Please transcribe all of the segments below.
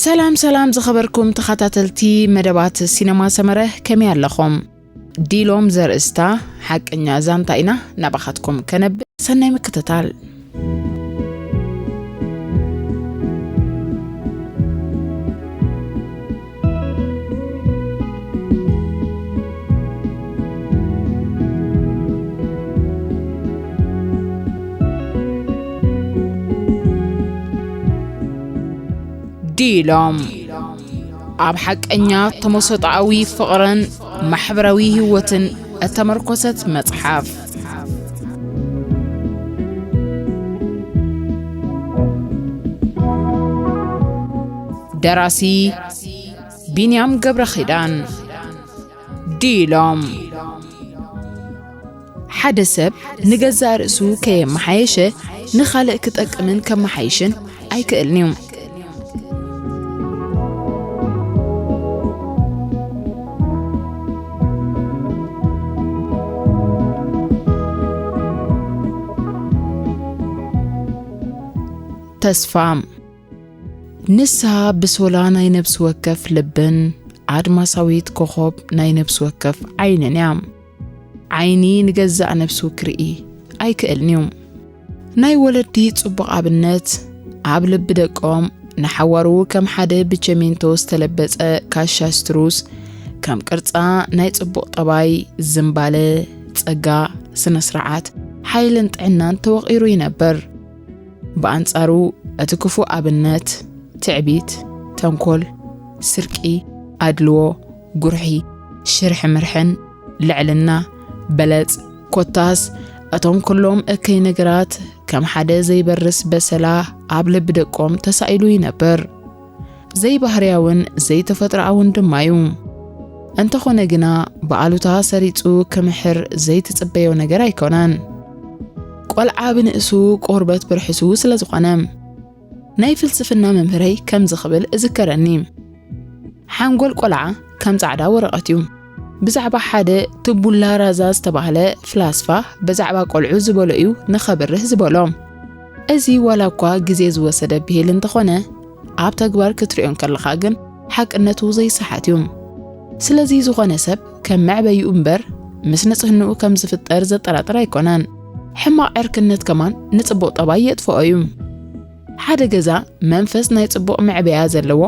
ሰላም ሰላም ዝኸበርኩም ተኸታተልቲ መደባት ሲነማ ሰመረ፣ ከመይ ኣለኹም? ዲሎም ዘርእስታ ሓቀኛ ዛንታ ኢና ናባኻትኩም ከነብር። ሰናይ ምክትታል። ዲሎም ኣብ ሓቀኛ ተመሰጣኣዊ ፍቕርን ማሕበራዊ ህይወትን እተመርኮሰት መጽሓፍ። ደራሲ ቢንያም ገብረኺዳን። ዲሎም። ሓደ ሰብ ንገዛእ ርእሱ ከየመሓየሸ ንኻልእ ክጠቅምን ከመሓይሽን ኣይክእልን እዩ። ተስፋ። ንሳ ብሶላ ናይ ነብሲ ወከፍ ልብን ኣድማሳዊት ኮኾብ ናይ ነብሲ ወከፍ ዓይንን እያ። ዓይኒ ንገዛእ ነብሱ ክርኢ ኣይክእልን እዩ። ናይ ወለዲ ጽቡቕ ኣብነት ኣብ ልቢ ደቆም ንሓዋሩ ከም ሓደ ብቸሜንቶ ዝተለበጸ ካሻ ስትሩስ፣ ከም ቅርጻ ናይ ጽቡቕ ጠባይ፣ ዝምባለ፣ ጸጋ፣ ስነ ስርዓት፣ ሓይልን ጥዕናን ተወቒሩ ይነብር። ብኣንጻሩ፣ እቲ ክፉእ ኣብነት፣ ትዕቢት፣ ተንኮል፣ ስርቂ፣ ኣድልዎ፣ ጉርሒ፣ ሽርሒ ምርሕን፣ ልዕልና፣ በለጽ፣ ኮታስ፣ እቶም ኩሎም እከይ ነገራት ከም ሓደ ዘይበርስ በሰላ ኣብ ልቢ ደቆም ተሳኢሉ ይነብር። ዘይባህርያውን ዘይተፈጥሮኣውን ድማ እዩ። እንተኾነ ግና፣ ብኣሉታ ሰሪጹ ክምሕር ዘይትጽበዮ ነገር ኣይኮነን። ቆልዓ ብንእሱ ቆርበት ብርሕሱ ስለ ዝኾነ። ናይ ፍልስፍና መምህረይ ከምዚ ክብል እዝከረኒ፣ ሓንጎል ቆልዓ ከም ጻዕዳ ወረቐት እዩ። ብዛዕባ ሓደ ትቡላ ራዛ ዝተባህለ ፍላስፋ ብዛዕባ ቆልዑ ዝበሎ እዩ ንኸብርህ ዝበሎ። እዚ ዋላ እኳ ግዜ ዝወሰደ ብሂል እንተኾነ፣ ኣብ ተግባር ክትሪኦ እንከለኻ ግን ሓቅነቱ ዘይሰሓት እዩ። ስለዚ ዝኾነ ሰብ ከም መዕበይኡ እምበር ምስ ንጽህንኡ ከም ዝፍጠር ዘጠራጥር ኣይኮነን። ሕማቕ ዕርክነት ከማን ንጽቡቕ ጠባይ የጥፍኦ እዩ። ሓደ ገዛ መንፈስ ናይ ጽቡቕ መዕበያ ዘለዎ፣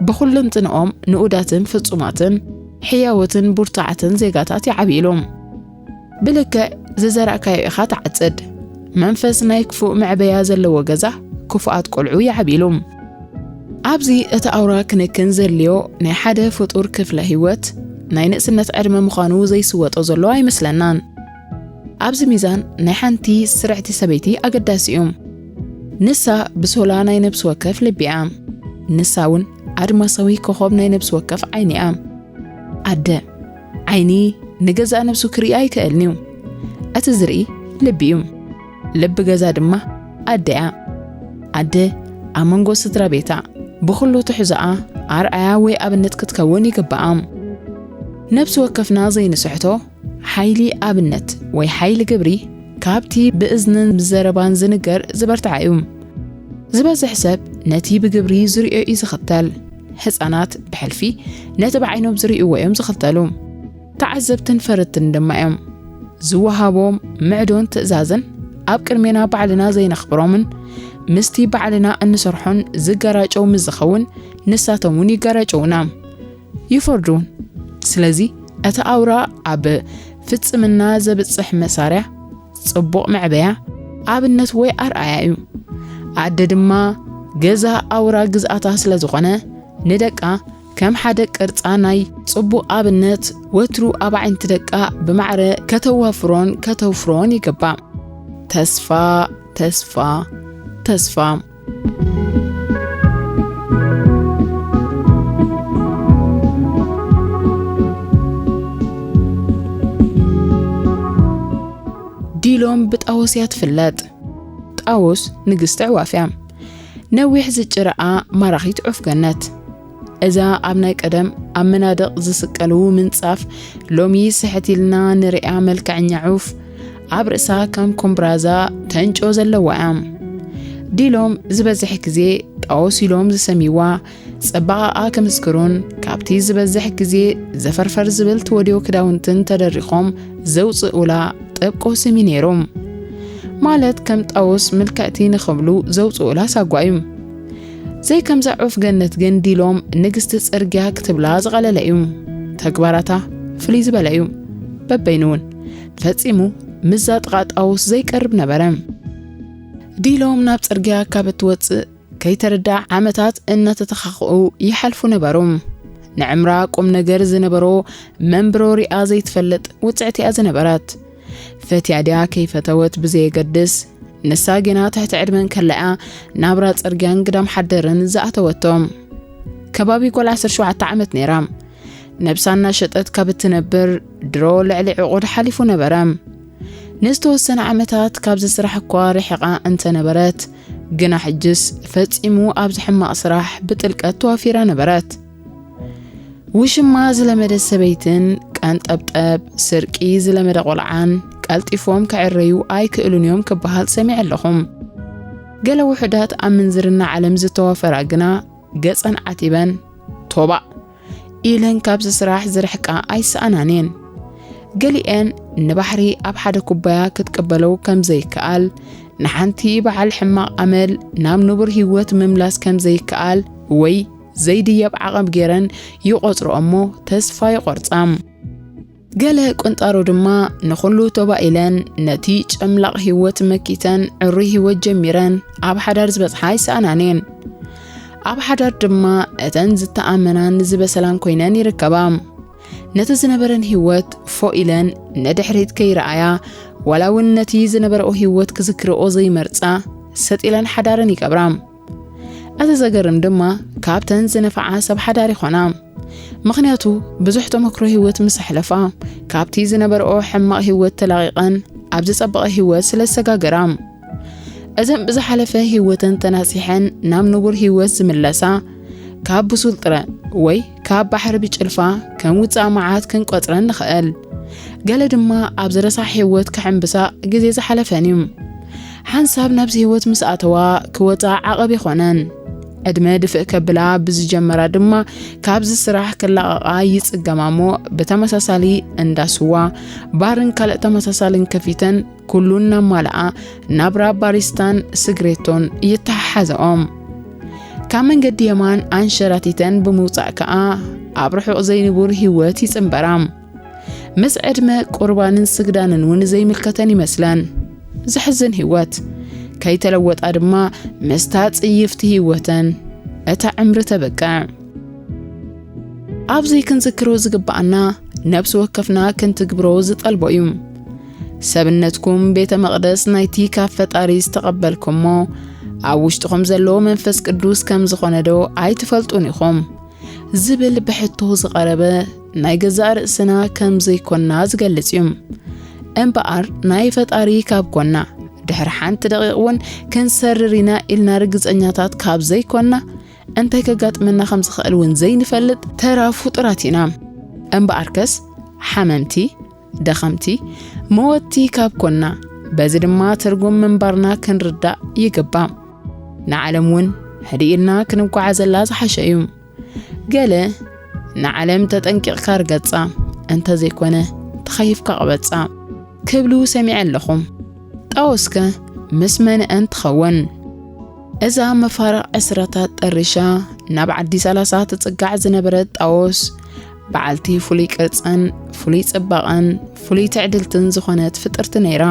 ብኹልንትንኦም ንኡዳትን ፍጹማትን፣ ሕያዎትን ብርቱዓትን ዜጋታት ይዓብይሉ። ብልክዕ ዝዘራእካዮ ኢኻ ትዓጽድ። መንፈስ ናይ ክፉእ መዕበያ ዘለዎ ገዛ ክፉኣት ቆልዑ ይዓብይሉ። ኣብዚ እቲ ኣውራ ክንክን ዘድልዮ ናይ ሓደ ፍጡር ክፍለ ህይወት ናይ ንእስነት ዕድመ ምዃኑ ዘይስወጦ ዘሎ ኣይመስለናን። ኣብዚ ሚዛን ናይ ሓንቲ ስርዕቲ ሰበይቲ ኣገዳሲ እዩ። ንሳ ብሶላ ናይ ነብሲ ወከፍ ልቢ እያ። ንሳ እውን ኣድማሳዊ ኮኾብ ናይ ነብሲ ወከፍ ዓይኒ እያ። ኣደ፣ ዓይኒ ንገዛእ ነብሱ ክርኢ ኣይክእልን እዩ። እቲ ዝርኢ ልቢ እዩ። ልቢ ገዛ ድማ ኣደ እያ። ኣደ ኣብ መንጎ ስድራ ቤታ ብኹሉ ትሕዞኣ ኣርኣያ ወይ ኣብነት ክትከውን ይግብኣ። ነብሲ ወከፍና ዘይንስሕቶ ሓይሊ ኣብነት ወይ ሓይሊ ግብሪ ካብቲ ብእዝንን ብዘረባን ዝንገር ዝበርትዓ እዩ። ዝበዝሕ ሰብ ነቲ ብግብሪ ዝርእዮ እዩ ዝኽተል። ህጻናት ብሕልፊ ነቲ ብዓይኖም ዝርእይዎ እዮም ዝኽተሉ። ተዓዘብትን ፈረድትን ድማ እዮም። ዝወሃቦም ምዕዶን ትእዛዝን ኣብ ቅድሜና ባዕልና ዘይነኽብሮምን ምስቲ ባዕልና እንሰርሖን ዝገራጨው ምስ ዝኸውን ንሳቶም እውን ይገራጨውና። ይፈርዱን። ስለዚ እቲ ኣውራ ኣብ ፍጽምና ዘብጽሕ መሳርያ፣ ጽቡቕ መዕበያ፣ ኣብነት ወይ ኣርኣያ እዩ። ኣደ ድማ ገዛ ኣውራ ግዝኣታ ስለ ዝኾነ፣ ንደቃ ከም ሓደ ቅርጻ ናይ ጽቡቕ ኣብነት ወትሩ ኣብ ኣዒንቲ ደቃ ብማዕረ ከተዋፍሮን ከተውፍሮን ይግባእ። ተስፋ፣ ተስፋ፣ ተስፋ። ዲሎም ብጣወስ እያ ትፍለጥ። ጣወስ ንግስቲ ኣዕዋፍ እያ። ነዊሕ ዝጭረኣ ማራኺት ዑፍ ገነት። እዛ ኣብ ናይ ቀደም ኣብ መናድቕ ዝስቀሉ ምንጻፍ ሎሚ ስሕት ኢልና ንሪኣ መልክዐኛ ዑፍ፣ ኣብ ርእሳ ከም ኮምብራዛ ተንጮ ዘለዋ እያ። ዲሎም ዝበዝሕ ግዜ ጣኦስ ኢሎም ዝሰምይዋ ጽባቐኣ ክምስክሩን ካብቲ ዝበዝሕ ግዜ ዘፈርፈር ዝብል ተወድዮ ክዳውንትን ተደሪኾም ዘውጽኡላ ጠብቆ ስም እዩ ነይሩ። ማለት ከም ጣኦስ ምልክዕቲ ንኽብሉ ዘውጽኡላ ሳጓ እዩ። ዘይከምዛ ዑፍ ገነት ግን ዲሎም ንግስቲ ጽርግያ ክትብላ ዝቐለለ እዩ። ተግባራታ ፍልይ ዝበለ እዩ። በበይኑ እውን ፈጺሙ ምስዛ ጥቓ ጣኦስ ዘይቀርብ ነበረ። ዲሎም ናብ ጽርግያ ካብ እትወጽእ ከይተረዳ ዓመታት እናተተኻኽኡ ይሓልፉ ነበሩ። ንዕምራ ቁም ነገር ዝነበሮ መንብሮ ሪኣ ዘይትፈልጥ ውጽዕቲ እያ ዝነበረት። ፈትያ ድያ ከይፈተወት ብዘየገድስ፣ ንሳ ግና ትሕቲ ዕድመን ከላ እያ ናብራ ጽርግያን ግዳም ሓደርን ዝኣተወቶ። ከባቢ ጓል ዓሰርተ ሸውዓተ ዓመት ነይራ። ነብሳ እናሸጠት ካብ እትነብር ድሮ ልዕሊ ዕቑድ ሓሊፉ ነበረ። ንዝተወሰነ ዓመታት ካብዚ ስራሕ እኳ ርሒቓ እንተነበረት፣ ግና ሕጅስ ፈጺሙ ኣብዚ ሕማቕ ስራሕ ብጥልቀት ተዋፊራ ነበረት። ውሽማ ዝለመደ ሰበይትን ቀንጠብጠብ ስርቂ ዝለመደ ቆልዓን ቀልጢፎም ክዕረዩ ኣይክእሉን እዮም ክበሃል ሰሚዐ ኣለኹም። ገለ ውሑዳት ኣብ ምንዝርና ዓለም ዝተዋፈራ ግና ገጸን ዓቲበን ቶባእ ኢለን ካብዚ ስራሕ ዝርሕቃ ኣይሰኣናን እየን። ገሊኤን ንባሕሪ ኣብ ሓደ ኩባያ ክትቅበለው ከም ዘይከኣል፣ ንሓንቲ በዓል ሕማቕ ኣመል ናብ ንቡር ህይወት ምምላስ ከም ዘይከኣል ወይ ዘይድየብ ዓቐብ ገይረን ይቖጽርኦ እሞ ተስፋ ይቖርጻ። ገለ ቁንጣሮ ድማ ንኹሉ ቶባእ ኢለን ነቲ ጨምላቕ ህይወት መኪተን ዕሩይ ህይወት ጀሚረን ኣብ ሓዳር ዝበጽሓ ኣይሰኣናን እየን። ኣብ ሓዳር ድማ እተን ዝተኣመናን ዝበሰላን ኮይነን ይርከባ። ነቲ ዝነበረን ህይወት ፎእ ኢለን ንድሕሪት ከይረኣያ፣ ዋላ እውን ነቲ ዝነበረኦ ህይወት ክዝክርኦ ዘይመርጻ፣ ሰጥ ኢለን ሓዳረን ይቀብራ። እቲ ዘገርም ድማ ካብተን ዝነፍዓ ሰብ ሓዳር ይኾና። ምኽንያቱ ብዙሕ ተመክሮ ህይወት ምስ ኣሕለፋ፣ ካብቲ ዝነበረኦ ሕማቕ ህይወት ተላቒቐን ኣብ ዝጸበቐ ህይወት ስለ ዝሰጋገራ። እዘን ብዝሓለፈ ህይወተን ተናሲሐን ናብ ንቡር ህይወት ዝምለሳ፣ ካብ ብሱል ጥረ ወይ ካብ ባሕሪ ብጭልፋ ከም ውጻእ መዓት ክንቆጽረን ንኽእል። ገለ ድማ ኣብ ዝረሳሕ ህይወት ክሕንብሳ ግዜ ዝሓለፈን እዩ። ሓንሳብ ናብዚ ህይወት ምስ ኣተዋ ክወጻ ዓቐብ ይኾነን። ዕድመ ድፍእ ከብላ ብዝጀመራ ድማ ካብዚ ስራሕ ክላቐቓ ይጽገማ እሞ ብተመሳሳሊ እንዳ ስዋ፣ ባርን ካልእ ተመሳሳልን ከፊተን ኩሉ እናማልኣ ናብራ ባሪስታን ስግሬቶን ይተሓሓዘኦም። ካብ መንገዲ የማን ኣንሸራቲተን ብምውጻእ ከኣ ኣብ ርሑቕ ዘይንቡር ህይወት ይጽንበራ። ምስ ዕድመ ቁርባንን ስግዳንን እውን ዘይምልከተን ይመስለን። ዘሕዝን ህይወት። ከይተለወጣ ድማ ምስታ ጽይፍቲ ህይወተን እታ ዕምሪ ተበቅዕ። ኣብዚ ክንዝክሮ ዝግብኣና ነብሲ ወከፍና ክንትግብሮ ዝጠልቦ እዩ። ሰብነትኩም ቤተ መቕደስ ናይቲ ካብ ፈጣሪ ዝተቐበልኩሞ ኣብ ውሽጥኹም ዘሎ መንፈስ ቅዱስ ከም ዝኾነ ዶ ኣይትፈልጡን ኢኹም? ዝብል ብሕቶ ዝቐረበ ናይ ገዛእ ርእስና ከም ዘይኮንና ዝገልጽ እዩ። እምበኣር ናይ ፈጣሪ ካብ ኮና ድሕሪ ሓንቲ ደቂቕ እውን ክንሰርር ኢና ኢልና ርግጸኛታት ካብ ዘይኮንና እንታይ ከጋጥመና ከም ዝኽእል እውን ዘይንፈልጥ ተራ ፍጡራት ኢና። እምበኣርከስ ሓመምቲ፣ ደኸምቲ፣ መወቲ ካብ ኮና በዚ ድማ ትርጉም ምንባርና ክንርዳእ ይግባእ። ንዓለም እውን ሕድእ ኢልና ክንጓዓዘላ ዝሓሸ እዩ። ገለ ንዓለም ተጠንቂቕካ ርገጻ፣ እንተዘይኮነ ተኸይፍካ ቅበጻ ክብሉ ሰሚዐ ኣለኹ። ጣኦስከ ምስ መንአን ትኸውን? እዛ መፋርቕ ዕስራታት ጠሪሻ ናብ ዓዲ ሰላሳ ትጽጋዕ ዝነበረት ጣኦስ በዓልቲ ፍሉይ ቅርጽን ፍሉይ ጽባቐን ፍሉይ ትዕድልትን ዝኾነት ፍጥርቲ ነይራ።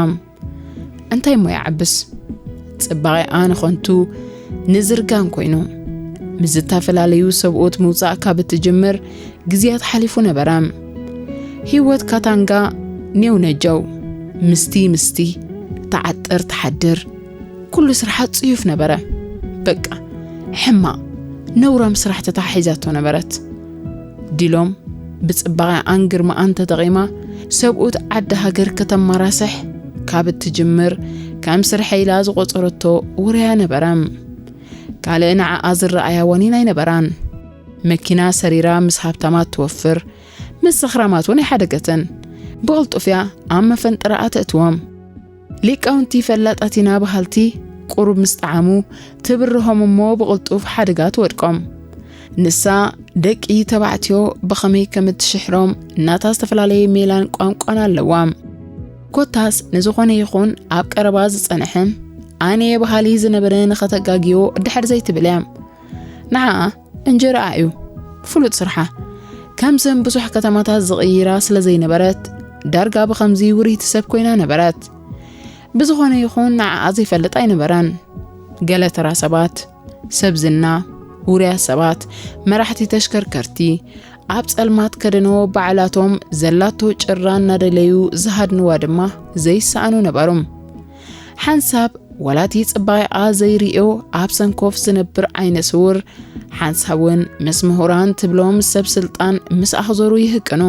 እንታይ እሞ ይዓብስ? ጽባቐኣ ንኸንቱ ንዝርጋን ኮይኑ፣ ምስ ዝተፈላለዩ ሰብኡት ምውጻእ ካብ እትጅምር ግዜያት ሓሊፉ ነበረ። ህይወት ካታንጋ ኔው ነጀው፣ ምስቲ ምስቲ፣ ትዓጥር ትሓድር፣ ኩሉ ስርሓ ጽዩፍ ነበረ። በቃ ሕማቕ ነውራም ስራሕ ተታሒዛቶ ነበረት። ዲሎም ብጽባቐኣን ግርማኣን ተጠቒማ ሰብኡት ዓዲ ሃገር ከተማራስሕ ካብ እትጅምር ከም ስርሐ ኢላ ዝቖጸረቶ ውርያ ነበረ። ካልእ ንዓኣ ዝረኣያ ዋኒን ኣይነበራን። መኪና ሰሪራ ምስ ሃብታማት ትወፍር፣ ምስ ሰኽራማት እውን ኣይሓደገትን። ብቕልጡፍ እያ ኣብ መፈንጠራኣ ተእትዎም። ሊቃውንቲ ፈላጣት ኢና በሃልቲ ቁሩብ ምስ ጠዓሙ ትብርሆም እሞ ብቕልጡፍ ሓደጋ ትወድቆም። ንሳ ደቂ ተባዕትዮ ብኸመይ ከም እትሽሕሮም ናታ ዝተፈላለየ ሜላን ቋንቋን ኣለዋ። ኮታስ ንዝኾነ ይኹን ኣብ ቀረባ ዝጸንሐ ኣነየ በሃሊ ዝነበረ ንኸተጋግዮ ድሕር ዘይትብል እያ። ንዓኣ እንጀራኣ እዩ ፍሉጥ ስርሓ። ከምዘን ብዙሕ ከተማታት ዝቕይራ ስለ ዘይነበረት ዳርጋ ብኸምዚ ውርይቲ ሰብ ኮይና ነበረት። ብዝኾነ ይኹን ንዓኣ ዘይፈልጥ ኣይነበረን። ገለ ተራ ሰባት፣ ሰብ ዝና፣ ውሩያት ሰባት፣ መራሕቲ ተሽከርከርቲ፣ ኣብ ጸልማት ከደኖ ባዕላቶም ዘላቶ ጭራ እናደለዩ ዝሃድንዋ ድማ ዘይሰኣኑ ነበሩ። ሓንሳብ ዋላቲ ጽባቐኣ ዘይርእዮ ኣብ ሰንኮፍ ዝነብር ዓይነ ስውር፣ ሓንሳብ እውን ምስ ምሁራን ትብሎም ሰብ ስልጣን ምስ ኣኽዘሩ ይህቅኑ።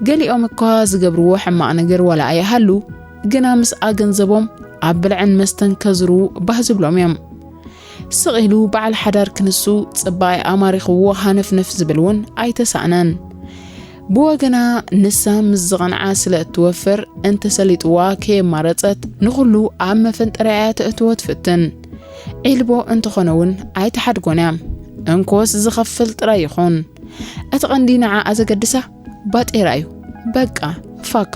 ገሊኦም እኳ ዝገብርዎ ሕማቕ ነገር ዋላ ኣይሃሉ፣ ግና ምስ ኣገንዘቦም ኣብ ብልዕን መስተን ከዝሩ ባህ ዝብሎም እዮም። ስቕ ኢሉ በዓል ሓዳር ክንሱ ጽባቐኣ ማሪኽዎ ሃነፍነፍ ዝብል እውን ኣይተሳእነን። ብወገና ንሳ ምስ ዝቐንዓ ስለ እትወፍር እንተሰሊጥዋ ከየማረጸት ንኹሉ ኣብ መፈንጠርያ እያ ተእትዎ ትፍትን። ዒልቦ እንተኾነ እውን ኣይትሓድጎን እያ። እንኮስ ዝኸፍል ጥራይ ይኹን። እቲ ቀንዲ ንዓኣ ዘገድሳ ባጤራ እዩ። በቃ ፋካ።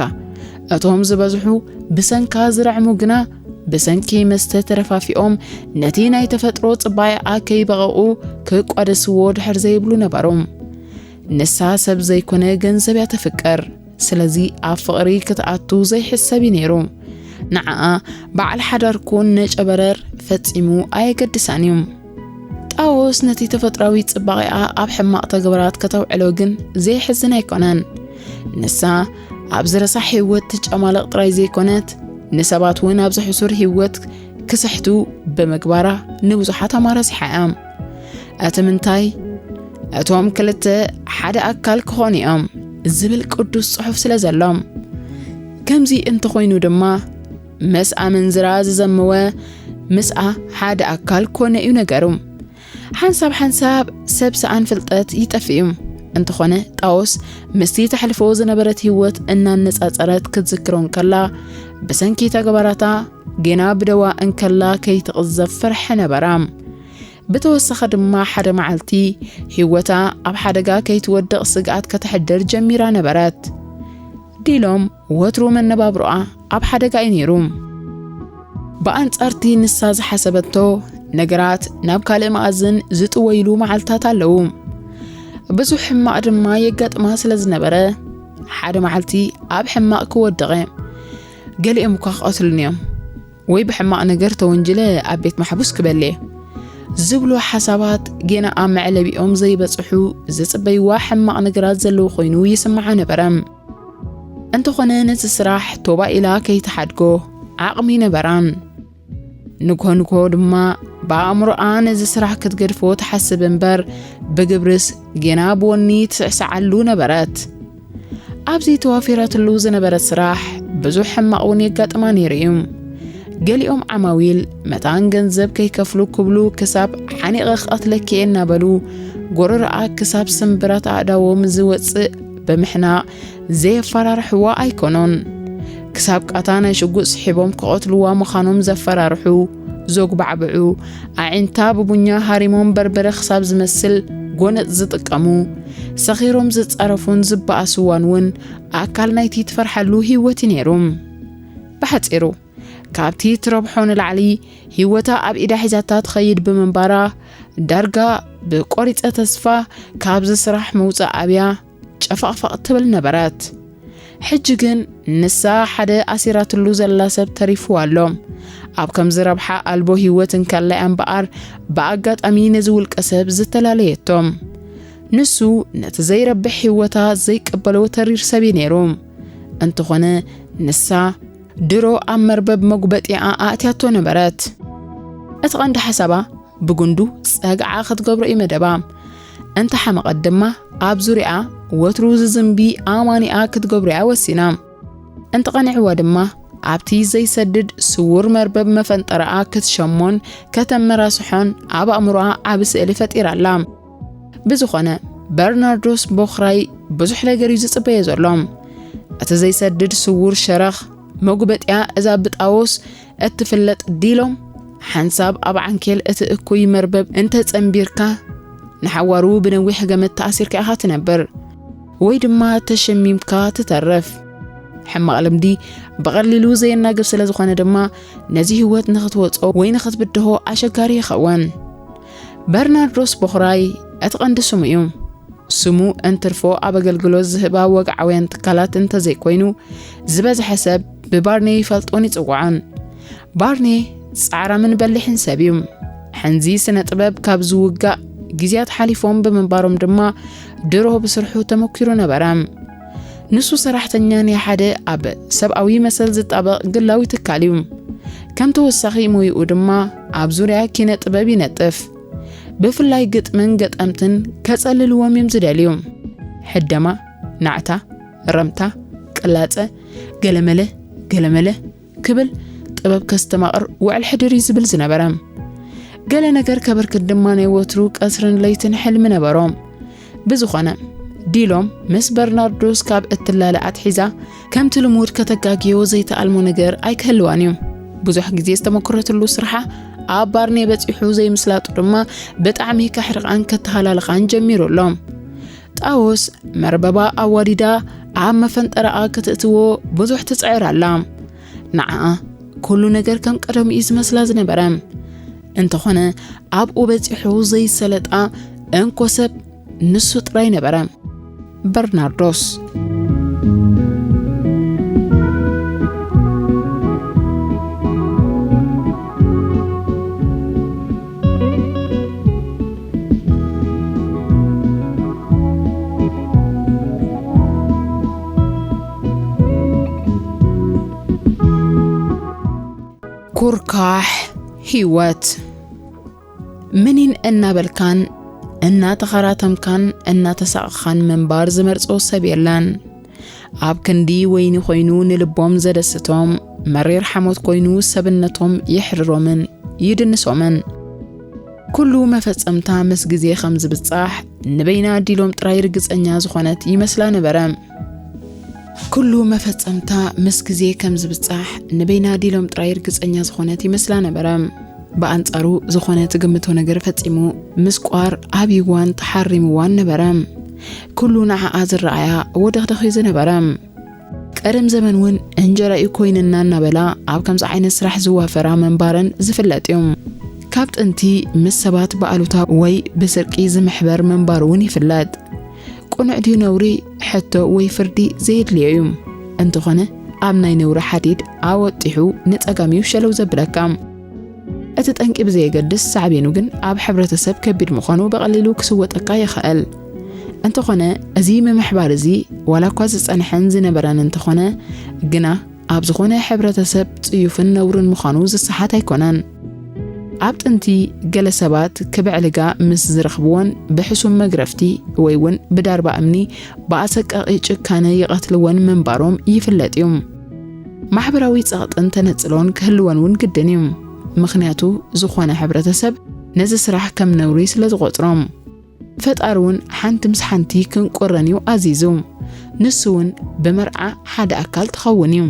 እቶም ዝበዝሑ ብሰንካ ዝረዕሙ ግና ብሰንኪ መስተ ተረፋፊኦም ነቲ ናይ ተፈጥሮ ጽባቐኣ ከይበቐቑ ክቋደስዎ ድሕር ዘይብሉ ነበሩ። ንሳ ሰብ ዘይኮነ ገንዘብ እያ ተፍቅር። ስለዚ ኣብ ፍቕሪ ክትኣቱ ዘይሕሰብ እዩ ነይሩ። ንዓኣ በዓል ሓዳር ኩን ነጨበረር ፈጺሙ ኣየገድሳን እዩ። ጣኦስ ነቲ ተፈጥራዊ ጽባቐኣ ኣብ ሕማቕ ተግባራት ከተውዕሎ ግን ዘየሕዝን ኣይኮነን። ንሳ ኣብዚ ረሳሕ ህይወት ትጨማለቕ ጥራይ ዘይኮነት፣ ንሰባት እውን ኣብዚ ሕሱር ህይወት ክስሕቱ ብምግባራ ንብዙሓት ኣማራሲሓ እያ። እቲ ምንታይ፣ እቶም ክልተ ሓደ ኣካል ክኾኑ እዮም ዝብል ቅዱስ ጽሑፍ ስለ ዘሎ። ከምዚ እንተኾይኑ ድማ፣ ምስ ኣመንዝራ ዝዘመወ ምስኣ ሓደ ኣካል ኮነ እዩ ነገሩ። ሓንሳብ ሓንሳብ ሰብ ሰኣን ፍልጠት ይጠፍእ እዩ። እንተኾነ ጣኦስ ምስቲ ተሕልፎ ዝነበረት ህይወት እናነጻጸረት ክትዝክሮ እንከላ፣ ብሰንኪ ተግባራታ ጌና ብደዋ እንከላ ከይትቕዘፍ ፍርሒ ነበራ። ብተወሳኺ ድማ ሓደ መዓልቲ ህይወታ ኣብ ሓደጋ ከይትወድቕ ስግኣት ከተሕድር ጀሚራ ነበረት። ዲሎም ወትሩ መነባብሮኣ ኣብ ሓደጋ እዩ ነይሩ። ብኣንጻርቲ ንሳ ዝሓሰበቶ ነገራት ናብ ካልእ መኣዝን ዝጥወይሉ መዓልታት ኣለዉ። ብዙሕ ሕማቕ ድማ የጋጥማ ስለ ዝነበረ ሓደ መዓልቲ ኣብ ሕማቕ ክወድቕ እየ። ገሊኦም እኳ ክቐትሉኒ እዮም ወይ ብሕማቕ ነገር ተወንጅለ ኣብ ቤት ማሕቡስ ክበል እየ ዝብሉ ሓሳባት ጌና ኣብ መዕለቢኦም ዘይበጽሑ ዝጽበይዋ ሕማቕ ነገራት ዘለዉ ኮይኑ ይስምዓ ነበረ። እንተኾነ ነዚ ስራሕ ቶባ ኢላ ከይትሓድጎ ዓቕሚ ነበራን። ንግሆ ንግሆ ድማ ብኣእምሮኣ ነዚ ስራሕ ክትገድፎ ትሓስብ እምበር ብግብርስ ጌና ብወኒ ትስዕስዓሉ ነበረት። ኣብዚ ተዋፊራትሉ ዝነበረት ስራሕ ብዙሕ ሕማቕ እውን የጋጥማ ነይሩ እዩ። ገሊኦም ዓማዊል መታን ገንዘብ ከይከፍሉ ክብሉ ክሳብ ሓኒቐ ክቐትለኪ እየ እናበሉ ጎረሮኣ ክሳብ ስምብራት ኣእዳዎም ዝወጽእ ብምሕናቕ ዘየፈራርሕዋ ኣይኮኑን። ክሳብ ቃታ ናይ ሽጉጥ ስሒቦም ክቐትልዋ ምዃኖም ዘፈራርሑ፣ ዘጉባዕብዑ፣ ኣዒንታ ብቡኛ ሃሪሞም በርበረ ክሳብ ዝመስል ጎነጽ ዝጥቀሙ፣ ሰኺሮም ዝጻረፉን ዝበኣስዋን እውን ኣካል ናይቲ ትፈርሓሉ ህይወት እዩ ነይሩ። ብሓጺሩ፣ ካብቲ ትረብሖ ንላዕሊ ህይወታ ኣብ ኢዳ ሒዛታ ትኸይድ ብምንባራ፣ ዳርጋ ብቆሪጸ ተስፋ ካብዚ ስራሕ ምውጻእ ኣብያ ጨፋቕፋቕ ትብል ነበረት። ሕጂ ግን ንሳ ሓደ ኣሲራትሉ ዘላ ሰብ ተሪፍዋ ኣሎ። ኣብ ከምዚ ረብሓ ኣልቦ ህይወት እንከላ እያ እምበኣር ብኣጋጣሚ ነዚ ውልቀ ሰብ ዝተላለየቶ። ንሱ ነቲ ዘይረብሕ ህይወታ ዘይቅበሎ ተሪር ሰብ እዩ ነይሩ። እንተኾነ ንሳ ድሮ ኣብ መርበብ መጉበጢኣ ኣእትያቶ ነበረት። እቲ ቀንዲ ሓሳባ ብጉንዱ ጸግዓ ክትገብሮ እዩ መደባ። እንተ ሓመቐት ድማ ኣብ ዙርያኣ ወትሩ ዝዝንቢ ኣማኒኣ ክትገብሮ እያ ወሲና። እንተ ቀኒዕዋ ድማ ኣብቲ ዘይሰድድ ስዉር መርበብ መፈንጠራኣ ክትሸሞን ከተመራስሖን ኣብ ኣእምሮኣ ዓቢ ስእሊ ፈጢራላ። ብዝኾነ፣ በርናርዶስ ቦኽራይ ብዙሕ ነገር እዩ ዝጽበዮ ዘሎ። እቲ ዘይሰድድ ስዉር ሸረኽ መጉበጥያ እዛ ብጣዎስ እትፍለጥ ዲሎም ሓንሳብ ኣብ ዓንኬል እቲ እኩይ መርበብ እንተጸንቢርካ፣ ንሓዋሩ ብነዊሕ ገመድ ተኣሲርካ ኢኻ ትነብር፣ ወይ ድማ ተሸሚምካ ትተርፍ። ሕማቕ ልምዲ ብቐሊሉ ዘየናግፍ ስለ ዝኾነ ድማ፣ ነዚ ህይወት ንኽትወጾ ወይ ንኽትብድሆ ኣሸጋሪ ይኸውን። በርናርዶስ በኹራይ እቲ ቀንዲ ስሙ እዩ። ስሙ እንትርፎ ኣብ ኣገልግሎት ዝህባ ወግዓውያን ትካላት እንተዘይኮይኑ፣ ዝበዝሐ ሰብ ብባርኔ ይፈልጦን ይጽውዖን። ባርኔ ጻዕራምን በሊሕን ሰብ እዩ። ሕንዚ ስነ ጥበብ ካብ ዝውጋእ ግዜያት ሓሊፎም ብምንባሮም ድማ፣ ድሮ ብስርሑ ተመኪሩ ነበረ። ንሱ ሰራሕተኛ ናይ ሓደ ኣብ ሰብኣዊ መሰል ዝጣበቕ ግላዊ ትካል እዩ። ከም ተወሳኺ ሞይኡ ድማ ኣብ ዙርያ ኪነ ጥበብ ይነጥፍ። ብፍላይ ግጥምን ገጠምትን ከጸልልዎም እዮም ዝደልዩ። ሕደማ፣ ናዕታ፣ ረምታ፣ ቅላጸ፣ ገለመለ፣ ገለመለ ክብል ጥበብ ከስተማቕር ውዕል ሕድር እዩ ዝብል ዝነበረ። ገለ ነገር ከበርክት ድማ ናይ ወትሩ ቀስርን ለይትን ሕልሚ ነበሮ። ብዝኾነ፣ ዲሎም ምስ በርናርዶስ ካብ እትላለ ኣትሒዛ፣ ከምቲ ልሙድ ከተጋግዮ ዘይተኣልሞ ነገር ኣይክህልዋን እዩ። ብዙሕ ግዜ ዝተመክረትሉ ስርሓ ኣብ ባርኔ በጺሑ ዘይምስላጡ ድማ ብጣዕሚ ከሕርቓን ከተሃላልቓን ጀሚሩ ኣሎ። ጣዎስ መርበባ ኣዋዲዳ ኣብ መፈንጠረኣ ክትእትዎ ብዙሕ ትጽዕር ኣላ። ንዓኣ ኩሉ ነገር ከም ቀደሙ እዩ ዝመስላ ዝነበረ። እንተኾነ ኣብኡ በጺሑ ዘይሰለጣ እንኮ ሰብ ንሱ ጥራይ ነበረ። በርናርዶስ። ኩርካሕ ህይወት። ምኒን እናበልካን እናተኸራተምካን እናተሳቕኻን ምንባር ዝመርጾ ሰብ የለን። ኣብ ክንዲ ወይኒ ኮይኑ ንልቦም ዘደስቶም፣ መሪር ሓሞት ኮይኑ ሰብነቶም የሕርሮምን ይድንሶምን። ኩሉ መፈጸምታ ምስ ግዜ ከም ዝብጻሕ ንበይና ዲሎም ጥራይ ርግጸኛ ዝኾነት ይመስላ ነበረ። ኩሉ መፈጸምታ ምስ ግዜ ከም ዝብጻሕ ንበይና ዲሎም ጥራይ ርግጸኛ ዝኾነት ይመስላ ነበረ። ብኣንጻሩ ዝኾነ ትግምቶ ነገር ፈጺሙ ምስቋር ኣብይዋን ተሓሪምዋን ነበረ። ኩሉ ንዓኣ ዝረኣያ ወደኽደኽ እዩ ዝነበረ። ቀደም ዘመን እውን እንጀራ እዩ ኮይንና እናበላ ኣብ ከምዚ ዓይነት ስራሕ ዝዋፈራ ምንባረን ዝፍለጥ እዩ። ካብ ጥንቲ ምስ ሰባት ብኣሉታ ወይ ብስርቂ ዝምሕበር ምንባሩ እውን ይፍለጥ። ቅኑዕ ድዩ ነውሪ? ሕቶ ወይ ፍርዲ ዘየድልዮ እዩ። እንተኾነ ኣብ ናይ ነውሪ ሓዲድ ኣወጢሑ ንጸጋም እዩ ሸለው ዘብለካ። እቲ ጠንቂ ብዘየገድስ ሳዕቤኑ ግን ኣብ ሕብረተሰብ ከቢድ ምዃኑ ብቐሊሉ ክስወጠካ ይኽእል። እንተኾነ እዚ ምምሕባር እዚ ዋላ እኳ ዝጸንሐን ዝነበረን እንተኾነ፣ ግና ኣብ ዝኾነ ሕብረተሰብ ጽዩፍን ነውርን ምዃኑ ዝሰሓት ኣይኮነን። ኣብ ጥንቲ ገለ ሰባት ክብዕልጋ ምስ ዝረኽብዎን ብሕሱም መግረፍቲ ወይ እውን ብዳርባ እምኒ ብኣሰቃቒ ጭካነ ይቐትልወን ምንባሮም ይፍለጥ እዩ። ማሕበራዊ ጸቕጥን ተነጽሎን ክህልወን እውን ግድን እዩ። ምኽንያቱ ዝኾነ ሕብረተሰብ ነዚ ስራሕ ከም ነውሪ ስለ ዝቖጽሮም። ፈጣሪ እውን ሓንቲ ምስ ሓንቲ ክንቁረን እዩ ኣዚዙ። ንሱ እውን ብመርዓ ሓደ ኣካል ትኸውን እዩ።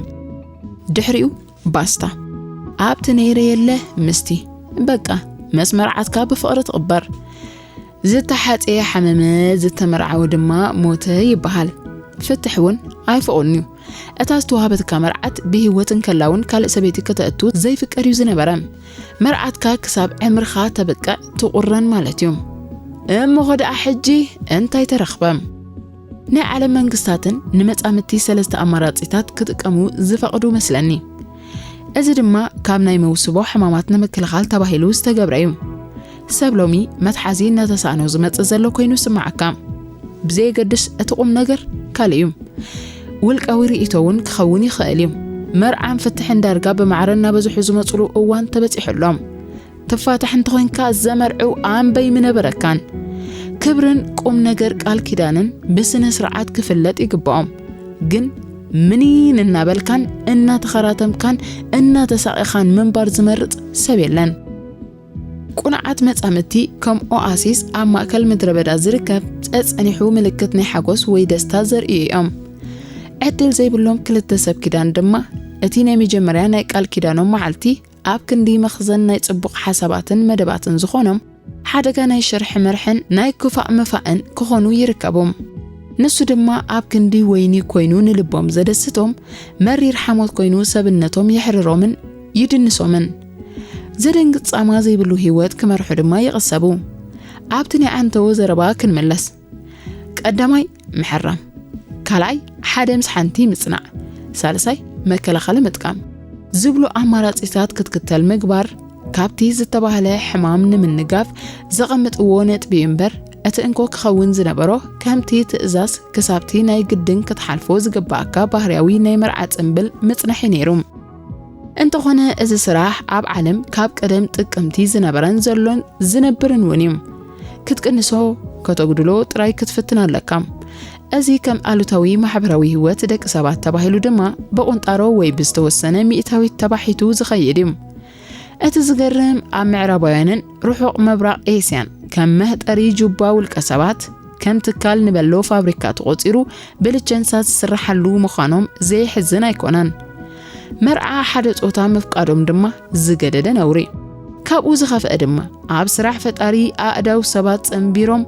ድሕሪኡ ባስታ። ኣብቲ ነይረ የለ ምስቲ። በቃ፣ ምስ መርዓትካ ብፍቕሪ ትቕበር። ዝተሓጽየ ሓመመ፣ ዝተመርዓወ ድማ ሞተ ይበሃል። ፍትሕ እውን ኣይፍቑድን እዩ። እታ ዝተዋህበትካ መርዓት ብህይወት እንከላ እውን ካልእ ሰበይቲ ከተእቱ ዘይፍቀድ እዩ ዝነበረ። መርዓትካ ክሳብ ዕምርኻ ተብቅዕ ትቑረን ማለት እዩ። እሞ ኸ ደኣ ሕጂ እንታይ ተረኽበ? ናይ ዓለም መንግስታትን ንመጻምድቲ ሰለስተ ኣማራጺታት ክጥቀሙ ዝፈቕዱ መስለኒ። እዚ ድማ ካብ ናይ መውስቦ ሕማማት ንምክልኻል ተባሂሉ ዝተገብረ እዩ። ሰብ ሎሚ መትሓዚ እናተሳእኖ ዝመጽእ ዘሎ ኮይኑ ይስምዓካ። ብዘየገድስ እቲ ቁም ነገር ካልእ እዩ። ውልቃዊ ርእይቶ እውን ክኸውን ይኽእል እዩ። መርዓን ፍትሕን ዳርጋ ብማዕረ እናበዝሑ ዝመጽሉ እዋን ተበጺሑ ኣሎ። ትፋታሕ እንተኾይንካ ዘመርዕው ኣንበይ ምነበረካን። ክብርን ቁም ነገር ቃል ኪዳንን ብስነ ስርዓት ክፍለጥ ይግብኦም። ግን ምኒን እናበልካን እናተኸራተምካን እናተሳቒኻን ምንባር ዝመርጽ ሰብ የለን። ቁኑዓት መጻምድቲ ከም ኦኣሲስ ኣብ ማእከል ምድረ በዳ ዝርከብ ጸጸኒሑ ምልክት ናይ ሓጎስ ወይ ደስታ ዘርእዩ እዮም። ዕድል ዘይብሎም ክልተ ሰብ ኪዳን ድማ እቲ ናይ መጀመርያ ናይ ቃል ኪዳኖም መዓልቲ ኣብ ክንዲ መኽዘን ናይ ጽቡቕ ሓሳባትን መደባትን ዝኾኖም፣ ሓደጋ ናይ ሽርሒ መርሕን ናይ ክፋእ ምፋእን ክኾኑ ይርከቡ። ንሱ ድማ ኣብ ክንዲ ወይኒ ኮይኑ ንልቦም ዘደስቶም፣ መሪር ሓሞት ኮይኑ ሰብነቶም የሕርሮምን ይድንሶምን። ዘደንግጽ ጻማ ዘይብሉ ህይወት ክመርሑ ድማ ይቕሰቡ። ኣብቲ ናይ ዓንተዎ ዘረባ ክንምለስ። ቀዳማይ፣ ምሕራም። ካልኣይ፣ ሓደ ምስ ሓንቲ ምጽናዕ። ሳልሳይ፣ መከላኸሊ ምጥቃም ዝብሉ ኣማራጺታት ክትክተል ምግባር፣ ካብቲ ዝተባህለ ሕማም ንምንጋፍ ዘቐምጥዎ ነጥቢ እዩ እምበር፣ እቲ እንኮ ክኸውን ዝነበሮ ከምቲ ትእዛዝ ክሳብቲ ናይ ግድን ክትሓልፎ ዝግባኣካ ባህርያዊ ናይ መርዓ ጽምብል ምጽናሕ እዩ ነይሩ። እንተኾነ፣ እዚ ስራሕ ኣብ ዓለም ካብ ቀደም ጥቅምቲ ዝነበረን ዘሎን ዝነብርን እውን እዩ። ክትቅንሶ፣ ከተጉድሎ ጥራይ ክትፍትን ኣለካ። እዚ ከም ኣሉታዊ ማሕበራዊ ህይወት ደቂ ሰባት ተባሂሉ ድማ ብቁንጣሮ ወይ ብዝተወሰነ ሚእታዊት ተባሒቱ ዝኸይድ እዩ። እቲ ዝገርም፣ ኣብ ምዕራባውያንን ርሑቕ ምብራቕ ኤስያን ከም መህጠሪ ጁባ ውልቀ ሰባት፣ ከም ትካል ንበሎ ፋብሪካ ተቖጺሩ ብልቸንሳ ዝስርሓሉ ምዃኖም ዘየሕዝን ኣይኮነን። መርዓ ሓደ ጾታ ምፍቃዶም ድማ ዝገደደ ነውሪ። ካብኡ ዝኸፍአ ድማ ኣብ ስራሕ ፈጣሪ ኣእዳው ሰባት ጸንቢሮም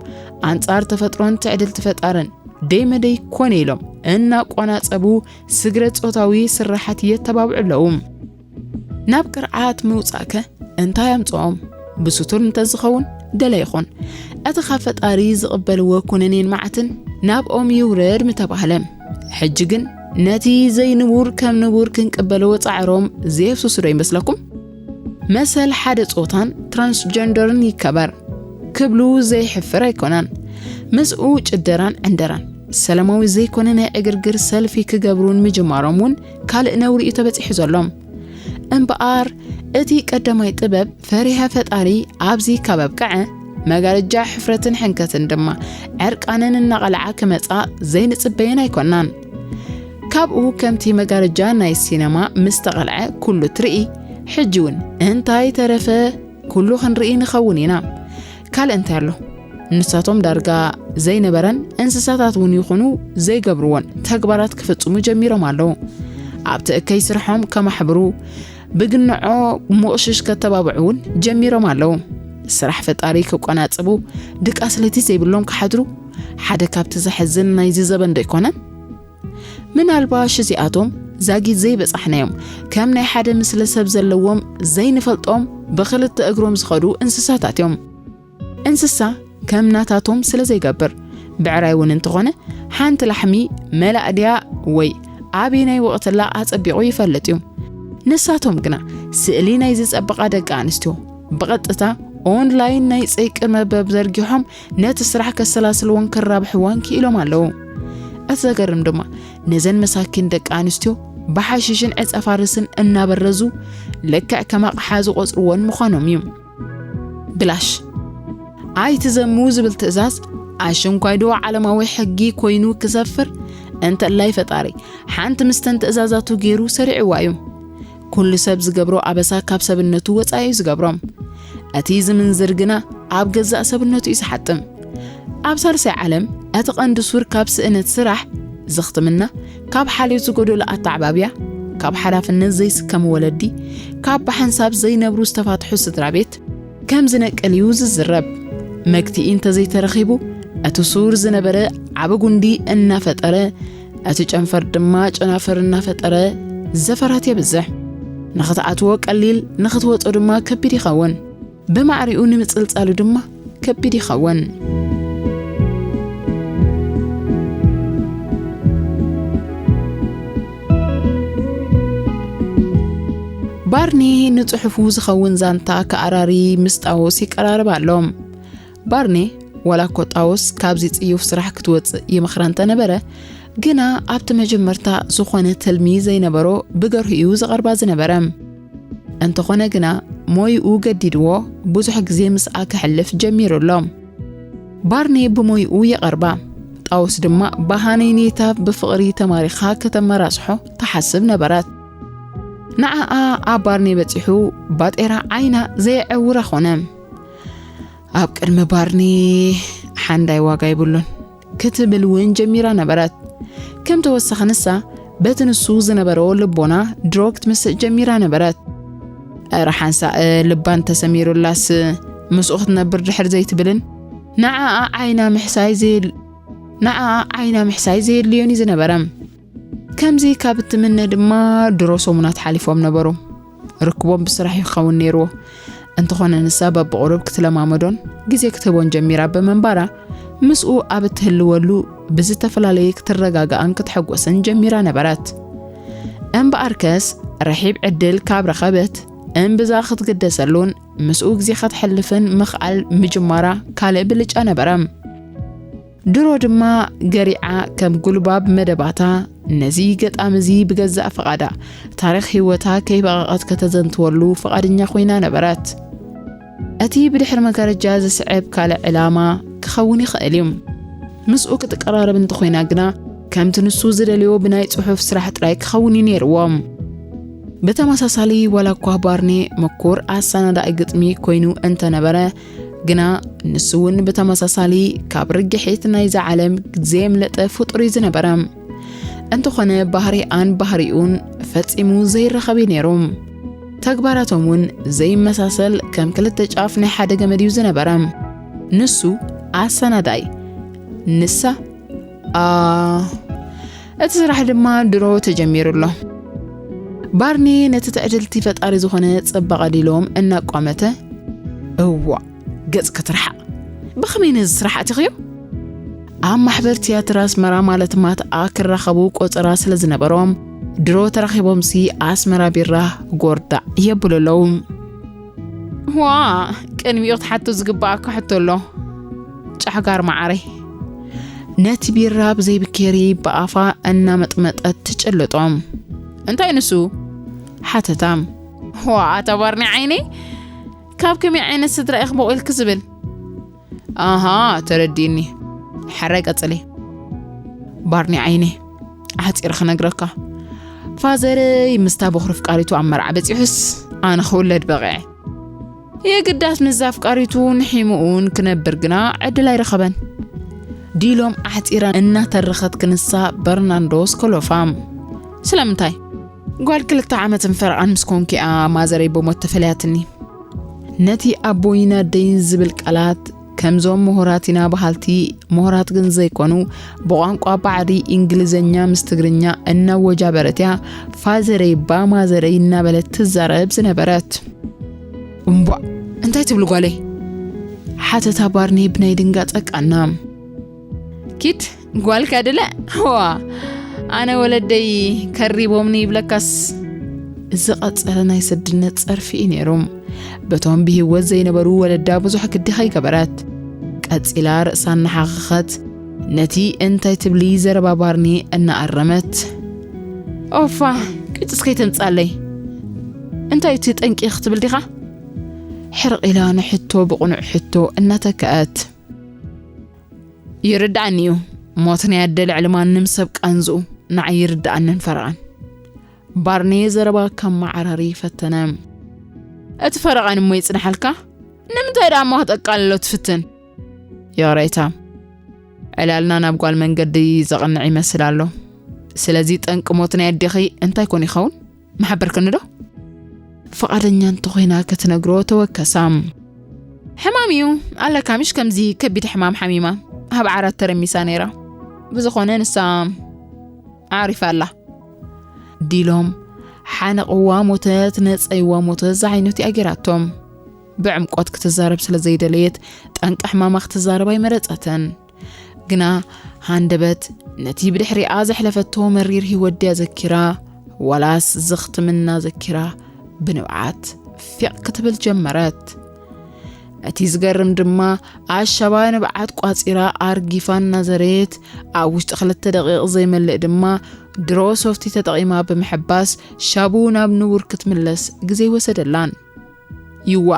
ኣንጻር ተፈጥሮን ትዕድልቲ ፈጣርን ደይ መደይ ኮነ ኢሎም እናቆናጸቡ ስግረ ጾታዊ ስራሓት የተባብዑ ኣለዉ። ናብ ቅርዓት ምውጻእከ እንታይ ኣምጽኦም? ብስቱር እንተዝኸውን ደለ ይኹን። እቲ ካብ ፈጣሪ ዝቕበልዎ ኩነኔን መዓትን ናብኦም ይውረድ ምተባህለ። ሕጂ ግን ነቲ ዘይንቡር ከም ንቡር ክንቅበሎ ጻዕሮም ዘየፍስሱ ዶ ይመስለኩም? መሰል ሓደ ጾታን ትራንስጀንደርን ይከበር ክብሉ ዘይሕፍር ኣይኮነን። ምስኡ ጭደራን ዕንደራን ሰላማዊ ዘይኮነ ናይ ዕግርግር ሰልፊ ክገብሩን ምጅማሮም እውን ካልእ ነውሪ እዩ ተበጺሑ ዘሎ። እምበኣር፣ እቲ ቀዳማይ ጥበብ ፈሪሃ ፈጣሪ ኣብዚ ካብ ኣብቅዐ፣ መጋረጃ ሕፍረትን ሕንከትን ድማ ዕርቃነን እናቐልዓ ክመጻ ዘይንጽበየን ኣይኮናን። ካብኡ ከምቲ መጋረጃ ናይ ሲነማ ምስ ተቐልዐ ኩሉ ትርኢ፣ ሕጂ እውን እንታይ ተረፈ ኩሉ ክንርኢ ንኸውን ኢና። ካልእ እንታይ ኣሎ? ንሳቶም ዳርጋ ዘይነበረን እንስሳታት እውን ይኹኑ ዘይገብርዎን ተግባራት ክፍጽሙ ጀሚሮም ኣለዉ። ኣብቲ እከይ ስርሖም ከማሕብሩ፣ ብግንዖ ምቕሽሽ ከተባብዑ እውን ጀሚሮም ኣለዉ። ስራሕ ፈጣሪ ክቆናጽቡ፣ ድቃስ ለይቲ ዘይብሎም ክሓድሩ፣ ሓደ ካብቲ ዘሕዝን ናይዚ ዘበን ዶ ኣይኮነን? ምናልባሽ እዚኣቶም ዛጊት ዘይበጻሕናዮም፣ ከም ናይ ሓደ ምስለ ሰብ ዘለዎም ዘይንፈልጦም ብኽልተ እግሮም ዝኸዱ እንስሳታት እዮም። እንስሳ ከም ናታቶም ስለ ዘይገብር፣ ብዕራይ እውን እንተኾነ ሓንቲ ላሕሚ መላእ ድያ ወይ ኣበየናይ ወቕትላ ኣጸቢቑ ይፈልጥ እዩ። ንሳቶም ግና ስእሊ ናይ ዝጸበቓ ደቂ ኣንስትዮ ብቐጥታ ኦንላይን ናይ ጸይቂ መርበብ ዘርጊሖም ነቲ ስራሕ ከሰላስልዎን ከራብሕዎን ክኢሎም ኣለዉ። እቲ ዘገርም ድማ ነዘን መሳኪን ደቂ ኣንስትዮ ብሓሽሽን ዕጸ ፋርስን እናበረዙ ልክዕ ከም ኣቕሓ ዝቖጽርዎን ምዃኖም እዩ። ብላሽ ኣይትዘሙ ዝብል ትእዛዝ ኣሽንኳይዶ ዓለማዊ ሕጊ ኮይኑ ክሰፍር እንተላይ ፈጣሪ ሓንቲ ምስተን ትእዛዛቱ ገይሩ ሰሪዕዋ እዩ። ኩሉ ሰብ ዝገብሮ ኣበሳ ካብ ሰብነቱ ወጻኢ እዩ ዝገብሮ። እቲ ዝምንዝር ግና ኣብ ገዛእ ሰብነቱ እዩ ዝሓጥም። ኣብ ሳልሳይ ዓለም እቲ ቀንዲ ሱር ካብ ስእነት ስራሕ፣ ዘኽትምና፣ ካብ ሓልዮት ዝጎደሎ ኣተዓባብያ፣ ካብ ሓላፍነት ዘይስከሙ ወለዲ፣ ካብ ብሓንሳብ ዘይነብሩ ዝተፋትሑ ስድራ ቤት፣ ከም ዝነቅል እዩ ዝዝረብ። መግትኢ እንተዘይተረኺቡ፣ እቲ ሱር ዝነበረ ዓቢ ጉንዲ እናፈጠረ፣ እቲ ጨንፈር ድማ ጨናፍር እናፈጠረ ዘፈራት የብዝሕ። ንኽትኣትዎ ቀሊል፣ ንኽትወጾ ድማ ከቢድ ይኸውን። ብማዕሪኡ ንምጽልጻሉ ድማ ከቢድ ይኸውን። ባርኒ ንጽሑፉ ዝኸውን ዛንታ ከኣራሪ ምስ ጣዎስ ይቀራረብ ኣሎ። ባርኒ ዋላ እኮ ጣዎስ ካብዚ ጽዩፍ ስራሕ ክትወጽእ ይምኽራ እንተነበረ፣ ግና ኣብቲ መጀመርታ ዝኾነ ትልሚ ዘይነበሮ ብገርሁ እዩ ዝቐርባ ዝነበረ። እንተኾነ ግና ሞይኡ ገዲድዎ ብዙሕ ግዜ ምስኣ ከሕልፍ ጀሚሩ ኣሎ። ባርኒ ብሞይኡ ይቐርባ። ጣውስ ድማ ብሃነይነይታ ብፍቕሪ ተማሪኻ ከተመራስሖ ትሓስብ ነበረት። ንዓኣ ኣብ ባርኒ በጺሑ ባጤራ ዓይና ዘየዐውራ ኾነ። ኣብ ቅድሚ ባርኒ ሓንዳይ ዋጋ የብሉን ክትብል እውን ጀሚራ ነበረት። ከም ተወሳኺ ንሳ በቲ ንሱ ዝነበሮ ልቦና ድሮ ክትምስጥ ጀሚራ ነበረት። እረ ሓንሳእ ልባን ተሰሚሩላስ ምስኡ ክትነብር ድሕር ዘይትብልን? ንዓኣ ዓይና ምሕሳይ ዘየል ንዓኣ ዓይና ምሕሳይ ዘየድልዮን እዩ ዝነበረ። ከምዚ ካብ እትምነ ድማ ድሮ ሰሙናት ሓሊፎም ነበሩ። ርክቦም ብስራሕ ይኸውን ነይርዎ። እንተኾነ ንሳ በብቕሩብ ክትለማመዶን ግዜ ክትህቦን ጀሚራ ብምንባራ፣ ምስኡ ኣብ እትህልወሉ ብዝተፈላለየ ክትረጋጋእን ክትሐጎስን ጀሚራ ነበረት። እምበኣርከስ፣ ረሒብ ዕድል ካብ ረኸበት፣ እምብዛ ክትግደሰሉን ምስኡ ግዜ ከተሕልፍን ምኽኣል ምጅማራ ካልእ ብልጫ ነበረ። ድሮ ድማ ገሪዓ ከም ጉልባብ መደባታ ነዚ ገጣሚ እዚ ብገዛእ ፍቓዳ ታሪኽ ህይወታ ከይበቐቐት ከተዘንትወሉ ፍቓድኛ ኮይና ነበረት። እቲ ብድሕሪ መጋረጃ ዝስዕብ ካልእ ዕላማ ክኸውን ይኽእል እዩ። ምስኡ ክትቀራረብ እንተኾይና ግና ከምቲ ንሱ ዝደልዮ ብናይ ጽሑፍ ስራሕ ጥራይ ክኸውን እዩ ነይርዎ። ብተመሳሳሊ ዋላ እኳ ባርኔ ምኩር ኣሰናዳኢ ግጥሚ ኮይኑ እንተነበረ ግና ንሱ እውን ብተመሳሳሊ ካብ ርግሒት ናይዛ ዓለም ዘየምለጠ ፍጡር እዩ ዝነበረ። እንተኾነ ባህሪኣን ባህሪኡን ፈጺሙ ዘይራኸብ እዩ ነይሩ። ተግባራቶም እውን ዘይመሳሰል ከም ክልተ ጫፍ ናይ ሓደ ገመድ እዩ ዝነበረ። ንሱ ኣሰናዳኢ፣ ንሳ ኣ እቲ ስራሕ ድማ ድሮ ተጀሚሩ ኣሎ። ባርኒ ነቲ ትዕድልቲ ፈጣሪ ዝኾነ ጽባቐ ዲሎም እናቋመተ፣ እዋ ገጽ ክትርሓቕ ብኸመይ ነዚ ስራሕ ኣቲኽዮ? ኣብ ማሕበር ትያትር ኣስመራ ማለት ማትኣ ክራኸቡ ቆጸራ ስለ ዝነበሮም ድሮ ተራኺቦምሲ ኣስመራ ቢራ ጎርዳዕ የብሉ ኣለዉ። ዋ ቅድሚኡ ክትሓቶ ዝግባኣካ ሕቶ ኣሎ። ጫሕጋር መዓረይ። ነቲ ቢራ ብዘይብኬሪ ብኣፋ እናመጥመጠት ትጭልጦ። እንታይ ንሱ? ሓተታ። ዋ ኣታ ባርኒ ዓይነይ፣ ካብ ከመይ ዓይነት ስድራ ኢኽ በቑልክ ዝብል? ኣሃ ተረዲእኒ። ሕራይ ቀጽሊ። ባርኒ ዓይነይ፣ ኣሕጺረ ክነግረካ፣ ፋዘረይ ምስታ በኹሪ ፍቃሪቱ ኣብ መርዓ በጺሑስ ኣነ ክውለድ በቒዐ። የግዳስ ምስዛ ኣፍቃሪቱ ንሒሙኡን ክነብር ግና ዕድል ኣይረኸበን። ዲሎም ኣሕጺራ እናተረኸት ክንሳ በርናንዶስ ኮሎፋ። ስለምንታይ? ጓል ክልተ ዓመትን ፈረቓን ምስ ኮንኪኣ ማዘረይ ብሞት ተፈልያትኒ። ነቲ ኣቦይን ኣደይን ዝብል ቃላት ከምዞም ምሁራት ኢና በሃልቲ ምሁራት ግን ዘይኮኑ ብቋንቋ ባዕዲ እንግሊዘኛ ምስ ትግርኛ እናወጃበረት እያ ፋዘረይ ባማዘረይ እናበለት ትዛረብ ዝነበረት። እምቧ እንታይ ትብሉ ጓለይ? ሓተታ ባርኒ ብናይ ድንጋጸ ቃና። ኪድ ጓልካ ድለ ዋ ኣነ ወለደይ ከሪቦምኒ ይብለካስ። ዝቐጸለ ናይ ስድነት ጸርፊ እዩ ነይሩ። በቶም ብህይወት ዘይነበሩ ወለዳ ብዙሕ ግዲ ከይገበረት ቀጺላ ርእሳ እናሓኸኸት ነቲ እንታይ ትብሊ ዘረባ ባርኒ እናኣረመት። ኦፋ ቅጭስ ከይተምጻለይ እንታይ እቲ ጠንቂ ክትብል ዲኻ? ሕርቕ ኢላ ንሕቶ ብቕኑዕ ሕቶ እናተከአት። ይርድኣኒ እዩ። ሞት ናይ ኣደ ልዕሊ ማንም ሰብ ቃንዝኡ ንዓይ ይርድኣንን ፈረቓን። ባርኔ ዘረባ ከመዓራሪ ፈተነ። እቲ ፈረቓን እሞ ይጽንሓልካ? ንምንታይ ደኣ እሞ ክጠቃልሎ ትፍትን? ይቕሬታ። ዕላልና ናብ ጓል መንገዲ ዘቕንዕ ይመስል ኣሎ። ስለዚ ጠንቂ ሞት ናይ ኣዴኺ እንታይ ኮን ይኸውን? ምሓበርክኒ ዶ? ፍቓደኛ እንተኾይና ክትነግሮ ተወከሳ። ሕማም እዩ ኣለካ ምሽ ከምዚ ከቢድ ሕማም ሓሚማ ኣብ ዓራት ተረሚሳ ነይራ። ብዝኾነ ንሳ ዓሪፋ ኣላ። ዲሎም ሓነቕዋ ሞተት ነጸይዋ ሞተት ዝዓይነቱ እያ ጌራቶም። ብዕምቆት ክትዛረብ ስለ ዘይደለየት ጠንቂ ሕማማ ክትዛረብ ኣይመረጸትን። ግና ሃንደበት ነቲ ብድሕሪኣ ዘሕለፈቶ መሪር ህይወት ድያ ዘኪራ ዋላስ ዘኽትምና ዘኪራ ብንብዓት ፊቕ ክትብል ጀመረት። እቲ ዝገርም ድማ ኣሻባ ንብዓት ቋጺራ ኣርጊፋ እናዘረየት ኣብ ውሽጢ ክልተ ደቂቕ ዘይመልእ ድማ ድሮ ሶፍቲ ተጠቒማ ብምሕባስ ሻቡ ናብ ንቡር ክትምለስ ግዜ ወሰደላን። ይዋ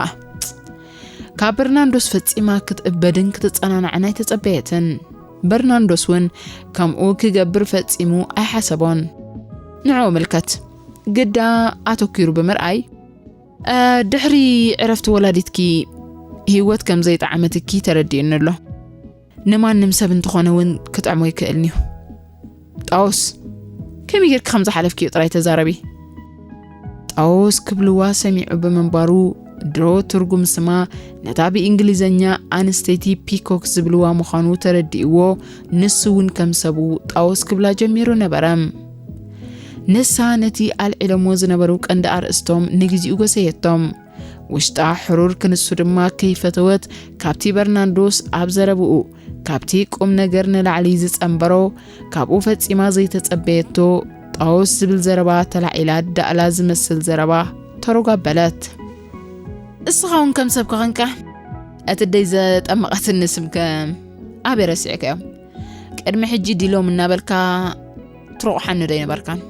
ካብ በርናንዶስ ፈጺማ ክትእበድን ክትጸናናዕን ኣይተጸበየትን። በርናንዶስ እውን ከምኡ ክገብር ፈጺሙ ኣይሓሰቦን። ንዕኡ ምልከት ግዳ ኣተኪሩ ብምርኣይ ድሕሪ ዕረፍቲ ወላዲትኪ ህይወት ከም ዘይጠዓመትኪ ተረዲኡኒ ኣሎ። ንማንም ሰብ እንተኾነ እውን ክጥዕሞ ይክእልንዩ። ጣውስ ከመይ ጌርኪ ከም ዝሓለፍክዮ ጥራይ ተዛረቢ። ጣኦስ ክብልዋ ሰሚዑ ብምንባሩ፣ ድሮ ትርጉም ስማ ነታ ብእንግሊዘኛ ኣንስተይቲ ፒኮክ ዝብልዋ ምዃኑ ተረዲእዎ፣ ንሱ እውን ከም ሰቡ ጣኦስ ክብላ ጀሚሩ ነበረ። ንሳ ነቲ ኣልዒሎሞ ዝነበሩ ቀንዲ ኣርእስቶም ንግዚኡ ጎሰየቶም። ውሽጣ ሕሩር ክንሱ ድማ ከይፈተወት፣ ካብቲ በርናንዶስ ኣብ ዘረብኡ፣ ካብቲ ቁም ነገር ንላዕሊ ዝጸንበሮ፣ ካብኡ ፈጺማ ዘይተጸበየቶ፣ ጣኦስ ዝብል ዘረባ ተላዒላ፣ ዳእላ ዝመስል ዘረባ ተሮጋበለት። እስኻ እውን ከም ሰብ ከኸንካ፣ እቲ ደይ ዘጠመቐትኒ ስምከ ኣበይ ረሲዕካዮ? ቅድሚ ሕጂ ዲሎም እናበልካ ትሮቑሓኒ ዶ ኣይነበርካን?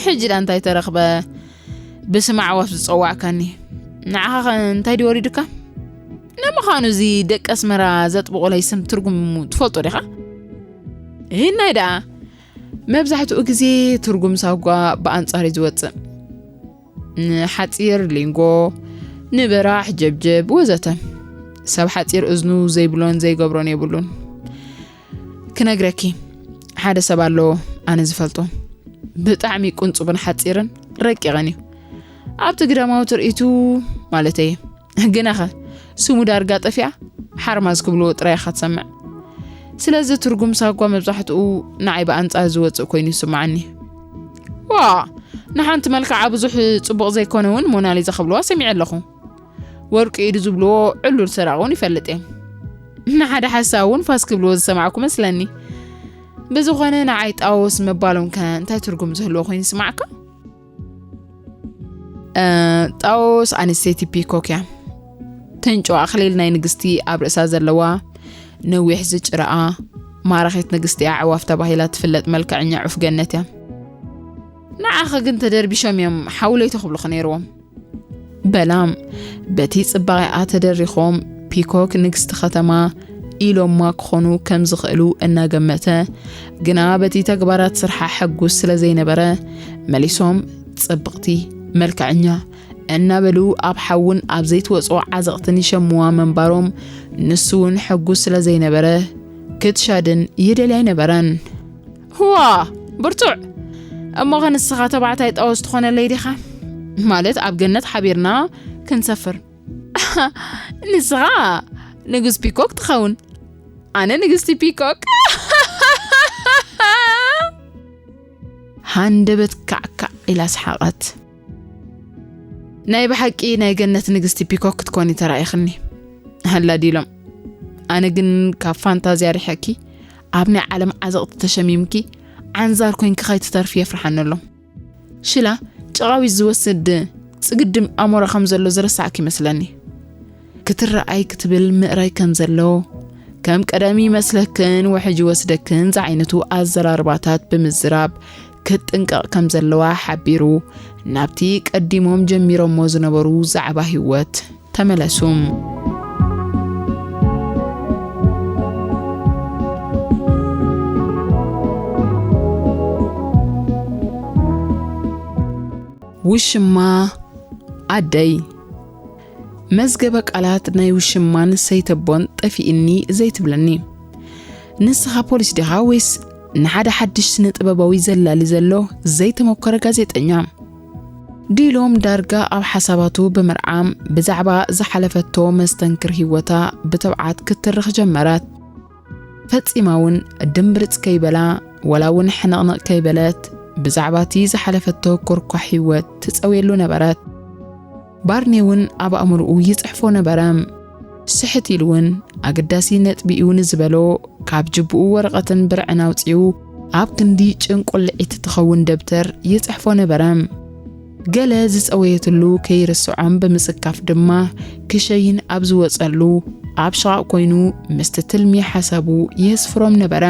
ሕጂ ዳ እንታይ ተረኽበ? ብስም ኣዕዋፍ ዝጸዋዕካኒ። ንዓኻ ኸ እንታይ ድዩ ወሪዱካ? ንምዃኑ እዚ ደቂ ኣስመራ ዘጥብቑለይ ስም ትርጉሙ ትፈልጦ ዲኻ? ይህናይ ደኣ፣ መብዛሕትኡ ግዜ ትርጉም ሳጓ ብኣንጻር እዩ ዝወጽእ። ንሓጺር ሊንጎ፣ ንበራሕ ጀብጀብ ወዘተ። ሰብ ሓጺር እዝኑ ዘይብሎን ዘይገብሮን የብሉን። ክነግረኪ፣ ሓደ ሰብ ኣሎ ኣነ ዝፈልጦ። ብጣዕሚ ቁንጹብን ሓጺርን ረቂቕን እዩ። ኣብቲ ግዳማዊ ትርኢቱ ማለተይ። ግናኸ ስሙ ዳርጋ ጠፊኣ፣ ሓርማዝ ክብልዎ ጥራይ ኢኻ ትሰምዕ። ስለዚ ትርጉም ሳጓ መብዛሕትኡ ንዓይ ብኣንጻር ዝወጽእ ኮይኑ ይስምዓኒ። ዋ፣ ንሓንቲ መልክዓ ብዙሕ ጽቡቕ ዘይኮነ እውን ሞናሊዛ ክብልዋ ሰሚዐ ኣለኹ። ወርቂ ኢዱ ዝብልዎ ዕሉል ሰራቒ እውን ይፈልጥ እየ። ንሓደ ሓሳብ እውን ፋስ ክብልዎ ዝሰማዕኩ መስለኒ። ብዝኾነ ንዓይ ጣኦስ ምባሎም ከ እንታይ ትርጉም ዝህልዎ ኮይኑ ይስማዓካ? እ፣ ጣኦስ ኣንስተይቲ ፒኮክ እያ። ትንጮ ኣኽሊል ናይ ንግስቲ ኣብ ርእሳ ዘለዋ፣ ነዊሕ ዝጭረኣ፣ ማራኺት ንግስቲ ኣዕዋፍ ተባሂላ ትፍለጥ መልክዐኛ ዑፍ ገነት እያ። ንዓኺ ግን ተደርቢሾም እዮም ሓው ለይቶ ክብሉኺ ነይርዎም። በላም በቲ ጽባቐኣ ተደሪኾም ፒኮክ ንግስቲ ከተማ ኢሎማ ክኾኑ ከም ዝኽእሉ እናገመተ፣ ግና በቲ ተግባራት ስርሓ ሕጉስ ስለ ዘይነበረ፣ መሊሶም ጽብቕቲ፣ መልክዐኛ እናበሉ ኣብ ሓውን ኣብ ዘይትወጽኦ ዓዘቕትን ይሸምዋ ምንባሮም፣ ንሱ እውን ሕጉስ ስለ ዘይነበረ፣ ክትሻድን ይደልያ ኣይነበረን። ህዋ፣ ብርቱዕ! እሞ ኸ ንስኻ ተባዕታይ ጣኦስ ትኾነለይ ዲኻ? ማለት ኣብ ገነት ሓቢርና ክንሰፍር። ንስኻ ንጉስ ፒኮክ ትኸውን። ኣነ ንግስቲ ፒኮክ። ሃንደበት ካዕካዕ ኢላ ሰሓቐት። ናይ ብሓቂ ናይ ገነት ንግስቲ ፒኮክ ክትኮኒ ተራኢኽኒ። ሃላ ዲሎም። ኣነ ግን ካብ ፋንታዝያ ርሒቕኪ፣ ኣብ ናይ ዓለም ዓዘቕቲ ተሸሚምኪ፣ ዓንዛር ኮይንኪ ከይትተርፊ የፍርሓኒ ኣሎ። ሽላ ጭቓዊት ዝወስድ ጽግድም ኣሞራ ከም ዘሎ ዝረሳዕኪ ይመስለኒ። ክትረኣይ ክትብል ምእራይ ከም ዘሎ፣ ከም ቀደም ይመስለክን ውሕጅ ይወስደክን ዝዓይነቱ ኣዘራርባታት ብምዝራብ ክትጥንቀቕ ከም ዘለዋ ሓቢሩ፣ ናብቲ ቀዲሞም ጀሚሮሞ ዝነበሩ ዛዕባ ህይወት ተመለሱ። ውሽማ ኣደይ። መዝገበ ቃላት ናይ ውሽማን ሰይተቦን ጠፊእኒ ዘይትብለኒ። ንስኻ ፖሊስ ዲኻ ወይስ ንሓደ ሓድሽ ስነ ጥበባዊ ዘላሊ ዘሎ ዘይተመኮረ ጋዜጠኛ? ዲሎም ዳርጋ ኣብ ሓሳባቱ ብምርዓም ብዛዕባ ዝሓለፈቶ መስተንክር ህይወታ ብትብዓት ክትርኽ ጀመረት። ፈጺማ እውን ድምብርጽ ከይበላ፣ ወላ እውን ሕንቕንቕ ከይበለት፣ ብዛዕባ እቲ ዝሓለፈቶ ኮርኳሕ ህይወት ትጸውየሉ ነበረት። ባርኔ እውን ኣብ ኣእምሮኡ ይጽሕፎ ነበረ። ስሕት ኢሉ እውን ኣገዳሲ ነጥቢ እዩ ንዝበሎ ካብ ጅብኡ ወረቐትን ብርዕን ኣውጺኡ ኣብ ክንዲ ጭንቁልዒት ትኸውን ደብተር ይጽሕፎ ነበረ። ገለ ዝጸወየትሉ ከይርስዖም ብምጽካፍ ድማ ክሸይን ኣብ ዝወጸሉ ኣብ ሽቓቕ ኮይኑ ምስቲ ትልሚ ሓሳቡ የስፍሮም ነበረ።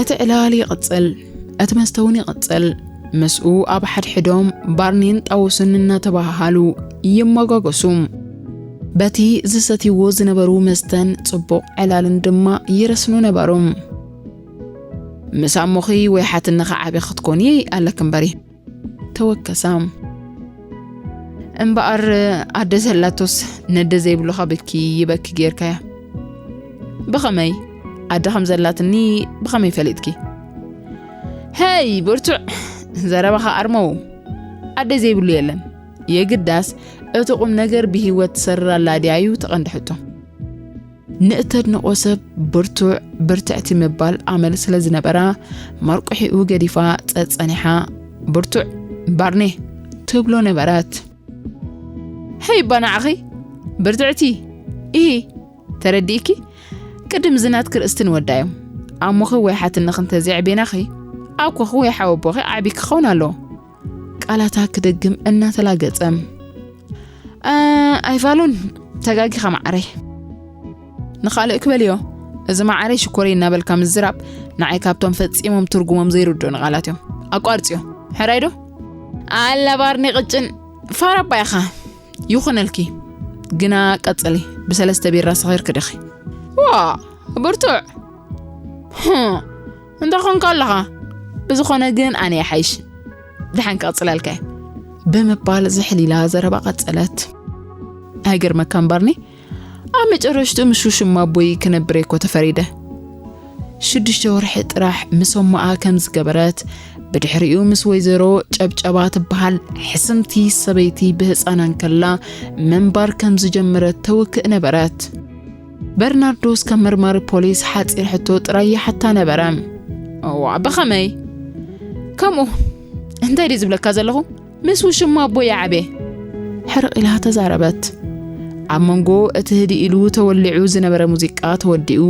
እቲ ዕላል ይቕጽል፣ እቲ መስተ እውን ይቕጽል። ምስኡ ኣብ ሓድሕዶም ባርኔን ጣውስን እናተባሃሃሉ ይመጓገሱ። በቲ ዝሰትይዎ ዝነበሩ መስተን ጽቡቕ ዕላልን ድማ ይረስኑ ነበሩ። ምስ ኣሞኺ ወይ ሓትንኺ ዓቢ ክትኮኒ ኣለኪ እምበሪ። ተወከሳ። እምበኣር ኣደ ዘላቶስ ነደ ዘይብሉኻ ብኪ ይበኪ ጌርካያ። ብኸመይ? ኣደ ከም ዘላትኒ ብኸመይ ፈሊጥኪ? ሄይ ብርቱዕ! ዘረባኻ ኣርመው። ኣደ ዘይብሉ የለን። የግዳስ እቲ ቁም ነገር ብህይወት ትሰርር ኣላ ድያ እዩ ተቐንዲ ሕቶ። ንእተድንቆ ሰብ ብርቱዕ፣ ብርትዕቲ ምባል ኣመል ስለ ዝነበራ፣ መርቁሒኡ ገዲፋ ጸጸኒሓ፣ "ብርቱዕ ባርኔ" ትብሎ ነበረት። "ሄይ እባ ንዓኺ ብርትዕቲ ኢሂ፣ ተረዲእኪ? ቅድም ዝናትኪ ርእስቲ ንወዳዮም። ኣሞኺ ወይ ሓትነኺ እንተዘይዕቤናኺ፣ ኣኮኺ ወይ ሓወቦኺ ዓቢ ክኸውን ኣለዎ።" ቃላታ ክደግም እናተላገጸ፣ "እ፣ ኣይፋሉን፣ ተጋጊኻ መዓረይ። ንኻልእ ክበልዮ፣ እዚ መዓረይ ሽኮረይ እናበልካ ምዝራብ ንዓይ ካብቶም ፈጺሞም ትርጉሞም ዘይርድኡኒ ቃላት እዮም። ኣቋርጽዮ፣ ሕራይ ዶ?" "ኣላ ባርኒ ቅጭን፣ ፋራ እባ ኢኻ። ይኹነልኪ፣ ግና ቀጽሊ፣ ብሰለስተ ቢራ ሰኺርኪ ዲኺ?" "ዋ፣ ብርቱዕ! ህም፣ እንተ ኾንካ ኣለኻ። ብዝኾነ ግን ኣነ ይሓይሽ። ደሓን ክቕጽለልካ እየ" ብምባል ዝሕል ኢላ ዘረባ ቀጸለት። "ኣይገርመካን ባርኒ፣ ኣብ መጨረሽትኡ ምስ ውሽማ ኣቦይ ክነብር እየ እኮ ተፈሪደ። ሽዱሽተ ወርሒ ጥራሕ ምስ ኣሞኣ ከም ዝገበረት፣ ብድሕሪኡ ምስ ወይዘሮ ጨብጨባ ትበሃል ሕስምቲ ሰበይቲ ብህጻና እንከላ ምንባር ከም ዝጀመረት ተውክእ ነበረት። በርናርዶስ ከም መርማሪ ፖሊስ ሓጺር ሕቶ ጥራይ ይሓታ ነበረ። "እዋ፣ ብኸመይ?" "ከምኡ፣ እንታይ ድዩ ዝብለካ ዘለኹ? ምስ ውሽማ ኣቦይ ይዓበየ።" ሕርቕ ኢላ ተዛረበት። ኣብ መንጎ እቲ ህድእ ኢሉ ተወሊዑ ዝነበረ ሙዚቃ ተወዲኡ፣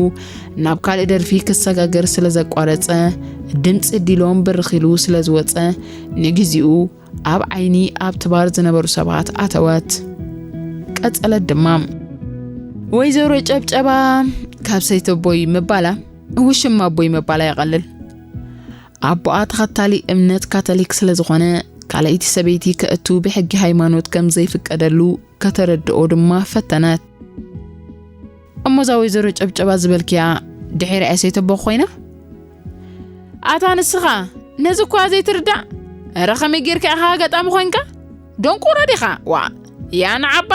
ናብ ካልእ ደርፊ ክሰጋገር ስለ ዘቋረጸ፣ ድምጺ ዲሎም ብርኽ ኢሉ ስለ ዝወጸ፣ ንግዜኡ ኣብ ዓይኒ ኣብቲ ባር ዝነበሩ ሰባት ኣተወት። ቀጸለት ድማ፣ "ወይዘሮ ጨብጨባ ካብ ሰይተቦይ ምባላ፣ ውሽማ ኣቦይ ምባላ ይቐልል። ኣቦኣ ተኸታሊ እምነት ካቶሊክ ስለ ዝኾነ፣ ካልኣይቲ ሰበይቲ ከእቱ ብሕጊ ሃይማኖት ከም ዘይፍቀደሉ ከተረድኦ ድማ ፈተነት።" "እሞ እዛ ወይዘሮ ጨብጨባ ዝበልክያ ድሒረያ ሰይተቦ ኮይና?" "ኣታ ንስኻ ነዚ እኳ ዘይትርዳእ? ኧረ ከመይ ጌርካ ኢኻ ኣጋጣሚ ኮይንካ? ደንቆሮ ዲኻ? ዋ፣ ያ ንዓባ፣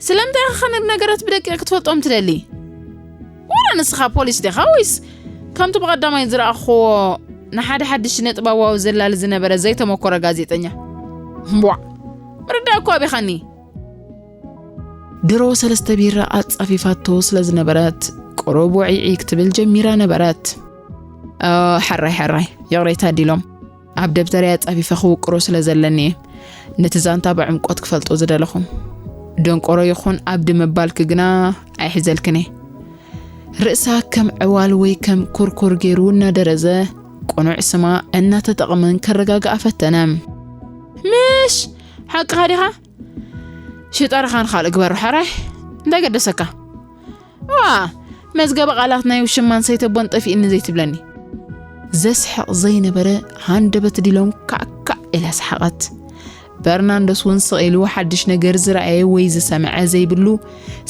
ስለምንታይ ኢኻ ነገራት ብደቂቕ ክትፈልጦም ትደሊ? ዋላ ንስኻ ፖሊስ ዲኻ ወይስ ከምቲ ብቐዳማይ ዝረኣኽዎ ንሓደ ሓድሽ ስነ ጥበባዊ ዘላሊ ዝነበረ ዘይተመኮረ ጋዜጠኛ? እምቧዕ፣ ምርዳእ እኮ ኣቢኻኒ።" ድሮ ሰለስተ ቢራ ኣጻፊፋቶ ስለ ዝነበረት፣ ቁሩብ ውዕይ ክትብል ጀሚራ ነበረት። "እ፣ ሕራይ፣ ሕራይ፣ ይቕሬታ ዲሎም። ኣብ ደብተረይ ኣጻፊፈ ክውቅሮ ስለ ዘለኒ እየ ነቲ ዛንታ ብዕምቆት ክፈልጦ ዝደለኹ። ደንቆሮ ይኹን ኣብዲ ምባልኪ ግና ኣይሕዘልክን እየ።" ርእሳ ከም ዕዋል ወይ ከም ኩርኩር ገይሩ እናደረዘ፣ ቅኑዕ ስማ እናተጠቕመን ከረጋግኣ ፈተነ። "ምሽ ሓቅኻ ዲኻ? ሽጠርኻ ንኻልእ ግበሮ ሕራይ፣ እንታይ ገደሰካ? ዋ፣ መዝገበ ቃላት ናይ ውሽማን ሰይተቦን ጠፊእኒ ዘይትብለኒ?" ዘስሕቕ ዘይነበረ ሃንደበት ዲሎም ካዕካዕ ኢላ ሰሓቐት። በርናንዶስ እውን ስቕ ኢሉ ሓድሽ ነገር ዝረኣየ ወይ ዝሰምዐ ዘይብሉ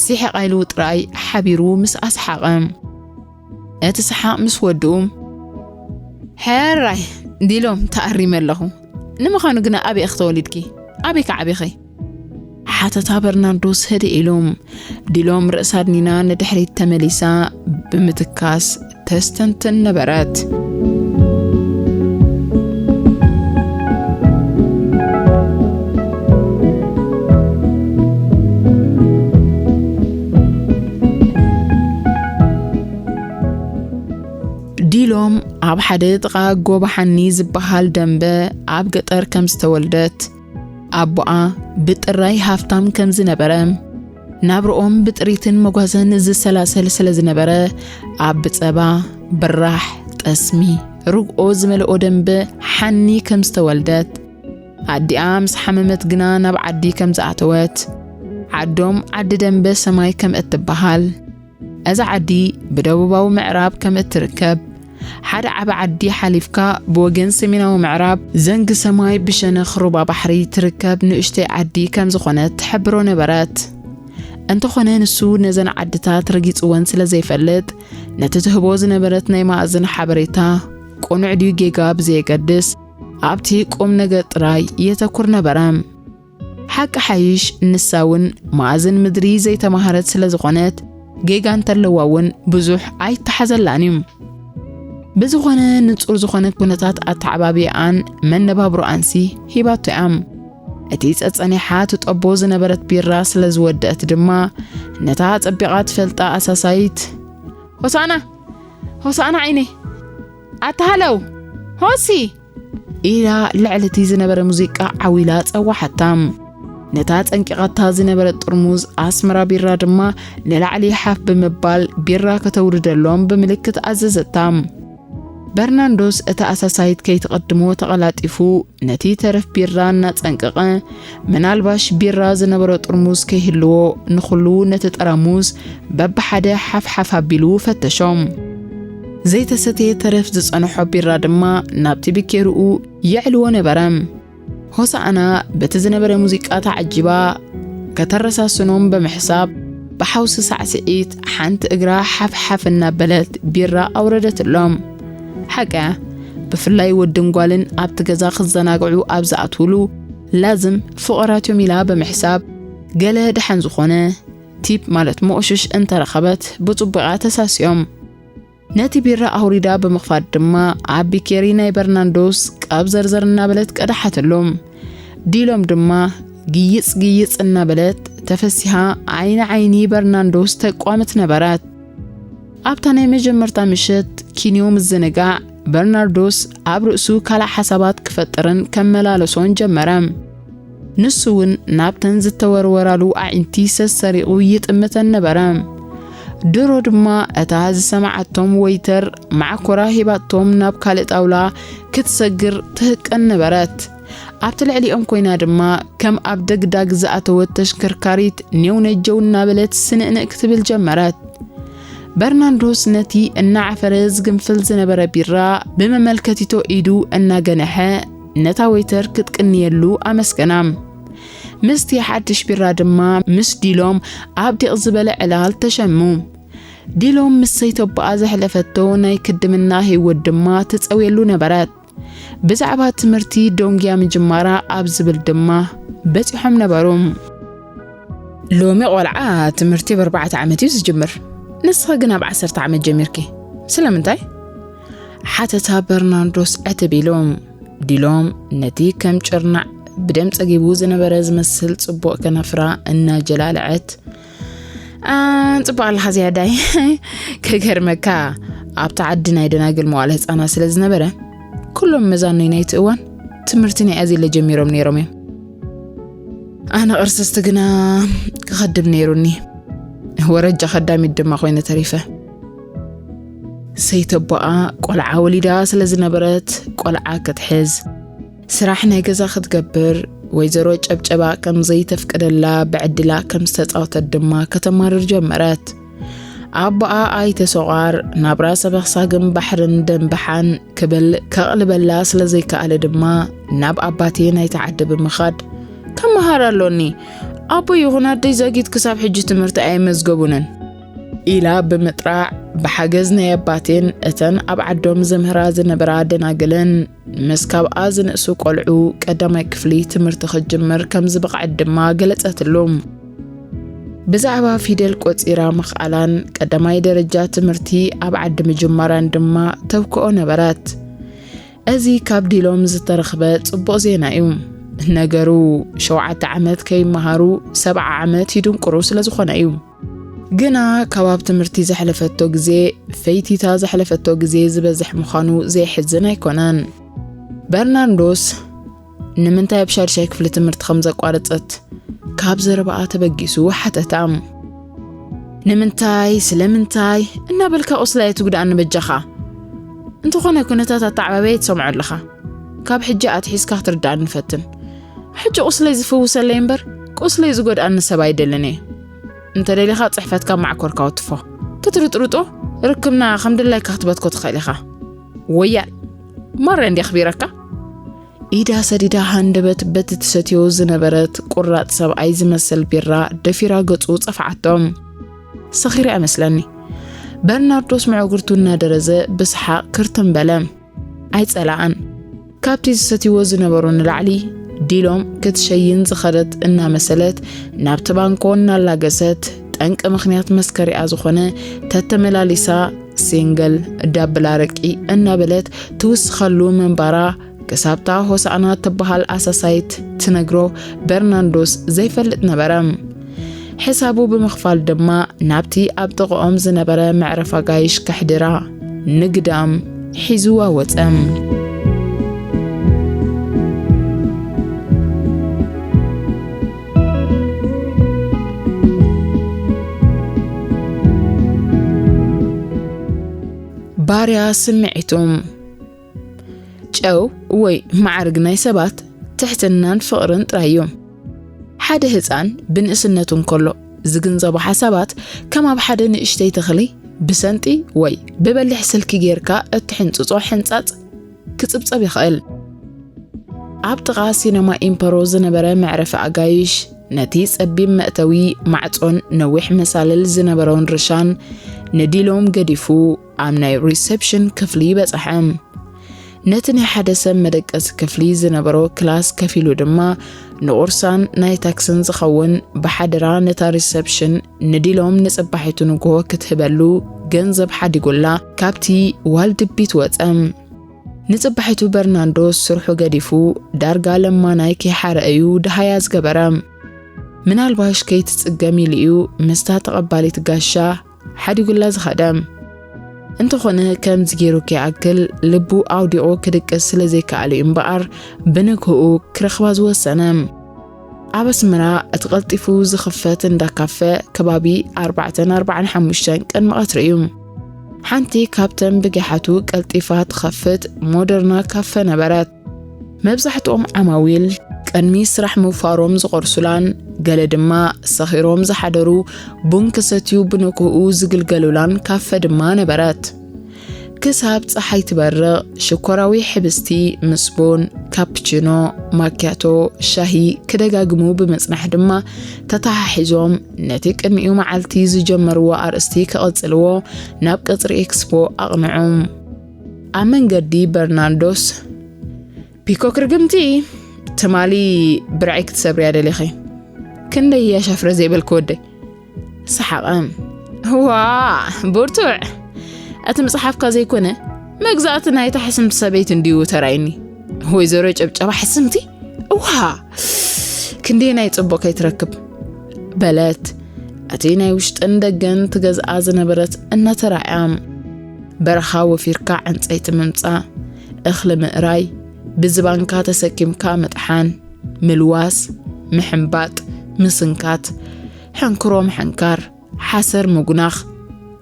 ስሒቕ ኢሉ ጥራይ ሓቢሩ ምስ ኣስሓቐ። እቲ ሰሓቕ ምስ ወድኡ፣ "ሕራይ ዲሎም ተኣሪመ ኣለኹ። ንምዃኑ ግና ኣበይ ኢኺ ተወሊድኪ? ኣበይ ከ ዓቢኺ?" ሓተታ በርናርዶስ ህድእ ኢሉ። ዲሎም ርእሳ ኣድኒና ንድሕሪት ተመሊሳ ብምትካስ ተስተንትን ነበረት። ዲሎም ኣብ ሓደ ጥቓ ጎቦ ሓኒ ዝበሃል ደንበ ኣብ ገጠር ከም ዝተወልደት፣ ኣቦኣ ብጥራይ ሃፍታም ከም ዝነበረ፣ ናብርኦም ብጥሪትን መጓሰን ዝሰላሰል ስለ ዝነበረ፣ ኣብ ብጸባ፣ ብራሕ፣ ጠስሚ፣ ርግኦ ዝመልኦ ደንበ ሓኒ ከም ዝተወልደት፣ ኣዲኣ ምስ ሓመመት ግና ናብ ዓዲ ከም ዝኣተወት፣ ዓዶም ዓዲ ደንበ ሰማይ ከም እትበሃል፣ እዛ ዓዲ ብደቡባዊ ምዕራብ ከም እትርከብ፣ ሓደ ዓቢ ዓዲ ሓሊፍካ ብወገን ሰሜናዊ ምዕራብ ዘንጊ ሰማይ ብሸነኽ ሩባ ባሕሪ ትርከብ ንእሽተይ ዓዲ ከም ዝኾነት ትሕብሮ ነበረት። እንተኾነ ንሱ ነዘን ዓድታት ረጊጽወን ስለ ዘይፈልጥ፣ ነቲ ትህቦ ዝነበረት ናይ መኣዝን ሓበሬታ ቅኑዕ ድዩ ጌጋ ብዘየገድስ፣ ኣብቲ ቁም ነገር ጥራይ የተኩር ነበረ። ሓቂ ሓይሽ፣ ንሳ እውን መኣዝን ምድሪ ዘይተማህረት ስለ ዝኾነት፣ ጌጋ እንተለዋ እውን ብዙሕ ኣይተሓዘላን እዩ። ብዝኾነ፣ ንጹር ዝኾነ ኩነታት ኣተዓባብያኣን መነባብሮኣንሲ ሂባቶ እያ። እቲ ጸጸኒሓ ትጠቦ ዝነበረት ቢራ ስለ ዝወደአት ድማ፣ ነታ ጸቢቓ ትፈልጣ ኣሳሳይት፣ "ሆሳዕና! ሆሳዕና ዓይነይ! ኣታ ሃለው! ሆሲ!" ኢላ ልዕሊ እቲ ዝነበረ ሙዚቃ ዓው ኢላ ጸዋሓታ። ነታ ጸንቂቓታ ዝነበረት ጥርሙዝ ኣስመራ ቢራ ድማ ንላዕሊ ሓፍ ብምባል ቢራ ከተውርደሎም ብምልክት ኣዘዘታ። በርናንዶስ እታ ኣሳሳይት ከይትቐድሞ ተቐላጢፉ ነቲ ተረፍ ቢራ እናጸንቀቐ፣ ምናልባሽ ቢራ ዝነበሮ ጥርሙዝ ከይህልዎ፣ ንኹሉ ነቲ ጠራሙዝ በብሓደ ሓፍሓፍ ኣቢሉ ፈተሾም። ዘይተሰትየ ተረፍ ዝጸንሖ ቢራ ድማ ናብቲ ብኬርኡ የዕልዎ ነበረ። ሆሳዕና በቲ ዝነበረ ሙዚቃ ተዓጂባ ከተረሳስኖም ብምሕሳብ፣ ብሓውሲ ሳዕስዒት ሓንቲ እግራ ሓፍሓፍ እናበለት ቢራ ኣውረደትሎም። ሓቀያ፣ ብፍላይ ወድን ጓልን ኣብቲ ገዛ ክዘናግዑ ኣብ ዝኣትውሉ፣ ላዝም ፍቑራት እዮም ኢላ ብምሕሳብ፣ ገለ ደሓን ዝኾነ ቲፕ ማለት መቑሽሽ እንተረኸበት ብጽቡቕ እያ ተሳስዮም። ነቲ ቢራ ኣውሪዳ ብምኽፋት ድማ ኣብ ቢኬሪ ናይ በርናንዶስ ቀብ ዘርዘር እናበለት ቀዳሓትሎም። ዲሎም ድማ ግይጽ ግይጽ እናበለት ተፈሲሃ ዓይኒ ዓይኒ በርናንዶስ ተቋምት ነበረት። ኣብታ ናይ መጀመርታ ምሸት ኪንዮ ምዝንጋዕ በርናርዶስ ኣብ ርእሱ ካልእ ሓሳባት ክፈጥርን ከመላለሶን ጀመረ። ንሱ እውን ናብተን ዝተወርወራሉ ኣዒንቲ ሰሰሪቑ ይጥምተን ነበረ። ድሮ ድማ እታ ዝሰማዓቶም ወይተር ማዕኮራ ሂባቶም ናብ ካልእ ጣውላ ክትሰግር ትህቀን ነበረት። ኣብቲ ልዕሊኦም ኮይና ድማ ከም ኣብ ደግዳግ ዝኣተወት ተሽከርካሪት ኔው ነጀው እናበለት ስንእንእ ክትብል ጀመረት። በርናንዶስ ነቲ እናዓፈረ ዝግንፍል ዝነበረ ቢራ ብመመልከቲቶ ኢዱ እናገነሐ ነታ ወይተር ክትቅንየሉ ኣመስገና። ምስቲ ሓድሽ ቢራ ድማ ምስ ዲሎም ኣብ ዲቕ ዝበለ ዕላል ተሸሙ። ዲሎም ምስ ሰይተቦኣ ዘሕለፈቶ ናይ ክድምና ህይወት ድማ ትጸውየሉ ነበረት። ብዛዕባ ትምህርቲ ዶንግያ ምጅማራ ኣብ ዝብል ድማ በጺሖም ነበሩ። "ሎሚ ቆልዓ ትምህርቲ ብኣርባዕተ ዓመት እዩ ዝጅምር፣ ንስኺ ግን ኣብ ዓሰርተ ዓመት ጀሚርኪ፣ ስለምንታይ?" ሓተታ በርናንዶስ ዕትብ ኢሉ። ዲሎም ነቲ ከም ጭርናዕ ብደም ጸጊቡ ዝነበረ ዝመስል ጽቡቕ ከናፍራ እናጀላለዐት፣ "አ፣ ጽቡቕ ኣለኻ ዝያዳይ። ክገርመካ፣ ኣብታ ዓዲ ናይ ደናግል መዋለ ህጻናት ስለ ዝነበረ፣ ኩሎም መዛኖይ ናይቲ እዋን ትምህርቲ ናይ ኣዜለ ጀሚሮም ነይሮም እዮም። ኣነ ቅርስስቲ ግና ክኸድም ነይሩኒ። ወረጃ ከዳሚት ድማ ኮይነ ተሪፈ." ሰይተቦኣ ቆልዓ ወሊዳ ስለ ዝነበረት፣ ቆልዓ ክትሕዝ፣ ስራሕ ናይ ገዛ ክትገብር፣ ወይዘሮ ጨብጨባ ከም ዘይተፍቅደላ ብዕድላ ከም ዝተጻወተት ድማ ከተማርር ጀመረት። ኣቦኣ ኣይተ ሰቋር ናብራ ሰበኽሳግን ባሕርን ደንበሓን ክብል ከቕልበላ ስለ ዘይከኣለ ድማ ናብ ኣባቴ ናይቲ ዓዲ ብምኻድ፣ "ክመሃር ኣሎኒ። ኣቦይ ይኹን ኣደይ ዛጊት ክሳብ ሕጂ ትምህርቲ ኣየመዝገቡንን" ኢላ ብምጥራዕ፣ ብሓገዝ ናይ ኣባቴን እተን ኣብ ዓዶም ዝምህራ ዝነበራ ደናግልን ምስ ካብኣ ዝንእሱ ቆልዑ ቀዳማይ ክፍሊ ትምህርቲ ክትጅምር ከም ዝበቕዐት ድማ ገለጸትሉ። ብዛዕባ ፊደል ቆጺራ ምኽኣላን ቀዳማይ ደረጃ ትምህርቲ ኣብ ዓዲ ምጅማራን ድማ ተውክኦ ነበረት። እዚ ካብ ዲሎም ዝተረኽበ ጽቡቕ ዜና እዩ። ነገሩ፣ ሸውዓተ ዓመት ከይመሃሩ ሰብዓ ዓመት ይድንቁሩ ስለ ዝኾነ እዩ። ግና ካብ ኣብ ትምህርቲ ዘሕለፈቶ ግዜ፣ ፈይቲታ ዘሕለፈቶ ግዜ ዝበዝሕ ምዃኑ ዘየሕዝን ኣይኮነን። በርናንዶስ ንምንታይ ኣብ ሻድሻይ ክፍሊ ትምህርቲ ከም ዘቋረጸት ካብ ዘረባኣ ተበጊሱ ሓተታ። "ንምንታይ፣ ስለምንታይ እናበልካ ቁስላይ ትጉድኣኒ በጃኻ? እንተኾነ ኩነታት ኣተዓባብያ ትሰምዖ ኣለኻ። ካብ ሕጂ ኣትሒዝካ ክትርድኣኒ ፈትን። ሕጂ ቁስለይ ዝፍውሰለይ እምበር ቁስለይ ዝጎድኣኒ ሰብ ኣይደልን እየ። እንተደሊኻ ጽሕፈትካ ማዕኮርካ ወትፎ። ክትርጥርጦ ርክብና ከም ድላይካ ክትበትኮ ትኽእል ኢኻ። ወያል፣ ማርያ እንዲ ኣኽቢረካ?" ኢዳ ሰዲዳ ሃንደበት በቲ ትሰትዮ ዝነበረት ቁራጽ ሰብኣይ ዝመስል ቢራ ደፊራ ገጹ ጸፍዓቶ። ሰኺረ እመስለኒ። በርናርዶስ መዕጉርቱ እናደረዘ ብሰሓቕ ክርትም በለ። ኣይጸላኣን። ካብቲ ዝሰትይዎ ዝነበሩ ንላዕሊ፣ ዲሎም ክትሸይን ዝኸደት እናመሰለት፣ ናብቲ ባንኮ እናላገሰት፣ ጠንቂ ምኽንያት መስከሪኣ ዝኾነ ተተመላሊሳ፣ ሲንግል፣ ዳብል ኣረቂ እናበለት ትውስኸሉ ምንባራ፣ ክሳብታ ሆሳዕና እትበሃል ኣሳሳይት ትነግሮ በርናንዶስ ዘይፈልጥ ነበረ። ሕሳቡ ብምኽፋል ድማ ናብቲ ኣብ ጥቕኦም ዝነበረ መዕረፍ ኣጋይሽ ከሕድራ ንግዳም ሒዝዋ ወጸ። ባርያ ስምዒቱ። ጨው ወይ መዓርግ ናይ ሰባት ትሕትናን ፍቕርን ጥራይ እዩ። ሓደ ህጻን ብንእስነቱ እንከሎ ዝግንዘቦ ሓሳባት ከም ኣብ ሓደ ንእሽተይ ተኽሊ ብሰንጢ ወይ ብበሊሕ ስልኪ ጌርካ እትሕንጽጾ ሕንጻጽ ክጽብጸብ ይኽእል። ኣብ ጥቓ ሲነማ ኢምፐሮ ዝነበረ መዕረፊ ኣጋይሽ፣ ነቲ ጸቢብ መእተዊ ማዕጾን ነዊሕ መሳልል ዝነበሮን ርሻን ንዲሎም ገዲፉ ኣብ ናይ ሪሰፕሽን ክፍሊ በጽሐ። ነቲ ናይ ሓደ ሰብ መደቀሲ ክፍሊ ዝነበሮ ክላስ ከፊሉ ድማ ንቑርሳን ናይ ታክስን ዝኸውን ብሓደራ ነታ ሪሰፕሽን ንዲሎም ንጽባሒቱ ንግሆ ክትህበሉ ገንዘብ ሓዲጉላ ካብቲ ዋልድቢት ወጸ። ንጽባሒቱ በርናንዶ ስርሑ ገዲፉ ዳርጋ ለማናይ ከይሓረ እዩ ደሃያ ዝገበረ። ምናልባሽ ከይትጽገም ኢሉ እዩ ምስታ ተቐባሊት ጋሻ ሓዲጉላ ዝኸደ። እንተኾነ ከምዚ ገይሩ ከይኣክል ልቡ ኣውዲቑ ክድቅስ ስለ ዘይከኣለ እዩ እምበኣር ብንግህኡ ክረኽባ ዝወሰነ። ኣብ ኣስመራ እቲ ቀልጢፉ ዝኽፈት እንዳ ካፈ ከባቢ ኣርባዕተን ኣርባዓን ሓሙሽተን ቅድሚ ቀትሪ እዩ። ሓንቲ ካብተን ብጊሓቱ ቀልጢፋ ትኸፍት ሞደርና ካፈ ነበረት። መብዛሕትኦም ዓማዊል ቅድሚ ስራሕ ምውፋሮም ዝቖርሱላን ገለ ድማ ሰኺሮም ዝሓደሩ ቡን ክሰትዩ ብንግህኡ ዝግልገሉላን ካፈ ድማ ነበረት። ክሳብ ጸሓይ ትበርቕ ሽኮራዊ ሕብስቲ ምስ ቡን፣ ካፕቺኖ፣ ማክያቶ፣ ሻሂ ክደጋግሙ ብምጽናሕ ድማ ተተሓሒዞም ነቲ ቅድሚኡ መዓልቲ ዝጀመርዎ ኣርእስቲ ክቕጽልዎ ናብ ቀጽሪ ኤክስፖ ኣቕንዑ። ኣብ መንገዲ በርናንዶስ፣ ፒኮክ ርግምቲ፣ ትማሊ ብርዐይ ክትሰብርያ ደሊኺ። ክንደይ እያ ሻፍረ ዘይበልኪ ወደይ። ሰሓቐ። ዋ፣ ብርቱዕ! እቲ መጽሓፍካ ዘይኮነ መግዛእቲ ናይታ ሕስምቲ ሰበይቲ እንድዩ ተራይኒ። ወይዘሮ ጨብጨባ ሕስምቲ? እዋ! ክንደየናይ ጽቡቕ ከይትረክብ። በለት። እቲ ናይ ውሽጥን ደገን ትገዝኣ ዝነበረት እናተራእያ። በረኻ ወፊርካ ዕንጸይቲ ምምጻእ፣ እኽሊ ምእራይ፣ ብዝባንካ ተሰኪምካ ምጥሓን፣ ምልዋስ፣ ምሕንባጥ፣ ምስንካት፣ ሕንክሮ ምሕንካር፣ ሓሰር ምጉናኽ፣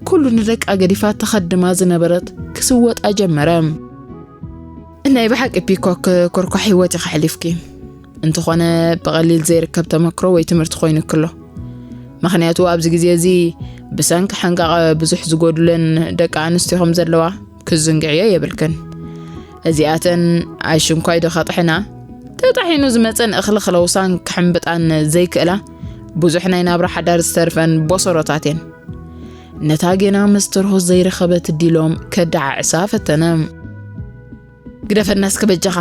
ኩሉ ንደቃ ገዲፋ ተኸድማ ዝነበረት ክስወጣ ጀመረ። ናይ ብሓቂ ፒኮክ ኮርኳሕ ህይወት ኢኻ ኣሕሊፍኪ። እንተኾነ ብቐሊል ዘይርከብ ተመክሮ ወይ ትምህርቲ ኮይኑኪ ኣሎ። ምኽንያቱ ኣብዚ ግዜ እዚ ብሰንኪ ሕንቃቐ ብዙሕ ዝጎድለን ደቂ ኣንስትዮ ከም ዘለዋ ክዝንግዕዮ የብልክን። እዚኣተን ኣሽንኳይ ዶ ከጥሕና? ተጣሒኑ ዝመጸን እኽሊ ክለውሳን ክሕምብጣን ዘይክእላ ብዙሕ ናይ ናብራ ሓዳር ዝተርፈን ቦሰሮታት እየን። ነታ ጌና ምስ ተርሆ ዘይረኸበት ዲሎም ከደዓዕሳ ፈተነ። ግደፈና እስከ በጃኻ።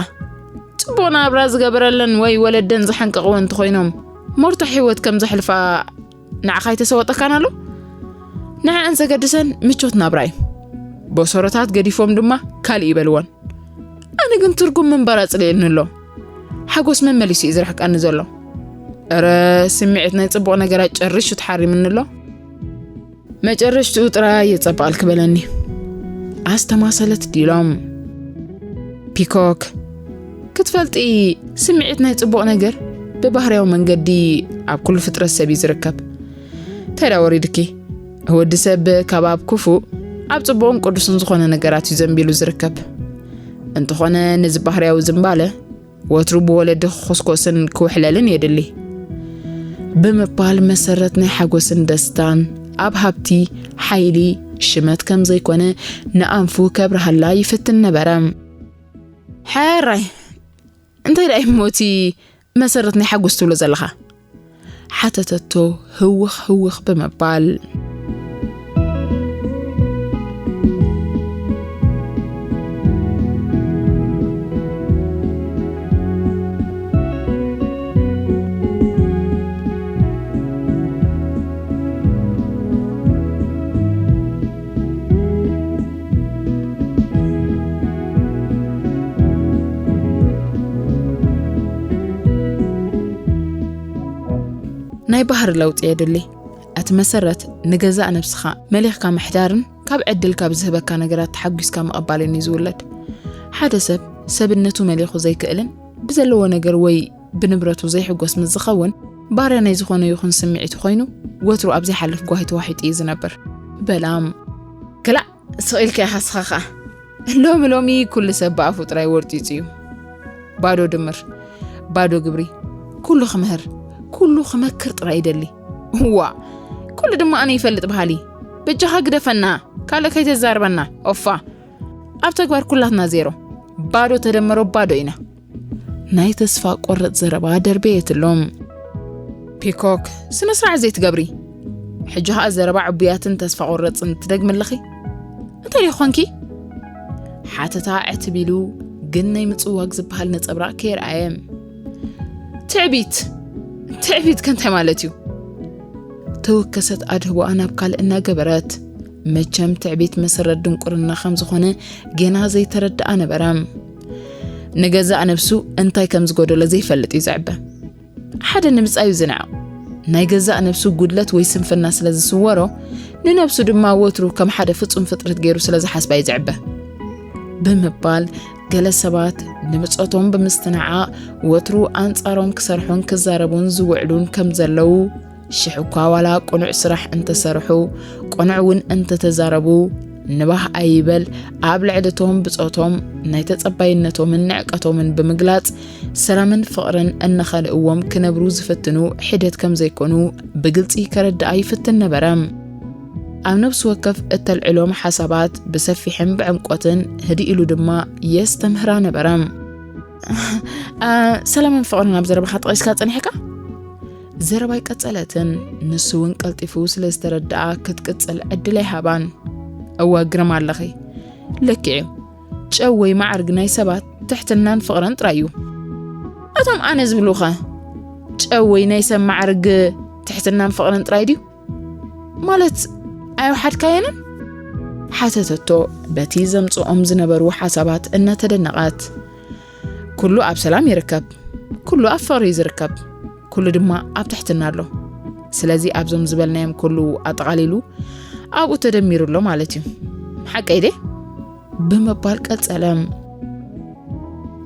ጽቡቕ ናብራ ዝገበረለን ወይ ወለደን ዝሓንቀቕወን እንተኾይኖም፣ መርቶ ህይወት ከም ዘሕልፋ ንዓኻ ኣይተሰወጠካን ኣሎ? ንዕኣን ዘገድሰን ምቾት ናብራ እዩ። ቦሰሮታት ገዲፎም ድማ ካልእ ይበልወን። ኣነ ግን ትርጉም ምንባር ኣጽሊእኒ ኣሎ። ሓጎስ መመሊሱ እዩ ዝርሕቀኒ ዘሎ። እረ፣ ስምዒት ናይ ጽቡቕ ነገራት ጨሪሹ ተሓሪምኒ ኣሎ። መጨረሽትኡ ጥራይ የጸብቐልኪ በለኒ። ኣስተማሰለት ዲሎም። ፒኮክ፣ ክትፈልጢ፣ ስምዒት ናይ ጽቡቕ ነገር ብባህርያዊ መንገዲ ኣብ ኩሉ ፍጥረት ሰብ እዩ ዝርከብ። እንታይ ደኣ ወሪድኪ? ወዲ ሰብ ካብ ኣብ ክፉእ፣ ኣብ ጽቡቕን ቅዱስን ዝኾነ ነገራት እዩ ዘንቢሉ ዝርከብ። እንተኾነ ነዚ ባህርያዊ ዝንባለ ወትሩ ብወለዲ ክኹስኮስን ክውሕለልን የድሊ። ብምባል መሰረት ናይ ሓጎስን ደስታን ኣብ ሃብቲ፣ ሓይሊ፣ ሽመት ከም ዘይኮነ ንኣንፉ ከብርሃላ ይፍትን ነበረ። ሕራይ፣ እንታይ ደኣ እሞ እቲ መሰረት ናይ ሓጎስ ትብሎ ዘለኻ? ሓተተቶ ህውኽ ህውኽ ብምባል። ናይ ባህሪ ለውጢ የድሊ። እቲ መሰረት ንገዛእ ነብስኻ መሊኽካ ምሕዳርን ካብ ዕድል ካብ ዝህበካ ነገራት ተሓጒስካ ምቕባልን እዩ ዝውለድ። ሓደ ሰብ ሰብነቱ መሊኹ ዘይክእልን ብዘለዎ ነገር ወይ ብንብረቱ ዘይሕጎስ ምስ ዝኸውን፣ ባርያ ናይ ዝኾነ ይኹን ስምዒቱ ኮይኑ፣ ወትሩ ኣብ ዘይሓልፍ ጓሂ ተዋሒጡ እዩ ዝነብር። በላም። ክላእ፣ ስቕ ኢልካ ኢኻ ስኻ ኸኣ። ሎሚ ሎሚ ኩሉ ሰብ ብኣፉ ጥራይ ወርጢጹ እዩ። ባዶ ድምር፣ ባዶ ግብሪ፣ ኩሉ ክምህር፣ ኩሉ ክመክር ጥራይ ይደሊ። እዋ፣ ኩሉ ድማ ኣነ ይፈልጥ በሃሊ። በጃኻ ግደፈና፣ ካልእ ከይተዛርበና። ኦፋ። ኣብ ተግባር ኩላትና ዜሮ። ባዶ ተደመሮ ባዶ ኢና። ናይ ተስፋ ቆረጽ ዘረባ ደርበየትሎም። ፒኮክ፣ ስነ ስርዓት ዘይትገብሪ? ሕጂ ኸኣ ዘረባ ዕቡያትን ተስፋ ቆረጽን ትደግሚ ኣለኺ? እንታይ ደኣ ኾንኪ? ሓተታ ዕትብ ኢሉ፣ ግን ናይ ምጽዋግ ዝበሃል ነጸብራቕ ከየርኣየ። ትዕቢት! ትዕቢት ከ እንታይ ማለት እዩ? ተወከሰት ኣድህቦኣ ናብ ካልእ እናገበረት። መቸም ትዕቢት መሰረት ድንቁርና ከም ዝኾነ ጌና ዘይተረድኣ ነበረ። ንገዛእ ነብሱ እንታይ ከም ዝጎደሎ ዘይፈልጥ እዩ ዝዕበ። ሓደ ንምጻዩ ዝንዕቕ። ናይ ገዛእ ነብሱ ጉድለት ወይ ስንፍና ስለ ዝስወሮ፣ ንነብሱ ድማ ወትሩ ከም ሓደ ፍጹም ፍጥረት ገይሩ ስለ ዝሓስባ እዩ ዝዕበ። ብምባል ገለ ሰባት ንብጾቶም ብምስትንዓቕ ወትሩ ኣንጻሮም ክሰርሑን ክዛረቡን ዝውዕሉን ከም ዘለዉ፣ ሽሕ እኳ ዋላ ቅኑዕ ስራሕ እንተሰርሑ፣ ቅኑዕ እውን እንተተዛረቡ፣ ንባህ ኣይበል ኣብ ልዕሊ እቶም ብጾቶም ናይ ተጸባይነቶምን ንዕቀቶምን ብምግላጽ ሰላምን ፍቕርን እናኸልእዎም ክነብሩ ዝፍትኑ ሒደት ከም ዘይኮኑ ብግልጺ ከረድኣ ይፍትን ነበረ። ኣብ ነብሲ ወከፍ እተልዕሎም ሓሳባት ብሰፊሕን ብዕምቆትን ህድእ ኢሉ ድማ የስተምህራ ነበረ። ኣ፣ ሰላምን ፍቕርን ኣብ ዘረባኻ ጠቒስካ ጸኒሕካ? ዘረባ ኣይቀጸለትን። ንሱ እውን ቀልጢፉ ስለ ዝተረድኣ ክትቅጽል ዕድል ኣይሃባን። እወ፣ ግርም ኣለኺ። ልክዕ እዩ። ጨው ወይ ማዕርግ ናይ ሰባት ትሕትናን ፍቕርን ጥራይ እዩ። እቶም ኣነ ዝብሉኸ? ጨው ወይ ናይ ሰብ ማዕርግ ትሕትናን ፍቕርን ጥራይ ድዩ? ማለት ኣይወሓድካየንን? ሓተተቶ በቲ ዘምጽኦም ዝነበሩ ሓሳባት እናተደነቐት። ኩሉ ኣብ ሰላም ይርከብ። ኩሉ ኣብ ፍቕሪ እዩ ዝርከብ። ኩሉ ድማ ኣብ ትሕትና ኣሎ። ስለዚ ኣብዞም ዝበልናዮም ኩሉ ኣጠቓሊሉ ኣብኡ ተደሚሩ ኣሎ ማለት እዩ። ሓቀይ ድየ? ብምባል ቀጸለ።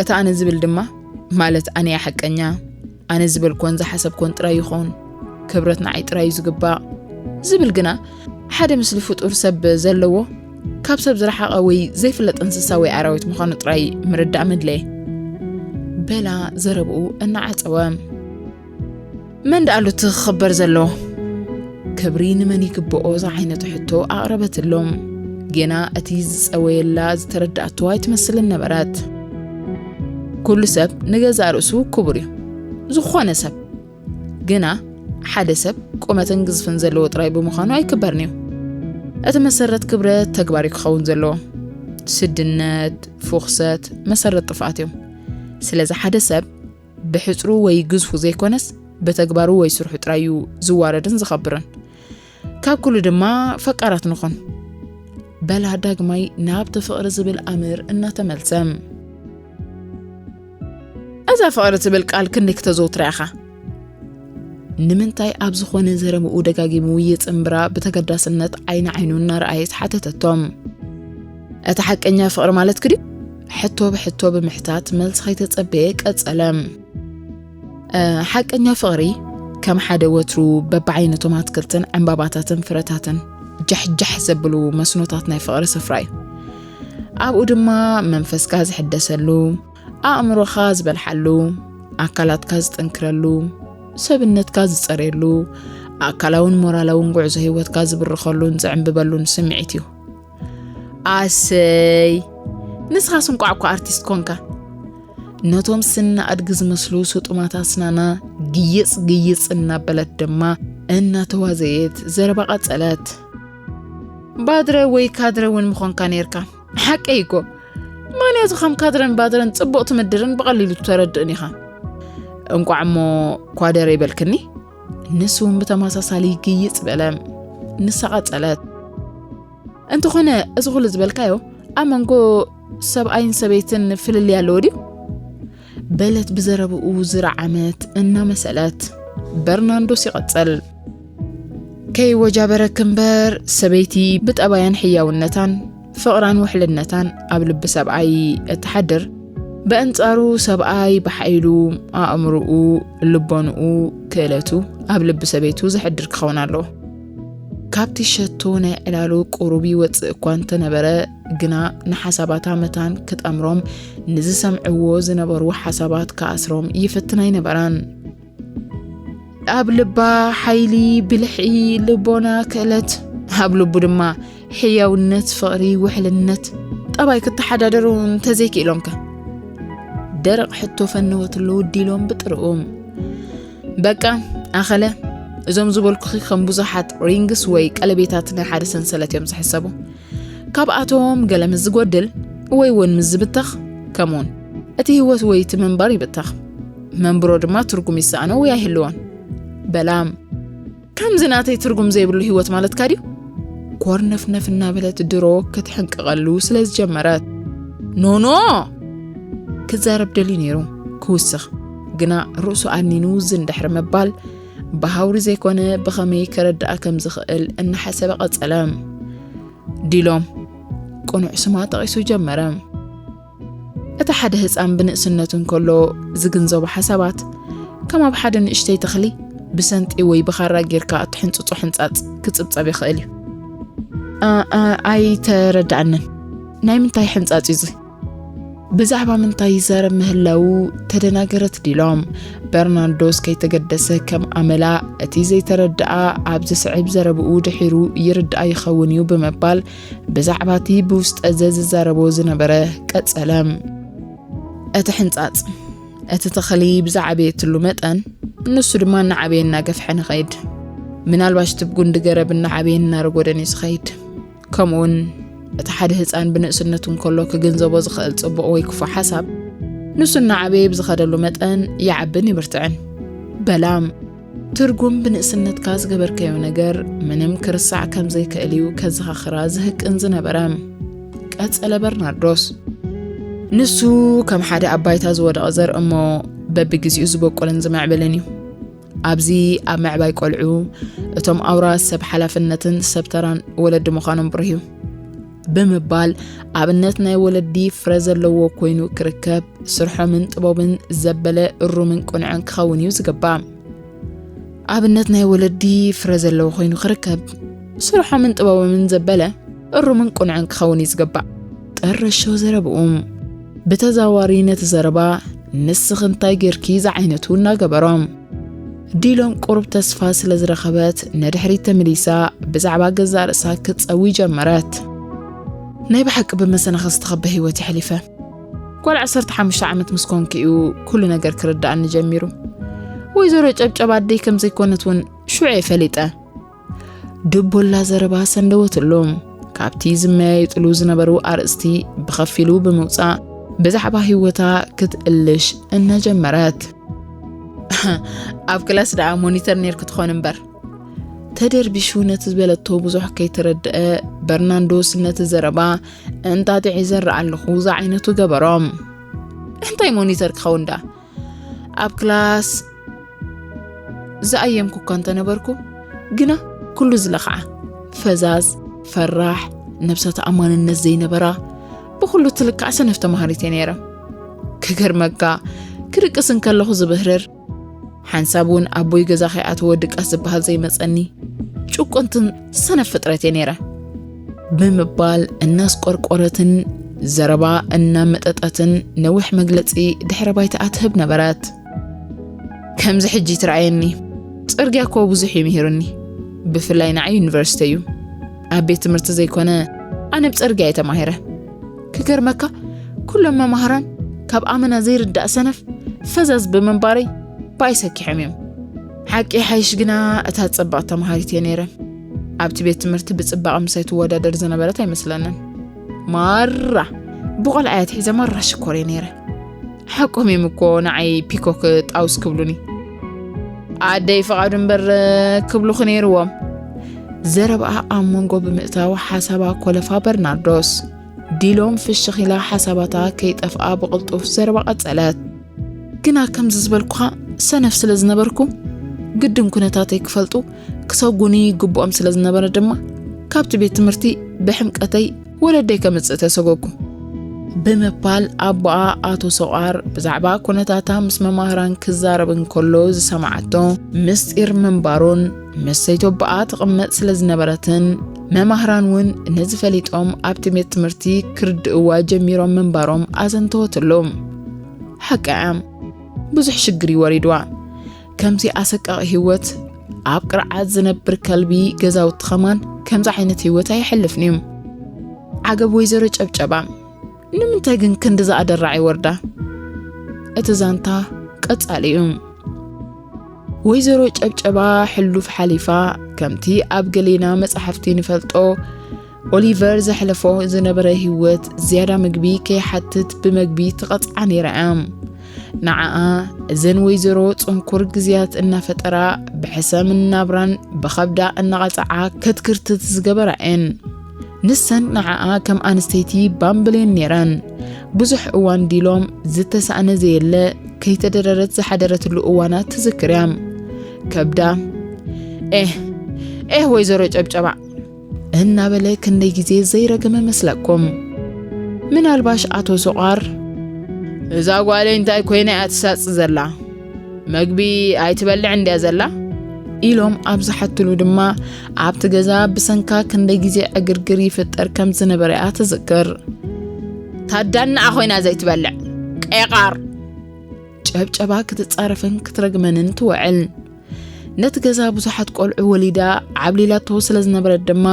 እቲ ኣነ ዝብል ድማ፣ ማለት ኣነ እየ ሓቀኛ፣ ኣነ ዝበልኮን ዝሓሰብኮን ጥራይ ይኾን፣ ክብረት ንዓይ ጥራይ እዩ ዝግባእ ዝብል ግና፣ ሓደ ምስሊ ፍጡር ሰብ ዘለዎ፣ ካብ ሰብ ዝረሓቐ ወይ ዘይፍለጥ እንስሳ ወይ ኣራዊት ምዃኑ ጥራይ ምርዳእ መድለየ። በላ ዘረብኡ እናዓጸወ። መን ደኣ ኣሉ እቲ ክኽበር ዘለዎ? ክብሪ ንመን ይግብኦ ዝዓይነቱ ሕቶ ኣቕረበትሎም። ጌና እቲ ዝጸወየላ ዝተረድኣቶ ኣይትመስልን ነበረት። ኩሉ ሰብ ንገዛእ ርእሱ ክቡር እዩ። ዝኾነ ሰብ። ግና ሓደ ሰብ ቁመትን ግዝፍን ዘለዎ ጥራይ ብምዃኑ ኣይክበርን እዩ። እቲ መሰረት ክብረት ተግባር እዩ ክኸውን ዘለዎ። ስድነት፣ ፍኹሰት፣ መሰረት ጥፍኣት እዮም። ስለዚ ሓደ ሰብ ብሕጽሩ ወይ ግዝፉ ዘይኮነስ ብተግባሩ ወይ ስርሑ ጥራይ እዩ ዝዋረድን ዝኸብርን። ካብ ኩሉ ድማ ፈቃራት ንኹን። በላ ዳግማይ ናብቲ ፍቕሪ ዝብል ኣምር እናተመልሰ። እዛ ፍቕሪ ትብል ቃል ክንደይ ክተዘውትራ ኢኻ? ንምንታይ ኣብ ዝኾነ ዘረብኡ ደጋጊሙ ይጽንብራ ብተገዳስነት ዓይኒ ዓይኑ እናረኣየት ሓተተቶም። እቲ ሓቀኛ ፍቕሪ ማለትኪ ድዩ? ሕቶ ብሕቶ ብምሕታት መልሲ ከይተጸበየ ቀጸለ። እ፣ ሓቀኛ ፍቕሪ ከም ሓደ ወትሩ በብዓይነቶም ኣትክልትን ዕምባባታትን ፍረታትን ጃሕጃሕ ዘብሉ መስኖታት ናይ ፍቕሪ ስፍራ እዩ። ኣብኡ ድማ መንፈስካ ዝሕደሰሉ፣ ኣእምሮኻ ዝበልሓሉ፣ ኣካላትካ ዝጥንክረሉ፣ ሰብነትካ ዝጸርየሉ፣ ኣካላውን ሞራላውን ጉዕዞ ህይወትካ ዝብርኸሉን ዝዕምብበሉን ስምዒት እዩ። ኣሰይ! ንስኻስ እንቋዕ እኳ ኣርቲስት ኮንካ። ነቶም ስና ኣድጊ ዝመስሉ ስጡማት ኣስናና ግይጽ ግይጽ እናበለት ድማ እናተዋዘየት ዘረባ ቀጸለት። ባድረ ወይ ካድረ እውን ምኾንካ ነይርካ። ሓቀይ እኮ። ማንያቱ ከም ካድረን ባድረን ጽቡቕ ትምድርን ብቐሊሉ ተረድእን ኢኻ። እንቋዕ እሞ ኳደረ ይበልክኒ። ንሱ እውን ብተመሳሳሊ ግይጽ በለ። ንሳ ቀጸለት። እንተኾነ፣ እዚ ኩሉ ዝበልካዮ ኣብ መንጎ ሰብኣይን ሰበይትን ፍልልይ ኣለዎ ድዩ? በለት ብዘረብኡ ዝረዓመት እናመሰለት። በርናንዶስ ይቐጽል። ከይወጃበረክ እምበር፣ ሰበይቲ ብጠባያን ሕያውነታን ፍቕራን ውሕልነታን ኣብ ልቢ ሰብኣይ እትሓድር፣ ብኣንጻሩ ሰብኣይ ብሓይሉ፣ ኣእምሮኡ፣ ልቦንኡ፣ ክእለቱ ኣብ ልቢ ሰበይቱ ዘሕድር ክኸውን ኣለዎ። ካብቲ ሸቶ ናይ ዕላሉ ቁሩብ ይወጽእ እኳ እንተነበረ፣ ግና ንሓሳባታ መታን ክጠምሮም፣ ንዝሰምዕዎ ዝነበሩ ሓሳባት ክኣስሮም ይፍትን ኣይነበራን። ኣብ ልባ ሓይሊ፣ ብልሒ፣ ልቦና፣ ክእለት፣ ኣብ ልቡ ድማ ሕያውነት፣ ፍቕሪ፣ ውሕልነት፣ ጠባይ ክተሓዳደሩ እንተዘይክኢሎምከ? ደረቕ ሕቶ ፈነወትሉ ዲሎም ብጥርኡ። በቃ፣ ኣኸለ፣ እዞም ዝበልኩኺ ከም ብዙሓት ሪንግስ ወይ ቀለቤታት ናይ ሓደ ሰንሰለት እዮም ዝሕሰቡ። ካብኣቶም ገለ ምስ ዝጎድል ወይ እውን ምስ ዝብተኽ፣ ከምኡውን እቲ ህይወት ወይ እቲ ምንባር ይብተኽ። መንብሮ ድማ ትርጉም ይሰኣኖ ወይ ኣይህልዎን። በላም፣ ከምዚ ናተይ ትርጉም ዘይብሉ ህይወት ማለትካ ድዩ? ኮርነፍነፍ እናበለት ድሮ ክትሕንቅቐሉ ስለ ዝጀመረት፣ ኖኖ! ክዛረብ ደልዩ ነይሩ፣ ክውስኽ። ግና ርእሱ ኣድኒኑ ዝን ድሕሪ ምባል፣ ብሃውሪ ዘይኮነ ብኸመይ ከረድኣ ከም ዝኽእል እናሓሰበ ቀጸለ። ዲሎም፣ ቅኑዕ ስማ ጠቒሱ ጀመረ። እቲ ሓደ ህጻን ብንእስነቱ እንከሎ ዝግንዘቦ ሓሳባት፣ ከም ኣብ ሓደ ንእሽተይ ተኽሊ ብሰንጢ ወይ ብኻራ ጌርካ እትሕንጽጾ ሕንጻጽ ክጽብጸብ ይኽእል እዩ። ኣ-፣ ኣ-፣ ኣይተረድኣንን። ናይ ምንታይ ሕንጻጽ እዩ እዚ? ብዛዕባ ምንታይ ይዛረብ ምህላዉ ተደናገረት ዲሎም። በርናርዶስ ከይተገደሰ ከም ኣመላ፣ እቲ ዘይተረድኣ ኣብ ዝስዕብ ዘረብኡ ድሒሩ ይርድኣ ይኸውን እዩ ብምባል፣ ብዛዕባ እቲ ብውስጠ ዘዝዛረቦ ዝነበረ ቀጸለ። እቲ ሕንጻጽ፣ እቲ ተኽሊ ብዝዓበየትሉ መጠን፣ ንሱ ድማ እናዓበየ እናገፍሐ ንኸይድ። ምናልባሽ እቲ ብጉንዲ ገረብ እናዓበየ እናረጎደን እዩ ዝኸይድ። ከምኡውን እቲ ሓደ ህጻን ብንእስነቱ እንከሎ ክግንዘቦ ዝኽእል ጽቡቕ ወይ ክፉእ ሓሳብ፣ ንሱ እናዓበየ ብዝኸደሉ መጠን ይዓብን ይብርትዕን። በላም፣ ትርጉም ብንእስነትካ ዝገበርካዮ ነገር ምንም ክርሳዕ ከም ዘይክእል እዩ ከዘኻኽራ ዝህቅን ዝነበረ። ቀጸለ በርናርዶስ። ንሱ ከም ሓደ ኣብ ባይታ ዝወደቐ ዘርኢ እሞ በብግዜኡ ዝበቁልን ዝምዕብልን እዩ። ኣብዚ ኣብ ምዕባይ ቆልዑ እቶም ኣውራ ሰብ ሓላፍነትን ሰብ ተራን ወለዲ ምዃኖም ብሩህ እዩ። ብምባል ኣብነት ናይ ወለዲ ፍረ ዘለዎ ኮይኑ ክርከብ ስርሖምን ጥበብን ዘበለ እሩምን ቅኑዕን ክኸውን እዩ ዝግባእ። ኣብነት ናይ ወለዲ ፍረ ዘለዎ ኮይኑ ክርከብ ስርሖምን ጥበቦምን ዘበለ እሩምን ቅኑዕን ክኸውን እዩ ዝግባእ። ጠረሾ ዘረብኡ። ብተዛዋሪ ነቲ ዘረባ ንስኺ እንታይ ጌርኪ ዝዓይነቱ እናገበሮ። ዲሎም ቁሩብ ተስፋ ስለ ዝረኸበት ንድሕሪት ተመሊሳ ብዛዕባ ገዛእ ርእሳ ክትጸዊ ጀመረት። ናይ ብሓቂ ብመሰናኽል ዝተኸበ ህይወት የሕሊፈ። ጓል ዓሰርተ ሓሙሽተ ዓመት ምስ ኮንኩ እዩ ኩሉ ነገር ክርድኣኒ ጀሚሩ። ወይዘሮ ጨብጨብ ኣደይ ከም ዘይኮነት እውን ሽዑ እየ ፈሊጠ። ድቦላ ዘረባ ሰንደወትሉ። ካብቲ ዝመያየጥሉ ዝነበሩ ኣርእስቲ ብኸፊሉ ብምውጻእ ብዛዕባ ህይወታ ክትእልሽ እናጀመረት። ኣብ ክላስ ደኣ ሞኒተር ኔርኪ ትኾን እምበር። ተደርቢሹ ነቲ ዝበለቶ ብዙሕ ከይተረድአ በርናንዶስ ነቲ ዘረባ እንጣጢዕ ይዘርእ ኣለኹ ዝዓይነቱ ገበሮ። እንታይ ሞኒተር ክኸውን ደኣ? ኣብ ክላስ ዝኣየምኩ እኳ እንተነበርኩ፣ ግና ኩሉ ዝለኽዓ፣ ፈዛዝ፣ ፈራሕ፣ ነብሰ ተኣማንነት ዘይነበራ፣ ብኹሉ ትልካዕ ሰነፍ ተማሃሪት እየ ነይረ። ክገርመካ፣ ክድቅስ እንከለኹ ዝብህርር፣ ሓንሳብ እውን ኣቦይ ገዛ ከይኣተወ ድቃስ ዝበሃል ዘይመጸኒ፣ ጭቁንትን ሰነፍ ፍጥረት እየ ነይረ። ብምባል እናስቆርቆረትን ዘረባ እናመጠጠትን ነዊሕ መግለጺ ድሕረ ባይታኣ ትህብ ነበረት። ከምዚ ሕጂ ትረኣየኒ፣ ጽርግያ እኮ ብዙሕ እዩ ምሂሩኒ። ብፍላይ ንዓይ ዩኒቨርሲቲ እዩ። ኣብ ቤት ትምህርቲ ዘይኮነ፣ ኣነ ብጽርግያ እየ ተማሂረ። ክገርመካ፣ ኩሎም መማህራን ካብ ኣመና ዘይርዳእ ሰነፍ ፈዛዝ ብምንባረይ ብኣይ ሰኪሖም እዮም። ሓቂ ሓይሽ ግና እታ ጸባቕ ተማሃሪት እየ ነይረ። ኣብቲ ቤት ትምህርቲ ብጽባቐ ምሳይ ትወዳደር ዝነበረት ኣይመስለንን። ማራ ብቖልዓ እያ ትሒዘ ማራ ሽኮር እየ ነይረ። ሓቆም እዮም እኮ ንዓይ ፒኮክ ጣውስ ክብሉኒ። ኣደይ ፍቓዱ እምበር ክብሉኺ ነይርዎም። ዘረባኣ ኣብ መንጎ ብምእታው ሓሳባ ኮለፋ በርናርዶስ። ዲሎም ፍሽኽ ኢላ ሓሳባታ ከይጠፍኣ ብቕልጡፍ ዘረባ ቀጸለት። ግና ከምዚ ዝበልኩኻ ሰነፍ ስለ ዝነበርኩ ግድን ኩነታተይ ክፈልጡ ክሰጉኒ ይግብኦም ስለ ዝነበረ ድማ፣ ካብቲ ቤት ትምህርቲ ብሕምቀተይ ወለደይ ከምጽእ ተሰጎግኩ። ብምባል ኣቦኣ ኣቶ ሶቓር ብዛዕባ ኩነታታ ምስ መማህራን ክዛረብ እንከሎ ዝሰማዓቶ ምስጢር ምንባሩን፣ ምስ ሰይቶቦኣ ትቕመጥ ስለ ዝነበረትን፣ መማህራን እውን ነዚ ፈሊጦም ኣብቲ ቤት ትምህርቲ ክርድእዋ ጀሚሮም ምንባሮም ኣዘንተወትሉ። ሓቃ እያ፣ ብዙሕ ሽግር እዩ ወሪድዋ። ከምዚ ኣሰቃቂ ህይወት፣ ኣብ ቅርዓት ዝነብር ከልቢ ገዛውቲ ኸማን ከምዚ ዓይነት ህይወት ኣየሕልፍን እዩ። ዓገብ ወይዘሮ ጨብጨባ፣ ንምንታይ ግን ክንዲ ዝኣደራዕ ይወርዳ? እቲ ዛንታ ቀጻሊ እዩ። ወይዘሮ ጨብጨባ ሕሉፍ ሓሊፋ፣ ከምቲ ኣብ ገሌና መጻሕፍቲ ንፈልጦ፣ ኦሊቨር ዘሕለፎ ዝነበረ ህይወት ዝያዳ ምግቢ ከይሓትት ብመግቢ ትቐጽዓ ነይራ እያ። ንዓኣ እዘን ወይዘሮ ጽንኩር ግዜያት እናፈጠራ ብሕሰምን ናብራን ብኸብዳ እናቐጽዓ ከትክርትት ዝገበራ እየን። ንሰን ንዓኣ ከም ኣንስተይቲ ባምብል እየን ነይረን። ብዙሕ እዋን ዲሎም ዝተሳእነ ዘየለ ከይተደረረት ዝሓደረትሉ እዋናት ትዝክር እያ። ከብዳ ኤህ ኤህ ወይዘሮ ጨብጨባ እናበለ ክንደይ ግዜ ዘይረገመ መስለኩም። ምናልባሽ ኣቶ ሶቓር እዛ ጓለይ እንታይ ኮይና እያ ትሳጽ ዘላ? መግቢ ኣይትበልዕ እንድያ ዘላ? ኢሎም ኣብ ዝሓትሉ ድማ ኣብቲ ገዛ ብሰንካ ክንደይ ግዜ ዕግርግር ይፍጠር ከም ዝነበረ እያ ትዝክር። ታዳንኣ ኮይና ዘይትበልዕ ቀይቓር። ጨብጨባ ክትጻረፍን ክትረግመንን ትውዕል። ነቲ ገዛ ብዙሓት ቆልዑ ወሊዳ ዓብሊላቶ ስለ ዝነበረት ድማ፣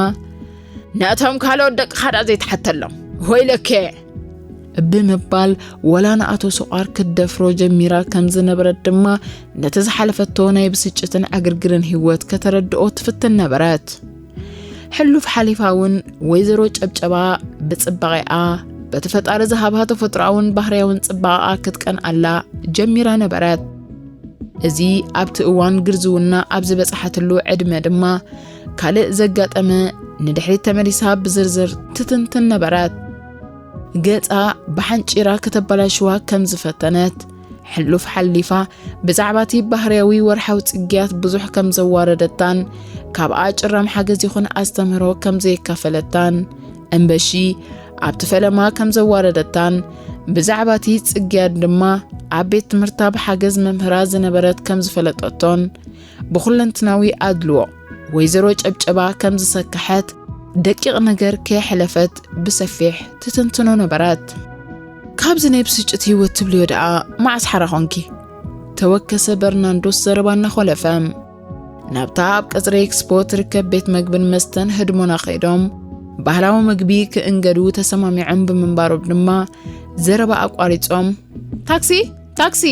ነቶም ካልኦት ደቅኻ ደኣ ዘይትሓተሎም፣ ወይለከ! ብምባል ወላ ንኣቶ ሶቓር ክትደፍሮ ጀሚራ ከም ዝነበረት ድማ ነቲ ዝሓለፈቶ ናይ ብስጭትን ዕግርግርን ህይወት ከተረድኦ ትፍትን ነበረት። ሕሉፍ ሓሊፋ እውን ወይዘሮ ጨብጨባ ብጽባቐኣ፣ በቲ ፈጣሪ ዝሃባ ተፈጥሮኣውን ባህርያውን ጽባቐኣ ክትቀንኣላ ጀሚራ ነበረት። እዚ ኣብቲ እዋን ግርዝውና ኣብ ዝበጽሓትሉ ዕድመ ድማ ካልእ ዘጋጠመ ንድሕሪት ተመሊሳ ብዝርዝር ትትንትን ነበረት። ገጻ ብሓንጪራ ከተበላሽዋ ከም ዝፈተነት ሕሉፍ ሓሊፋ ብዛዕባቲ ባህርያዊ ወርሓዊ ጽግያት ብዙሕ ከም ዘዋረደታን ካብኣ ጭራም ሓገዝ ይኹን ኣስተምህሮ ከም ዘየካፈለታን እምበሺ ኣብቲ ፈለማ ከም ዘዋረደታን ብዛዕባቲ ጽግያት ድማ ኣብ ቤት ትምህርታ ብሓገዝ መምህራ ዝነበረት ከም ዝፈለጠቶን ብኹለንትናዊ ኣድልዎ ወይዘሮ ጨብጨባ ከም ዝሰከሐት ደቂቕ ነገር ከየሕለፈት ብሰፊሕ ትትንትኖ ነበረት። ካብዚ ናይ ብስጭት ህይወት ትብልዮ ደኣ መዓስ ሓራ ኾንኪ? ተወከሰ በርናንዶስ ዘረባ እናኾለፈ። ናብታ ኣብ ቀጽሪ ኤክስፖ ትርከብ ቤት መግብን መስተን ህድሞና ከይዶም ባህላዊ መግቢ ክእንገዱ ተሰማሚዖም ብምንባሮም ድማ ዘረባ ኣቋሪጾም፣ ታክሲ! ታክሲ!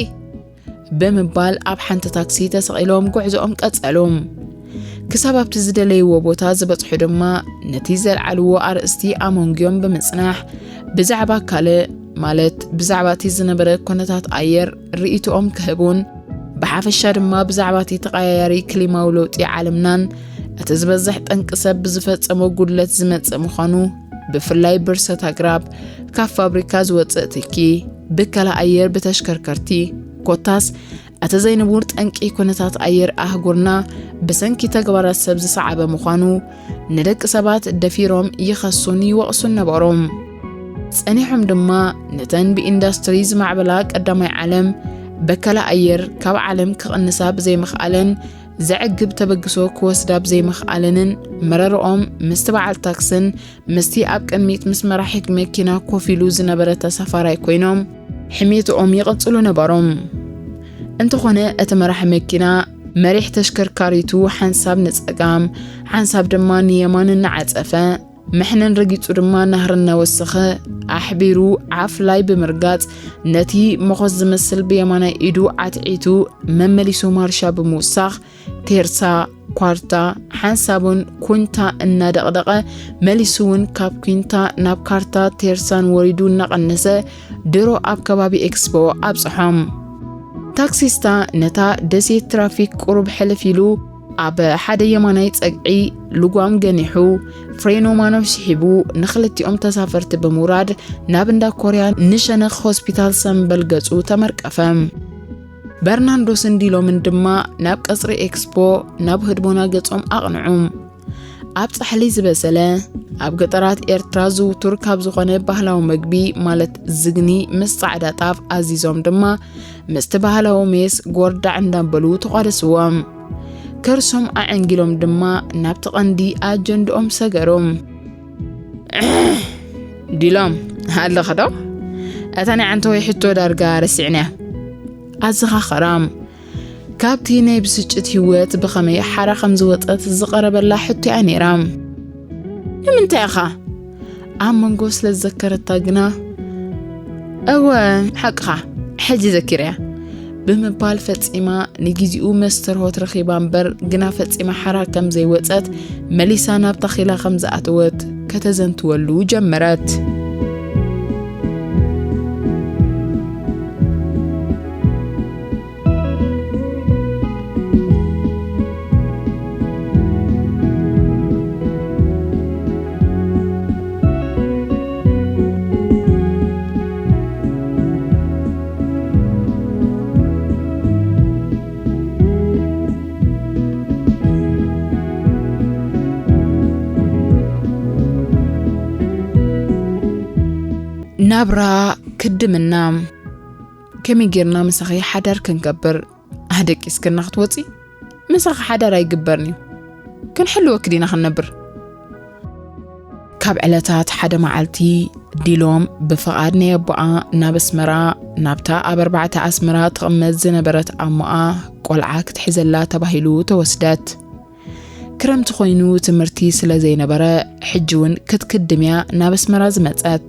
ብምባል ኣብ ሓንቲ ታክሲ ተሰቒሎም ጉዕዞኦም ቀጸሉ። ክሳብ ኣብቲ ዝደለይዎ ቦታ ዝበጽሑ ድማ ነቲ ዘልዓልዎ ኣርእስቲ ኣመንጉዮም ብምጽናሕ ብዛዕባ ካልእ፣ ማለት ብዛዕባ እቲ ዝነበረ ኩነታት ኣየር ርእይቶኦም ክህቡን ብሓፈሻ ድማ ብዛዕባ እቲ ተቐያያሪ ክሊማዊ ለውጢ ዓለምናን እቲ ዝበዝሕ ጠንቂ ሰብ ብዝፈጸሞ ጉድለት ዝመጽእ ምዃኑ፣ ብፍላይ ብርሰት ኣግራብ ካብ ፋብሪካ ዝወጽእ ትኪ፣ ብከላ ኣየር ብተሽከርከርቲ፣ ኮታስ እቲ ዘይንቡር ጠንቂ ኩነታት ኣየር ኣህጉርና ብሰንኪ ተግባራት ሰብ ዝሰዓበ ምዃኑ ንደቂ ሰባት ደፊሮም ይኸሱን ይወቕሱን ነበሩ። ጸኒሖም ድማ ነተን ብኢንዳስትሪ ዝማዕበላ ቀዳማይ ዓለም በከላ ኣየር ካብ ዓለም ክቕንሳ ብዘይምኽኣለን ዘዕግብ ተበግሶ ክወስዳ ብዘይምኽኣለንን መረርኦም ምስቲ በዓል ታክስን ምስቲ ኣብ ቅድሚት ምስ መራሒት መኪና ኮፍ ኢሉ ዝነበረ ተሳፋራይ ኮይኖም ሕሜትኦም ይቕጽሉ ነበሩ። እንተኾነ እቲ መራሒ መኪና መሪሕ ተሽከርካሪቱ ሓንሳብ ንጸጋም ሓንሳብ ድማ ንየማን እናዓጸፈ መሕነን ረጊጹ ድማ ናህሪ እናወሰኸ ኣሕቢሩ ዓፍላይ ብምርጋጽ ነቲ መኾስ ዝመስል ብየማናይ ኢዱ ዓትዒቱ መመሊሱ ማርሻ ብምውሳኽ ቴርሳ፣ ኳርታ፣ ሓንሳቡን ኩንታ እናደቕደቐ መሊሱ እውን ካብ ኩንታ ናብ ካርታ ቴርሳን ወሪዱ እናቐነሰ ድሮ ኣብ ከባቢ ኤክስፖ ኣብጽሖም። ታክሲስታ ነታ ደሴት ትራፊክ ቁሩብ ሕልፍ ኢሉ ኣብ ሓደ የማናይ ጸግዒ ልጓም ገኒሑ ፍሬኖ ማኖ ስሒቡ ንኽልቲኦም ተሳፈርቲ ብምውራድ ናብ እንዳ ኮርያ ንሸነኽ ሆስፒታል ሰምበል ገጹ ተመርቀፈ። በርናንዶስን ዲሎምን ድማ ናብ ቀጽሪ ኤክስፖ፣ ናብ ህድሞና ገጾም ኣቕንዑ። ኣብ ጻሕሊ ዝበሰለ፣ ኣብ ገጠራት ኤርትራ ዝውቱር ካብ ዝኾነ ባህላዊ መግቢ፣ ማለት ዝግኒ ምስ ጻዕዳ ጣፍ ኣዚዞም ድማ፣ ምስቲ ባህላዊ ሜስ ጎርዳዕ እንዳበሉ ተቋደስዎም። ከርሶም ኣዐንጊሎም ድማ ናብቲ ቀንዲ ኣጀንድኦም ሰገሩ። ዲሎም፣ ኣለኻ ዶ? እታ ናይ ዓንተወይ ሕቶ ዳርጋ ረሲዕናያ። ኣዘኻኸራ። ካብቲ ናይ ብስጭት ህይወት ብኸመይ ሓራ ከም ዝወጸት ዝቐረበላ ሕቶ እያ ነይራ። ንምንታይ ኢኻ? ኣብ መንጎ ስለ ዝዘከረታ ግና፣ እወ፣ ሓቅኻ፣ ሕጂ ዘኪረያ ብምባል ፈጺማ ንግዜኡ መስተርሆት ረኺባ እምበር፣ ግና ፈጺማ ሓራ ከም ዘይወጸት፣ መሊሳ ናብ ታኺላ ከም ዝኣተወት ከተዘንትወሉ ጀመረት። ናብራ ክድምና። ከመይ ጌርና ምሳኺ ሓዳር ክንገብር? ኣደቂስክና ክትወጺ? ምሳኺ ሓዳር ኣይግበርን እዩ። ክንሕልወኪ ዲና ክንነብር? ካብ ዕለታት ሓደ መዓልቲ፣ ዲሎም ብፍቓድ ናይ ኣቦኣ ናብ ኣስመራ፣ ናብታ ኣብ ኣርባዕተ ኣስመራ ትቕመጥ ዝነበረት ኣሞኣ ቆልዓ ክትሕዘላ ተባሂሉ ተወስደት። ክረምቲ ኮይኑ ትምህርቲ ስለ ዘይነበረ፣ ሕጂ እውን ክትክድም እያ ናብ ኣስመራ ዝመጸት።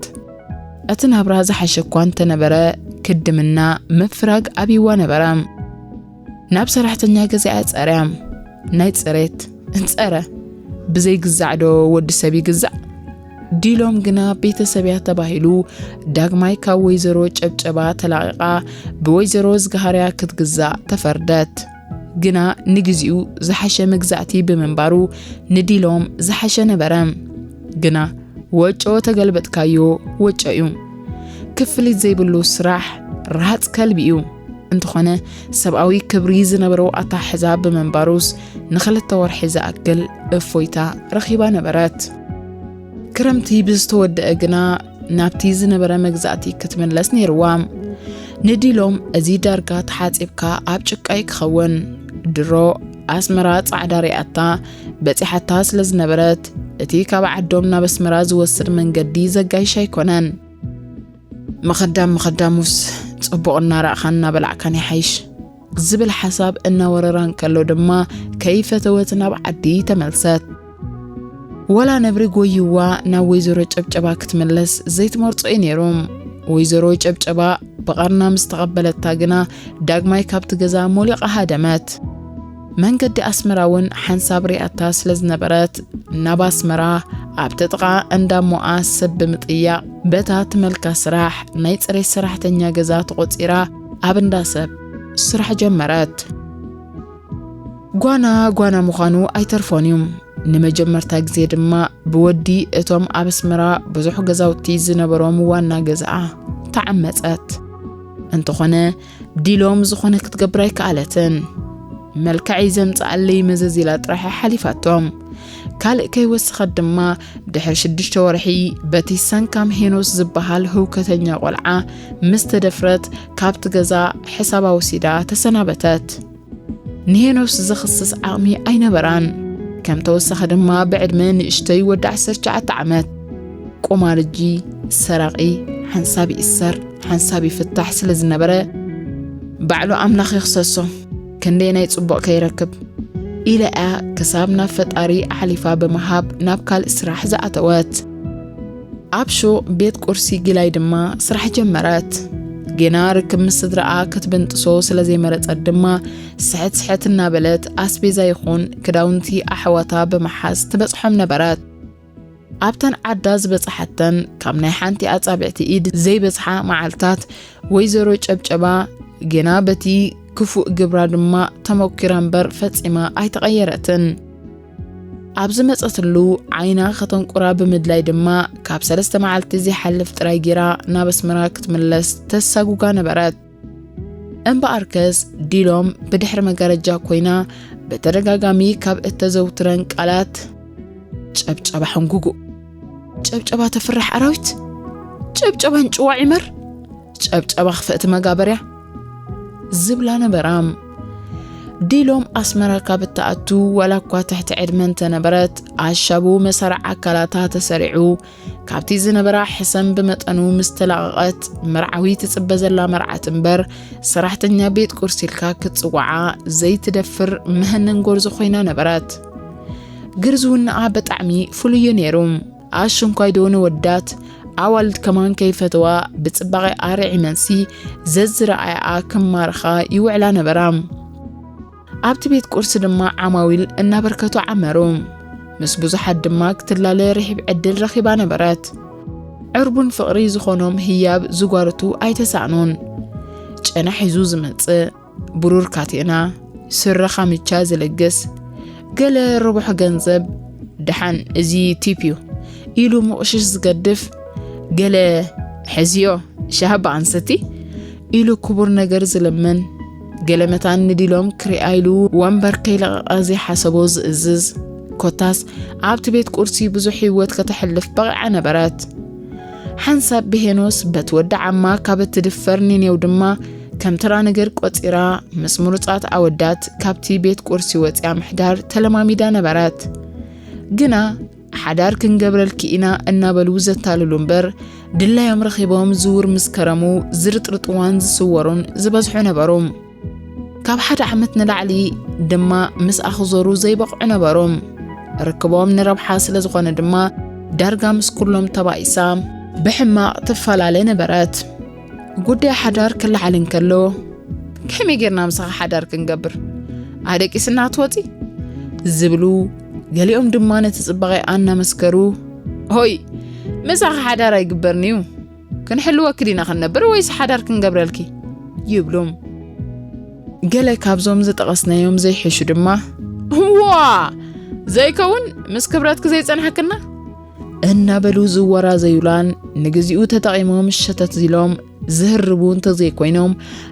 እቲ ናብራ ዝሓሸ እኳ እንተነበረ፣ ክድምና ምፍራግ ኣብይዋ ነበረ። ናብ ሰራሕተኛ ገዛኣ ጸርያ። ናይ ጽሬት ጸረ፣ ብዘይግዛዕ ዶ ወዲ ሰብ ይግዛዕ? ዲሎም ግና ቤተሰብ እያ ተባሂሉ ዳግማይ ካብ ወይዘሮ ጨብጨባ ተላቒቓ ብወይዘሮ ዝገሃርያ ክትግዛእ ተፈርደት። ግና ንግዚኡ ዝሓሸ መግዛእቲ ብምንባሩ ንዲሎም ዝሓሸ ነበረ። ግና ወጮ ተገልበጥካዮ ወጮ እዩ። ክፍሊት ዘይብሉ ስራሕ ርሃጽ ከልቢ እዩ። እንተኾነ ሰብኣዊ ክብሪ ዝነበሮ ኣተሓሕዛ ብምንባሩስ ንኽልተ ወርሒ ዝኣክል እፎይታ ረኺባ ነበረት። ክረምቲ ብዝተወደአ ግና ናብቲ ዝነበረ መግዛእቲ ክትምለስ ነይርዋ። ንዲሎም እዚ ዳርጋ ተሓጺብካ ኣብ ጭቃ እዩ ክኸውን። ድሮ ኣስመራ ጻዕዳ ሪኣታ በጺሓታ ስለ ዝነበረት፣ እቲ ካብ ዓዶም ናብ ኣስመራ ዝወስድ መንገዲ ዘጋይሽ ኣይኮነን። ምኽዳም ምኽዳሙስ ጽቡቕ እናረኣኻን እናበላዕካን ይሓይሽ ዝብል ሓሳብ እናወረራ እንከሎ ድማ ከይፈተወት ናብ ዓዲ ተመልሰት። ወላ ነብሪ ጎይዋ ናብ ወይዘሮ ጨብጨባ ክትምለስ ዘይትመርጾ እዩ ነይሩ። ወይዘሮ ጨብጨባ ብቐርና ምስ ተቐበለታ ግና ዳግማይ ካብቲ ገዛ ሞሊቓ ሃደመት። መንገዲ ኣስመራ እውን ሓንሳብ ሪኣታ ስለ ዝነበረት፣ ናብ ኣስመራ ኣብቲ ጥቓ እንዳ ሞኣ ሰብ ብምጥያቕ፣ በታ ትመልካ ስራሕ ናይ ጽሬት ሰራሕተኛ ገዛ ተቖጺራ ኣብ እንዳ ሰብ ስራሕ ጀመረት። ጓና ጓና ምዃኑ ኣይተርፎን እዩ። ንመጀመርታ ግዜ ድማ ብወዲ እቶም ኣብ ኣስመራ ብዙሕ ገዛውቲ ዝነበሮም ዋና ገዛኣ ተዓመጸት። እንተኾነ ዲሎም ዝኾነ ክትገብር ኣይከኣለትን። መልክዐይ ዘምጽኣለይ መዘዝ ኢላ ጥራሕ እያ ሓሊፋቶም። ካልእ ከይወሰኸት ድማ ድሕሪ ሽዱሽተ ወርሒ በቲ ሰንካም ሄኖስ ዝበሃል ህውከተኛ ቆልዓ ምስ ተደፍረት ካብቲ ገዛ ሕሳባ ወሲዳ ተሰናበተት። ንሄኖስ ዝኽስስ ዓቕሚ ኣይነበራን። ከም ተወሳኺ ድማ ብዕድመ ንእሽተይ ወዲ ዓሰርተ ትሽዓተ ዓመት ቁማርጂ፣ ሰራቒ፣ ሓንሳብ ይእሰር ሓንሳብ ይፍታሕ ስለ ዝነበረ፣ ባዕሉ ኣምላኽ ይኽሰሶ፣ ክንደየናይ ጽቡቕ ከይረክብ ኢላ እያ ክሳብ ናብ ፈጣሪ ኣሕሊፋ ብምሃብ ናብ ካልእ ስራሕ ዝኣተወት። ኣብ ሹቕ ቤት ቁርሲ ጊላይ ድማ ስራሕ ጀመረት። ጌና ርክብ ምስ ስድራኣ ክትብንጥሶ ስለ ዘይመረጸት ድማ፣ ስሕት ስሕት እናበለት ኣስቤዛ ይኹን ክዳውንቲ ኣሕዋታ ብምሓዝ ትበጽሖም ነበረት። ኣብተን ዓዳ ዝበጽሓተን ካብ ናይ ሓንቲ ኣጻብዕቲ ኢድ ዘይበጽሓ መዓልታት፣ ወይዘሮ ጨብጨባ ጌና በቲ ክፉእ ግብራ ድማ ተመኲራ እምበር ፈጺማ ኣይተቐየረትን። ኣብ ዝመጸትሉ ዓይና ከተንቁራ ብምድላይ ድማ፣ ካብ ሰለስተ መዓልቲ ዘይሓልፍ ጥራይ ጌራ ናብ ኣስመራ ክትምለስ ተሳጉጋ ነበረት። እምበኣርከስ ዲሎም ብድሕሪ መጋረጃ ኮይና ብተደጋጋሚ ካብ እተዘውትረን ቃላት፣ ጨብጨባ ሕንጉጉ፣ ጨብጨባ ተፍርሕ ኣራዊት፣ ጨብጨባ እንጭዋዕ ይመር፣ ጨብጨባ ክፍእቲ መጋበርያ ዝብላ ነበራ። ዲሎም ኣስመራ ካብ እትኣቱ ዋላ እኳ ትሕቲ ዕድመ እንተነበረት፣ ኣሻቡ መሳርዕ ኣካላታ ተሰሪዑ ካብቲ ዝነበራ ሕሰም ብመጠኑ ምስ ተላቐቐት፣ መርዓዊ ትጽበ ዘላ መርዓት እምበር ሰራሕተኛ ቤት ቁርሲ ኢልካ ክትጽውዓ ዘይትደፍር መሀነን ጎርዞ ኮይና ነበረት። ግርዝውናኣ ብጣዕሚ ፍሉይ እዩ ነይሩ። ኣሽንኳይ ዶ ንወዳት ኣዋልድ ከማን ከይፈተዋ ብጽባቐ ኣርዒመንሲ ዘዝረኣያኣ ክማርኻ ይውዕላ ነበራ። ኣብቲ ቤት ቁርሲ ድማ ዓማዊል እናበርከቱ ዓመሩ። ምስ ብዙሓት ድማ ክትላለ ርሒብ ዕድል ረኺባ ነበረት። ዕርቡን ፍቕሪ ዝኾኖም ህያብ ዝጓርቱ ኣይተሳእኑን። ጨና ሒዙ ዝመጽእ፣ ብሩር ካቴና፣ ስረ ካምቻ ዝልግስ፣ ገለ ርቡሕ ገንዘብ፣ ደሓን እዚ ቲፕ እዩ ኢሉ ምቕሽሽ ዝገድፍ፣ ገለ ሕዝዮ ሻሃባ ኣንሰቲ ኢሉ ክቡር ነገር ዝልምን፣ ገለ መታን ንዲሎም ክሪኣ ኢሉ ወንበር ከይለቐቐ ዘይሓሰቦ ዝእዝዝ። ኮታስ ኣብቲ ቤት ቁርሲ ብዙሕ ህይወት ከተሕልፍ በቒዓ ነበረት። ሓንሳብ ብሄኖስ በቲ ወዲ ዓማ ካብ እትድፈር ኒኔው ድማ ከም ተራ ነገር ቆጺራ ምስ ምሩጻት ኣወዳት ካብቲ ቤት ቁርሲ ወጺኣ ምሕዳር ተለማሚዳ ነበረት። ግና ሓዳር ክንገብረልኪ ኢና እናበሉ ዘታልሉ እምበር ድላዮም ረኺቦም ዝውር ምስ ከረሙ ዝርጥርጥዋን ዝስወሩን ዝበዝሑ ነበሩ። ካብ ሓደ ዓመት ንላዕሊ ድማ ምስኣ ክዞሩ ዘይበቕዑ ነበሩ። ርክቦም ንረብሓ ስለ ዝኾነ ድማ ዳርጋ ምስ ኩሎም ተባኢሳ ብሕማቕ ትፈላለ ነበረት። ጉዳይ ሓዳር ክለዓል እንከሎ፣ "ከመይ ጌርና ምሳኻ ሓዳር ክንገብር? ኣደቂስና ክትወጺ?" ዝብሉ፣ ገሊኦም ድማ ነቲ ጽባቐኣ እናመስከሩ፣ "ሆይ፣ ምሳኻ ሓዳር ኣይግበርን'ዩ። ክንሕልወኪ ዲና ክንነብር ወይስ ሓዳር ክንገብረልኪ?" ይብሉ። ገለ ካብዞም ዝጠቐስናዮም ዘይሕሹ ድማ፣ "ዋ! ዘይከውን፣ ምስ ክብረትኪ ዘይጸንሐክና?" እናበሉ ዝወራዘዩላን ንግዚኡ ተጠቒሞም ሸተት ኢሎም ዝህርቡ እንተዘይኮይኖም፣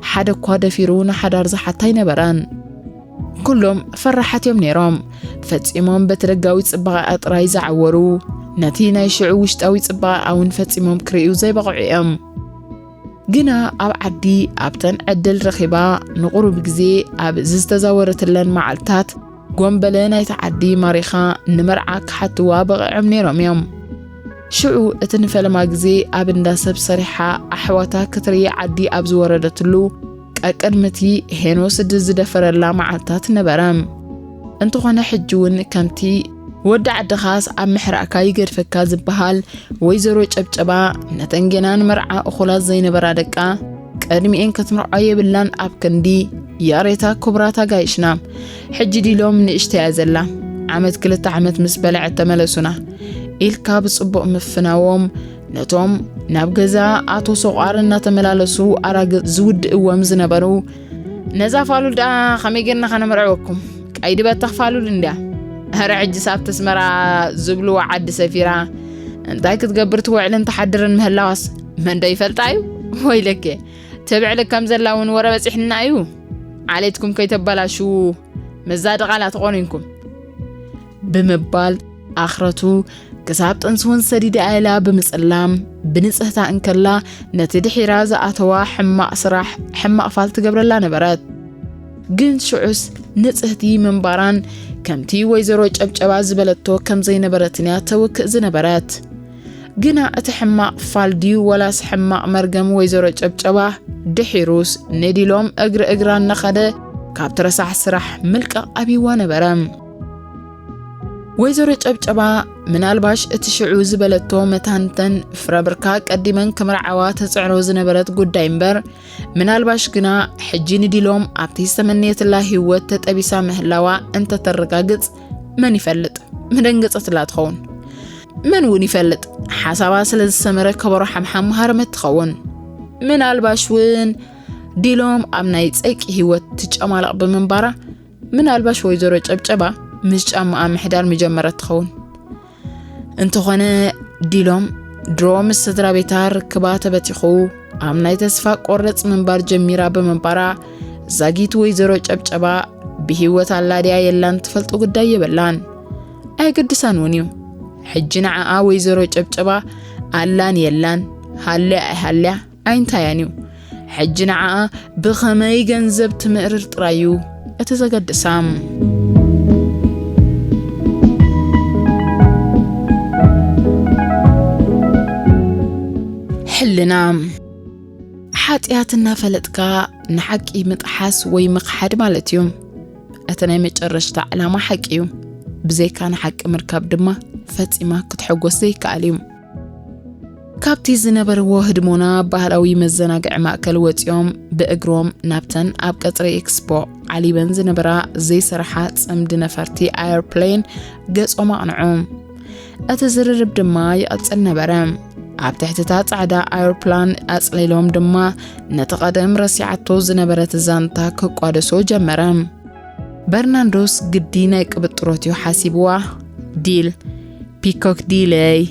ሓደ እኳ ደፊሩ ንሓዳር ዝሓታ ኣይነበረን። ኩሎም ፈራሓት እዮም ነይሮም። ፈጺሞም በቲ ደጋዊ ጽባቐኣ ጥራይ ዝዓወሩ፣ ነቲ ናይ ሽዑ ውሽጣዊ ጽባቐኣ እውን ፈጺሞም ክርእዩ ዘይበቕዑ እዮም። ግና ኣብ ዓዲ ኣብተን ዕድል ረኺባ ንቑሩብ ግዜ ኣብ ዝተዛወረትለን መዓልታት፣ ጎንበለ ናይቲ ዓዲ ማሪኻ ንመርዓ ክሓትዋ በቒዖም ነይሮም እዮም። ሽዑ እቲ ንፈለማ ግዜ ኣብ እንዳ ሰብ ሰሪሓ ኣሕዋታ ክትርኢ ዓዲ ኣብ ዝወረደትሉ፣ ቀቅድሚ እቲ ሄኖስ ዝደፈረላ መዓልታት ነበረ። እንተኾነ ሕጂ እውን ከምቲ "ወዲ ዓድኻስ ኣብ ምሕራእካ ይገድፈካ" ዝበሃል፣ ወይዘሮ ጨብጨባ ነተን ጌና ንመርዓ እኹላት ዘይነበራ ደቃ ቅድሚኤን ክትምርዖ የብላን። ኣብ ክንዲ "ይቕሬታ ክቡራት ኣጋይሽና፣ ሕጂ ዲሎም ንእሽተያ ዘላ፣ ዓመት ክልተ ዓመት ምስ በልዐት ተመለሱና" ኢልካ ብጽቡቕ ምፍናዎም፣ ነቶም ናብ ገዛ ኣቶ ሰቋር እናተመላለሱ ኣራግጽ ዝውድእዎም ዝነበሩ፣ "ነዛ ፋሉል ደኣ ከመይ ጌርና ከነምርዕወኩም? ቀይዲ በተኽ ፋሉል እንድያ። ኧረ ሕጅስ ኣብቲ ኣስመራ ዝብልዎ ዓዲ ሰፊራ እንታይ ክትገብር ትውዕልን ትሓድርን ምህላዋስ መን ዶ ይፈልጣ እዩ? ወይለኬ፣ ትብዕል ከም ዘላ እውን ወረ በጺሕና እዩ። ዓሌትኩም ከይተበላሽዉ ምስዛ ድቓላ ተቖኒንኩም" ብምባል ኣኽረቱ ክሳብ ጥንሲ እውን ሰዲዳ ኢላ ብምጽላም፣ ብንጽህታ እንከላ ነቲ ድሒራ ዝኣተዋ ሕማቕ ስራሕ ሕማቕ ፋል ትገብረላ ነበረት። ግን ሽዑስ ንጽህቲ ምንባራን ከምቲ ወይዘሮ ጨብጨባ ዝበለቶ ከም ዘይነበረትን እያ ተውክእ ዝነበረት። ግና እቲ ሕማቕ ፋል ድዩ ወላስ ሕማቕ መርገም ወይዘሮ ጨብጨባ ድሒሩስ ንዲሎም እግሪ እግራ እናኸደ ካብቲ ረሳሕ ስራሕ ምልቃቕ ኣብይዋ ነበረ። ወይዘሮ ጨብጨባ ምናልባሽ እቲ ሽዑ ዝበለቶ መታንተን ፍረብርካ ቀዲመን ክምርዓዋ ተጽዕሮ ዝነበረት ጉዳይ እምበር፣ ምናልባሽ ግና ሕጂ ንዲሎም ኣብቲ ዝተመነየትላ ህይወት ተጠቢሳ ምህላዋ እንተተረጋግጽ መን ይፈልጥ? መደንገጸትላ ትኸውን። መን እውን ይፈልጥ? ሓሳባ ስለ ዝሰመረ ከበሮ ሓምሓም ምሃረመት ትኸውን። ምናልባሽ እውን ዲሎም ኣብ ናይ ጸይቂ ህይወት ትጨማለቕ ብምንባራ፣ ምናልባሽ ወይዘሮ ጨብጨባ ምስ ጫማኣ ምሕዳር ምጀመረት ትኸውን። እንተኾነ ዲሎም ድሮ ምስ ስድራ ቤታ ርክባ ተበቲኹ ኣብ ናይ ተስፋ ቆረጽ ምንባር ጀሚራ ብምንባራ፣ ዛጊት ወይዘሮ ጨብጨባ ብህይወት ኣላ ድያ የላን ትፈልጦ ጉዳይ የብላን። ኣየገድሳን እውን እዩ። ሕጂ ንዓኣ ወይዘሮ ጨብጨባ ኣላን የላን፣ ሃልያ ኣይሃልያ ኣይንታያን እዩ። ሕጂ ንዓኣ ብኸመይ ገንዘብ ትምእርር ጥራይ እዩ እቲ ዘገድሳ። ሕልና። ሓጢኣት እናፈለጥካ ንሓቂ ምጥሓስ ወይ ምኽሓድ ማለት እዩ። እቲ ናይ መጨረሽታ ዕላማ ሓቂ እዩ። ብዘይካ ንሓቂ ምርካብ ድማ ፈጺማ ክትሕጎስ ዘይከኣል እዩ። ካብቲ ዝነበርዎ ህድሞና ባህላዊ መዘናግዒ ማእከል ወጺኦም ብእግሮም ናብተን ኣብ ቀጽሪ ኤክስፖ ዓሊበን ዝነበራ ዘይሰርሓ ጽምዲ ነፈርቲ ኣየርፕሌን ገጾም ኣቕንዑ። እቲ ዝርርብ ድማ ይቐጽል ነበረ። ኣብ ትሕቲ እታ ጻዕዳ ኣውሮፕላን ኣጽሊሎም ድማ ነቲ ቀደም ረሲዓቶ ዝነበረት ዛንታ ክቋደሶ ጀመረ። በርናንዶስ ግዲ ናይ ቅብጥሮት እዩ ሓሲብዋ። "ዲል፣ ፒኮክ ዲለይ?"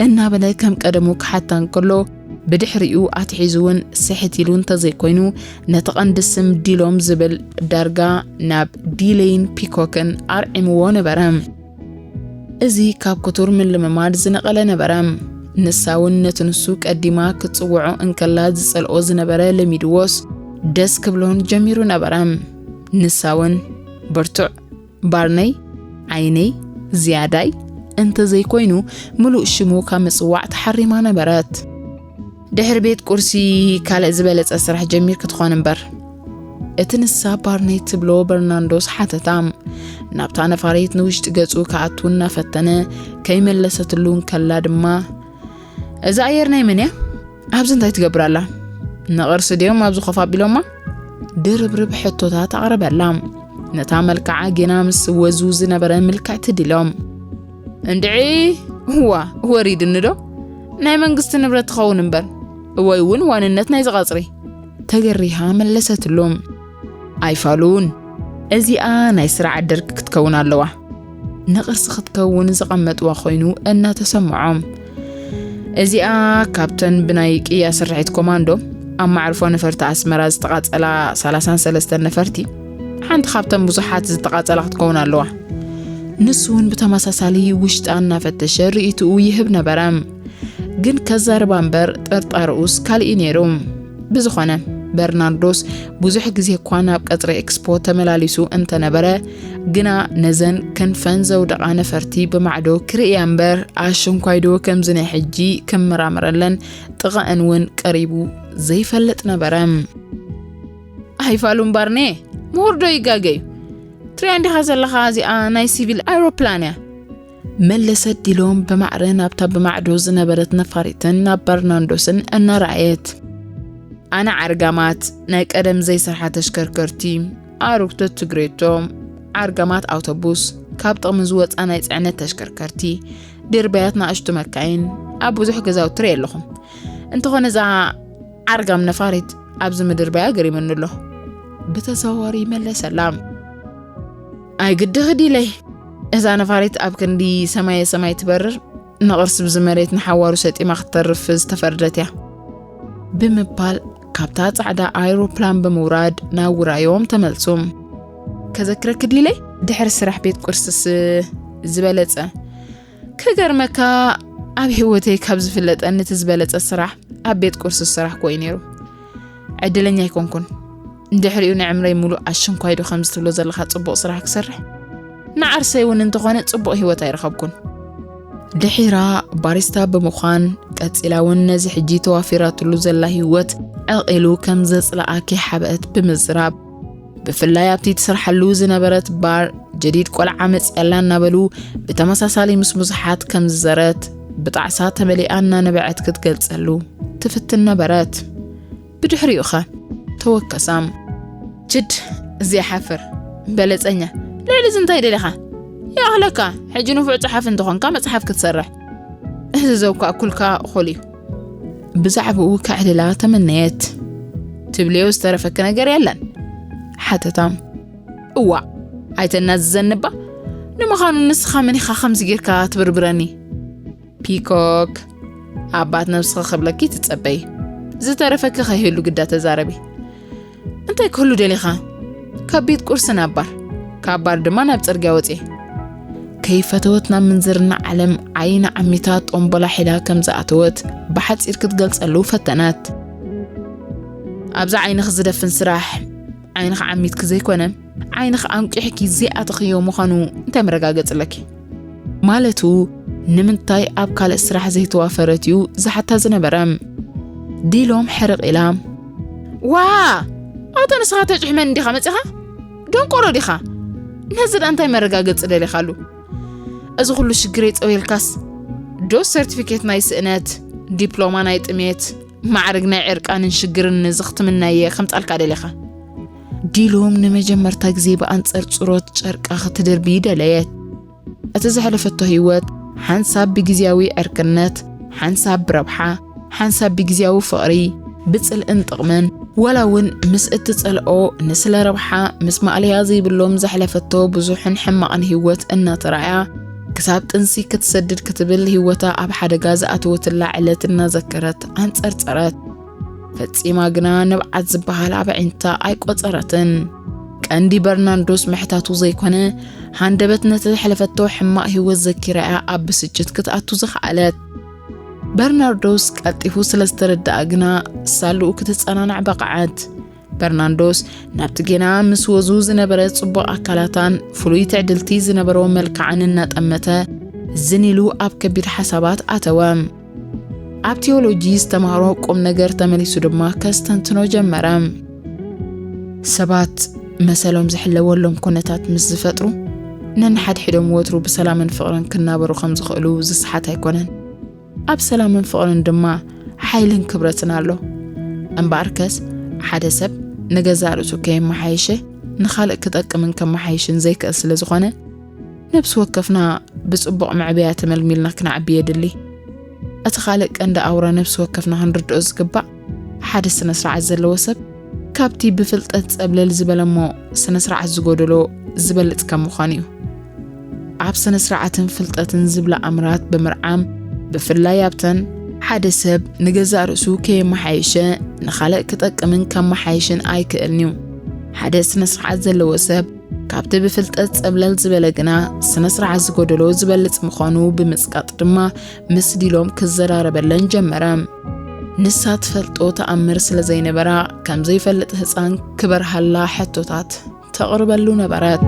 እናበለ ከም ቀደሙ ክሓታ እንከሎ፣ ብድሕሪኡ ኣትሒዙ እውን ስሕት ኢሉ እንተዘይኮይኑ፣ ነቲ ቀንዲ ስም ዲሎም ዝብል ዳርጋ ናብ ዲለይን ፒኮክን ኣርዒምዎ ነበረ። እዚ ካብ ክቱር ምልምማድ ዝነቐለ ነበረ። ንሳ እውን ነቲ ንሱ ቀዲማ ክትጽውዖ እንከላ ዝጸልኦ ዝነበረ ለሚድዎስ ደስ ክብሎን ጀሚሩ ነበረ። ንሳ እውን፣ "ብርቱዕ ባርነይ፣ ዓይነይ፣ ዝያዳይ" እንተዘይኮይኑ፣ ምሉእ ሽሙ ካብ ምጽዋዕ ተሓሪማ ነበረት። ድሕሪ ቤት ቁርሲ ካልእ ዝበለጸ ስራሕ ጀሚርኪ ትኾን እምበር? እቲ ንሳ ባርነይ ትብሎ በርናንዶስ ሓተታ። ናብታ ነፋሪት ንውሽጢ ገጹ ክኣቱ እናፈተነ ከይመለሰትሉ እንከላ ድማ፣ "እዛ ኣየር ናይ መን እያ? ኣብዚ እንታይ ትገብር ኣላ? ንቕርሲ ድዮም ኣብዚ ኮፍ ኣቢሎማ?" ድርብርብ ሕቶታት ኣቕረበላ። ነታ መልክዓ ጌና ምስ ወዙ ዝነበረ ምልክዕቲ ዲሎም፣ "እንድዒ፣ እዋ፣ ወሪድኒ ዶ? ናይ መንግስቲ ንብረት ትኸውን እምበር፣ ወይ እውን ዋንነት ናይዚ ቀጽሪ?" ተገሪሃ መለሰትሉ። "ኣይፋሉን፣ እዚኣ ናይ ስራሕ ዕድል ክትከውን ኣለዋ። ንቕርሲ ክትከውን ዝቐመጥዋ ኮይኑ እናተሰምዖም። እዚኣ ካብተን ብናይ ቅያ ስርሒት ኮማንዶ ኣብ መዕርፎ ነፈርቲ ኣስመራ ዝተቓጸላ ሰላሳን ሰለስተን ነፈርቲ ሓንቲ ካብተን ብዙሓት ዝተቓጸላ ክትከውን ኣለዋ." ንሱ እውን ብተመሳሳሊ ውሽጣ እናፈተሸ ርእይትኡ ይህብ ነበረ። ግን ከዛርባ እምበር ጥርጣርኡስ ካልእ እዩ ነይሩ። ብዝኾነ፣ በርናርዶስ ብዙሕ ግዜ እኳ ናብ ቀጽሪ ኤክስፖ ተመላሊሱ እንተነበረ፣ ግና ነዘን ክንፈን ዘውደቓ ነፈርቲ ብማዕዶ ክርእያ እምበር፣ ኣሽንኳይዶ ከምዚ ናይ ሕጂ ክመራመረለን ጥቓእን እውን ቀሪቡ ዘይፈልጥ ነበረ። "ኣይፋሉን ባርኔ፣ ምሁር ዶ ይጋገ እዩ? ትሪያ እንዲኻ ዘለኻ፣ እዚኣ ናይ ሲቪል ኣይሮፕላን እያ?" መለሰት ዲሎም ብማዕረ ናብታ ብማዕዶ ዝነበረት ነፋሪትን ናብ በርናንዶስን እናረኣየት። "ኣነ ዓርጋማት ናይ ቀደም ዘይሰርሓ ተሽከርከርቲ፣ ኣሮግቶት ትግሬቶ፣ ዓርጋማት ኣውቶቡስ፣ ካብ ጥቕሚ ዝወፃ ናይ ፅዕነት ተሽከርከርቲ፣ ድርባያት ንኣሽቱ መካይን፣ ኣብ ብዙሕ ገዛውቲ ርኢ ኣለኹም። እንተኾነ እዛ ዓርጋም ነፋሪት ኣብዚ ምድርባያ ገሪሙኒ ኣሎ" ብተዘዋዋሪ መለሰላ። "ኣይግድኺ ዲለይ፣ እዛ ነፋሪት ኣብ ክንዲ ሰማየ ሰማይ ትበርር፣ ንቕርሲ ብዚ መሬት ንሓዋሩ ሰጢማ ክትተርፍ ዝተፈርደት እያ" ብምባል ካብታ ጻዕዳ ኣይሮፕላን ብምውራድ ናብ ውራዮም ተመልሱ። "ከዘክረኪ ዲለይ፣ ድሕሪ ስራሕ ቤት ቁርስስ ዝበለጸ። ክገርመካ፣ ኣብ ህይወተይ ካብ ዝፍለጠኒ እቲ ዝበለጸ ስራሕ ኣብ ቤት ቁርሲ ስራሕ ኮዩ ነይሩ። ዕድለኛ ኣይኮንኩን። ድሕሪኡ ንዕምረይ ሙሉእ ኣሽንኳይ ዶ ከምዚ ትብሎ ዘለኻ ጽቡቕ ስራሕ ክሰርሕ? ንዓርሰይ እውን እንተኾነ ጽቡቕ ህይወት ኣይረኸብኩን። ድሒራ ባሪስታ ብምዃን፣ ቀጺላ እውን ነዚ ሕጂ ተዋፊራትሉ ዘላ ህይወት ዕቒሉ ከም ዘጽልኣ ከይሓበአት ብምዝራብ፣ ብፍላይ ኣብቲ ትሰርሓሉ ዝነበረት ባር ጀዲድ ቆልዓ መጺኣላ እናበሉ ብተመሳሳሊ ምስ ብዙሓት ከም ዝዘረት፣ ብጣዕሳ ተመሊኣ እናነበዐት ክትገልጸሉ ትፍትን ነበረት። ብድሕሪኡኸ ተወከሳ። ችድ፣ ዘይሓፍር በለጸኛ፣ ልዕሊ እዚ እንታይ ደሊኻ? ይኣኽለካ፣ ሕጂ ንፉዕ ጸሓፊ እንተኾንካ መጽሓፍ ክትሰርሕ። እዚ ዘውካእኩልካ እኹል እዩ። ብዛዕባኡ ከዕልላ ተመነየት። ትብልዮ ዝተረፈኪ ነገር የለን? ሓተታ። እዋእ፣ ኣይተናዝዘኒ እባ። ንምዃኑ ንስኻ መን ኢኻ ከምዚ ጌርካ ትብርብረኒ? ፒኮክ። ኣባት ነብስኺ ክብለኪ ትጸበይ። ዝተረፈኪ ከይህሉ ግዳ ተዛረቢ። እንታይ ክህሉ ደሊኻ? ካብ ቤት ቁርሲ ናብ ባር፣ ካብ ባር ድማ ናብ ጽርግያ ወጽየ። ከይፈተወት ናብ ምንዝርና ዓለም ዓይና ዓሚታ ጦምቦላ ሒላ ከም ዝኣተወት ብሓጺር ክትገልጸሉ ፈተነት። ኣብዚ ዓይንኺ ዝደፍን ስራሕ ዓይንኺ ዓሚትኪ ዘይኮነ፣ ዓይንኺ ኣንቂሕኪ ዘይኣተኽዮ ምዃኑ እንታይ መረጋገጺ ኣለኪ? ማለቱ፣ ንምንታይ ኣብ ካልእ ስራሕ ዘይተዋፈረት እዩ ዝሓታ ዝነበረ። ዲሎም ሕርቕ ኢላ፣ ዋ! ኣታ ንስኻ ተጭሕመን እንዲኻ መጺኻ? ደንቆሮ ዲኻ? ነዚ ደኣ እንታይ መረጋገጺ ደሊኻሉ? እዚ ኩሉ ሽግረይ ጸውየልካስ፣ ዶ ሰርቲፊኬት ናይ ስእነት፣ ዲፕሎማ ናይ ጥሜት፣ ማዕርግ ናይ ዕርቃንን ሽግርን ነዚ ክትምናየ ከምጻልካ ደሊኻ? ዲሎም ንመጀመርታ ግዜ ብኣንጸርጽሮት ጨርቃ ክትድርቢ ደለየት። እቲ ዘሕለፈቶ ህይወት፣ ሓንሳብ ብግዝያዊ ዕርክነት፣ ሓንሳብ ብረብሓ፣ ሓንሳብ ብግዝያዊ ፍቕሪ፣ ብጽልእን ጥቕምን፣ ዋላ እውን ምስ እትጸልኦ ንስለ ረብሓ ምስ ማእለያ ዘይብሎም ዘሕለፈቶ ብዙሕን ሕማቕን ህይወት እናተራእያ፣ ክሳብ ጥንሲ ክትሰድድ ክትብል ህይወታ ኣብ ሓደጋ ዝኣተወትላ ዕለት እናዘከረት ኣንጸርጸረት። ፈጺማ ግና ንብዓት ዝበሃል ኣብ ኣዒንታ ኣይቆጸረትን። ቀንዲ በርናንዶስ ምሕታቱ ዘይኮነ፣ ሃንደበት ነቲ ዘሕለፈቶ ሕማቕ ህይወት ዘኪራ እያ ኣብ ብስጭት ክትኣቱ ዝኸኣለት። በርናርዶስ ቀልጢፉ ስለ ዝተረድኣ ግና ሳልኡ ክትጸናናዕ በቕዓት። በርናንዶስ ናብቲ ጌና ምስ ወዙ ዝነበረ ጽቡቕ ኣካላታን ፍሉይ ትዕድልቲ ዝነበሮ መልክዓን እናጠመተ ዝን ኢሉ ኣብ ከቢድ ሓሳባት ኣተወ። ኣብ ቴዎሎጂ ዝተማህሮ ቁም ነገር ተመሊሱ ድማ ከስተንትኖ ጀመረ። ሰባት መሰሎም ዝሕለወሎም ኩነታት ምስ ዝፈጥሩ፣ ነንሓድሕዶም ወትሩ ብሰላምን ፍቕርን ክናበሩ ከም ዝኽእሉ ዝሰሓት ኣይኮነን። ኣብ ሰላምን ፍቕርን ድማ ሓይልን ክብረትን ኣሎ። እምበኣርከስ፣ ሓደ ሰብ ንገዛእ ርእሱ ከየመሓየሸ ንኻልእ ክጠቅምን ከመሓይሽን ዘይክእል ስለ ዝኾነ፣ ነብሲ ወከፍና ብጽቡቕ መዕበያ ተመልሚልና ክንዓቢ የድሊ። እቲ ካልእ ቀንዲ ኣውራ ነብሲ ወከፍና ክንርድኦ ዝግባእ፣ ሓደ ስነ ስርዓት ዘለዎ ሰብ ካብቲ ብፍልጠት ጸብለል ዝበለ እሞ ስነ ስርዓት ዝጎደሎ ዝበልጽ ከም ምዃኑ እዩ። ኣብ ስነ ስርዓትን ፍልጠትን ዝብላ ኣምራት ብምርዓም፣ ብፍላይ ኣብተን ሓደ ሰብ ንገዛእ ርእሱ ከየመሓየሸ ንኻልእ ክጠቅምን ከመሓይሽን ኣይክእልን እዩ። ሓደ ስነ ስርዓት ዘለዎ ሰብ ካብቲ ብፍልጠት ጸብለል ዝበለ ግና ስነ ስርዓት ዝጎደሎ ዝበልጽ ምዃኑ ብምጽቃጥ ድማ ምስ ዲሎም ክዘራረበለን ጀመረ። ንሳ ትፈልጦ ተኣምር ስለ ዘይነበራ፣ ከም ዘይፈልጥ ህጻን ክበርሃላ ሕቶታት ተቕርበሉ ነበረት።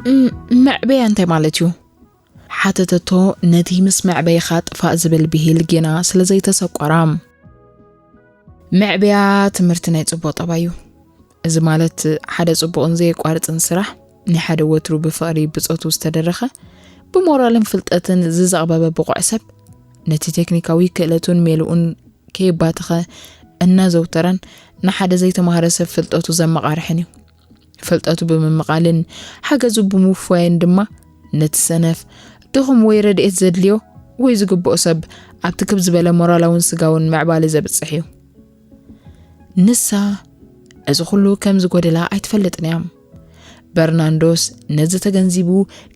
እም፣ መዕበያ እንታይ ማለት እዩ? ሓተተቶ፣ ነቲ ምስ መዕበይኻ ጥፋእ ዝብል ብሂል ጌና ስለ ዘይተሰቆራ። መዕበያ ትምህርቲ ናይ ጽቡቕ ጠባይ እዩ። እዚ ማለት፣ ሓደ ጽቡቕን ዘየቋርጽን ስራሕ፣ ናይ ሓደ ወትሩ ብፍቕሪ ብጾቱ ዝተደረኸ፣ ብሞራልን ፍልጠትን ዝዘቕበበ ብቑዕ ሰብ፣ ነቲ ቴክኒካዊ ክእለቱን ሜልኡን ከየባተኸ እናዘውተረን ንሓደ ዘይተማህረ ሰብ ፍልጠቱ ዘመቓርሕን እዩ። ፍልጠቱ ብምምቓልን ሓገዙ ብምውፍዋይን ድማ ነቲ ሰነፍ፣ ድኹም ወይ ረድኤት ዘድልዮ ወይ ዝግብኦ ሰብ ኣብቲ ክብ ዝበለ ሞራላውን ስጋውን ምዕባለ ዘብጽሕ እዩ። ንሳ እዚ ኩሉ ከም ዝጎደላ ኣይትፈልጥን እያ። በርናንዶስ ነዚ ተገንዚቡ፣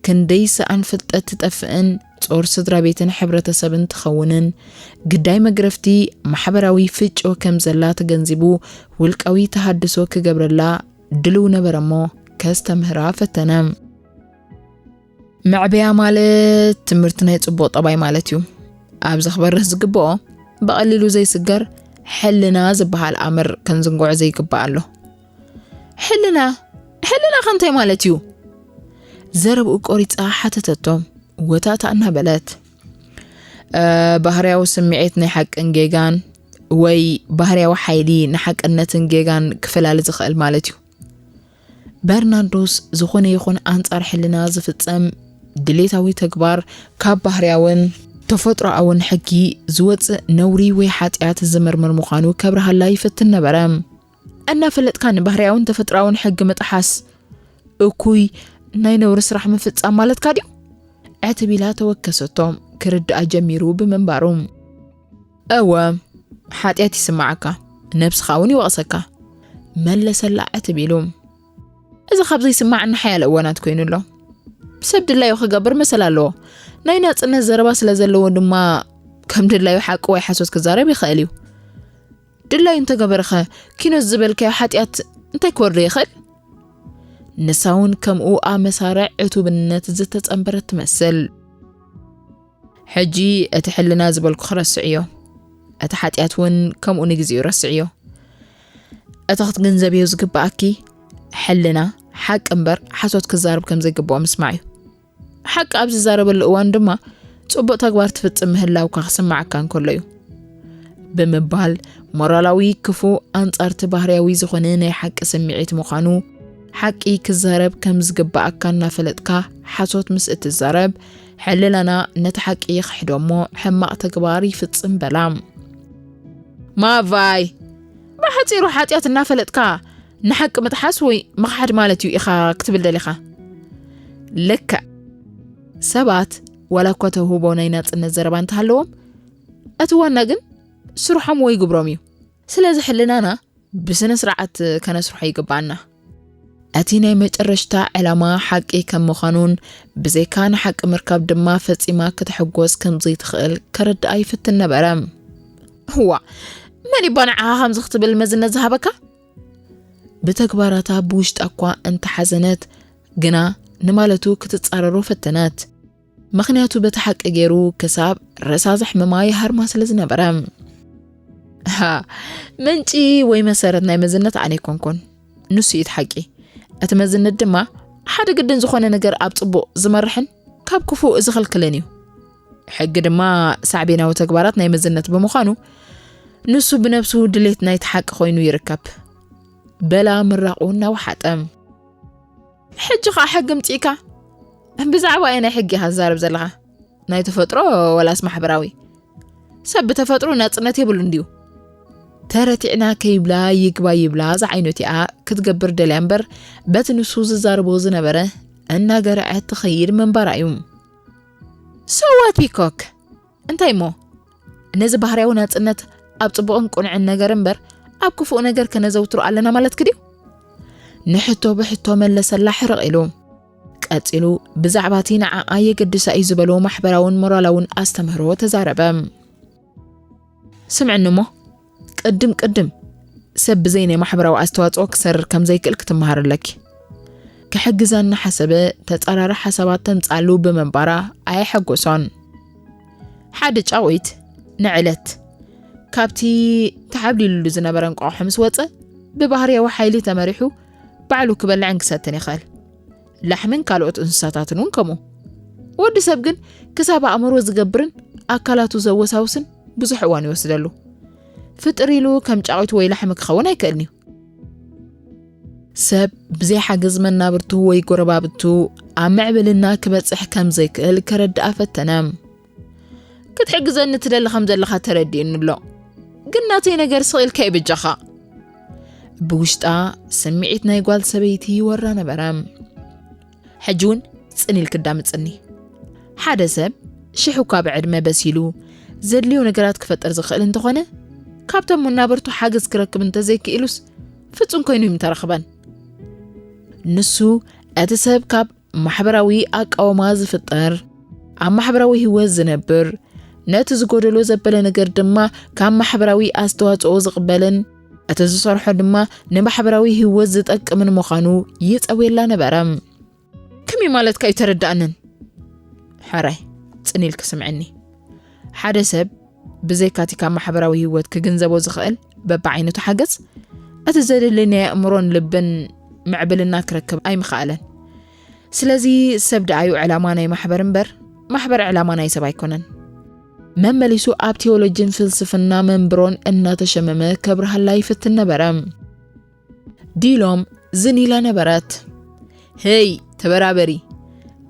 ክንደይ ሰኣን ፍልጠት ትጠፍእን ጾር ስድራ ቤትን ሕብረተሰብን ትኸውንን፣ ግዳይ መግረፍቲ ማሕበራዊ ፍጮ ከም ዘላ ተገንዚቡ፣ ውልቃዊ ተሃድሶ ክገብረላ ድልው ነበረ እሞ ከስተምህራ ፈተነ። መዕበያ ማለት ትምህርቲ ናይ ጽቡቕ ጠባይ ማለት እዩ። ኣብዚ ክበርህ ዝግብኦ፣ ብቐሊሉ ዘይስገር ሕልና ዝበሃል ኣምር ክንዝንግዖ ዘይግባእ ኣሎ። ሕልና? ሕልና ከ እንታይ ማለት እዩ? ዘረብኡ ቆሪጻ ሓተተቶ። ወታታ እናበለት፣ "እ፣ ባህርያዊ ስምዒት ናይ ሓቅን ጌጋን ወይ ባህርያዊ ሓይሊ ንሓቅነትን ጌጋን ክፈላሊ ዝኽእል ማለት እዩ።" በርናርዶስ ዝኾነ ይኹን ኣንጻር ሕልና ዝፍጸም ድሌታዊ ተግባር ካብ ባህርያውን ተፈጥሮኣውን ሕጊ ዝወጽእ ነውሪ ወይ ሓጢኣት ዝምርምር ምዃኑ ከብርሃላ ይፍትን ነበረ። እናፈለጥካ ንባህርያውን ተፈጥሮኣውን ሕጊ ምጥሓስ እኩይ ናይ ነውሪ ስራሕ ምፍጻም ማለትካ ድዩ? ዕትብ ኢላ ተወከሰቶ፣ ክርድኣ ጀሚሩ ብምንባሩ። "እወ፣ ሓጢኣት ይስምዓካ፣ ነብስኻ እውን ይወቕሰካ" መለሰላ ዕትብ ኢሉ። እዚ ካብ ዘይስማዓኒ ሓያለ እዋናት ኮይኑ ኣሎ። ሰብ ድላዩ ክገብር መሰል ኣለዎ። ናይ ናጽነት ዘረባ ስለ ዘለዎ ድማ ከም ድላዩ ሓቂ ወይ ሓሶት ክዛረብ ይኽእል እዩ። ድላዩ እንተገበረኸ ኪኖስ ዝበልካዮ ሓጢኣት እንታይ ክወርዶ ይኽእል? ንሳ እውን ከምኡ ኣብ መሳርዕ ዕቱብነት ዝተጸንበረት ትመስል። "ሕጂ እቲ ሕልና ዝበልኩ ክረስዕዮ፣ እቲ ሓጢኣት እውን ከምኡ ንግዜኡ ረስዕዮ። እቲ ክትግንዘብዮ ዝግብኣኪ፣ ሕልና ሓቂ እምበር ሓሶት ክዛረብ ከም ዘይግብኦ ምስማዕ እዩ። ሓቂ ኣብ ዝዛረበሉ እዋን ድማ ጽቡቕ ተግባር ትፍጽም ምህላውካ ክስምዓካ እንከሎ እዩ" ብምባል፣ ሞራላዊ ክፉእ ኣንጻርቲ ባህርያዊ ዝኾነ ናይ ሓቂ ስምዒት ምዃኑ፣ ሓቂ ክዛረብ ከም ዝግብኣካ እናፈለጥካ ሓሶት ምስ እትዛረብ፣ ሕልናና ነቲ ሓቂ ይኽሕዶ እሞ ሕማቕ ተግባር ይፍጽም በላ። "ማቫይ፣ ብሓጺሩ ሓጢኣት እናፈለጥካ ንሓቂ ምጥሓስ ወይ ምኽሓድ ማለት እዩ ኢኻ ክትብል ደሊኻ?" ልክዕ። ሰባት ዋላ እኳ ተውህቦ ናይ ናጽነት ዘረባ እንተሃለዎም፣ እቲ ዋና ግን ስርሖም ወይ ግብሮም እዩ። ስለዚ ሕልናና ብስነ ስርዓት ከነስርሖ ይግባና። እቲ ናይ መጨረሽታ ዕላማ ሓቂ ከም ምዃኑን ብዘይካ ንሓቂ ምርካብ ድማ ፈጺማ ክትሕጎስ ከም ዘይትኽእል ከረድኣ ይፍትን ነበረ። "እዋ፣ መን ይባ ንዓኻ ከምዚ ክትብል መዝነት ዝሃበካ?" ብተግባራታ ብውሽጣ እኳ እንተሓዘነት፣ ግና ንማለቱ ክትጻረሮ ፈተነት። ምኽንያቱ በቲ ሓቂ ገይሩ ክሳብ ርእሳ ዘሕምማ ይሃርማ ስለ ዝነበረ። "ሃ፣ ምንጪ ወይ መሰረት ናይ መዝነት ኣነ ኣይኮንኩን። ንሱ እዩ እቲ ሓቂ። እቲ መዝነት ድማ ሓደ ግድን ዝኾነ ነገር ኣብ ጽቡቕ ዝመርሕን ካብ ክፉእ ዝኽልክልን እዩ። ሕጊ ድማ ሳዕቤናዊ ተግባራት ናይ መዝነት ብምዃኑ፣ ንሱ ብነብሱ ድሌት ናይቲ ሓቂ ኮይኑ ይርከብ" በላ ምራቑ እናወሓጠ። "ሕጂ ኸኣ ሕጊ ምጺእካ? ብዛዕባ ኣየናይ ሕጊ ኢኻ ትዛረብ ዘለኻ? ናይ ተፈጥሮ ወላስ ማሕበራዊ? ሰብ ብተፈጥሮ ናጽነት የብሉን ድዩ?" ተረቲዕና ከይብላ ይግባይ ይብላ ዝዓይነቱ እያ ክትገብር ደልያ እምበር፣ በቲ ንሱ ዝዛረቦ ዝነበረ እናገርዐት ትኸይድ ምንባራ እዩ። "So what, ፒኮክ? እንታይ እሞ? ነዚ ባህርያዊ ናጽነት ኣብ ጽቡቕን ቅኑዕን ነገር እምበር ኣብ ክፉእ ነገር ከነዘውትሮ ኣለና ማለትኪ ድዩ?" ንሕቶ ብሕቶ መለሰላ ሕርቕ ኢሉ። ቀጺሉ ብዛዕባ እቲ ንዓኣ የገድሳ እዩ ዝበሎ ማሕበራውን ሞራላውን ኣስተምህሮ ተዛረበ። "ስምዕኒ እሞ፣ ቅድም ቅድም ሰብ ብዘይ ናይ ማሕበራዊ ኣስተዋጽኦ ክሰርር ከም ዘይክእል ክትመሃር ኣለኪ።" ክሕግዛ እናሓሰበ ተጻራሪ ሓሳባት ተምጻሉ ብምንባራ ኣየሐጎሶን። ሓደ ጫቑት ንዕለት ካብቲ ተሓብሊሉሉ ዝነበረ እንቋቑሖ ምስ ወጸ፣ ብባህርያዊ ሓይሊ ተመሪሑ ባዕሉ ክበልዕን ክሰትን ይኽእል። ላሕምን ካልኦት እንስሳታትን እውን ከምኡ። ወዲ ሰብ ግን ክሳብ ኣእምሮ ዝገብርን ኣካላቱ ዘወሳውስን ብዙሕ እዋን ይወስደሉ። ፍጥር ኢሉ ከም ጫቒቱ ወይ ላሕሚ ክኸውን ኣይክእልን እዩ። ሰብ ብዘይ ሓገዝ መናብርቱ ወይ ጎረባብቱ ኣብ ምዕብልና ክበጽሕ ከም ዘይክእል ከረድኣ ፈተነ። ክትሕግዘኒ ትደሊ ከም ዘለኻ ተረዲኡኒ ኣሎ፣ ግን ናተይ ነገር ስቕ ኢልካ እዩ በጃኻ። ብውሽጣ ስምዒት ናይ ጓል ሰበይቲ ይወራ ነበረ። ሕጂ እውን ጽን ኢልኪ ኣዳምጽኒ። ሓደ ሰብ ሽሕ እኳ ብዕድመ በሲሉ ዘድልዮ ነገራት ክፈጥር ዝኽእል እንተኾነ፣ ካብቶም መናብርቱ ሓገዝ ክረክብ እንተዘይክኢሉስ ፍጹም ኮይኑ እዩ ምተረኽበን። ንሱ እቲ ሰብ ካብ ማሕበራዊ ኣቃውማ ዝፍጠር፣ ኣብ ማሕበራዊ ህይወት ዝነብር፣ ነቲ ዝጎደሎ ዘበለ ነገር ድማ ካብ ማሕበራዊ ኣስተዋጽኦ ዝቕበልን እቲ ዝሰርሖ ድማ ንማሕበራዊ ህይወት ዝጠቅምን ምዃኑ ይጸውየላ ነበረ። ከመይ ማለትካ እዩ ተረዳእንን? ሕራይ፣ ጽን ኢልኪ ስምዕኒ። ሓደ ሰብ ብዘይካቲ ካብ ማሕበራዊ ህይወት ክግንዘቦ ዝኽእል በብዓይነቱ ሓገዝ፣ እቲ ዘድሊ ናይ ኣእምሮን ልብን ምዕብልና ክረክብ ኣይምኸኣለን። ስለዚ ሰብ ደኣዩ ዕላማ ናይ ማሕበር እምበር፣ ማሕበር ዕላማ ናይ ሰብ ኣይኮነን። መመሊሱ ኣብ ቴዎሎጂን ፍልስፍና መንብሮን እናተሸመመ ከብርሃላ ይፍትን ነበረ። ዲሎም ዝን ኢላ ነበረት። "ሄይ፣ ተበራበሪ።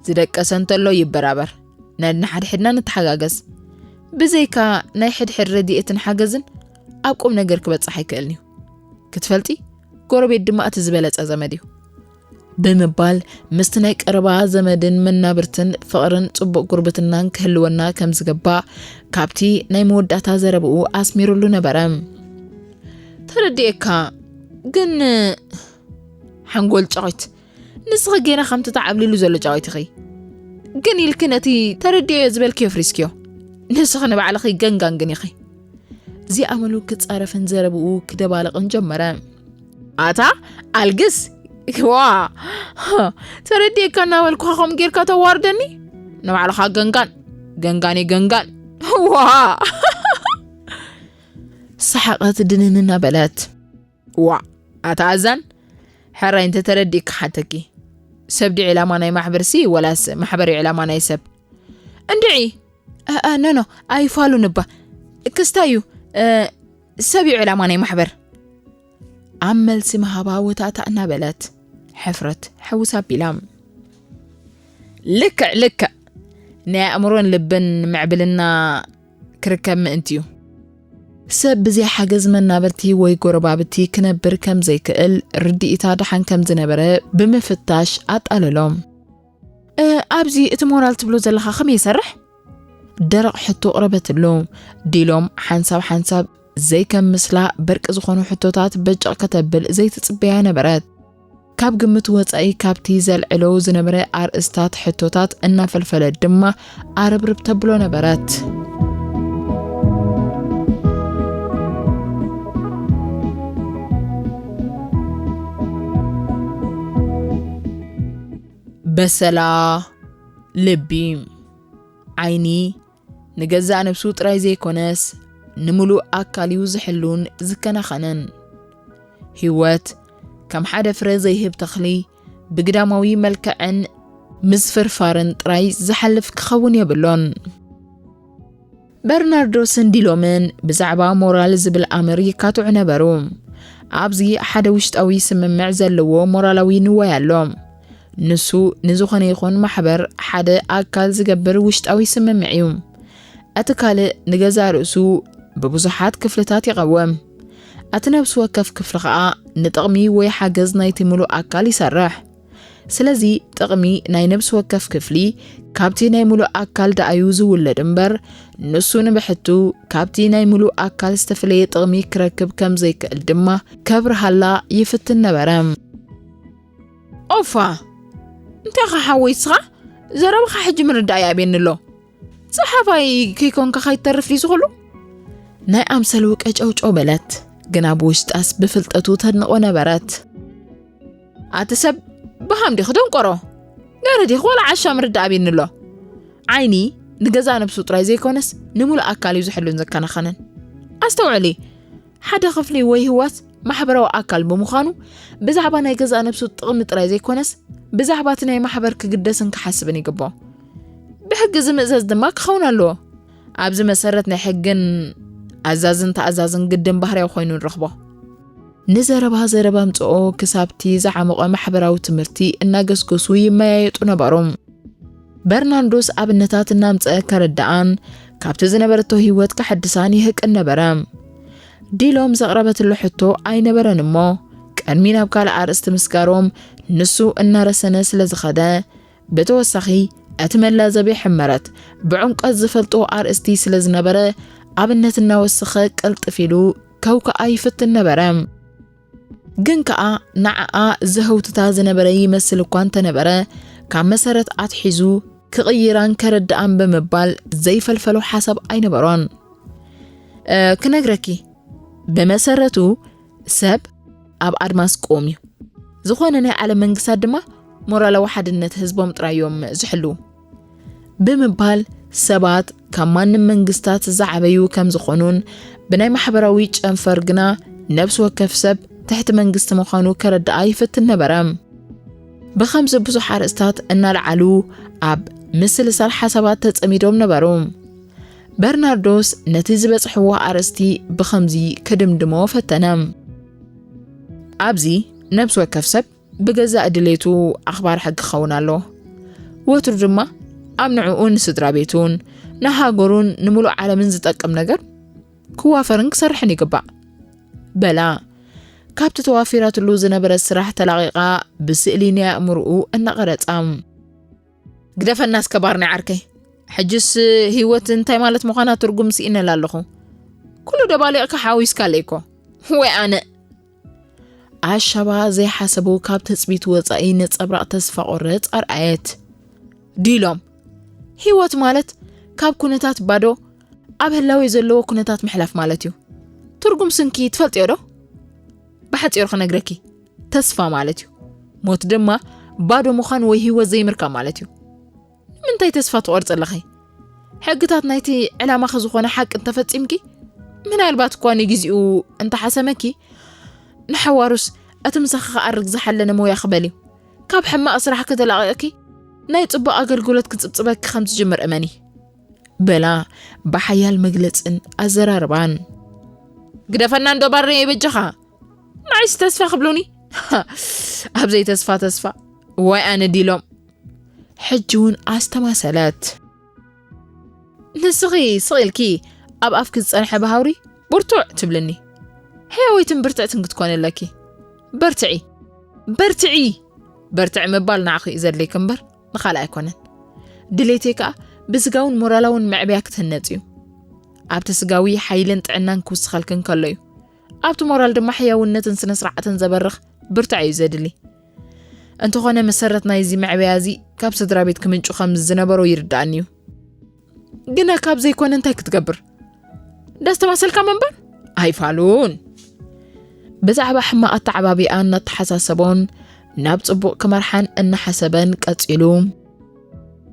ዝደቀሰ እንተሎ ይበራበር። ነንሓድሕድና ንተሓጋገዝ። ብዘይካ ናይ ሕድሕድ ረድኤትን ሓገዝን ኣብ ቁም ነገር ክበጽሕ ኣይክእልን እዩ። ክትፈልጢ፣ ጎረቤት ድማ እቲ ዝበለጸ ዘመድ እዩ። ብምባል ምስቲ ናይ ቀረባ ዘመድን መናብርትን ፍቕርን ጽቡቕ ጉርብትናን ክህልወና ከም ዝግባእ ካብቲ ናይ መወዳእታ ዘረብኡ ኣስሚሩሉ ነበረ። ተረዲኤካ፣ ግን ሓንጎል ጫቒት፣ ንስኺ ጌና ከምቲ ተዓብሊሉ ዘሎ ጫቒት ኢኺ። ግን ኢልኪ ነቲ ተረዲኤዮ ዝበልክዮ ፍሪስክዮ። ንስኺ ንባዕልኺ ገንጋን ግን ኢኺ። እዚ ኣመሉ ክጻረፍን ዘረብኡ ክደባልቕን ጀመረ። ኣታ ኣልግስ፣ ዋ፣ ተረዲኤካ እናበልኩኻ ከምኡ ጌርካ ተዋርደኒ? ንባዕልኻ ገንጋን፣ ገንጋን እዩ ገንጋን። ዋ። ሰሓቐት ድንን እናበለት። ዋ፣ ኣታ ኣዛን፣ ሕራይ እንተ ተረዲእካ ሓተኪ። ሰብ ድዩ ዕላማ ናይ ማሕበርሲ ወላስ ማሕበር እዩ ዕላማ ናይ ሰብ? እንድዒ፣ እ፣ እ፣ ኖ፣ ኖ፣ ኣይፋሉን እባ። ክስታይ እዩ፣ እ፣ ሰብ እዩ ዕላማ ናይ ማሕበር። ኣብ መልሲ ምሃባ ወታእታ እናበለት፣ ሕፍረት ሕውስ ኣቢላ። ልክዕ፣ ልክዕ። ናይ ኣእምሮን ልብን ምዕብልና ክርከብ ምእንቲ እዩ። ሰብ ብዘይ ሓገዝ መናብርቲ ወይ ጎረባብቲ ክነብር ከም ዘይክእል ርድኢታ ደሓን ከም ዝነበረ ብምፍታሽ ኣጣለሎም። እ፣ ኣብዚ እቲ ሞራል ትብሎ ዘለኻ ከመይ ይሰርሕ? ደረቕ ሕቶ ኣቕረበትሉ። ዲሎም ሓንሳብ ሓንሳብ ዘይከም ምስላ በርቂ ዝኾኑ ሕቶታት በጨቕ ከተብል ዘይትጽበያ ነበረት። ካብ ግምት ወጻኢ ካብቲ ዘልዕሎ ዝነበረ ኣርእስታት ሕቶታት እናፈልፈለት ድማ ኣረብርብ ተብሎ ነበረት። በሰላ፣ ልቢ፣ ዓይኒ፣ ንገዛእ ነብሱ ጥራይ ዘይኮነስ፣ ንምሉእ ኣካል እዩ ዝሕሉን ዝከናኸንን። ህይወት ከም ሓደ ፍረ ዘይህብ ተኽሊ ብግዳማዊ መልክዕን ምስፍርፋርን ጥራይ ዝሓልፍ ክኸውን የብሎን። በርናርዶስን ዲሎምን ብዛዕባ ሞራል ዝብል ኣምር ይካትዑ ነበሩ። ኣብዚ ሓደ ውሽጣዊ ስምምዕ ዘለዎ ሞራላዊ ንዋይ ኣሎ። ንሱ ንዝኾነ ይኹን ማሕበር ሓደ ኣካል ዝገብር ውሽጣዊ ስምምዕ እዩ። እቲ ካልእ ንገዛእ ርእሱ ብብዙሓት ክፍልታት ይቐውም። እቲ ነፍሲ ወከፍ ክፍሊ ኸኣ ንጥቕሚ ወይ ሓገዝ ናይቲ ምሉእ ኣካል ይሰርሕ። ስለዚ ጥቕሚ ናይ ነፍሲ ወከፍ ክፍሊ ካብቲ ናይ ምሉእ ኣካል ደኣዩ ዝውለድ እምበር፣ ንሱ ንብሕቱ ካብቲ ናይ ምሉእ ኣካል ዝተፈለየ ጥቕሚ ክረክብ ከም ዘይክእል ድማ ከብርሃላ ይፍትን ነበረ። ኦፋ! እንታይ ኢኻ ሓወይ እስኻ? ዘረባኻ ሕጂ ምርዳእ ይኣብየኒ ኣሎ። ጸሓፋይ ከይኮንካ ከይትተርፍ ድዩ ዝኽሉ? ናይ ኣምሰሉ ቀጨውጨው በለት፣ ግና ብውሽጣስ ብፍልጠቱ ተድንቖ ነበረት። ኣቲ ሰብ ብሃም ዲኺ ደንቆሮ? ገረ ዲኺ ዋላ ዓሻ ምርዳእ ኣብየኒ ኣሎ። ዓይኒ ንገዛእ ነብሱ ጥራይ ዘይኮነስ ንምሉእ ኣካል እዩ ዝሕሉን ዘከናኸንን። ኣስተውዕሊ፣ ሓደ ክፍሊ ወይ ህዋስ ማሕበራዊ ኣካል ብምዃኑ ብዛዕባ ናይ ገዛእ ነብሱ ጥቕሚ ጥራይ ዘይኮነስ ብዛዕባ እቲ ናይ ማሕበር ክግደስን ክሓስብን ይግብኦ። ብሕጊ ዝምእዘዝ ድማ ክኸውን ኣለዎ። ኣብዚ መሰረት ናይ ሕግን ኣዛዝን ተኣዛዝን ግድን ባህርያዊ ኮይኑ ንረኽቦ። ንዘረባ ዘረባ ኣምጽኦ ክሳብቲ ዝዓሞቐ ማሕበራዊ ትምህርቲ እናገስገሱ ይመያየጡ ነበሩ። በርናርዶስ ኣብነታት እናምጽአ ከረድኣን ካብቲ ዝነበረቶ ህይወት ከሐድሳን ይህቅን ነበረ። ዲሎም ዘቕረበትሉ ሕቶ ኣይነበረን እሞ፣ ቅድሚ ናብ ካልእ ኣርእስቲ ምስጋሮም ንሱ እናረሰነ ስለ ዝኸደ፣ ብተወሳኺ እቲ መላዘቢ ሕመረት ብዕምቆት ዝፈልጦ ኣርእስቲ ስለ ዝነበረ፣ ኣብነት እናወሰኸ ቅልጥፍ ኢሉ ከውክኣ ይፍትን ነበረ። ግን ከኣ ንዓኣ ዘህውትታ ዝነበረ ይመስል እኳ እንተነበረ፣ ካብ መሰረት ኣትሒዙ ክቕይራን ከረድኣን ብምባል ዘይፈልፈሎ ሓሳብ ኣይነበሮን። እ፣ ክነግረኪ፣ ብመሰረቱ ሰብ ኣብ ኣድማስ ቅዉም እዩ። ዝኾነ ናይ ዓለም መንግስታት ድማ ሞራላዊ ሓድነት ህዝቦም ጥራይ እዮም ዝሕልዉ። ብምባል ሰባት ካብ ማንም መንግስታት ዝዓበዩ ከም ዝኾኑን ብናይ ማሕበራዊ ጨንፈር ግና ነብሲ ወከፍ ሰብ ትሕቲ መንግስቲ ምዃኑ ከረድኣ ይፍትን ነበረ። ብኸምዚ ብዙሕ ኣርእስታት እናለዓሉ ኣብ ምስልሳል ሓሳባት ተጸሚዶም ነበሩ። በርናርዶስ ነቲ ዝበጽሕዎ ኣርእስቲ ብኸምዚ ክድምድሞ ፈተነ። ኣብዚ ነብሲ ወከፍ ሰብ ብገዛእ ድሌቱ ኣኽባሪ ሕጊ ክኸውን ኣለዎ። ወትሩ ድማ ኣብ ንዕኡ፣ ንስድራ ቤቱን ንሃገሩን ንምሉእ ዓለምን ዝጠቅም ነገር ክዋፈርን ክሰርሕን ይግባእ። በላ፣ ካብቲ ተዋፊራትሉ ዝነበረ ስራሕ ተላቒቓ ብስእሊ ናይ ኣእምርኡ እናቐረጻ። ግደፈና እስከ ባርኒ ዓርከይ። ሕጅስ ህይወት እንታይ ማለት ምዃና ትርጉም ስኢነላ ኣለኹ። ኩሉ ደባሊቕካ ሓዊስካለይ እኮ። ወይ ኣነ። ኣሻባ ዘይሓሰቡ ካብ ትጽቢት ወጻኢ ነጸብራቕ ተስፋ ቆረጽ ኣርኣየት። ዲሎም፣ ህይወት ማለት ካብ ኩነታት ባዶ ኣብ ህላዌ ዘለዎ ኩነታት ምሕላፍ ማለት እዩ። ትርጉም ስንኪ ትፈልጥዮ ዶ? ብሓጺሩ ክነግረኪ፣ ተስፋ ማለት እዩ። ሞት ድማ ባዶ ምዃን ወይ ህይወት ዘይምርካብ ማለት እዩ። ንምንታይ ተስፋ ትቖርጽ ኣለኺ? ሕግታት ናይቲ ዕላማኺ ዝኾነ ሓቂ እንተፈጺምኪ፣ ምናልባት እኳ ንግዜኡ እንተሓሰመኪ፣ ንሓዋሩስ እቲ ምሳኺ ክኣርግ ዝሓለነ ሞያ ክበል እዩ። ካብ ሕማቕ ስራሕ ከተላቒቕኪ፣ ናይ ጽቡቕ ኣገልግሎት ክጽብጽበኪ ከም ዝጅምር እመኒ። በላ ብሓያል መግለጽን ኣዘራርባን። ግደፈና እንዶ ባርየ በጃኻ። ንዓይስ ተስፋ ክብሉኒ። ኣብዘይ ተስፋ ተስፋ። ዋይ ኣነ ዲሎም። ሕጂ እውን ኣስተማሰለት። ንስኺ ስቕ ኢልኪ ኣብ ኣፍኪ ዝጸንሐ ብሃውሪ ብርቱዕ ትብልኒ። ሕያወይትን ብርትዕትን ክትኮኒ ኣለኪ። በርትዒ። በርትዒ። በርትዒ ምባል ንዓኺ እዩ ዘድልየኪ እምበር ንኻልእ ኣይኮነን። ድሌተይ ከኣ ብስጋውን ሞራላውን መዕበያ ክትህነጽ እዩ። ኣብቲ ስጋዊ ሓይልን ጥዕናን ክውስኸልክን ከሎ እዩ። ኣብቲ ሞራል ድማ ሕያውነትን ስነ ስርዓትን ዘበርኽ ብርትዕ እዩ ዘድሊ። እንተኾነ መሰረት ናይዚ መዕበያ እዚ ካብ ስድራ ቤት ክምንጩ ከም ዝነበሮ ይርድኣኒ እዩ። ግና ካብ ዘይኮነ እንታይ ክትገብር? ዳስተማሰልካ ምንባር ኣይፋሉን። ብዛዕባ ሕማቕ ኣተዓባቢኣ እናተሓሳሰቦን ናብ ጽቡቕ ክመርሓን እናሓሰበን ቀጺሉ፣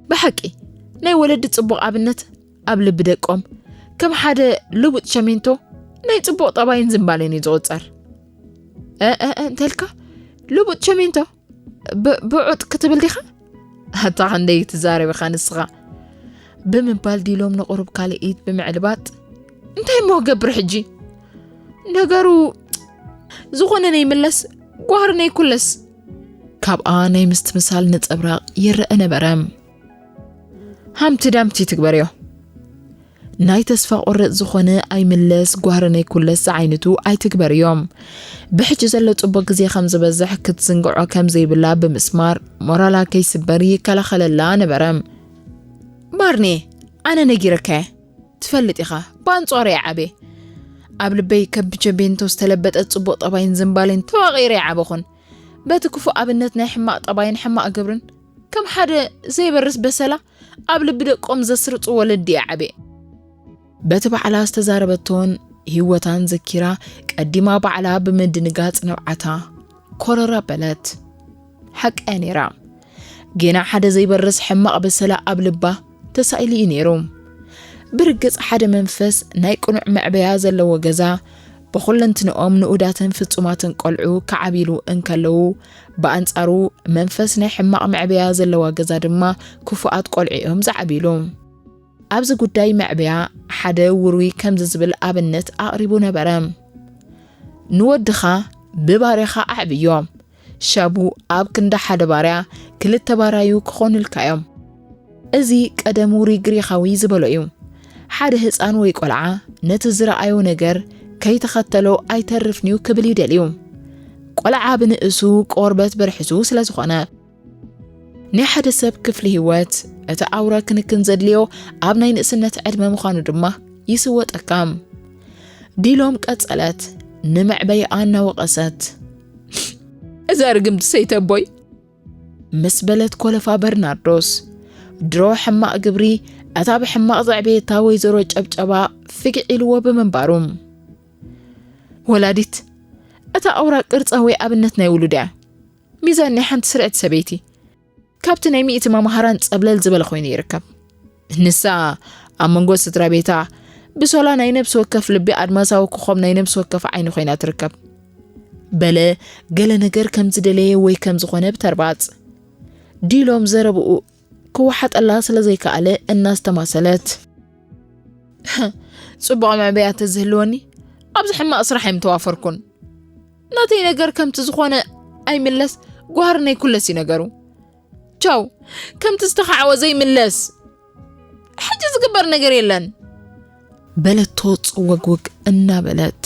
ብሓቂ ናይ ወለዲ ጽቡቕ ኣብነት ኣብ ልቢ ደቆም ከም ሓደ ልቡጥ ሸሜንቶ ናይ ጽቡቕ ጠባይን ዝንባሌን እዩ ዝቑጸር። እ፣ እ፣ እ፣ እንተልካ ልቡጥ ሸሜንቶ ብ-፣ ብዑጥ ክትብል ዲኻ? ኣታ ክንደይ ትዛረብ ኢኻ ንስኻ? ብምባል ዲሎም ንቑሩብ ካልኢት ብምዕልባጥ፣ እንታይ እሞ ክገብር ሕጂ? ነገሩ ዝኾነ ነይምለስ፣ ጓህሪ ነይኩለስ። ካብኣ ናይ ምስትምሳል ነጸብራቕ ይረአ ነበረ። ሃምቲ ዳምቲ ትግበርዮ። ናይ ተስፋ ቆረጽ ዝኾነ ኣይምለስ፣ ጓህሪ ነይኩለስ ዝዓይነቱ ኣይትግበርዮ። ብሕጂ ዘሎ ጽቡቕ ግዜ ከም ዝበዝሕ ክትዝንግዖ ከም ዘይብላ ብምስማር፣ ሞራላ ከይስበር ይከላኸለላ ነበረ። ማርኔ፣ ኣነ ነጊረካየ። ትፈልጥ ኢኻ፣ ብኣንጻሩ እየ ዓብየ። ኣብ ልበይ ከም ብቸቤንቶ ዝተለበጠ ጽቡቕ ጠባይን ዝንባሌን ተዋቒረ ይዓበኹን። በቲ ክፉእ ኣብነት ናይ ሕማቕ ጠባይን ሕማቕ ግብርን ከም ሓደ ዘይበርስ በሰላ ኣብ ልቢ ደቆም ዘስርጹ ወለዲ እየ ዓብየ። በቲ ባዕላ ዝተዛረበቶን ህይወታን ዘኪራ ቀዲማ ባዕላ ብምድንጋጽ ንብዓታ ኮረር ኣበለት። ሓቃ እያ ነይራ። ጌና ሓደ ዘይበርስ ሕማቕ በሰላ ኣብ ልባ ተሳኢሉ እዩ ነይሩ። ብርግጽ ሓደ መንፈስ ናይ ቅኑዕ መዕበያ ዘለዎ ገዛ ብኹለንትንኦም ንኡዳትን ፍጹማትን ቆልዑ ክዓብይሉ እንከለዉ፣ ብኣንጻሩ መንፈስ ናይ ሕማቕ መዕበያ ዘለዋ ገዛ ድማ ክፉኣት ቆልዑ እዮም ዝዓብይሉ። ኣብዚ ጉዳይ መዕበያ ሓደ ውሩይ ከምዚ ዝብል ኣብነት ኣቕሪቡ ነበረ። ንወድኻ ብባርያኻ ኣዕብዮ። ሻቡ ኣብ ክንዲ ሓደ ባርያ ክልተ ባራዩ ክኾኑልካ እዮም። እዚ ቀደም ውሩይ ግሪኻዊ ዝበሎ እዩ። ሓደ ህፃን ወይ ቆልዓ ነቲ ዝረኣዮ ነገር ከይተኸተሎ ኣይተርፍን'ዩ ክብል እዩ ደልዩ። ቆልዓ ብንእሱ ቆርበት በርሒሱ ስለ ዝኾነ። ናይ ሓደ ሰብ ክፍሊ ህይወት፣ እቲ ኣውራ ክንክን ዘድልዮ ኣብ ናይ ንእስነት ዕድመ ምዃኑ ድማ ይስወጠካ። ዲሎም ቀጸለት፣ ንመዕበይኣ እናወቐሰት። እዛ ርግምቲ ሰይተቦይ፣ ምስ በለት ኮለፋ በርናርዶስ፣ ድሮ ሕማቕ ግብሪ እታ ብሕማቕ ዘዕበየታ ወይዘሮ ጨብጨባ ፍግዕ ኢልዎ ብምንባሩ። ወላዲት፣ እታ ኣውራ ቅርጻ ወይ ኣብነት ናይ ውሉዳ እያ። ሚዛን ናይ ሓንቲ ስርዕቲ ሰበይቲ፣ ካብቲ ናይ ሚእቲ መማህራን ጸብለል ዝበለ ኮይኑ ይርከብ። ንሳ ኣብ መንጎ ስድራ ቤታ ብሶላ ናይ ነብሲ ወከፍ ልቢ ኣድማሳዊ ኮኾብ ናይ ነብሲ ወከፍ ዓይኒ ኮይና ትርከብ። በለ ገለ ነገር ከም ዝደለየ ወይ ከም ዝኾነ ብተርባጽ። ዲሎም ዘረብኡ ክወሓጠላ ስለ ዘይከኣለ እናስተማሰለት። ጽቡቕ መዕበያ ተዝህልወኒ ኣብዚ ሕማቕ ስራሕ ኣይምተዋፈርኩን። ናተይ ነገር ከምቲ ዝኾነ ኣይምለስ፣ ጓህሪ ናይ ኩለስ እዩ ነገሩ። ቻው፣ ከምቲ ዝተኻዕወ ዘይምለስ። ሕጂ ዝግበር ነገር የለን። በለቶ ጽወግውግ እናበለት።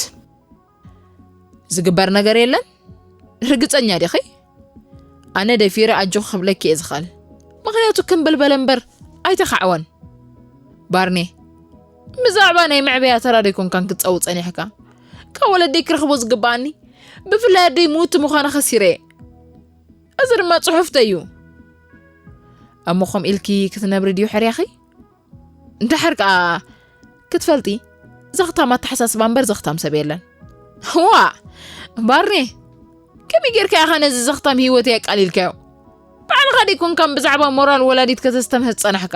ዝግበር ነገር የለን? ርግጸኛ ዲኺ? ኣነ ደፊረ ኣጆኺ ክብለኪ እየ ዝኽእል። ምኽንያቱ ክምብልበለ እምበር ኣይተኻዕወን። ባርኔ፣ ብዛዕባ ናይ መዕበያ ተራ ዶ ኣይኮንካን ክትጸውት ጸኒሕካ? ካብ ወለደይ ክረኽቦ ዝግብኣኒ፣ ብፍላይ ኣደይ ምውቲ ምዃና ከሲረ እየ። እዚ ድማ ጽሑፍተይ እዩ። እሞ ከምኡ ኢልኪ ክትነብሪ ድዩ ሕርያኺ? እንድሕር ከኣ ክትፈልጢ፣ ዘኽታም ኣተሓሳስባ እምበር ዘኽታም ሰብ የለን። ዋእ! ባርኔ፣ ከመይ ጌርካ ኢኻ ነዚ ዘኽታም ህይወተይ ኣቃሊልካዮ? ባዕልኻ ደይኮንካን ብዛዕባ ሞራል ወላዲት ከተስተምህር ዝጸናሕካ?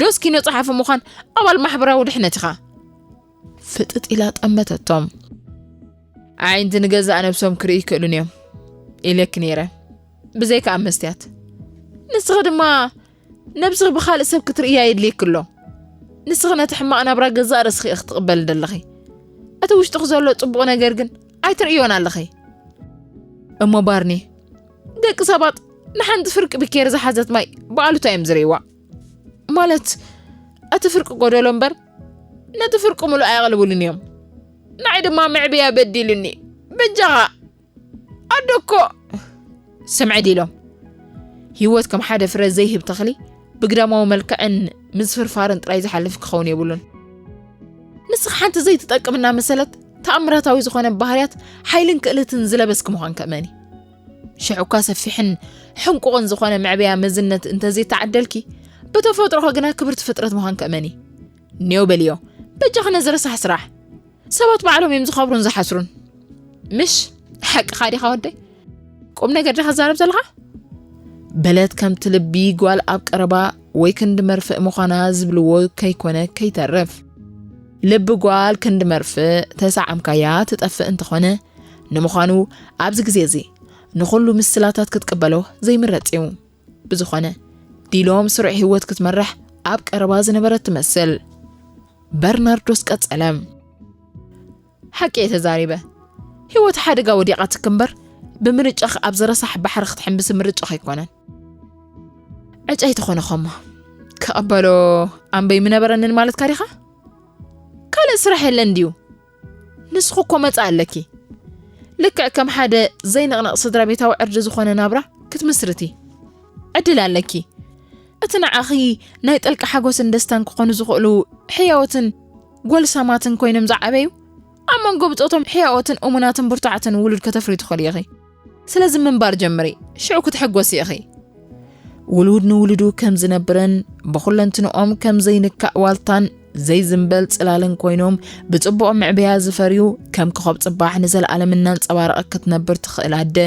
ዶስ ኪኖ ጸሓፊ ምዃን ኣባል ማሕበራዊ ድሕነት ኢኻ? ፍጥጥ ኢላ ጠመተቶም። ኣዒንቲ ንገዛእ ነብሶም ክርእዩ ይክእሉን እዮም ኢለኪ ነይረ። ብዘይካ ኣብ መስትያት። ንስኺ ድማ ነብስኺ ብኻልእ ሰብ ክትርእያ የድልየኪ ኣሎ። ንስኺ ነቲ ሕማቕ ናብራ ገዛእ ርእስኺ ኢኺ ትቕበሊ ዘለኺ። እቲ ውሽጥኺ ዘሎ ጽቡቕ ነገር ግን ኣይትርእዮን ኣለኺ። እሞ ባርኒ፣ ደቂ ሰባት ንሓንቲ ፍርቂ ብኬር ዝሓዘት ማይ ብኣሉታ እዮም ዝርእይዋ። ማለት፣ እቲ ፍርቂ ጎደሎ እምበር፣ ነቲ ፍርቂ ምሉእ ኣየቕልብሉን እዮም። ንዓይ ድማ መዕብያ በዲሉኒ። በጃኻ፣ ኣዶ እኮ። ስምዒ ዲሎም። ህይወት ከም ሓደ ፍረ ዘይህብ ተኽሊ፣ ብግዳማዊ መልክዕን ምዝፍርፋርን ጥራይ ዝሓልፍ ክኸውን የብሉን። ንስኺ ሓንቲ ዘይትጠቅም እናመሰለት፣ ተኣምራታዊ ዝኾነ ባህርያት፣ ሓይልን ክእለትን ዝለበስኪ ምዃንኪ እመኒ። ሽሕ እኳ ሰፊሕን ሕንቁቕን ዝኾነ መዕበያ መዝነት እንተዘይተዓደልኪ፣ ብተፈጥሮኺ ግና ክብርቲ ፍጥረት ምዃንኪ እመኒ። ኔው በልዮ፣ በጃኺ ነዚ ረሳሕ ስራሕ። ሰባት ባዕሎም እዮም ዝኸብሩን ዝሓስሩን። ምሽ፣ ሓቅኻ ዲኻ ወደይ? ቁም ነገር ዲኻ ትዛረብ ዘለኻ? በለት ከምቲ ልቢ ጓል ኣብ ቀረባ ወይ ክንዲ መርፍእ ምዃና ዝብልዎ ከይኮነ ከይተርፍ። ልቢ ጓል ክንዲ መርፍእ ተሰዓምካያ ትጠፍእ እንተኾነ፣ ንምዃኑ ኣብዚ ግዜ እዚ ንኹሉ ምስላታት ክትቅበሎ ዘይምረጽ እዩ። ብዝኾነ፣ ዲሎም ስሩዕ ህይወት ክትመርሕ ኣብ ቀረባ ዝነበረት ትመስል። በርናርዶስ ቀጸለ። ሓቂ እየ ተዛሪበ። ህይወት ሓደጋ ወዲቓትኪ እምበር፣ ብምርጫኺ ኣብ ዝረሳሕ ባሕሪ ክትሕምብሲ ምርጫኺ ኣይኮነን። ዕጫ ኣይተኾነኸሞ። ክቕበሎ ኣንበይ ምነበረንን ማለትካ ዲኻ? ካልእ ስራሕ የለን ድዩ? ንስኺ እኮ መጻ ኣለኪ። ልክዕ ከም ሓደ ዘይንቕነቕ ስድራ ቤታዊ ዕርዲ ዝኾነ ናብራ ክትምስርቲ ዕድል ኣለኪ። እቲ ንዓኺ ናይ ጠልቂ ሓጎስን ደስታን ክኾኑ ዝኽእሉ ሕያዎትን ጎልሳማትን ኮይኖም ዝዓበዩ፣ ኣብ መንጎ ብጾቶም ሕያዎትን እሙናትን ብርቱዓትን ውሉድ ከተፍሪ ትኽእሊ ኢኺ። ስለዚ ምንባር ጀምሪ፣ ሽዑ ክትሕጎሲ ኢኺ። ውሉድ ንውሉዱ ከም ዝነብርን ብኹለንትንኦም ከም ዘይንካእ ዋልታን ዘይዝንበል ጽላልን ኮይኖም ብጽቡቕ ምዕበያ ዝፈርዩ፣ ከም ኮኾብ ጽባሕ ንዘለኣለም እናንጸባረቐት ክትነብር ትኽእል ኣደ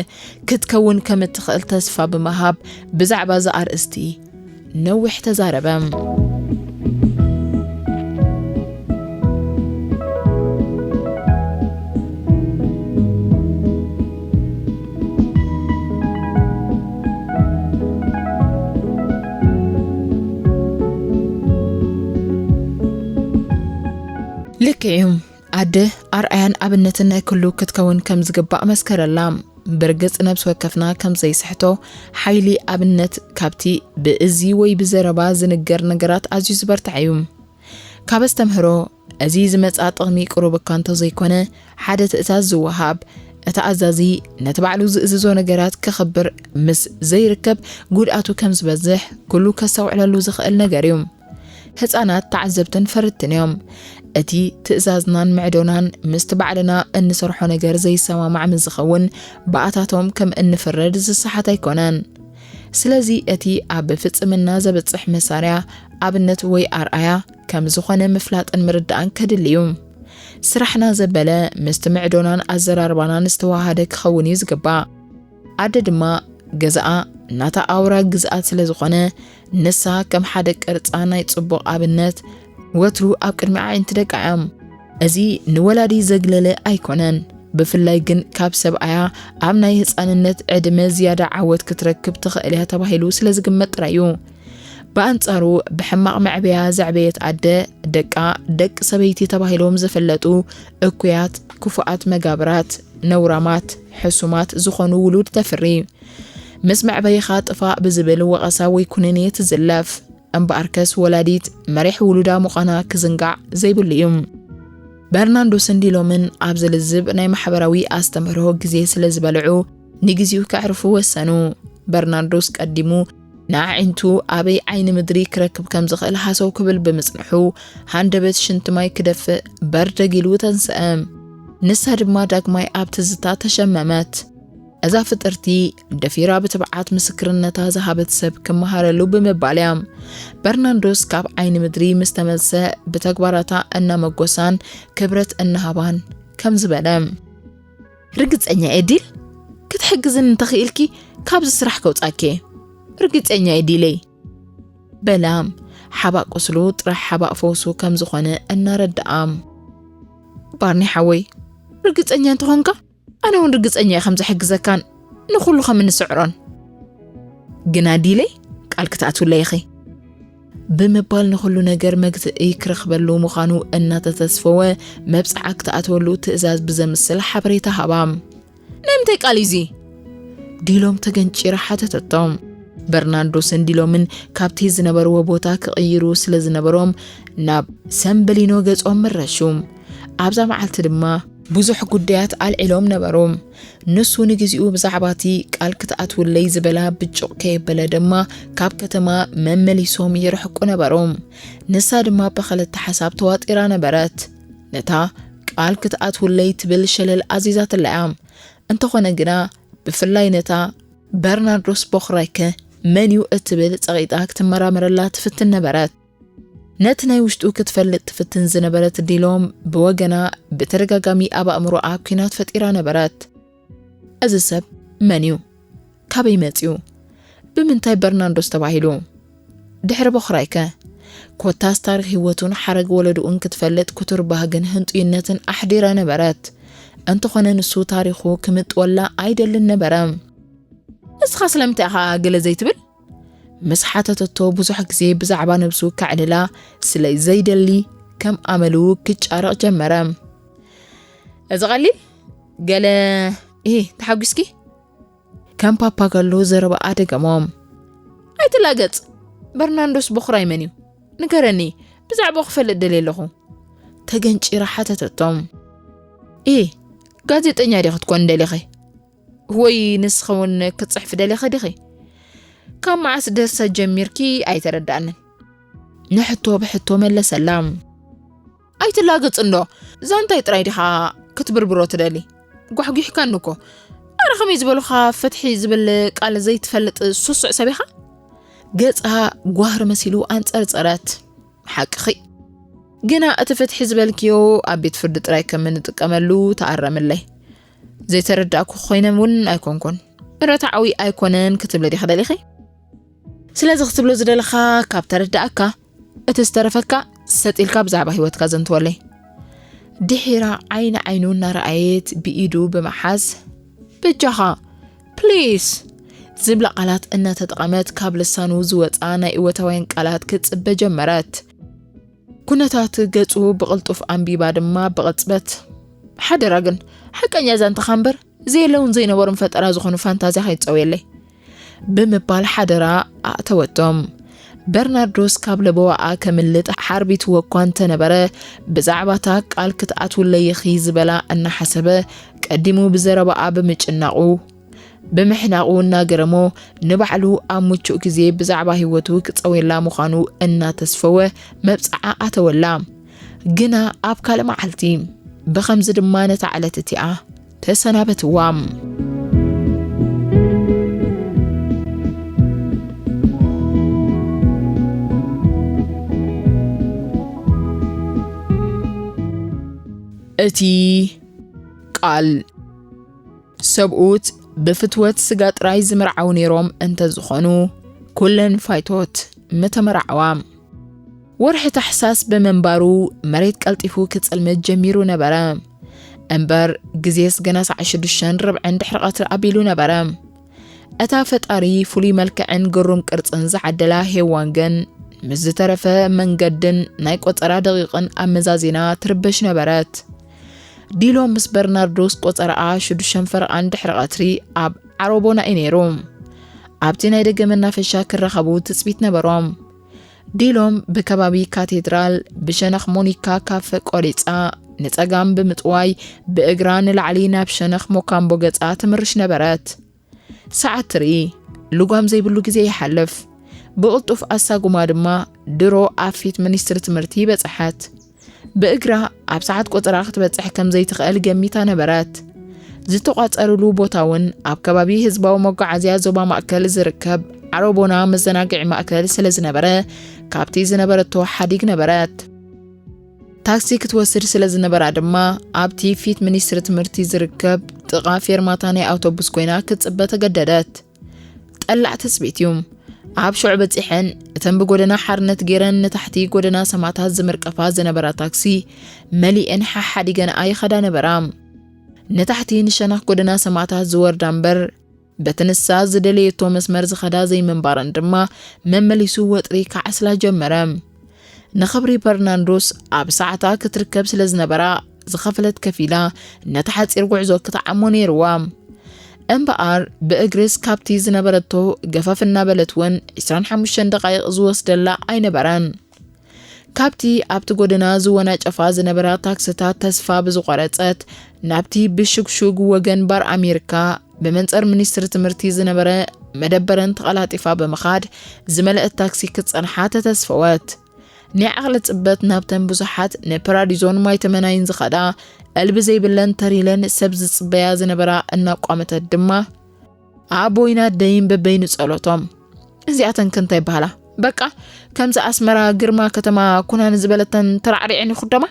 ክትከውን ከም እትኽእል ተስፋ ብምሃብ፣ ብዛዕባ እዚ ኣርእስቲ ነዊሕ ተዛረበ። ልክዕ እዩ። ኣደ ኣርኣያን ኣብነትን ናይ ኩሉ ክትከውን ከም ዝግባእ መስከረላ። ብርግጽ፣ ነብሲ ወከፍና ከም ዘይስሕቶ፣ ሓይሊ ኣብነት ካብቲ ብእዚ ወይ ብዘረባ ዝንገር ነገራት ኣዝዩ ዝበርትዐ እዩ። ካብ ኣስተምህሮ እዚ ዝመጽኣ ጥቕሚ ቅሩብ እኳ እንተዘይኮነ፣ ሓደ ትእዛዝ ዝወሃብ፣ እቲ ኣዛዚ ነቲ ባዕሉ ዝእዝዞ ነገራት ከኽብር ምስ ዘይርከብ፣ ጉድኣቱ ከም ዝበዝሕ ኩሉ ከስተውዕለሉ ዝኽእል ነገር እዩ። ህጻናት ተዓዘብትን ፈረድትን እዮም። እቲ ትእዛዝናን ምዕዶናን ምስቲ ባዕልና እንሰርሖ ነገር ዘይሰማማዕ ምስ ዝኸውን፣ ብኣታቶም ከም እንፍረድ ዝሰሓት ኣይኮነን። ስለዚ እቲ ኣብ ፍጽምና ዘብጽሕ መሳርያ፣ ኣብነት ወይ ኣርኣያ ከም ዝኾነ ምፍላጥን ምርዳእን ከድሊ እዩ። ስራሕና ዘበለ ምስቲ ምዕዶናን ኣዘራርባናን ዝተዋሃደ ክኸውን እዩ ዝግባእ። ኣደ ድማ ገዛኣ ናታ ኣውራ ግዝኣት ስለ ዝኾነ፣ ንሳ ከም ሓደ ቅርጻ ናይ ጽቡቕ ኣብነት ወትሩ ኣብ ቅድሚ ኣዒንቲ ደቃ እያ። እዚ ንወላዲ ዘግለለ ኣይኮነን። ብፍላይ ግን ካብ ሰብኣያ ኣብ ናይ ህጻንነት ዕድመ ዝያዳ ዓወት ክትረክብ ትኽእል እያ ተባሂሉ ስለ ዝግመት ጥራይ እዩ። ብኣንጻሩ፣ ብሕማቕ መዕበያ ዘዕበየት ኣደ፣ ደቃ ደቂ ሰበይቲ ተባሂሎም ዝፍለጡ እኩያት፣ ክፉኣት መጋብራት፣ ነውራማት፣ ሕሱማት ዝኾኑ ውሉድ ተፍሪ። ምስ መዕበይኻ ጥፋእ ብዝብል ወቐሳ ወይ ኩነኔ ትዝለፍ። እምበኣርከስ ወላዲት መሪሕ ውሉዳ ምዃና ክዝንጋዕ ዘይብሉ እዩ። በርናንዶስን ዲሎምን ኣብዚ ልዝብ ናይ ማሕበራዊ ኣስተምህሮ ግዜ ስለ ዝበልዑ፣ ንግዜኡ ከዕርፉ ወሰኑ። በርናንዶስ ቀዲሙ ንኣዒንቱ ኣበይ ዓይኒ ምድሪ ክረክብ ከም ዝኽእል ሃሰው ክብል ብምጽንሑ፣ ሃንደበት ሽንቲ ማይ ክደፍእ በርደግ ኢሉ ተንስአ። ንሳ ድማ ዳግማይ ኣብ ትዝታ ተሸመመት። እዛ ፍጥርቲ ደፊራ ብትብዓት ምስክርነታ ዝሃበት ሰብ ክመሃረሉ ብምባል እያ። በርናንዶስ ካብ ዓይኒ ምድሪ ምስ ተመልሰ፣ ብተግባራታ እናመጎሳን ክብረት እናሃባን ከምዚ በለ። ርግጸኛ እየ ዲል፣ ክትሕግዝን እንተኽኢልኪ ካብዚ ስራሕ ከውጻኪ እየ። ርግጸኛ እየ ዲለይ። በላ ሓባእ ቁስሉ ጥራሕ ሓባእ ፈውሱ ከም ዝኾነ እናረድኣ። ባርኒ ሓወይ፣ ርግጸኛ እንተኾንካ ኣነ እውን ርግጸኛ እየ ከም ዝሕግዘካን ንኹሉ ከም እንስዕሮን። ግና ዲለይ ቃል ክትኣትውለይ ኢኺ ብምባል ንኹሉ ነገር መግትኢ ክረኽበሉ ምዃኑ እናተተስፈወ መብጽዓ ክትኣትወሉ ትእዛዝ ብዘምስል ሓበሬታ ሃባ። ናይ ምንታይ ቃል እዩ እዚ? ዲሎም ተገንጪራ ሓተተቶም። በርናንዶስን ዲሎምን ካብቲ ዝነበርዎ ቦታ ክቕይሩ ስለ ዝነበሮም ናብ ሰምበሊኖ ገጾም መረሹ። ኣብዛ መዓልቲ ድማ ብዙሕ ጉዳያት ኣልዒሎም ነበሩ። ንሱ ንግዚኡ ብዛዕባ እቲ ቃል ክትኣትውለይ ዝበላ ብጩቕ ከየበለ ድማ ካብ ከተማ መመሊሶም ይርሕቁ ነበሩ። ንሳ ድማ ብኽልተ ሓሳብ ተዋጢራ ነበረት። ነታ ቃል ክትኣትውለይ ትብል ሸለል ኣዚዛትላ እያ። እንተኾነ ግና ብፍላይ ነታ በርናርዶስ ቦኽራይከ መን እዩ እትብል ጸቒጣ ክትመራመረላ ትፍትን ነበረት። ነቲ ናይ ውሽጡ ክትፈልጥ ትፍትን ዝነበረት ዲሎም ብወገና ብተደጋጋሚ ኣብ ኣእምሮኣ ኲናት ፈጢራ ነበረት። እዚ ሰብ መን እዩ? ካበይ መጺኡ? ብምንታይ በርናንዶስ ተባሂሉ? ድሕሪ ቦኽራይከ? ኮታስ ታሪኽ ህይወቱን ሓረግ ወለድኡን ክትፈልጥ ክቱር ባህግን ህንጡይነትን ኣሕዲራ ነበረት። እንተኾነ ንሱ ታሪኹ ክምጥወላ ኣይደልን ነበረ። ንስኻ ስለምንታይ ኢኻ ገለ ዘይትብል? ምስ ሓተተቶ ብዙሕ ግዜ ብዛዕባ ነብሱ ከዕልላ ስለ ዘይደሊ ከም ኣመሉ ክጫረቕ ጀመረ። እዚ ቀሊል ገለ፣ እሂ፣ ተሓጒስኪ? ከም ፓፓጋሎ ዘረባኣ ደገሞ። ኣይትላገጽ፣ በርናንዶስ ቦኽራይ መን እዩ? ንገረኒ፣ ብዛዕባኡ ክፈልጥ ደልየ ኣለኹ። ተገንጪራ ሓተተቶም። ኢ፣ ጋዜጠኛ ዲኺ ክትኮኒ ደሊኺ? ወይ ንስኺ እውን ክትጽሕፊ ደሊኺ ዲኺ? ካብ መዓስ ድርሰት ጀሚርኪ ኣይተረዳእንን። ንሕቶ ብሕቶ መለሰላ። ኣይትላገጽ እንዶ፣ ዛንታይ ጥራይ ዲኻ ክትብርብሮ ትደሊ? ጓሕጒሕካኒ እኮ። ኣረ ከመይ ዝበሉኻ ፍትሒ ዝብል ቃል ዘይትፈልጥ ስሱዕ ሰብ ኢኻ? ገጻ ጓህሪ መሲሉ ኣንጸርጸረት። ሓቅኺ። ግና እቲ ፍትሒ ዝበልክዮ ኣብ ቤት ፍርዲ ጥራይ ከም እንጥቀመሉ ተኣረምለይ። ዘይተረዳእኩ ኮይነ እውን ኣይኮንኩን። ርትዓዊ ኣይኮነን ክትብሊ ዲኺ ደሊኺ? ስለዚ ክትብሎ ዝደለኻ ካብ ተረዳእካ፣ እቲ ዝተረፈካ ሰጥ ኢልካ ብዛዕባ ህይወትካ ዘንትወለይ። ድሒራ ዓይኒ ዓይኑ እናረኣየት ብኢዱ ብምሓዝ፣ በጃኻ፣ ፕሊስ፣ ዝብላ ቃላት እናተጠቐመት ካብ ልሳኑ ዝወጻ ናይ እወታውያን ቃላት ክትጽበ ጀመረት። ኩነታት ገጹ ብቕልጡፍ ኣንቢባ ድማ ብቕጽበት፣ ሓደራ ግን፣ ሓቀኛ ዛንታኻ እምበር፣ ዘየለውን ዘይነበሩን ፈጠራ ዝኾኑ ፋንታዝያ ከይትጸውየለይ። ብምባል ሓደራ ኣእተወቶም። በርናርዶስ ካብ ለበዋኣ ከምልጥ ሓርቢትዎ እኳ እንተነበረ፣ ብዛዕባታ ቃል ክትኣትውለይ ኢኺ ዝበላ እናሓሰበ፣ ቀዲሙ ብዘረባኣ ብምጭናቑ፣ ብምሕናቑ እናገረሞ፣ ንባዕሉ ኣብ ምቹእ ግዜ ብዛዕባ ህይወቱ ክጸውየላ ምዃኑ እናተስፈወ መብጽዓ ኣተወላ። ግና ኣብ ካልእ መዓልቲ፣ ብኸምዚ ድማ ነታ ዕለት እቲኣ ተሰናበትዋ። እቲ ቃል። ሰብኡት ብፍትወት ስጋ ጥራይ ዝምርዓዉ ነይሮም እንተዝኾኑ፣ ኩለን ፋይቶት ምተመራዕዋ። ወርሒ ታሕሳስ ብምንባሩ፣ መሬት ቀልጢፉ ክጽልምት ጀሚሩ ነበረ። እምበር፣ ግዜስ ገና ሰዓት ሽዱሽተን ርብዕን ድሕሪ ቀትሪ ኣቢሉ ነበረ። እታ ፈጣሪ ፍሉይ መልክዕን ግሩም ቅርጽን ዝዓደላ ሄዋን ግን፣ ምስ ዝተረፈ መንገድን ናይ ቆጸራ ደቂቕን ኣመዛዚና ትርበሽ ነበረት። ዲሎ ምስ በርናርዶስ ቆጸራኣ ሽዱሽተን ፈረቓን ድሕሪ ቀትሪ ኣብ ዓሮቦና እዩ ነይሩ። ኣብቲ ናይ ደገ መናፈሻ ክራኸቡ ትጽቢት ነበሮም። ዲሎም ብከባቢ ካቴድራል ብሸነኽ ሞኒካ ካፈ ቆሪጻ ንጸጋም ብምጥዋይ ብእግራ ንላዕሊ ናብ ሸነኽ ሞካምቦ ገጻ ትምርሽ ነበረት። ሰዓት ትርኢ፣ ልጓም ዘይብሉ ግዜ ይሓልፍ። ብቕልጡፍ ኣሳጉማ ድማ ድሮ ኣብ ፊት ሚኒስትሪ ትምህርቲ በጽሐት። ብእግራ ኣብ ሰዓት ቆጸራ ክትበጽሕ ከም ዘይትኽእል ገሚታ ነበረት። ዝተቋጸርሉ ቦታ እውን ኣብ ከባቢ ህዝባዊ መጓዓዝያ ዞባ ማእከል ዝርከብ ዓረቦና መዘናግዒ ማእከል ስለ ዝነበረ፣ ካብቲ ዝነበረቶ ሓዲግ ነበረት። ታክሲ ክትወስድ ስለ ዝነበራ ድማ ኣብቲ ፊት ሚኒስትሪ ትምህርቲ ዝርከብ ጥቓ ፌርማታ ናይ ኣውቶቡስ ኮይና ክትጽበ ተገደደት። ጠላዕ ትጽቢት እዩ። ኣብ ሽዑ በጺሐን እተን ብጎደና ሓርነት ገይረን ንታሕቲ ጎደና ሰማእታት ዝምርቀፋ ዝነበራ ታክሲ መሊኤን ሓሓዲገንኣ ይኸዳ ነበራ። ንታሕቲ ንሸነኽ ጎደና ሰማእታት ዝወርዳ እምበር በቲ ንሳ ዝደለየቶ መስመር ዝኸዳ ዘይምንባረን ድማ መመሊሱ ወጥሪ ክዓስላ ጀመረ። ንኽብሪ በርናንዶስ ኣብ ሰዓታ ክትርከብ ስለ ዝነበራ ዝኸፈለት ከፊላ ነቲ ሓጺር ጉዕዞ ክትዓሞ ነይርዋ። እምበኣር ብእግርስ ካብቲ ዝነበረቶ ገፈፍ እናበለት እውን ዕስራን ሓሙሽተን ደቓይቕ ዝወስደላ ኣይነበረን። ካብቲ ኣብቲ ጎደና ዝወናጨፋ ዝነበራ ታክስታት ተስፋ ብዝቖረጸት ናብቲ ብሽግሹግ ወገን ባር ኣሜሪካ ብመንጸር ሚኒስትሪ ትምህርቲ ዝነበረ መደበረን ተቐላጢፋ ብምኻድ ዝመልአት ታክሲ ክትጸንሓ ተተስፈወት። ናይ ዓቕሊ ጽበት ናብተን ብዙሓት ንፓራዲዞን ማይ ተመናይን ዝኸዳ እልቢ ዘይብለን ተሪለን ሰብ ዝጽበያ ዝነበራ እናቋመተት ድማ ኣቦይን ኣደይን በበይኑ ጸሎቶም። እዚኣተን ከ እንታይ ይበሃላ? በቃ ከምዚ ኣስመራ ግርማ ከተማ ኩና ንዝበለተን ተራዕሪዐን ይኹደማ።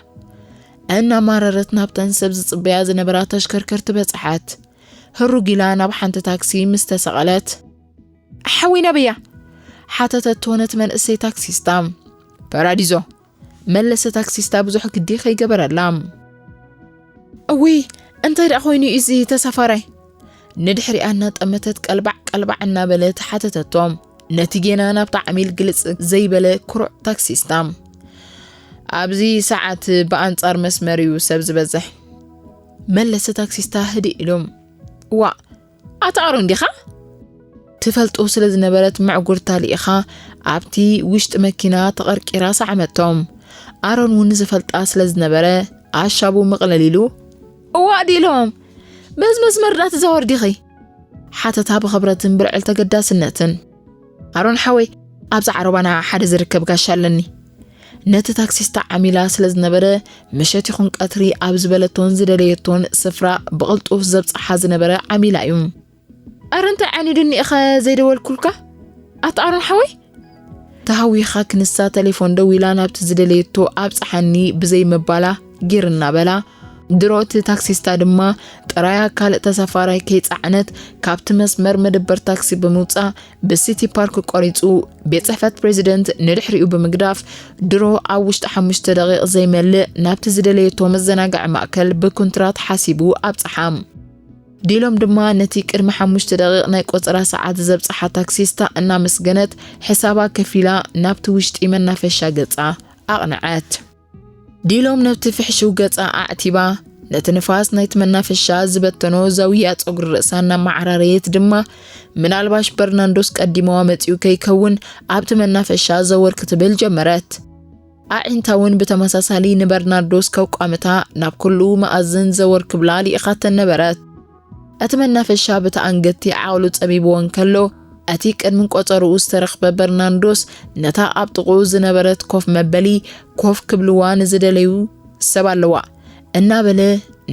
እናማረረት ናብተን ሰብ ዝጽበያ ዝነበራ ተሽከርከርቲ በጽሓት። ህሩግ ኢላ ናብ ሓንቲ ታክሲ ምስ ተሰቐለት፣ ሓወይ ናበያ? ሓተተቶ ነቲ መንእሰይ ታክሲስታ። ፓራዲዞ፣ መለሰ ታክሲስታ ብዙሕ ግዲ ከይገበረላ። እውይ፣ እንታይ ደኣ ኮይኑ እዩ እዚ ተሳፋራይ? ንድሕሪኣ እናጠመተት ቀልባዕ ቀልባዕ እናበለት ሓተተቶ። ነቲ ጌና ናብታ ዓሚል ግልጽ ዘይበለ ኩሩዕ ታክሲስታ። ኣብዚ ሰዓት ብኣንጻር መስመር እዩ ሰብ ዝበዝሕ። መለሰ ታክሲስታ ህድእ ኢሉ። እዋእ፣ ኣታ ኣሮን ዲኻ? ትፈልጦ ስለ ዝነበረት ምዕጉርታ ልኢኻ ኣብቲ ውሽጢ መኪና ተቐርቂራ ሰዓመቶም። ኣሮን እውን ዝፈልጣ ስለ ዝነበረ ኣሻቡ ምቕልል ኢሉ፣ እዋእ ዲሎም፣ በዚ መስመር ዳ ትዛወር ዲኺ? ሓተታ ብኽብረትን ብርዕል ተገዳስነትን። ኣሮን ሓወይ፣ ኣብዚ ዓረባና ሓደ ዝርከብ ጋሻ ኣለኒ። ነቲ ታክሲስታ ዓሚላ ስለ ዝነበረ፣ ምሸት ይኹን ቀትሪ ኣብ ዝበለቶን ዝደለየቶን ስፍራ ብቕልጡፍ ዘብጽሓ ዝነበረ ዓሚላ እዩ። ኣረ እንታይ ዓኒዱኒ ኢኸ ዘይደወልኩልካ? ኣታ ኣሮን ሓወይ? ተሃዊኻ ክንሳ ቴሌፎን ደዊላ ናብቲ ዝደለየቶ ኣብጽሓኒ ብዘይ ምባላ ጊር እናበላ፣ ድሮ እቲ ታክሲስታ ድማ ጥራያ ካልእ ተሳፋራይ ከይጸዓነት ካብቲ መስመር መደበር ታክሲ ብምውጻእ ብሲቲ ፓርክ ቆሪጹ ቤት ጽሕፈት ፕሬዚደንት ንድሕሪኡ ብምግዳፍ ድሮ ኣብ ውሽጢ ሓሙሽተ ደቂቕ ዘይመልእ ናብቲ ዝደለየቶ መዘናግዒ ማእከል ብኩንትራት ሓሲቡ ኣብጽሓ። ዲሎም ድማ ነቲ ቅድሚ ሓሙሽተ ደቂቕ ናይ ቆጸራ ሰዓት ዘብጽሓ ታክሲስታ እናመስገነት ሕሳባ ከፊላ ናብቲ ውሽጢ መናፈሻ ገጻ ኣቕንዐት። ዲሎም ነቲ ፍሕሽው ገጻ ኣዕቲባ፣ ነቲ ንፋስ ናይቲ መናፈሻ ዝበተኖ ዘውያ ጸጉሪ ርእሳ እናመዓራረየት ድማ፣ ምናልባሽ በርናንዶስ ቀዲምዋ መጺኡ ከይከውን ኣብቲ መናፈሻ ዘወር ክትብል ጀመረት። ኣዒንታ እውን ብተመሳሳሊ ንበርናርዶስ ከቋምታ ናብ ኩሉ መኣዝን ዘወር ክብላ ልኢኻተን ነበረት። እቲ መናፈሻ ብቲ ኣንገቲ ዓቕሉ ጸቢብዎ እንከሎ፣ እቲ ቅድሚ ቆጸርኡ ዝተረኽበ በርናርዶስ ነታ ኣብ ጥቕኡ ዝነበረት ኮፍ መበሊ ኮፍ ክብልዋ ንዝደለዩ ሰብ ኣለዋ እናበለ፣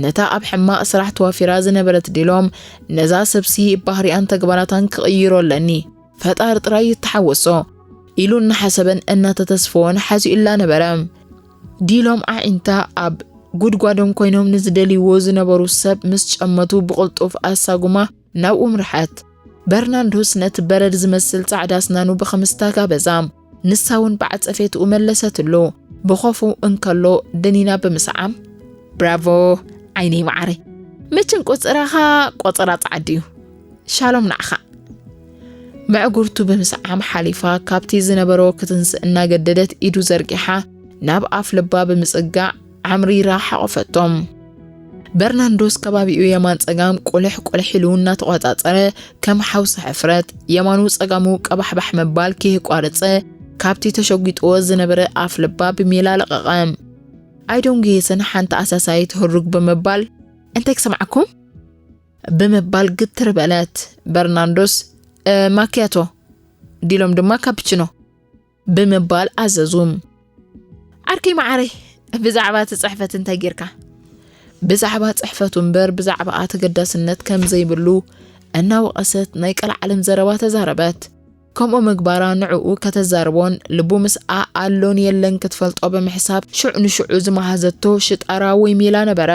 ነታ ኣብ ሕማቕ ስራሕ ተዋፊራ ዝነበረት ዲሎም፣ ነዛ ሰብሲ ባህሪኣን ተግባራታን ክቕይሮ ኣለኒ፣ ፈጣሪ ጥራይ ይተሓወሶ ኢሉ እናሓሰበን እናተተስፈወን ሓዚኡላ ነበረ። ዲሎም ኣዒንታ ኣብ ጉድጓዶም ኮይኖም ንዝደልይዎ ዝነበሩ ሰብ ምስ ጨመቱ ብቕልጡፍ ኣሳጉማ ናብኡ ምርሐት። በርናንዶስ ነቲ በረድ ዝመስል ጻዕዳ ኣስናኑ ብኽምስታ ጋበዛ። ንሳ እውን ብዓጸፌትኡ መለሰትሉ። ብኾፉ እንከሎ ደኒና ብምስዓም፣ ብራቮ ዓይነይ መዓረይ፣ መቸም ቆጸራኻ ቆጸራ ጻዕዲ እዩ። ሻሎም ንዓኻ። መዕጉርቱ ብምስዓም ሓሊፋ ካብቲ ዝነበሮ ክትንስእ እናገደደት ኢዱ ዘርጊሓ ናብ ኣፍ ልባ ብምጽጋዕ ዓምሪራ ሓቖፈቶም። በርናንዶስ ከባቢኡ የማን ጸጋም ቁልሕ ቁልሕ ኢሉ እናተቖጻጸረ ከም ሓውሲ ሕፍረት የማኑ ጸጋሙ ቀባሕባሕ ምባል ከየቋረጸ ካብቲ ተሸጒጥዎ ዝነበረ ኣፍ ልባ ብሜላ ለቐቐ። ኣይዶንግየስን ሓንቲ ኣሳሳይት ህሩግ ብምባል፣ "እንታይ ክሰምዓኩም?" ብምባል ግትር በለት። በርናንዶስ፣ "እ፣ ማኪያቶ" ዲሎም ድማ "ካፕችኖ" ብምባል ኣዘዙ። "ዓርከይ መዓረይ፣ ብዛዕባ እቲ ጽሕፈት እንታይ ጌርካ?" ብዛዕባ ጽሕፈቱ እምበር ብዛዕባኣ ተገዳስነት ከም ዘይብሉ እናወቐሰት ናይ ቀልዓለም ዘረባ ተዛረበት። ከምኡ ምግባራ ንዕኡ ከተዛርቦን ልቡ ምስኣ ኣሎን የለን ክትፈልጦ ብምሕሳብ ሽዑ ንሽዑ ዝመሃዘቶ ሽጣራ ወይ ሜላ ነበረ።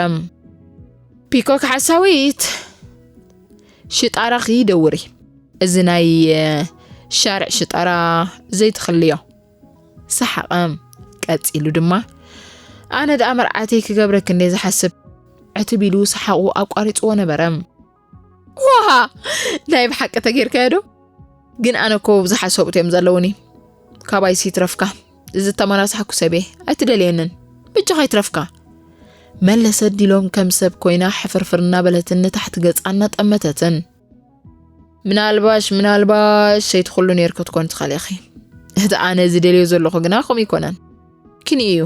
"ፒኮክ ሓሳዊት፣ ሽጣራኺ ደውሪ። እዚ ናይ፣ እ፣ ሻርዕ ሽጣራ ዘይትኽልዮ።" ሰሓቐ። ቀጺሉ ድማ፣ "ኣነ ደኣ መርዓተይ ክገብረኪ እንደ ዝሓስብ?" ዕትብ ኢሉ ሰሓቑ ኣቋሪጽዎ ነበረ። "ዋሃ! ናይ ብሓቂ ተጌርካዮ ዶ? ግን ኣነ እኮ ብዙሓት ሰብኡት እዮም ዘለውኒ። ካባይሲ ይትረፍካ። እዚ ተመናሳሕኩ ሰብየ ኣይትደልየንን። ብጃኻ ይትረፍካ።" መለሰት ዲሎም ከም ሰብ ኮይና ሕፍርፍር እናበለትን ንታሕቲ ገጻ እናጠመተትን። "ምናልባሽ፣ ምናልባሽ ሰይትኹሉ ኔርኪ ትኮን ትኽእሊ ኢኺ። እቲ ኣነ ዝደልዮ ዘለኹ ግና ከምኡ ይኮነን። ክንዩ እዩ።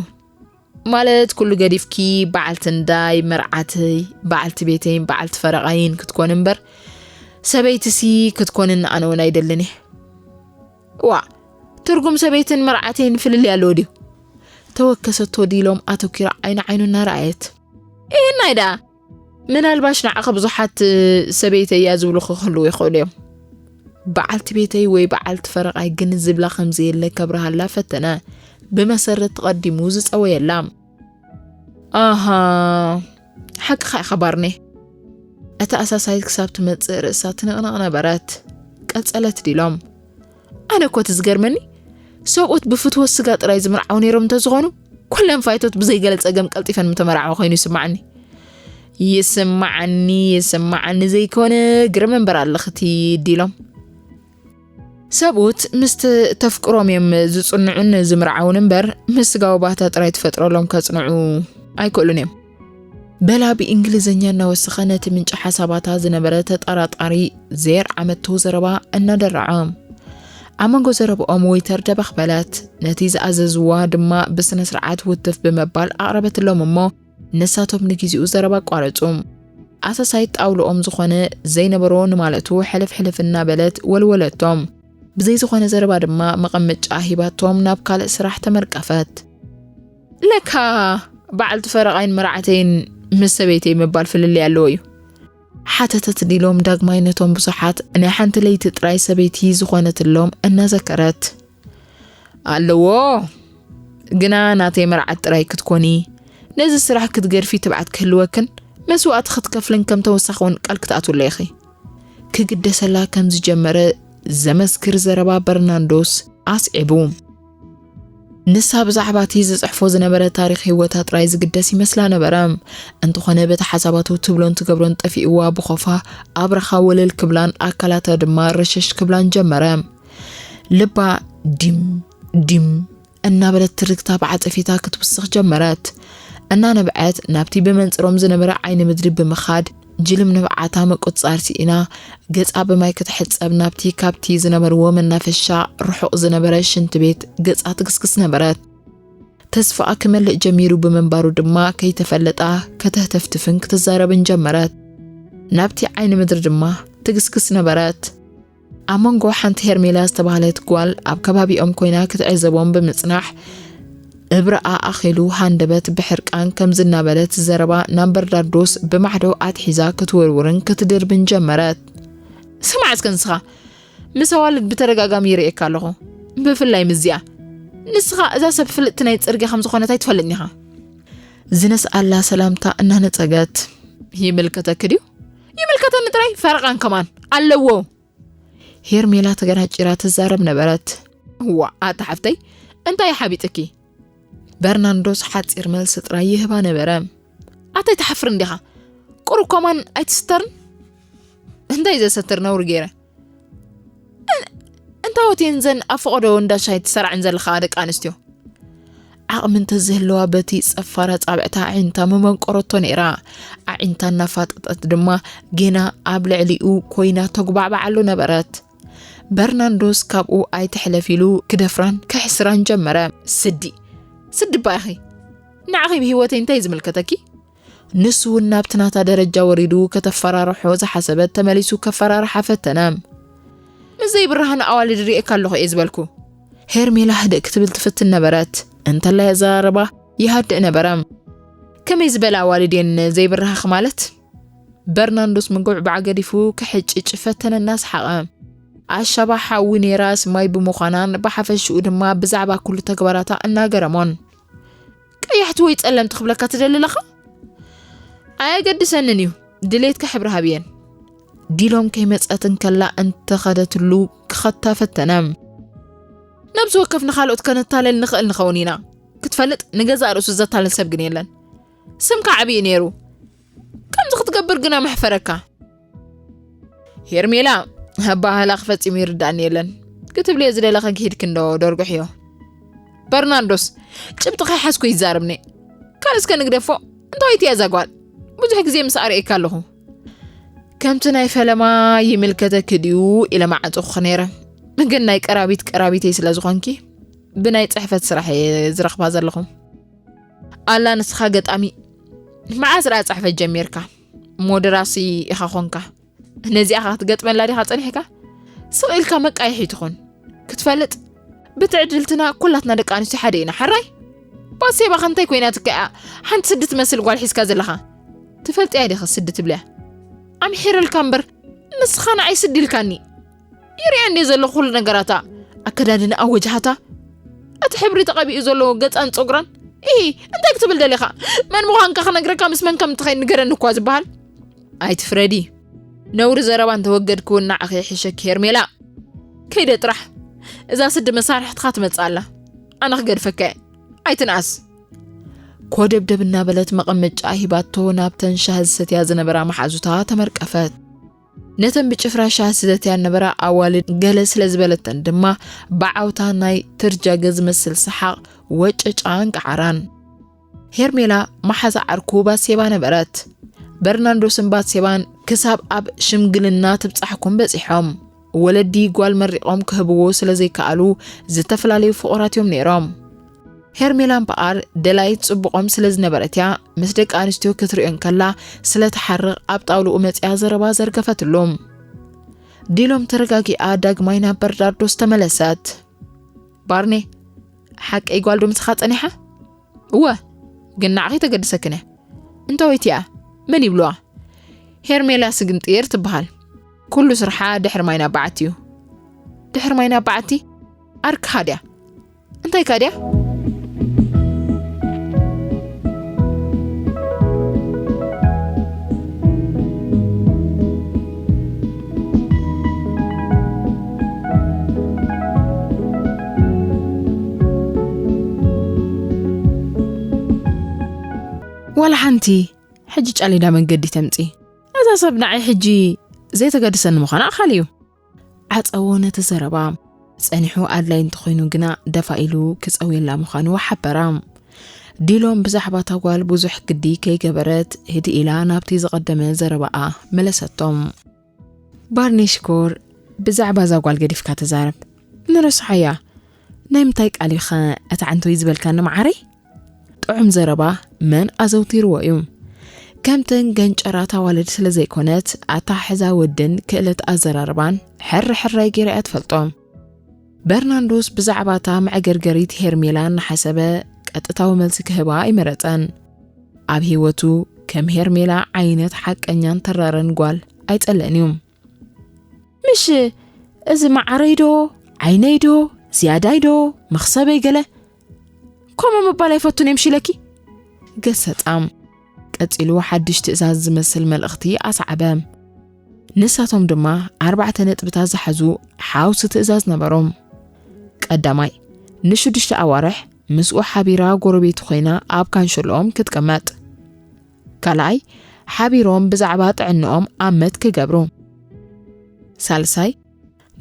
ማለት ኩሉ ገዲፍኪ በዓልቲ እንዳይ፣ መርዓተይ፣ በዓልቲ ቤተይን በዓልቲ ፈረቓይን ክትኮን እምበር ሰበይትሲ ክትኮንኒ ኣነ እውን ኣይደልን እየ።" "ዋ፣ ትርጉም ሰበይትን መርዓተይን ፍልልይ ኣለዎ ድዩ?" ተወከሰቶ ዲሎም ኣተኪራ ዓይኒ ዓይኑ እናረኣየት። "እየናይ ደኣ? ምናልባሽ ንዓኺ ብዙሓት ሰበይተይ እያ ዝብሉ ክህልዉ ይኽእሉ እዮም። በዓልቲ ቤተይ ወይ በዓልቲ ፈረቓይ ግን ዝብላ ከም ዘየለ ከብርሃላ ፈተነ። ብመሰረት ተቐዲሙ ዝጸወየላ። ኣሃ፣ ሓቅኻ ኢኻ ባርኔ።" እታ ኣሳሳይት ክሳብ ትመጽእ ርእሳ ትንቕንቕ ነበረት። ቀጸለት ዲሎም። "ኣነ እኮ እቲ ዝገርመኒ፣ ሰብኡት ብፍትወት ስጋ ጥራይ ዝምርዓው ነይሮም እንተዝኾኑ፣ ኩለን ፋይቶት ብዘይገለ ጸገም ቀልጢፈን ምተመርዓዋ ኮይኑ ይስምዓኒ። ይስምዓኒ፣ ይስምዓኒ ዘይኮነ፣ ግርም እምበር ኣለኽቲ ዲሎም። ሰብኡት ምስቲ ተፍቅሮም እዮም ዝጽንዑን ዝምርዓውን እምበር፣ ምስ ስጋዊ ባህታ ጥራይ ተፈጥሮሎም ከጽንዑ ኣይክእሉን እዮም።" በላ ብእንግሊዝኛ እናወሰኸ ነቲ ምንጪ ሓሳባታ ዝነበረ ተጠራጣሪ ዘየርዓመቶ ዘረባ እናደረዐ። ኣብ መንጎ ዘረባኦም ወይተር ደበኽ በለት። ነቲ ዝኣዘዝዋ ድማ ብስነ ስርዓት ውትፍ ብምባል ኣቕረበትሎም እሞ ንሳቶም ንግዜኡ ዘረባ ኣቋረጹ። ኣሳሳይት ጣውልኦም ዝኾነ ዘይነበሮ ንማለቱ ሕልፍ ሕልፍ እናበለት ወልወለቶም። ብዘይ ዝኾነ ዘረባ ድማ መቐመጫ ሂባቶም ናብ ካልእ ስራሕ ተመርቀፈት። "ለካ በዓልቲ ፈረቓይን መርዓተይን ምስ ሰበይተይ ምባል ፍልልይ ኣለዎ እዩ?" ሓተተት ዲሎም ዳግማይ ነቶም ብዙሓት ናይ ሓንቲ ለይቲ ጥራይ ሰበይቲ ዝኾነትሎም እናዘከረት። "ኣለዎ፣ ግና ናተይ መርዓት ጥራይ ክትኮኒ፣ ነዚ ስራሕ ክትገድፊ ትብዓት ክህልወክን መስዋእቲ ክትከፍልን ከም ተወሳኺ እውን ቃል ክትኣትውለይ ኢኺ።" ክግደሰላ ከም ዝጀመረ ዘመስክር ዘረባ በርናንዶስ ኣስዒቡ። ንሳ ብዛዕባ እቲ ዝጽሕፎ ዝነበረ ታሪኽ ህይወታ ጥራይ ዝግደስ ይመስላ ነበረ። እንተኾነ በቲ ሓሳባቱ ትብሎን ትገብሮን ጠፊእዋ ብኾፋ ኣብራኻ ወለል ክብላን ኣካላታ ድማ ረሸሽ ክብላን ጀመረ። ልባ ዲም ዲም እናበለት ትርግታ ብዓጸፌታ ክትውስኽ ጀመረት። እናነብዐት ናብቲ ብመንጽሮም ዝነበረ ዓይኒ ምድሪ ብምኻድ ጅልም ንብዓታ ምቁጽጻር ስኢና ገጻ ብማይ ክትሕጸብ ናብቲ ካብቲ ዝነበርዎ መናፈሻ ርሑቕ ዝነበረ ሽንቲ ቤት ገጻ ትግስግስ ነበረት። ተስፋኣ ክመልእ ጀሚሩ ብምንባሩ ድማ ከይተፈለጣ ከተህተፍትፍን ክትዛረብን ጀመረት። ናብቲ ዓይኒ ምድሪ ድማ ትግስግስ ነበረት። ኣብ መንጎ ሓንቲ ሄርሜላ ዝተባህለት ጓል ኣብ ከባቢኦም ኮይና ክትዕዘቦም ብምጽናሕ እብረኣ ኣኺሉ ሃንደበት ብሕርቃን ከምዚ እናበለት ዘረባ ናብ በርናርዶስ ብማዕዶ ኣትሒዛ ክትውርውርን ክትድርብን ጀመረት። ስማዕ እስከ ንስኻ፣ ምስ ኣዋልድ ብተደጋጋሚ ይርእየካ ኣለኹ፣ ብፍላይ ምስዚኣ። ንስኻ እዛ ሰብ ፍልጥቲ ናይ ጽርግያ ከም ዝኾነት ኣይትፈልጥን ኢኻ። ዝነስኣላ ሰላምታ እናነጸገት። ይምልከተኪ ድዩ? ይምልከተኒ ጥራይ፣ ፈረቓን ከማን ኣለዎ። ሄርሜላ ተገናጪራ ትዛረብ ነበረት። እዋ፣ ኣታ ሓፍተይ፣ እንታይ ሓቢጥኪ? በርናንዶስ ሓጺር መልሲ ጥራይ ይህባ ነበረ። ኣታ ኣይትሓፍርን ዲኻ? ቁሩብ ከማን ኣይትስተርን? እንታይ ዘሰትር ነውሪ ገይረ? እን-፣ እንታወት እየን ዘን ኣብ ፈቐዶ እንዳ ሻሂ ትሰርዐን ዘለኻ ደቂ ኣንስትዮ? ዓቕሚ እንተዝህልዋ በቲ ጸፋር ኣጻብዕታ ኣዒንታ ምመንቆረቶ ነይራ። ኣዒንታ እናፋጠጠት ድማ ጌና ኣብ ልዕሊኡ ኮይና ተጉባዕባዓሉ ነበረት። በርናንዶስ ካብኡ ኣይትሕለፍ ኢሉ ክደፍራን ክሕስራን ጀመረ። ስዲ፣ ስዲ እባ ኢኺ። ንዓኺ ብህይወተይ እንታይ ዝምልከተኪ? ንሱ እውን ናብቲ ናታ ደረጃ ወሪዱ ከተፈራርሖ ዝሓሰበት ተመሊሱ ከፈራርሓ ፈተነ። ምስ ዘይብርሃን ኣዋልድ ርእየካ ኣለኹ እየ ዝበልኩ። ሄርሜላ ህድእ ክትብል ትፍትን ነበረት። እንተላይ ኣዘራርባ ይሃድእ ነበረ። ከመይ ዝበለ ኣዋልድ እየን ዘይብርሃኽ ማለት? በርናንዶስ ምጉዕባዕ ገዲፉ ክሕጭጭ ፈተነ እናሰሓቐ። ኣሻባ ሓዊ ነይራስ ማይ ብምዃናን ብሓፈሽኡ ድማ ብዛዕባ ኩሉ ተግባራታ እናገረሞን። ቀያሕቲ ወይ ጸለምቲ ክብለካ ትደሊ ኣለኻ? ኣየገድሰንን እዩ፣ ድሌትካ ሕብሪ ሃብየን። ዲሎም ከይመጸት እንከላ እንተኸደትሉ ክኸታ ፈተነ። ነብሲ ወከፍ ንኻልኦት ከነታለል ንኽእል ንኸውን ኢና። ክትፈልጥ ንገዛእ ርእሱ ዘታልል ሰብ ግን የለን። ስምካ ዓብዪ ነይሩ። ከምዚ ክትገብር ግና መሕፈረካ። ሄርሜላ፣ ኣባህላኺ ፈጺሙ ይርዳእኒ የለን። ክትብልዮ ዝደለኺ ክሂድኪ እንዶ ደርጉሕዮ። በርናንዶስ፣ ጭብጢ ከይሓዝኩ ይዛረብኒ። ካልእ እስከ ንግደፎ፣ እንታወይቲ እያ እዛ ጓል? ብዙሕ ግዜ ምስ ኣርእየካ ኣለኹ። ከምቲ ናይ ፈለማ ይምልከተኪ ድዩ ኢለ መዓጸኹኺ ነይረ። ግን ናይ ቀራቢት ቀራቢተይ ስለ ዝኾንኪ፣ ብናይ ጽሕፈት ስራሕ እየ ዝረኽባ ዘለኹ። ኣላ ንስኻ ገጣሚ፣ መዓስ ደኣ ጽሕፈት ጀሚርካ? እሞ ደራሲ ኢኻ ኾንካ። ነዚኣ ኸ ክትገጥመላ ዲኻ ጸኒሕካ? ስቕ ኢልካ መቃይሒ ትኹን። ክትፈልጥ፣ ብትዕድልትና ኩላትና ደቂ ኣንስትዮ ሓደ ኢና። ሕራይ? ባሴባ ኸ እንታይ ኮይናትካ እያ ሓንቲ ስዲ ትመስል ጓል ሒዝካ ዘለኻ? ትፈልጥያ ዲኺ ስዲ ትብልያ? ኣምሒረልካ እምበር፣ ንስኻ ንዓይ ስዲ ኢልካኒ። ይርእያ እንድየ ዘለኹ ኩሉ ነገራታ፣ ኣከዳድንኣ፣ ወጅሃታ፣ እቲ ሕብሪ ተቐቢኡ ዘሎ ገጻን ጸጉራን። ኢሂ፣ እንታይ ክትብል ደሊኻ? መን ምዃንካ ክነግረካ፣ ምስ መን ከም እትኸይድ ንገረኒ እኳ ዝበሃል። ኣይትፍረዲ። ነውሪ ዘረባ እንተወገድኪ እውን ንዓኺ ይሕሸኪ ሄርሜላ። ከይደ ጥራሕ። እዛ ስዲ መሳርሕትኻ ትመጽእ ኣላ። ኣነ ክገድፈካ እየ። ኣይትንኣስ። ኮደብደብ እናበለት መቐመጫ ሂባቶ ናብተን ሻሂ ዝሰትያ ዝነበራ መሓዙታ ተመርቀፈት። ነተን ብጭፍራ ሻሂ ዝሰትያ ዝነበራ ኣዋልድ ገለ ስለ ዝበለተን ድማ ብዓውታ ናይ ትርጃገ ዝመስል ሰሓቕ ወጨጫን ቀዓራን። ሄርሜላ መሓዛ ዓርኩ ባሴባ ነበረት። በርናንዶስን ባሴባን ክሳብ ኣብ ሽምግልና ትብጻሕኩም በጺሖም። ወለዲ ጓል መሪቖም ክህብዎ ስለ ዘይከኣሉ ዝተፈላለዩ ፍቑራት እዮም ነይሮም። ሄርሜላ እምበኣር ደላይት ጽቡቖም ስለ ዝነበረት እያ፣ ምስ ደቂ ኣንስትዮ ክትርእዮ እንከላ ስለ ትሓርቕ ኣብ ጣውልኡ መጺኣ ዘረባ ዘርገፈትሉ። ዲሎም ተረጋጊኣ ዳግማይ ናብ በርናንዶስ ተመለሰት። ባርኔ፣ ሓቀይ ጓል ዶ ምሳኻ ጸኒሓ? እወ፣ ግን ንዓኺ ተገድሰክን እያ። እንታወይቲ እያ? መን ይብልዋ? ሄርሜላ ስግንጢር ትበሃል። ኩሉ ስርሓ ድሕሪ ማይ ናብ በዓቲ እዩ። ድሕሪ ማይ ናብ በዓቲ? ኣርክኻ ድያ? እንታይ ከ ድያ? ዋላ ሓንቲ። ሕጂ ጫሊዳ መንገዲ ተምጺ። እዛ ሰብ ንዓይ ሕጂ ዘይተገድሰኒ ምዃና ኣኻሊ እዩ። ዓጸዎ ነቲ ዘረባ። ጸኒሑ ኣድላይ እንተኾይኑ ግና ደፋ ኢሉ ክጸውየላ ምዃኑ ሓበራ። ዲሎም ብዛዕባ እታ ጓል ብዙሕ ግዲ ከይገበረት ህድእ ኢላ ናብቲ ዝቐደመ ዘረባኣ መለሰቶም። ባርኔ ሽኮር፣ ብዛዕባ እዛ ጓል ገዲፍካ ተዛረብ። ንረስሓያ። ናይ ምንታይ ቃል እዩ ኸ እቲ ዓንቶይ ዝበልካኒ መዓረይ? ጥዑም ዘረባ መን ኣዘውቲርዎ እዩ? ከምተን ገንጨራት ኣዋልድ ስለ ዘይኮነት፣ ኣተሓሕዛ ወድን ክእለት ኣዘራርባን ሕሪ ሕራይ ገይራ እያ ትፈልጦ። በርናንዶስ ብዛዕባ እታ መዕገርገሪት ሄርሜላ እናሓሰበ ቀጥታዊ መልሲ ክህባ ኣይመረጸን። ኣብ ህይወቱ ከም ሄርሜላ ዓይነት ሓቀኛን ተራረን ጓል ኣይጸልእን እዩ። ምሽ እዚ መዓረይ ዶ፣ ዓይነይ ዶ፣ ዝያዳይ ዶ፣ መኽሰበይ ገለ፣ ከምኡ ምባል ኣይፈቱን እየ ምሽ ኢለኪ። ገሰጻ። ቀጺሉ ሓድሽ ትእዛዝ ዝመስል መልእኽቲ ኣስዓበ። ንሳቶም ድማ ኣርባዕተ ነጥብታት ዝሓዙ ሓውሲ ትእዛዝ ነበሮም። ቀዳማይ፣ ንሽዱሽተ ኣዋርሕ ምስኡ ሓቢራ ጎረቤቱ ኮይና ኣብ ካንሸሎኦም ክትቅመጥ። ካልኣይ፣ ሓቢሮም ብዛዕባ ጥዕንኦም ኣመት ክገብሩ። ሳልሳይ፣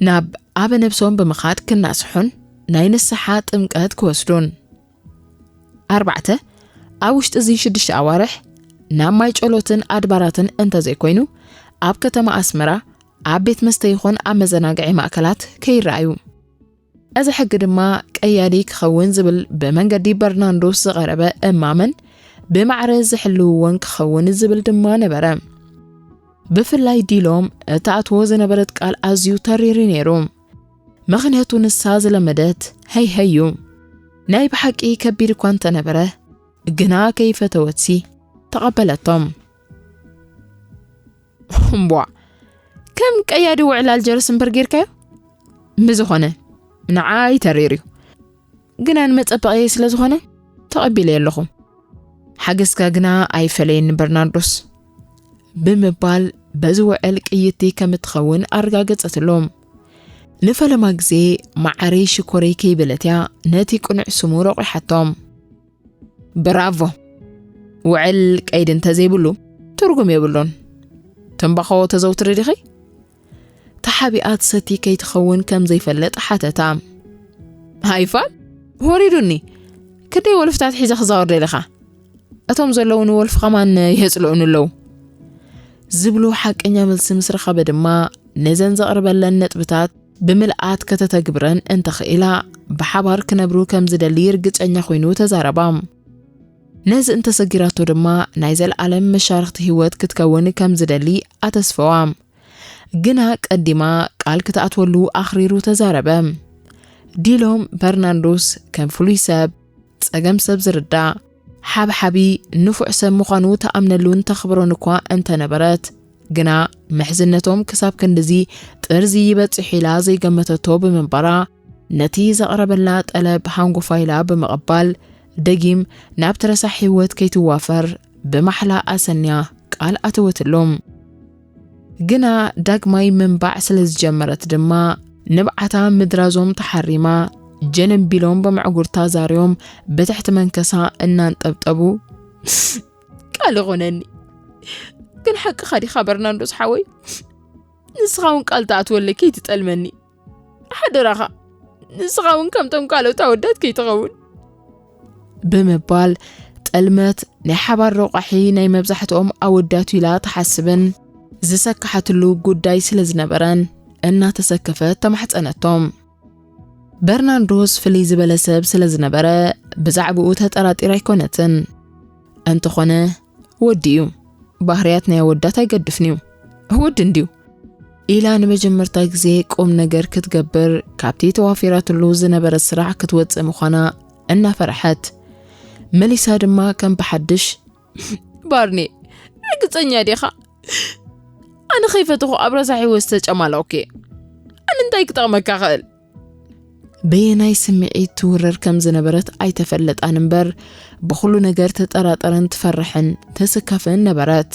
ናብ ኣበ ነብሶም ብምኻድ ክናስሑን ናይ ንስሓ ጥምቀት ክወስዱን። ኣርባዕተ፣ ኣብ ውሽጢ እዚ ሽዱሽተ ኣዋርሕ ናብ ማይ ጨሎትን ኣድባራትን እንተዘይኮይኑ፣ ኣብ ከተማ ኣስመራ ኣብ ቤት መስተ ይኹን ኣብ መዘናግዒ ማእከላት ከይረኣዩ። እዚ ሕጊ ድማ ቀያዲ ክኸውን ዝብል ብመንገዲ በርናንዶስ ዝቐረበ እማመን ብማዕረ ዝሕልውዎን ክኸውን ዝብል ድማ ነበረ። ብፍላይ ዲሎም እትኣትዎ ዝነበረት ቃል ኣዝዩ ተሪር እዩ ነይሩ። ምኽንያቱ ንሳ ዝለመደት "ሀይ ሀይ" እዩ። ናይ ብሓቂ ከቢድ እኳ እንተነበረ፣ ግና ከይፈተወትሲ ተቐበለቶም። እምቧ፣ ከም ቀያዲ ውዕል ኣልጀርስ እምበር ጌርካዮ? ብዝኾነ፣ ንዓይ ተሪር እዩ። ግና ንመጸበቒ ስለ ዝኾነ ተቐቢለዮ ኣለኹ። ሓገዝካ ግና ኣይፈለየኒ በርናርዶስ፣ ብምባል በዚ ውዕል ቅይቲ ከም እትኸውን ኣረጋገጸትሎም። ንፈለማ ግዜ ማዓረይ ሽኮረይ ከይበለት እያ ነቲ ቅኑዕ ስሙ ረቑሓቶ። ብራቮ! ውዕል ቀይዲ እንተዘይብሉ ትርጉም የብሉን። ትምባኾ ተዘውትሪ ዲኺ? ተሓቢኣ ትሰቲ ከይትኸውን ከም ዘይፈልጥ ሓተታ። "ሃይፋል፣ ወሪዱኒ። ክንደይ ወልፍታት ሒዘ ክዛወር ደሊኻ? እቶም ዘለውኒ ወልፊ ከማን የጽልኡኒ ኣለዉ?" ዝብሉ ሓቀኛ መልሲ ምስ ረኸበ ድማ፣ ነዘን ዘቕርበለን ነጥብታት ብምልኣት ከተተግብረን እንተኽኢላ፣ ብሓባር ክነብሩ ከም ዝደሊ ርግጸኛ ኮይኑ ተዛረባ። ነዚ እንተሰጊራቶ ድማ፣ ናይ ዘለኣለም መሻርኽቲ ህይወት ክትከውን ከም ዝደሊ ኣተስፈዋ። ግና ቀዲማ ቃል ክትኣትወሉ ኣኽሪሩ ተዛረበ። ዲሎም በርናንዶስ ከም ፍሉይ ሰብ፣ ጸገም ሰብ ዝርዳእ፣ ሓብሓቢ፣ ንፉዕ ሰብ ምዃኑ ትኣምነሉን ተኽብሮን እኳ እንተነበረት፣ ግና ምሕዝነቶም ክሳብ ክንድዚ ጥርዚ ይበጽሕ ኢላ ዘይገመተቶ ብምንባራ፣ ነቲ ዘቕረበላ ጠለብ ሃንጎፋ ኢላ ብምቕባል፣ ደጊም ናብቲ ረሳሕ ህይወት ከይትዋፈር ብማሕላ ኣሰንያ ቃል ኣተወትሉ። ግና ዳግማይ ምንባዕ ስለ ዝጀመረት ድማ፣ ንብዓታ ምድራዞም ተሓሪማ፣ ጀነን ቢሎም ብምዕጉርታ ዛርዮም ብትሕቲ መንከሳ እናንጠብጠቡ፣ "ቃል ይኾነኒ፣ ግን ሓቅኻ ዲኻ በርናንዶስ ሓወይ? ንስኻ እውን ቃል ትኣትወለይ ከይትጠልመኒ። ሓደራኻ፣ ንስኻ እውን ከምቶም ካልኦት ኣወዳት ከይትኸውን" ብምባል፣ ጠልመት ናይ ሓባር ረቋሒ ናይ መብዛሕትኦም ኣወዳቱ ኢላ ትሓስብን ዝሰክሓትሉ ጉዳይ ስለ ዝነበረን እናተሰከፈት ተማሕጸነቶም። በርናንዶስ ፍልይ ዝበለ ሰብ ስለ ዝነበረ ብዛዕባኡ ተጠራጢራ ኣይኮነትን። እንተኾነ ወዲ እዩ። ባህርያት ናይ ኣወዳት ኣይገድፍን እዩ። ወዲ እንድዩ። ኢላ ንመጀመርታ ግዜ ቁም ነገር ክትገብር ካብቲ ተዋፊራትሉ ዝነበረ ስራሕ ክትወጽእ ምዃና እናፈርሐት፣ መሊሳ ድማ ከም ብሓድሽ፣ "ባርኔ፣ ርግጸኛ ዲኻ? ኣነ ከይፈተኹ ኣብ ረሳሕ ህይወት ዝተጨማለቕኩ እየ። ኣነ እንታይ ክጠቕመካ ክእል?" በየናይ ስምዒት ትውረር ከም ዝነበረት ኣይተፈለጣን እምበር፣ ብኹሉ ነገር ትጠራጠርን ትፈርሕን ትስከፍን ነበረት።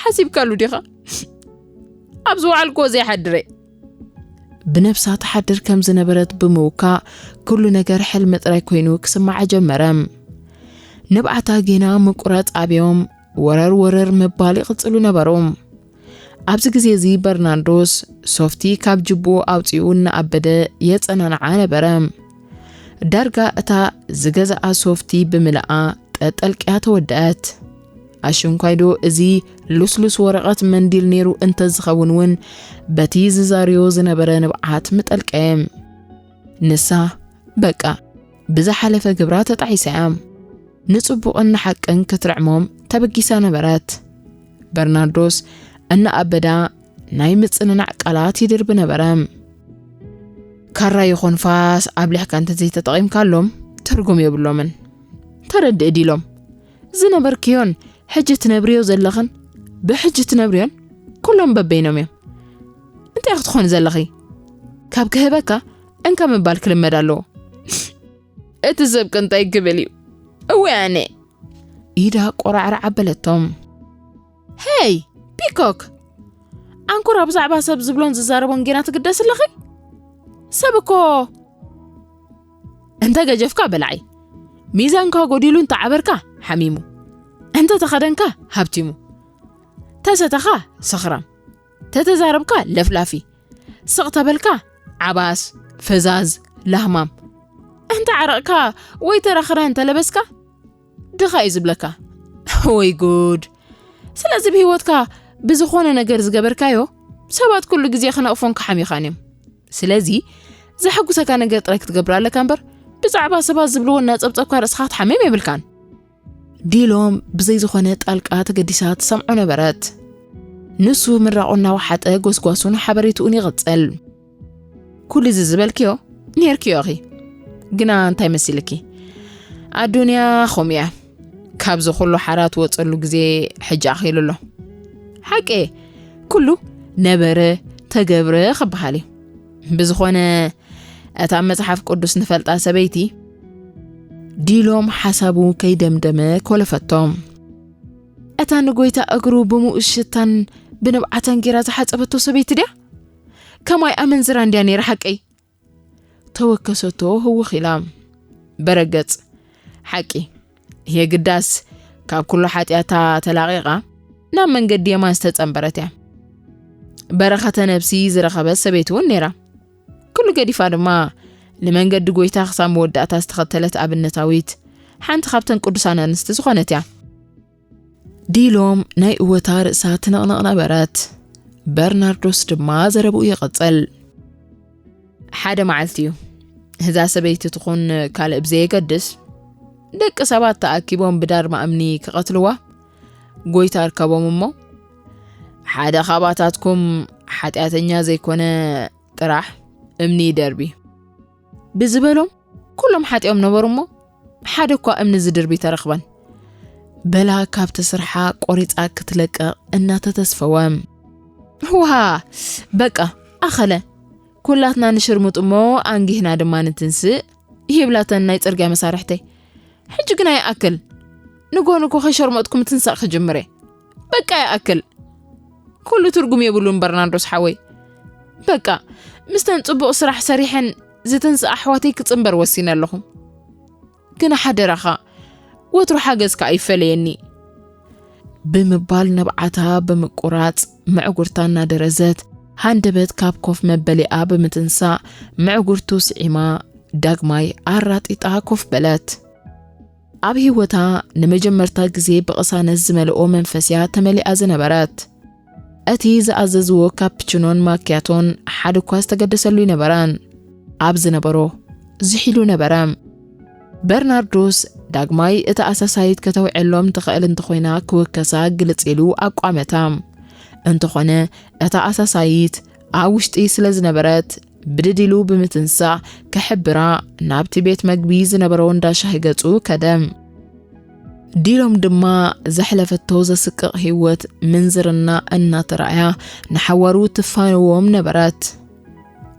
"ሓሲብካሉ ዲኻ? ኣብ ዝወዓልክዎ ዘይሓድረ?" ብነብሳ ትሓድር ከም ዝነበረት ብምውካእ፣ ኩሉ ነገር ሕልሚ ጥራይ ኮይኑ ክስምዓ ጀመረ። ንብዓታ ጌና ምቁራጽ ኣብዮም፣ ወረር ወረር ምባል ይቕጽሉ ነበሩ። ኣብዚ ግዜ እዚ በርናርዶስ ሶፍቲ ካብ ጅብኡ ኣውጺኡ እናኣበደ የጸናንዓ ነበረ። ዳርጋ እታ ዝገዝኣ ሶፍቲ ብምልኣ ጠጠልቅያ ተወደኣት። ኣሽንኳይዶ እዚ ልስሉስ ወረቐት መንዲል ነይሩ እንተዝኸውን እውን፣ በቲ ዝዛርዮ ዝነበረ ንብዓት ምጠልቀየ። ንሳ፣ በቃ፣ ብዝሓለፈ ግብራ ተጣዒሳ እያ። ንጽቡቕን ንሓቅን ክትርዕሞም ተበጊሳ ነበረት። በርናርዶስ እናኣበዳ ናይ ምጽንናዕ ቃላት ይድርቢ ነበረ። "ካራ ይኹን ፋስ ኣብሊሕካ እንተዘይተጠቒምካሎም ትርጉም የብሎምን። ተረድእ ዲሎም፣ ዝነበርክዮን ሕጂ ትነብርዮ ዘለኽን ብሕጂ ትነብርዮን ኩሎም በበይኖም እዮም። እንታይ ክትኾኒ ዘለኺ? ካብ ክህበካ እንካ ምባል ክልመድ ኣለዎ። እቲ ሰብ ከ እንታይ ክብል እዩ? እወ ኣነ!" ኢዳ ቆራዕራዕ ኣበለቶም። "ሄይ ፒኮክ፣ ኣንኮራ ብዛዕባ ሰብ ዝብሎን ዝዛረቦን ጌና ትግደስ ኣለኺ? ሰብ እኮ እንተ ገጀፍካ በላዒ፣ ሚዛንካ ጎዲሉ እንተ ዓበርካ ሓሚሙ፣ እንተ ተኸደንካ ሃብቲሙ፣ ተሰተኻ ሰኽራም፣ ተተዛረብካ ለፍላፊ፣ ስቕ ተበልካ ዓባስ፣ ፈዛዝ፣ ላህማም፣ እንተ ዓረቕካ ወይ ተራ ክዳን እንተ ለበስካ ድኻ እዩ ዝብለካ። ወይ ጉድ! ስለዚ ብህይወትካ ብዝኾነ ነገር ዝገበርካዮ ሰባት ኩሉ ግዜ ክነቕፉን ክሓሚኻን እዮም። ስለዚ ዘሐጉሰካ ነገር ጥራይ ክትገብር ኣለካ እምበር፣ ብዛዕባ ሰባት ዝብልዎ እናጸብጸብካ ርእስኻ ክትሓምም የብልካን። ዲሎም ብዘይ ዝኾነ ጣልቃ ተገዲሳ ትሰምዖ ነበረት። ንሱ ምራቑ እናወሓጠ ጎስጓሱን ሓበሬትኡን ይቕጽል። "ኩሉ እዚ ዝበልክዮ ኔርክዮ ኢኺ። ግና እንታይ መሲልኪ? ኣዱንያ ኸምኡ እያ። ካብዚ ኩሉ ሓራ ትወጸሉ ግዜ ሕጂ ኣኺሉ ኣሎ። ሓቂ፣ ኩሉ ነበረ ተገብረ ክበሃል እዩ። ብዝኾነ፣ እታ መጽሓፍ ቅዱስ ንፈልጣ ሰበይቲ" ዲሎም ሓሳቡ ከይደምደመ ኮለፈቶ። "እታ ንጎይታ እግሩ ብምኡዝ ሽታን ብንብዓታን ጌራ ዝሓጸበቶ ሰበይቲ ድያ? ከማይ ኣመንዝራ እንድያ ነይራ ሓቀይ?" ተወከሰቶ ህውኽ ኢላ። በረገጽ፣ ሓቂ፣ የግዳስ ካብ ኩሉ ሓጢኣታ ተላቒቓ ናብ መንገዲ የማን ዝተጸንበረት እያ። በረኸተ ነብሲ ዝረኸበት ሰበይቲ እውን ነይራ። ኩሉ ገዲፋ ድማ ንመንገዲ ጎይታ ክሳብ መወዳእታ ዝተኸተለት ኣብነታዊት ሓንቲ ካብተን ቅዱሳን ኣንስቲ ዝኾነት እያ። ዲሎም ናይ እወታ ርእሳ ትንቕንቕ ነበረት። በርናርዶስ ድማ ዘረብኡ ይቕጽል። "ሓደ መዓልቲ እዩ፣ እዛ ሰበይቲ ትኹን ካልእ ብዘየገድስ፣ ደቂ ሰባት ተኣኪቦም ብዳርማ እምኒ ክቐትልዋ ጎይታ ኣርከቦም እሞ፣ ሓደ ካባታትኩም ሓጢኣተኛ ዘይኮነ ጥራሕ እምኒ ይደርቢ" ብዝበሎም፣ ኩሎም ሓጢኦም ነበሩ እሞ፣ ሓደ እኳ እምኒ ዝድርቢ ተረኽበን። በላ ካብቲ ስርሓ ቆሪጻ ክትለቅቕ እናተተስፈወ። "ዋ፣ በቃ፣ ኣኸለ። ኩላትና ንሽርሙጥ እሞ ኣንጊህና ድማ ንትንስእ" ይብላተን ናይ ጽርግያ መሳርሕተይ። "ሕጂ ግና ይኣክል። ንጎ ንጎ ከይሸርመጥኩ ምትንሳእ ክጅምር እየ። በቃ ይኣክል። ኩሉ ትርጉም የብሉን በርናርዶስ ሓወይ። በቃ፣ ምስተን ጽቡቕ ስራሕ ሰሪሐን ዝትንስኣ ኣሕዋተይ ክጽንበር ወሲነ ኣለኹ። ግና ሓደራኻ፣ ወትሩ ሓገዝካ ኣይፈለየኒ" ብምባል ንብዓታ ብምቁራጽ፣ ምዕጉርታ እናደረዘት፣ ሃንደበት ካብ ኮፍ መበሊኣ ብምትንሳእ፣ ምዕጉርቱ ስዒማ፣ ዳግማይ ኣራጢጣ ኮፍ በለት። ኣብ ህይወታ ንመጀመርታ ግዜ ብቕሳነት ዝመልኦ መንፈስ እያ ተመሊኣ ዝነበረት። እቲ ዝኣዘዝዎ ካፕችኖን ማክያቶን ሓደ እኳ ዝተገደሰሉ ኣይነበረን። ኣብ ዝነበሮ ዝሒሉ ነበረ። በርናርዶስ ዳግማይ እታ ኣሳሳይት ከተውዕሎም ትኽእል እንተኾይና ክወከሳ ግልጽ ኢሉ ኣቋመታ። እንተኾነ እታ ኣሳሳይት ኣብ ውሽጢ ስለ ዝነበረት ብድድ ኢሉ ብምትንሳእ ክሕብራ ናብቲ ቤት መግቢ ዝነበሮ እንዳ ሻሂ ገጹ ከደ። ዲሎም ድማ ዘሕለፈቶ ዘስቅቕ ህይወት ምንዝርና እናተራእያ ንሓዋሩ ትፋነዎም ነበረት።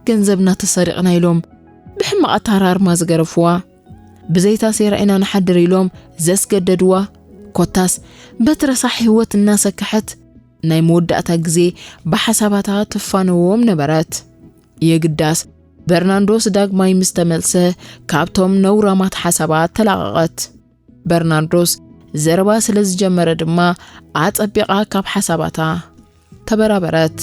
"ገንዘብና ተሰሪቕና" ኢሎም ብሕማቕ ኣተሃራርማ ዝገረፍዋ፣ "ብዘይታ ሴራ ኢና ንሓድር" ኢሎም ዘስገደድዋ፣ ኮታስ በቲ ረሳሕ ህይወት እናሰከሐት ናይ መወዳእታ ግዜ ብሓሳባታ ትፋነዎም ነበረት። የግዳስ በርናርዶስ ዳግማይ ምስ ተመልሰ ካብቶም ነውራማት ሓሳባት ተላቐቐት። በርናርዶስ ዘረባ ስለ ዝጀመረ ድማ ኣጸቢቓ ካብ ሓሳባታ ተበራበረት።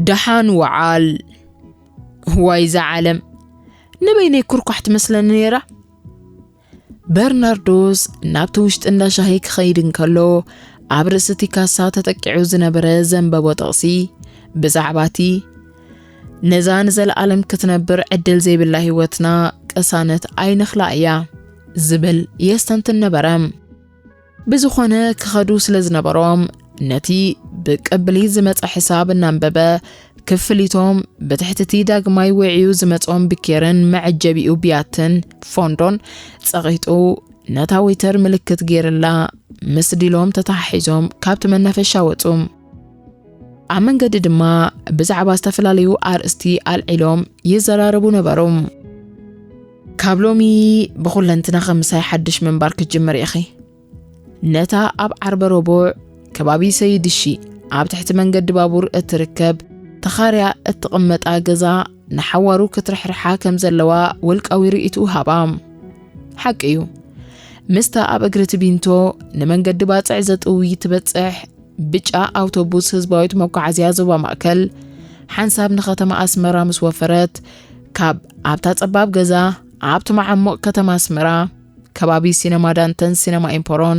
ደሓን ወዓል። ዋይ እዛ ዓለም፣ ንበይነይ ኩርኳሕ ትመስለኒ ነይራ። በርናርዶስ ናብቲ ውሽጢ እንዳ ሻሂ ክኸይድ እንከሎ፣ ኣብ ርእሲ እቲ ካሳ ተጠቂዑ ዝነበረ ዘንበቦ ጥቕሲ፣ ብዛዕባ እቲ "ነዛ ንዘለኣለም ክትነብር ዕድል ዘይብላ ህይወትና ቅሳነት ኣይንኽላ እያ" ዝብል የስተንትን ነበረ። ብዝኾነ ክኸዱ ስለ ዝነበሮም፣ ነቲ ብቅብሊት ዝመጸ ሕሳብ እናንበበ፣ ክፍሊቶም ብትሕቲ እቲ ዳግማይ ውዕዩ ዝመጾም ብኬርን መዐጀቢኡ ብያትን ፎንዶን ጸቒጡ፣ ነታ ዌይተር ምልክት ጌርላ፣ ምስ ዲሎም ተተሓሒዞም ካብቲ መናፈሻ ወጹ። ኣብ መንገዲ ድማ ብዛዕባ ዝተፈላለዩ ኣርእስቲ ኣልዒሎም ይዘራረቡ ነበሩ። "ካብ ሎሚ ብኹለንትናኺ ምሳይ ሓድሽ ምንባር ክትጅምሪ ኢኺ። ነታ ኣብ ዓርበ ረቡዕ ከባቢ ሰይድሺ ኣብ ትሕቲ መንገዲ ባቡር እትርከብ ተኻርያ እትቕመጣ ገዛ ንሓዋሩ ክትርሕርሓ ከም ዘለዋ ውልቃዊ ርእይትኡ ሃባ። ሓቂ እዩ፣ ምስታ ኣብ እግሪ እቲ ቢንቶ ንመንገዲ ባጽዕ ዘጥዊ ትበጽሕ ብጫ ኣውቶቡስ ህዝባዊት መጓዓዝያ ዞባ ማእከል ሓንሳብ ንከተማ ኣስመራ ምስ ወፈረት፣ ካብ ኣብታ ጸባብ ገዛ ኣብቲ መዓሙቕ ከተማ ኣስመራ ከባቢ ሲነማ ዳንተን ሲነማ ኤምፖሮን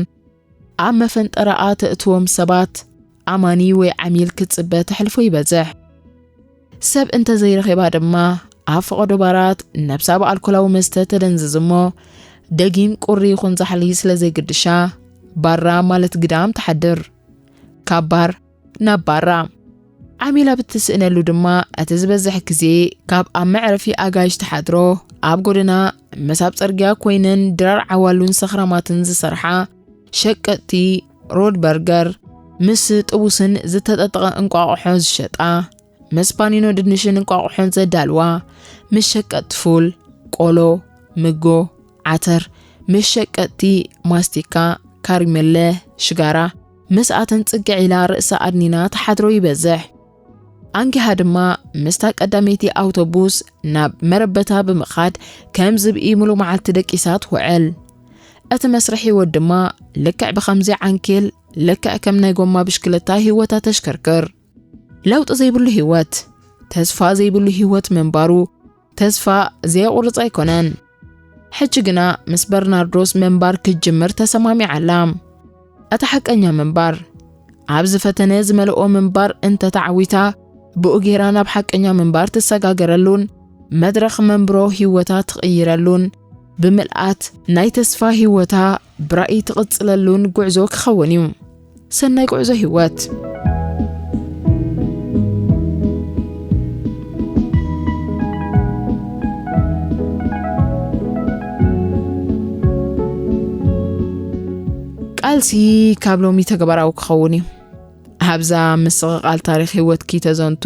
ኣብ መፈንጠራኣ ተእትዎም ሰባት ኣማኒ ወይ ዓሚል ክትጽበ ተሕልፎ ይበዝሕ። ሰብ እንተዘይረኺባ ድማ ኣብ ፈቐዶ ባራት ነብሳ ብኣልኮላዊ መስተ ተደንዝዝ እሞ ደጊም ቁሪ ይኹን ዛሕሊ ስለ ዘይግድሻ ባራ ማለት ግዳም ትሓድር። ካብ ባር ናብ ባራ ዓሚላ ብትስእነሉ ድማ እቲ ዝበዝሕ ግዜ ካብ ኣብ መዕረፊ ኣጋይሽ ትሓድሮ ኣብ ጎደና ምስ ኣብ ጽርግያ ኮይነን ድራር ዓዋሉን ሰኽራማትን ዝሰርሓ ሸቀጥቲ ሮድ በርገር ምስ ጥቡስን ዝተጠጠቐ እንቋቑሖ ዝሸጣ ምስ ፓኒኖ ድንሽን እንቋቑሖን ዘዳልዋ ምስ ሸቀጥቲ ፉል፣ ቆሎ፣ ምጎ፣ ዓተር ምስ ሸቀጥቲ ማስቲካ፣ ካሪመለ፣ ሽጋራ ምስኣተን ጽግዕ ኢላ ርእሳ ኣድኒና ትሓድሮ ይበዝሕ። ኣንጊሃ ድማ ምስታ ቀዳመይቲ ኣውቶቡስ ናብ መረበታ ብምኻድ ከም ዝብኢ ሙሉ መዓልቲ ደቂሳ ትውዕል። እቲ መስርሕ ህይወት ድማ ልክዕ ብኸምዚ ዓንኬል ልክዕ ከም ናይ ጎማ ብሽክለታ ህይወታ ተሽከርክር። ለውጢ ዘይብሉ ህይወት፣ ተስፋ ዘይብሉ ህይወት ምንባሩ ተስፋ ዘየቑርጽ ኣይኮነን። ሕጂ ግና ምስ በርናርዶስ ምንባር ክትጅምር ተሰማሚዓ ኣላ። እቲ ሓቀኛ ምንባር፣ ኣብ ዝፈተነ ዝመልኦ ምንባር እንተ ተዓዊታ፣ ብኡ ጌራ ናብ ሓቀኛ ምንባር ትሰጋገረሉን መድረኽ መንብሮ ህይወታ ትቕይረሉን ብምልኣት ናይ ተስፋ ህይወታ ብራእይ ትቕጽለሉን ጉዕዞ ክኸውን እዩ። ሰናይ ጉዕዞ ህይወት። ቃልሲ ካብ ሎሚ ተግባራዊ ክኸውን እዩ። ኣብዛ ምስቕቓል ታሪኽ ህይወትኪ ተዘንቱ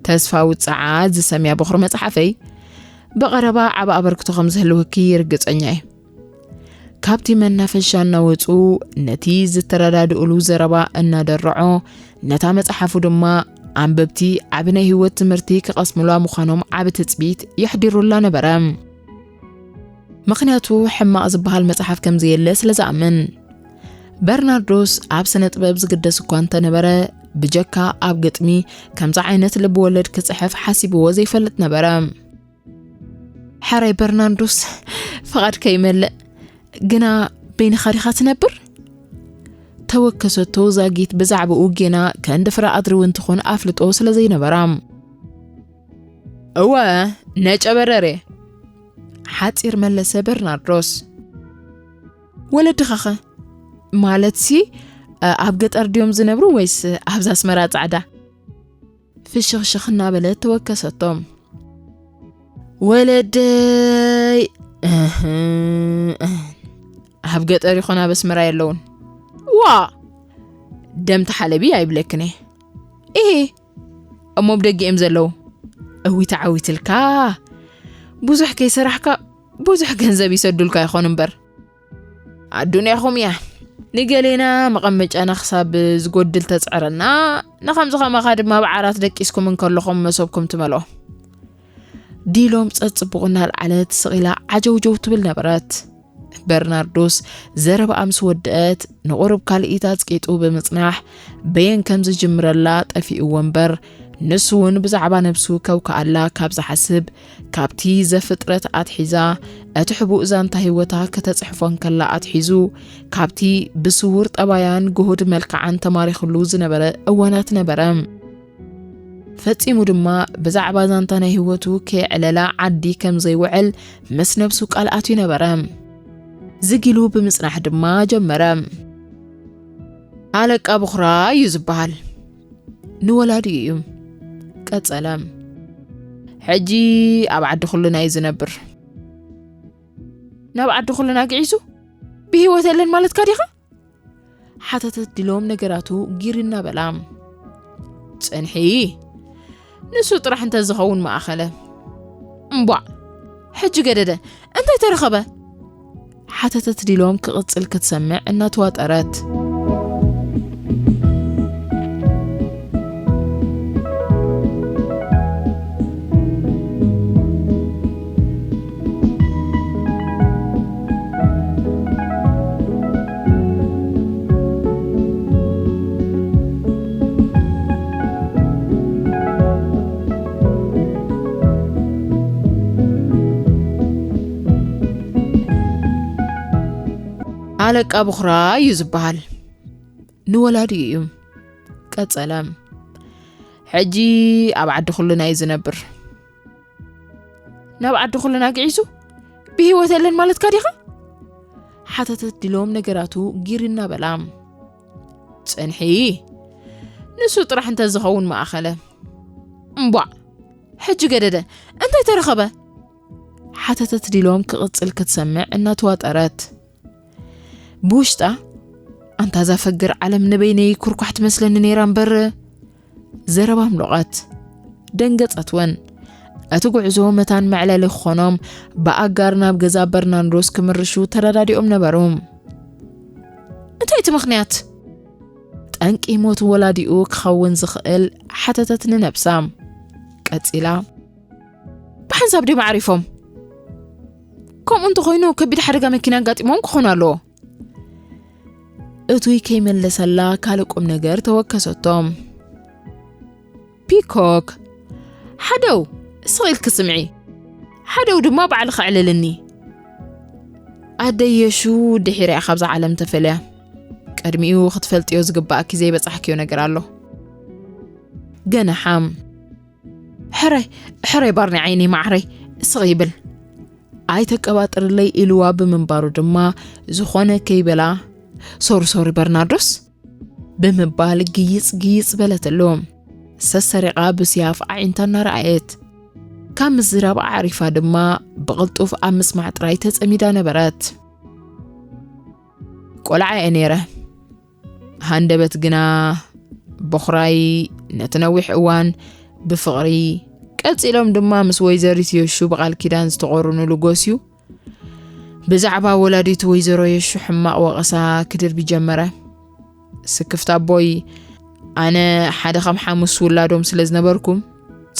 ተስፋ ውጽዓ ዝሰምያ በኹሪ መጽሓፈይ ብቐረባ ዓቢ ኣበርክቶ ከም ዝህልወኪ ርግጸኛ እየ። ካብቲ መናፈሻ እናወጹ ነቲ ዝተረዳድእሉ ዘረባ እናደረዖ ነታ መጽሓፉ ድማ ኣንበብቲ ዓቢ ናይ ህይወት ትምህርቲ ክቐስምሏ ምዃኖም ዓቢ ትጽቢት የሕዲሩላ ነበረ። ምኽንያቱ ሕማቕ ዝበሃል መጽሓፍ ከም ዘየለ ስለ ዝኣምን። በርናርዶስ ኣብ ስነ ጥበብ ዝግደስ እኳ እንተነበረ ብጀካ ኣብ ግጥሚ ከምዚ ዓይነት ልብ ወለድ ክጽሕፍ ሓሲብዎ ዘይፈልጥ ነበረ። ሓራይ በርናርዶስ ፍቓድካ ይመልእ፣ ግና በይንኻ ዲኻ ትነብር? ተወከሰቶ ዛጊት ብዛዕባኡ ጌና ከንዲ ፍረ ኣድሪ እውን ትኾን ኣፍልጦ ስለ ዘይነበራ። እወ፣ ነጨበረር እየ፣ ሓጺር መለሰ በርናርዶስ። ወለድኻኸ? ማለትሲ ኣብ ገጠር ድዮም ዝነብሩ ወይስ ኣብዛ ኣስመራ ጻዕዳ? ፍሽኽሽኽ እናበለት ተወከሰቶም። ወለደይ እህ፣ እህ፣ ኣብ ገጠር ይኾን ኣብ ኣስመራ የለውን። ዋ ደም ተሓለቢ ኣይብለክን እየ። እሄ እሞ ብደጊ እዮም ዘለዉ። እዊ ተዓዊትልካ ብዙሕ ከይሰራሕካ ብዙሕ ገንዘብ ይሰዱልካ ይኾን እምበር። ኣዱንያኹም እያ። ንገሌና መቐመጫና ክሳብ ዝጎድል ተጽዕረና፣ ንኸምዚ ኸማኻ ድማ ብዓራት ደቂስኩም እንከለኹም መሶብኩም ትመልኦ። ዲሎም ጸጽቡቕ እናልዓለት ስቕ ኢላ ዓጀውጀው ትብል ነበረት። በርናርዶስ ዘረባኣ ምስ ወደአት ንቑሩብ ካልኢት ኣጽቂጡ ብምጽናሕ በየን ከም ዝጅምረላ ጠፊእዎ እምበር ንሱ እውን ብዛዕባ ነብሱ ከውክኣላ ካብ ዝሓስብ ካብቲ ዘፍጥረት ኣትሒዛ እቲ ሕቡእ ዛንታ ህይወታ ከተጽሕፎ እንከላ ኣትሒዙ ካብቲ ብስዉር ጠባያን ግሁድ መልክዓን ተማሪኽሉ ዝነበረ እዋናት ነበረ። ፈጺሙ ድማ ብዛዕባ ዛንታ ናይ ህይወቱ ከየዕለላ ዓዲ ከም ዘይውዕል ምስ ነብሱ ቃል ኣትዩ ነበረ። ዝግ ኢሉ ብምጽናሕ ድማ ጀመረ። ኣለቃ ብኹራ እዩ ዝበሃል። ንወላዲኡ እዩ። ቀጸለ። ሕጂ ኣብ ዓዲ ኩልና እዩ ዝነብር። ናብ ዓዲ ኩልና ግዒዙ? ብህይወት የለን ማለትካ ዲኻ? ሓተተት ዲሎም ነገራቱ ጊር እናበላ። ጽንሒ፣ ንሱ ጥራሕ እንተዝኸውን መኣኸለ። እምቧዕ፣ ሕጂ ገደደ፣ እንታይ ተረኸበ? ሓተተት ዲሎም ክቕጽል ክትሰምዕ እናተዋጠረት። ኣለቃ ብኹራ እዩ ዝበሃል። ንወላዲኡ እዩ። ቀጸለ። ሕጂ ኣብ ዓዲ ኩልና እዩ ዝነብር። ናብ ዓዲ ኩልና ግዒሱ ብህይወት የለን ማለትካ ዲኻ? ሓተተት ዲሎም ነገራቱ ጊር እናበላ። ጽንሒ፣ ንሱ ጥራሕ እንተዝኸውን መኣኸለ። እምቧዕ፣ ሕጂ ገደደ እንታይ ተረኸበ? ሓተተት ዲሎም ክቕጽል ክትሰምዕ እናተዋጠረት። ብውሽጣ፣ ኣንታ እዛ ፈግር ዓለም ንበይነይ ኩርኳሕ ትመስለኒ ነይራ እምበር። ዘረባ ኣምሎቐት። ደንገጸት እውን። እቲ ጉዕዞ መታን መዕለሊ ክኾኖም ብኣጋር ናብ ገዛ በርናንዶስ ክምርሹ ተረዳዲኦም ነበሩ። እንታይ እቲ ምኽንያት? ጠንቂ ሞት ወላዲኡ ክኸውን ዝኽእል ሓተተት ንነብሳ። ቀጺላ፣ ብሓንሳብ ድዮም ዓሪፎም? ከምኡ እንተኾይኑ ከቢድ ሓደጋ መኪና ኣጋጢሞም ክኾኑ ኣለዎ። እቱይ ከይመለሰላ ካልእ ቁም ነገር ተወከሰቶ። ፒኮክ፣ ሓደው ስቕ ኢልኪ ስምዒ፣ ሓደው ድማ ባዕልኺ ኣዕልልኒ። ኣደይ የሹ ድሒራ እያ ካብዛ ዓለም ተፈልያ። ቅድሚኡ ክትፈልጥዮ ዝግባኣኪ ዘይበጻሕክዮ ነገር ኣሎ። ገና ሓም። ሕራይ፣ ሕራይ ባርኒ ዓይኒ ማዕረይ፣ ስቕ ይብል። ኣይተቀባጥርለይ ኢልዋ ብምንባሩ ድማ ዝኾነ ከይበላ፣ ሶሪ ሶሪ በርናርዶስ ብምባል ግይጽ ግይጽ በለትሉ። ሰሰሪቓ ብስያፍ ኣዒንታ እናረኣየት ካብ ምዝራብ ኣዕሪፋ ድማ ብቕልጡፍ ኣብ ምስማዕ ጥራይ ተጸሚዳ ነበረት። ቆልዓ እየ ነይረ። ሃንደበት ግና በኹራይ ነቲ ነዊሕ እዋን ብፍቕሪ፣ ቀጺሎም ድማ ምስ ወይዘሪት የሹ ብቓል ኪዳን ዝተቖርኑሉ ጎስዩ፣ ብዛዕባ ወላዲቱ ወይዘሮ የሹ ሕማቕ ወቐሳ ክድርቢ ጀመረ። ስክፍታ ኣቦይ፣ ኣነ ሓደ ከም ሓሙስ ውላዶም ስለ ዝነበርኩ፣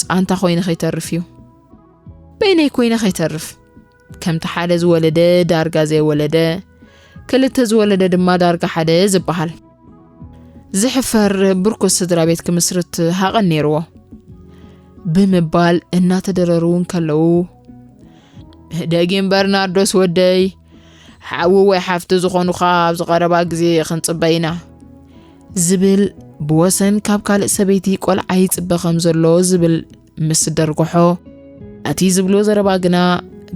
ጻንታ ኮይነ ከይተርፍ እዩ። በይነይ ኮይነ ከይተርፍ፣ ከምቲ ሓደ ዝወለደ ዳርጋ ዘይወለደ፣ ክልተ ዝወለደ ድማ ዳርጋ ሓደ ዝበሃል። ዝሕፈር ብርኩስ ስድራ ቤት ክምስርት ሃቐን ነይርዎ። ብምባል እናተደረሩ እንከለዉ፣ ደጊም በርናርዶስ ወደይ፣ ሓዊ ወይ ሓፍቲ ዝኾኑኻ ኣብዚ ቀረባ ግዜ ክንጽበ ኢና። ዝብል ብወሰን ካብ ካልእ ሰበይቲ ቆልዓ ይጽበ ከም ዘሎ ዝብል ምስ ደርግሖ፣ እቲ ዝብሎ ዘረባ ግና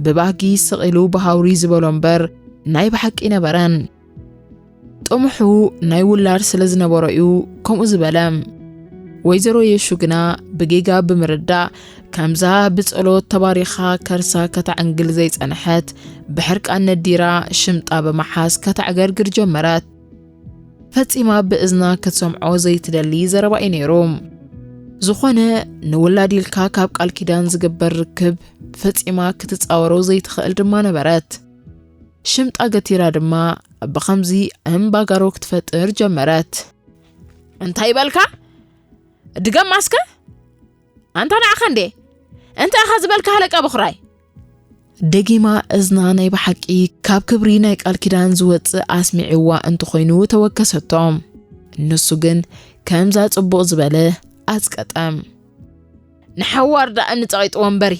ብባህጊ ስቕ ኢሉ ብሃውሪ ዝበሎ እምበር ናይ ብሓቂ ነበረን። ጥሙሑ ናይ ውላድ ስለ ዝነበሮ እዩ ከምኡ ዝበለ። ወይዘሮ የሹ ግና ብጌጋ ብምርዳእ፣ ከምዛ ብጸሎት ተባሪኻ ከርሳ ከተዕንግል ዘይጸንሐት፣ ብሕርቃን ነዲራ ሽምጣ ብምሓዝ ከተዕገርግር ጀመረት። ፈጺማ ብእዝና ክትሰምዖ ዘይትደሊ ዘረባ እዩ ነይሩ። ዝኾነ ንውላድ ኢልካ ካብ ቃል ኪዳን ዝግበር ርክብ ፈጺማ ክትጻወሮ ዘይትኽእል ድማ ነበረት። ሽምጣ ገቲራ ድማ ብኸምዚ እምባጋሮ ክትፈጥር ጀመረት። እንታይ በልካ? ድገማ እስከ። ኣንታ ንዓኻ እንዴ? እንታይ ኢኻ ዝበልካ ሃለቃ በኹራይ? ደጊማ እዝና ናይ ብሓቂ ካብ ክብሪ ናይ ቃል ኪዳን ዝወጽእ ኣስሚዕዋ እንተኾይኑ ተወከሰቶ። ንሱ ግን ከምዛ ጽቡቕ ዝበለ ኣጽቀጠ። ንሓዋር ደኣ እንጸቒጥዎ እምበሪ።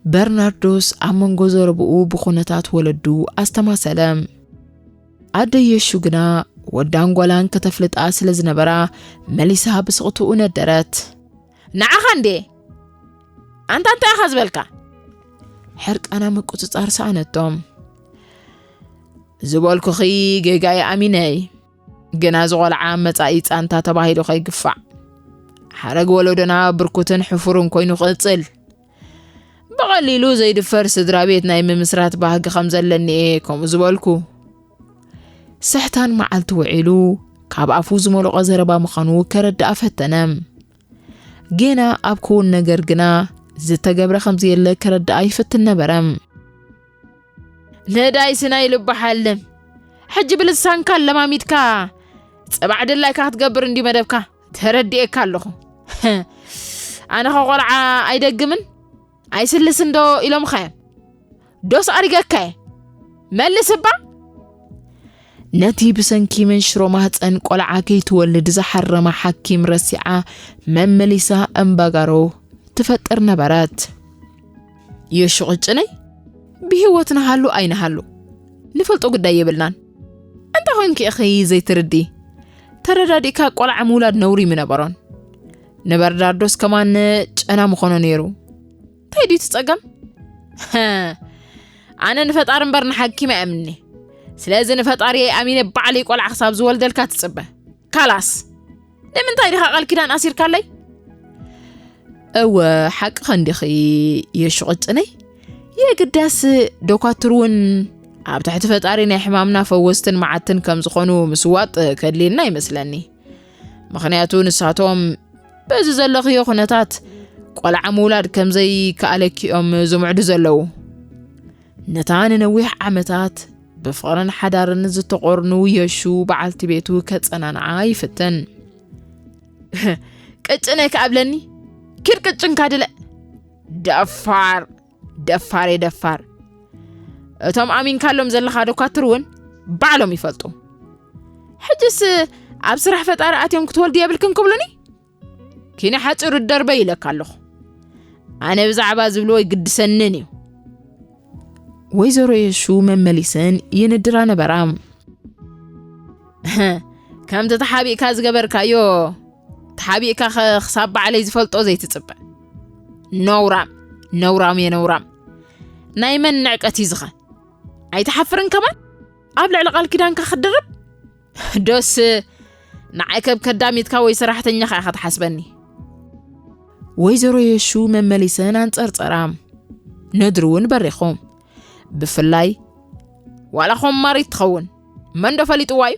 በርናርዶስ ኣብ መንጎ ዘረብኡ ብኹነታት ወለዱ ኣስተማሰለ። ኣደ የሹ ግና ወዳን ጓላን ከተፍልጣ ስለ ዝነበራ መሊሳ ብስቕትኡ ነደረት። ንዓኻ እንዴ? ኣንታ እንታይ ኢኻ ዝበልካ? ሕርቃና ምቁጽጻር ሰኣነቶም። ዝበልኩኺ ጌጋ እየ ኣሚነይ። ግና እዚ ቆልዓ መጻኢ ጻንታ ተባሂሉ ከይግፋዕ። ሓረግ ወለዶና ብርኩትን ሕፉርን ኮይኑ ክቕጽል። ብቐሊሉ ዘይድፈር ስድራ ቤት ናይ ምምስራት ባህጊ ከም ዘለኒ እየ ከምኡ ዝበልኩ። ስሕታን መዓልቲ ውዒሉ ካብ ኣፉ ዝመለቖ ዘረባ ምዃኑ ከረድኣ ፈተነ። ጌና ኣብ ክውን ነገር ግና ዝተገብረ ከም ዘየለ ከረድኣ ይፍትን ነበረ። ነዳይ ስናይ ልባ ሓልም። ሕጂ ብልሳንካ ለማሚድካ ጸባዕ ድላይካ ክትገብር እንዲ መደብካ ተረዲኤካ ኣለኹ። ኣነኸ ቆልዓ ኣይደግምን ኣይስልስን ዶ ኢሎምኻ እዮም? ዶስ ኣሪገካ እየ? መልስ እባ። ነቲ ብሰንኪ መንሽሮ ማህፀን ቆልዓ ከይትወልድ ዝሓረመ ሓኪም ረሲዓ መመሊሳ እምባጋሮ ትፈጥር ነበረት። የሹ ቅጭነይ ብህይወት ንሃሉ ኣይንሃሉ ንፈልጦ ጉዳይ የብልናን። እንታይ ኮንኪ ኢኺ ዘይትርዲ? ተረዳዲእካ ቆልዓ ምውላድ ነውሪ ምነበሮን። ንበርናርዶስ ከማን ጨና ምኾኖ ነይሩ። እንታይ ድዩ እቲ ጸገም? ኣነ ንፈጣሪ እምበር ንሓኪም ኣይኣምንኒ። ስለዚ ንፈጣሪ ኣሚነ ባዕለይ ቆልዓ ክሳብ ዝወልደልካ ትጽበ። ካላስ። ንምንታይ ዲኻ ቃል ኪዳን ኣሲርካለይ? እወ፣ ሓቅኸ እንዲኺ የሹ ቅጭነይ። የግዳስ ዶኳትር እውን ኣብ ትሕቲ ፈጣሪ ናይ ሕማምና ፈወስትን መዓትን ከም ዝኾኑ ምስዋጥ ከድልየና ይመስለኒ። ምኽንያቱ ንሳቶም በዚ ዘለኽዮ ኩነታት ቆልዓ ምውላድ ከም ዘይከኣለኪ እዮም ዝምዕዱ ዘለዉ። ነታ ንነዊሕ ዓመታት ብፍቕርን ሓዳርን ዝተቖርኑ የሹ በዓልቲ ቤቱ ከጸናንዓ ይፍትን። ቅጭነይ ከኣብለኒ፣ ኪድ ቅጭንካ ድለ። ደፋር፣ ደፋር፣ ደፋር። እቶም ኣሚንካሎም ዘለኻ ዶኳትር እውን ባዕሎም ይፈልጡ። ሕጅስ ኣብ ስራሕ ፈጣሪ ኣትዮም ክትወልዲ የብልክን ክብሉኒ? ኪነ ሓፂሩ ደርበ ኢለካ ኣለኹ። ኣነ ብዛዕባ ዝብልዎ ይግድሰንን እዩ። ወይዘሮ የሹ መመሊሰን ይንድራ ነበራ። ከምቲ ተሓቢእካ ዝገበርካዮ፣ ተሓቢእካ ኸ ክሳብ ባዕለይ ዝፈልጦ ዘይትጽበ። ነውራም፣ ነውራም እየ ነውራም። ናይ መን ንዕቀት እዩ ዝኸ? ኣይትሓፍርን ከማን? ኣብ ልዕሊ ቃል ኪዳንካ ክትድርብ? ዶስ ንዓይ ከም ከዳሚትካ ወይ ሰራሕተኛኻ ኢኻ ትሓስበኒ? ወይዘሮ የሹ መመሊሰን ኣንጸርጸራ። ነድሪ እውን በሪኹ። ብፍላይ ዋላ ኾማሪት ትኸውን፣ መን ዶ ፈሊጥዋ እዩ?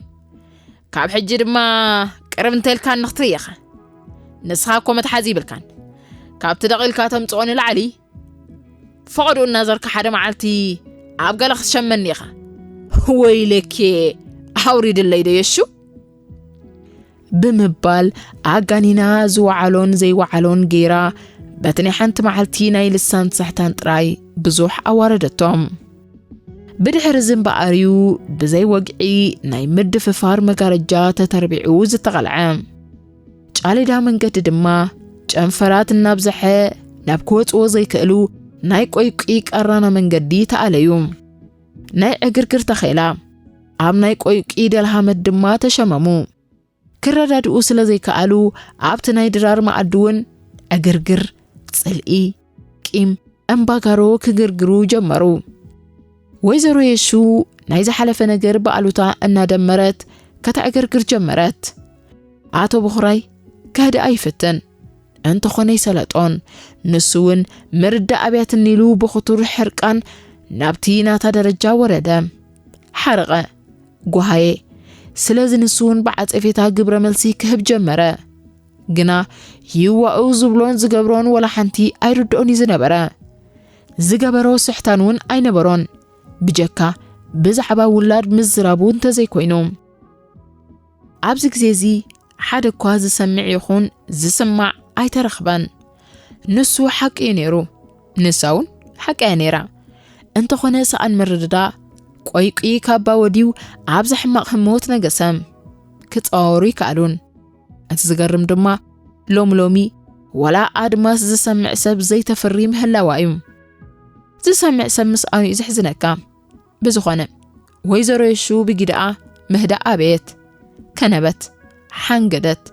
ካብ ሕጂ ድማ ቅርብ እንተልካኒ ክትርእየኻ። ንስኻ እኮ መትሓዚ ይብልካን። ካብቲ ደቒልካ ተምጽኦ ንላዕሊ ፈቐድኡ እናዘርካ ሓደ መዓልቲ ኣብ ገለ ክትሸመኒ ኢኻ። ወይለኬ፣ ኣውሪድለይ ዶ የሹ? ብምባል ኣጋኒና ዝወዓሎን ዘይወዓሎን ገይራ በቲ ናይ ሓንቲ መዓልቲ ናይ ልሳን ስሕታን ጥራይ ብዙሕ ኣዋረደቶም። ብድሕሪ እዚ እምበኣር እዩ ብዘይ ወግዒ ናይ ምድፍፋር መጋረጃ ተተርቢዑ ዝተቐልዐ። ጫሌዳ መንገዲ ድማ ጨንፈራት እናብዝሐ ናብ ክወጽዎ ዘይክእሉ ናይ ቆይቂ ቀራና መንገዲ ተኣለዩ። ናይ ዕግርግር ተኼላ ኣብ ናይ ቆይቂ ደልሃመት ድማ ተሸመሙ። ክረዳድኡ ስለ ዘይከኣሉ ኣብቲ ናይ ድራር መኣዲ እውን ዕግርግር፣ ጽልኢ፣ ቂም፣ እምባጋሮ ክግርግሩ ጀመሩ። ወይዘሮ የሹ ናይ ዝሓለፈ ነገር ብኣሉታ እናደመረት ከተዕግርግር ጀመረት። ኣቶ ብኹራይ ከህድኣ ይፍትን፣ እንተኾነ ይሰለጦን። ንሱ እውን ምርዳእ ኣብያትኒ ኢሉ ብኽቱር ሕርቃን ናብቲ ናታ ደረጃ ወረደ። ሓረቐ፣ ጓሃየ። ስለዚ ንሱ እውን ብዓጸፌታ ግብረ መልሲ ክህብ ጀመረ። ግና ይዋኡ ዝብሎን ዝገብሮን ወላ ሓንቲ ኣይርድኦን እዩ ዝነበረ። ዝገበሮ ስሕታን እውን ኣይነበሮን፣ ብጀካ ብዛዕባ ውላድ ምዝራቡ እንተዘይኮይኑ። ኣብዚ ግዜ እዚ ሓደ እኳ ዝሰምዕ ይኹን ዝስማዕ ኣይተረኽበን። ንሱ ሓቂ እዩ ነይሩ፣ ንሳ እውን ሓቂ እያ ነይራ። እንተኾነ ሰኣን ምርድዳእ ቆይቂ ካባ ወድዩ ኣብዚ ሕማቕ ህሞት ነገሰ። ክጸዋወሩ ይከኣሉን። እቲ ዝገርም ድማ ሎሚ ሎሚ ዋላ ኣድማስ ዝሰምዕ ሰብ ዘይተፍሪ ምህላዋ እዩ። ዝሰምዕ ሰብ ምስኣኑ እዩ ዘሕዝነካ። ብዝኾነ ወይዘሮ የሹ ብጊደኣ ምህዳእ ኣበየት፣ ከነበት፣ ሓንገደት።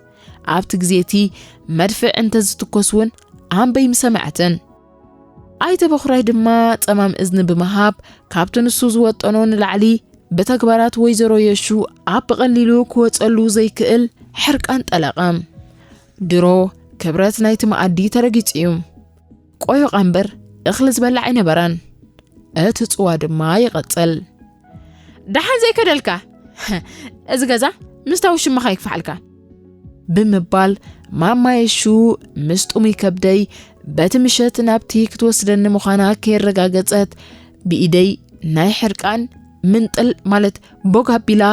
ኣብቲ ግዜ እቲ መድፍዕ እንተ ዝትኮስ እውን ኣንበይ ምሰምዐትን። ኣይተ በኹራይ ድማ ጸማም እዝኒ ብምሃብ ካብቲ ንሱ ዝወጠኖ ንላዕሊ ብተግባራት ወይዘሮ የሹ ኣብ ብቐሊሉ ክወጸሉ ዘይክእል ሕርቃን ጠለቐ። ድሮ ክብረት ናይቲ መኣዲ ተረጊጹ እዩ። ቆዮቓ እምበር እኽሊ ዝበልዕ ኣይነበረን። እቲ ጽዋ ድማ ይቐጽል። ደሓን ዘይከደልካ፣ እዚ ገዛ ምስታ ውሽማኻ ይግፋሓልካ። ብምባል ማማ የሹ ምስ ጥሙይ ከብደይ በቲ ምሸት ናብቲ ክትወስደኒ ምዃና ከየረጋገጸት ብኢደይ ናይ ሕርቃን ምንጥል ማለት ቦግ ኣቢላ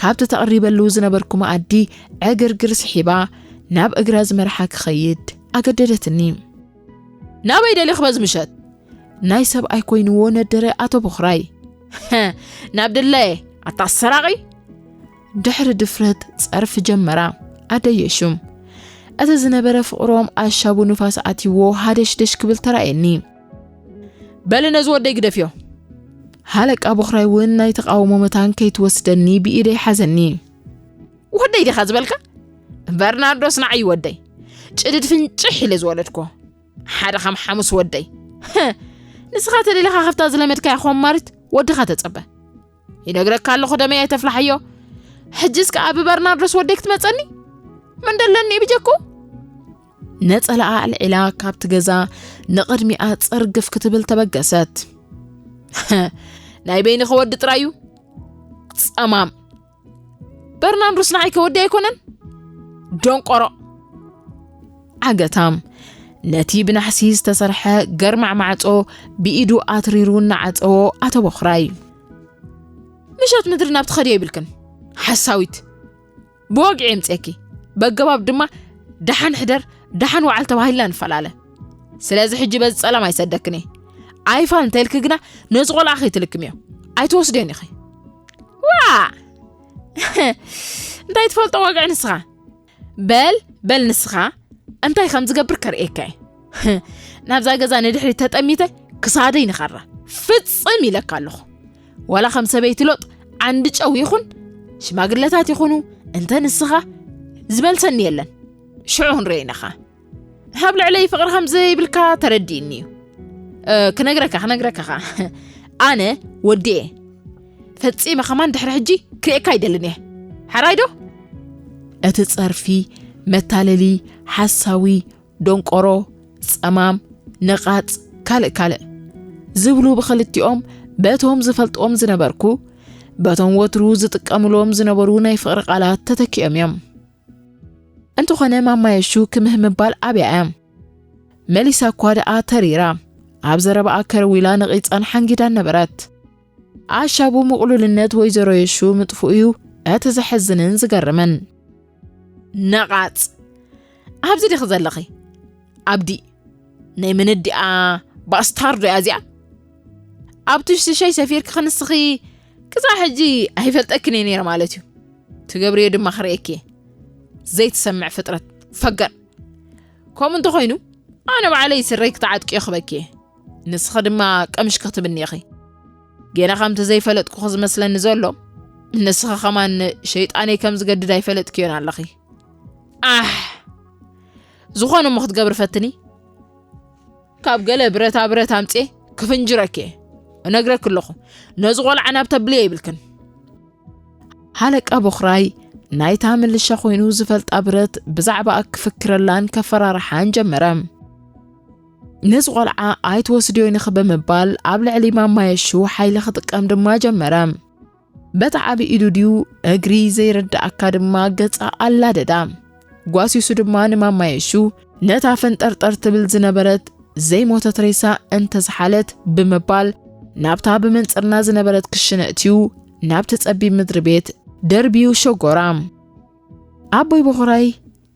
ካብቲ ተቐሪበሉ ዝነበርኩ መኣዲ ዕግርግር ስሒባ ናብ እግራ ዝመርሓ ክኸይድ ኣገደደትኒ። ናበይ ደሊኽ በዚ ምሸት? ናይ ሰብኣይ ኮይንዎ ነደረ ኣቶ በኹራይ። ናብ ድላየ ኣታ ሰራቒ። ድሕሪ ድፍረት ጸርፊ ጀመራ ኣደይ የሹ። እቲ ዝነበረ ፍቕሮም ኣሻቡ ንፋስ ኣትይዎ ሃደሽደሽ ክብል ተራእየኒ። በሊ ነዚ ወደይ ግደፍዮ። ሃለቃ ቦኽራይ እውን ናይ ተቓውሞ መታን ከይትወስደኒ ብኢደይ ሓዘኒ። ወደይ ዲኻ ዝበልካ? በርናርዶስ ንዓይ ወደይ። ጭድድ ፍንጭሕ ኢለ ዝወለድኮ። ሓደ ከም ሓሙስ ወደይ። ንስኻ ተደሊኻ ከፍታ ዝለመድካያ ኮማሪት ወድኻ ተጸበ። ይነግረካ ኣለኹ ደመይ ኣይተፍላሓዮ። ሕጂ እስከ ኣብ በርናርዶስ ወደይ ክትመጸኒ? መን ደለኒ ብጀኩ? ነጸላኣ ኣልዒላ ካብቲ ገዛ ንቕድሚኣ ጽርግፍ ክትብል ተበገሰት። ናይ በይንኺ ወዲ ጥራዩ? ጸማም። በርናርዶስ ንዓይ ከወዲ ኣይኮነን? ደንቆሮ። ዓገታም ነቲ ብናሕሲ ዝተሰርሐ ገርማዕ ማዕጾ ብኢዱ ኣትሪሩ እናዓጸዎ ኣቶ ቦኽራይ። ምሸት ምድሪ ናብ ትኸድዮ ይብልክን። ሓሳዊት። ብወግዒ የምጽየኪ። በገባብ ድማ ደሓን ሕደር፣ ደሓን ወዓል ተባሂልና ንፈላለ። ስለዚ ሕጂ በዚ ጸላም ኣይሰደክን እየ። ኣይፋል እንተልኪ ግና ነዚ ቆልዓ ከይትልክምዮ። ኣይትወስድዮን ኢኺ። ዋ! እንታይ ትፈልጦ ወግዒ ንስኻ? በል፣ በል ንስኻ እንታይ ከም ዝገብር ከርእየካ እየ። ናብዛ ገዛ ንድሕሪት ተጠሚተ ክሳደይ ንኸራ። ፍጽም ኢለካ ኣለኹ። ዋላ ከም ሰበይቲ ሎጥ ዓንዲ ጨው ይኹን፣ ሽማግለታት ይኹኑ፣ እንተ ንስኻ ዝመልሰኒ የለን። ሽዑ ክንርእዮ ኢናኻ። ኣብ ልዕለይ ፍቕሪ ከም ዘይብልካ ተረዲእኒ እዩ። እ፣ ክነግረካ፣ ክነግረካ ኸኣ። ኣነ ወዲ እየ። ፈጺመ ከማን ድሕሪ ሕጂ ክርእየካ ኣይደልን እየ። ሕራይ ዶ? እቲ ጸርፊ፣ መታለሊ፣ ሓሳዊ፣ ደንቆሮ፣ ጸማም፣ ነቓጽ፣ ካልእ ካልእ ዝብሉ ብኽልቲኦም በቶም ዝፈልጦም ዝነበርኩ፣ በቶም ወትሩ ዝጥቀምሎም ዝነበሩ ናይ ፍቕሪ ቃላት ተተኪኦም እዮም። እንተኾነ ማማ የሹ ክምህ ምባል ኣብያ እያ። መሊሳ እኳ ደኣ ተሪራ፣ ኣብ ዘረባኣ ከረዊላ ነቒጻን ሓንጊዳን ነበረት። ኣሻቡ ምቕሉልነት ወይዘሮ የሹ ምጥፍኡ እዩ እቲ ዘሕዝንን ዝገርምን። ነቓጽ! ኣብዚ ዲኺ ዘለኺ? ኣብዲ ናይ መነዲኣ ባስታርዶ እያ እዚኣ? ኣብ ትሽቲ ሻይ ሰፊርኪ ክንስኺ ክሳዕ ሕጂ ኣይፈልጠክን እየ ነይረ ማለት እዩ። ትገብርዮ ድማ ክርእየኪ እየ። ዘይትሰምዕ ፍጥረት፣ ፈገር። ከምኡ እንተኾይኑ፣ ኣነ ባዕለይ ስረይ ክትዓጥቅዮ ክበኪ እየ። ንስኺ ድማ ቀምሽ ክትብኒ ኢኺ። ገና ከምቲ ዘይፈለጥኩኺ ዝመስለኒ ዘሎ፣ ንስኺ ከማን ሸይጣነይ ከም ዝገድድ ኣይፈለጥክዮን ኣለኺ። ኣሕ! ዝኾነ እሞ ክትገብሪ ፈትኒ። ካብ ገለ ብረታ ብረት ኣምጽኤ ክፍንጅረኪ እየ። እነግረኪ ኣለኹ፣ ነዚ ቆልዓ ናብ ተብልዮ ይብልክን። ሃለቃ ቦኽራይ ናይታ ምልሻ ኮይኑ ዝፈልጣ ብረት ብዛዕባኣ ክፍክረላን ከፈራርሓን ጀመረ። ነዚ ቆልዓ ኣይትወስድዮን ኢኺ ብምባል ኣብ ልዕሊ ማማ የሹ ሓይሊ ክጥቀም ድማ ጀመረ። በታ ዓቢ ኢዱ ድዩ እግሪ ዘይርድኣካ ድማ ገጻ ኣላደዳ። ጓሲሱ ድማ ንማማ የሹ ነታ ፈንጠርጠር ትብል ዝነበረት ዘይሞተት ሬሳ እንተዝሓለት ብምባል ናብታ ብመንጽርና ዝነበረት ክሽነ እትዩ ናብቲ ጸቢብ ምድሪ ቤት ደርብዩ ሸጎራ። ኣቦይ ቦኽራይ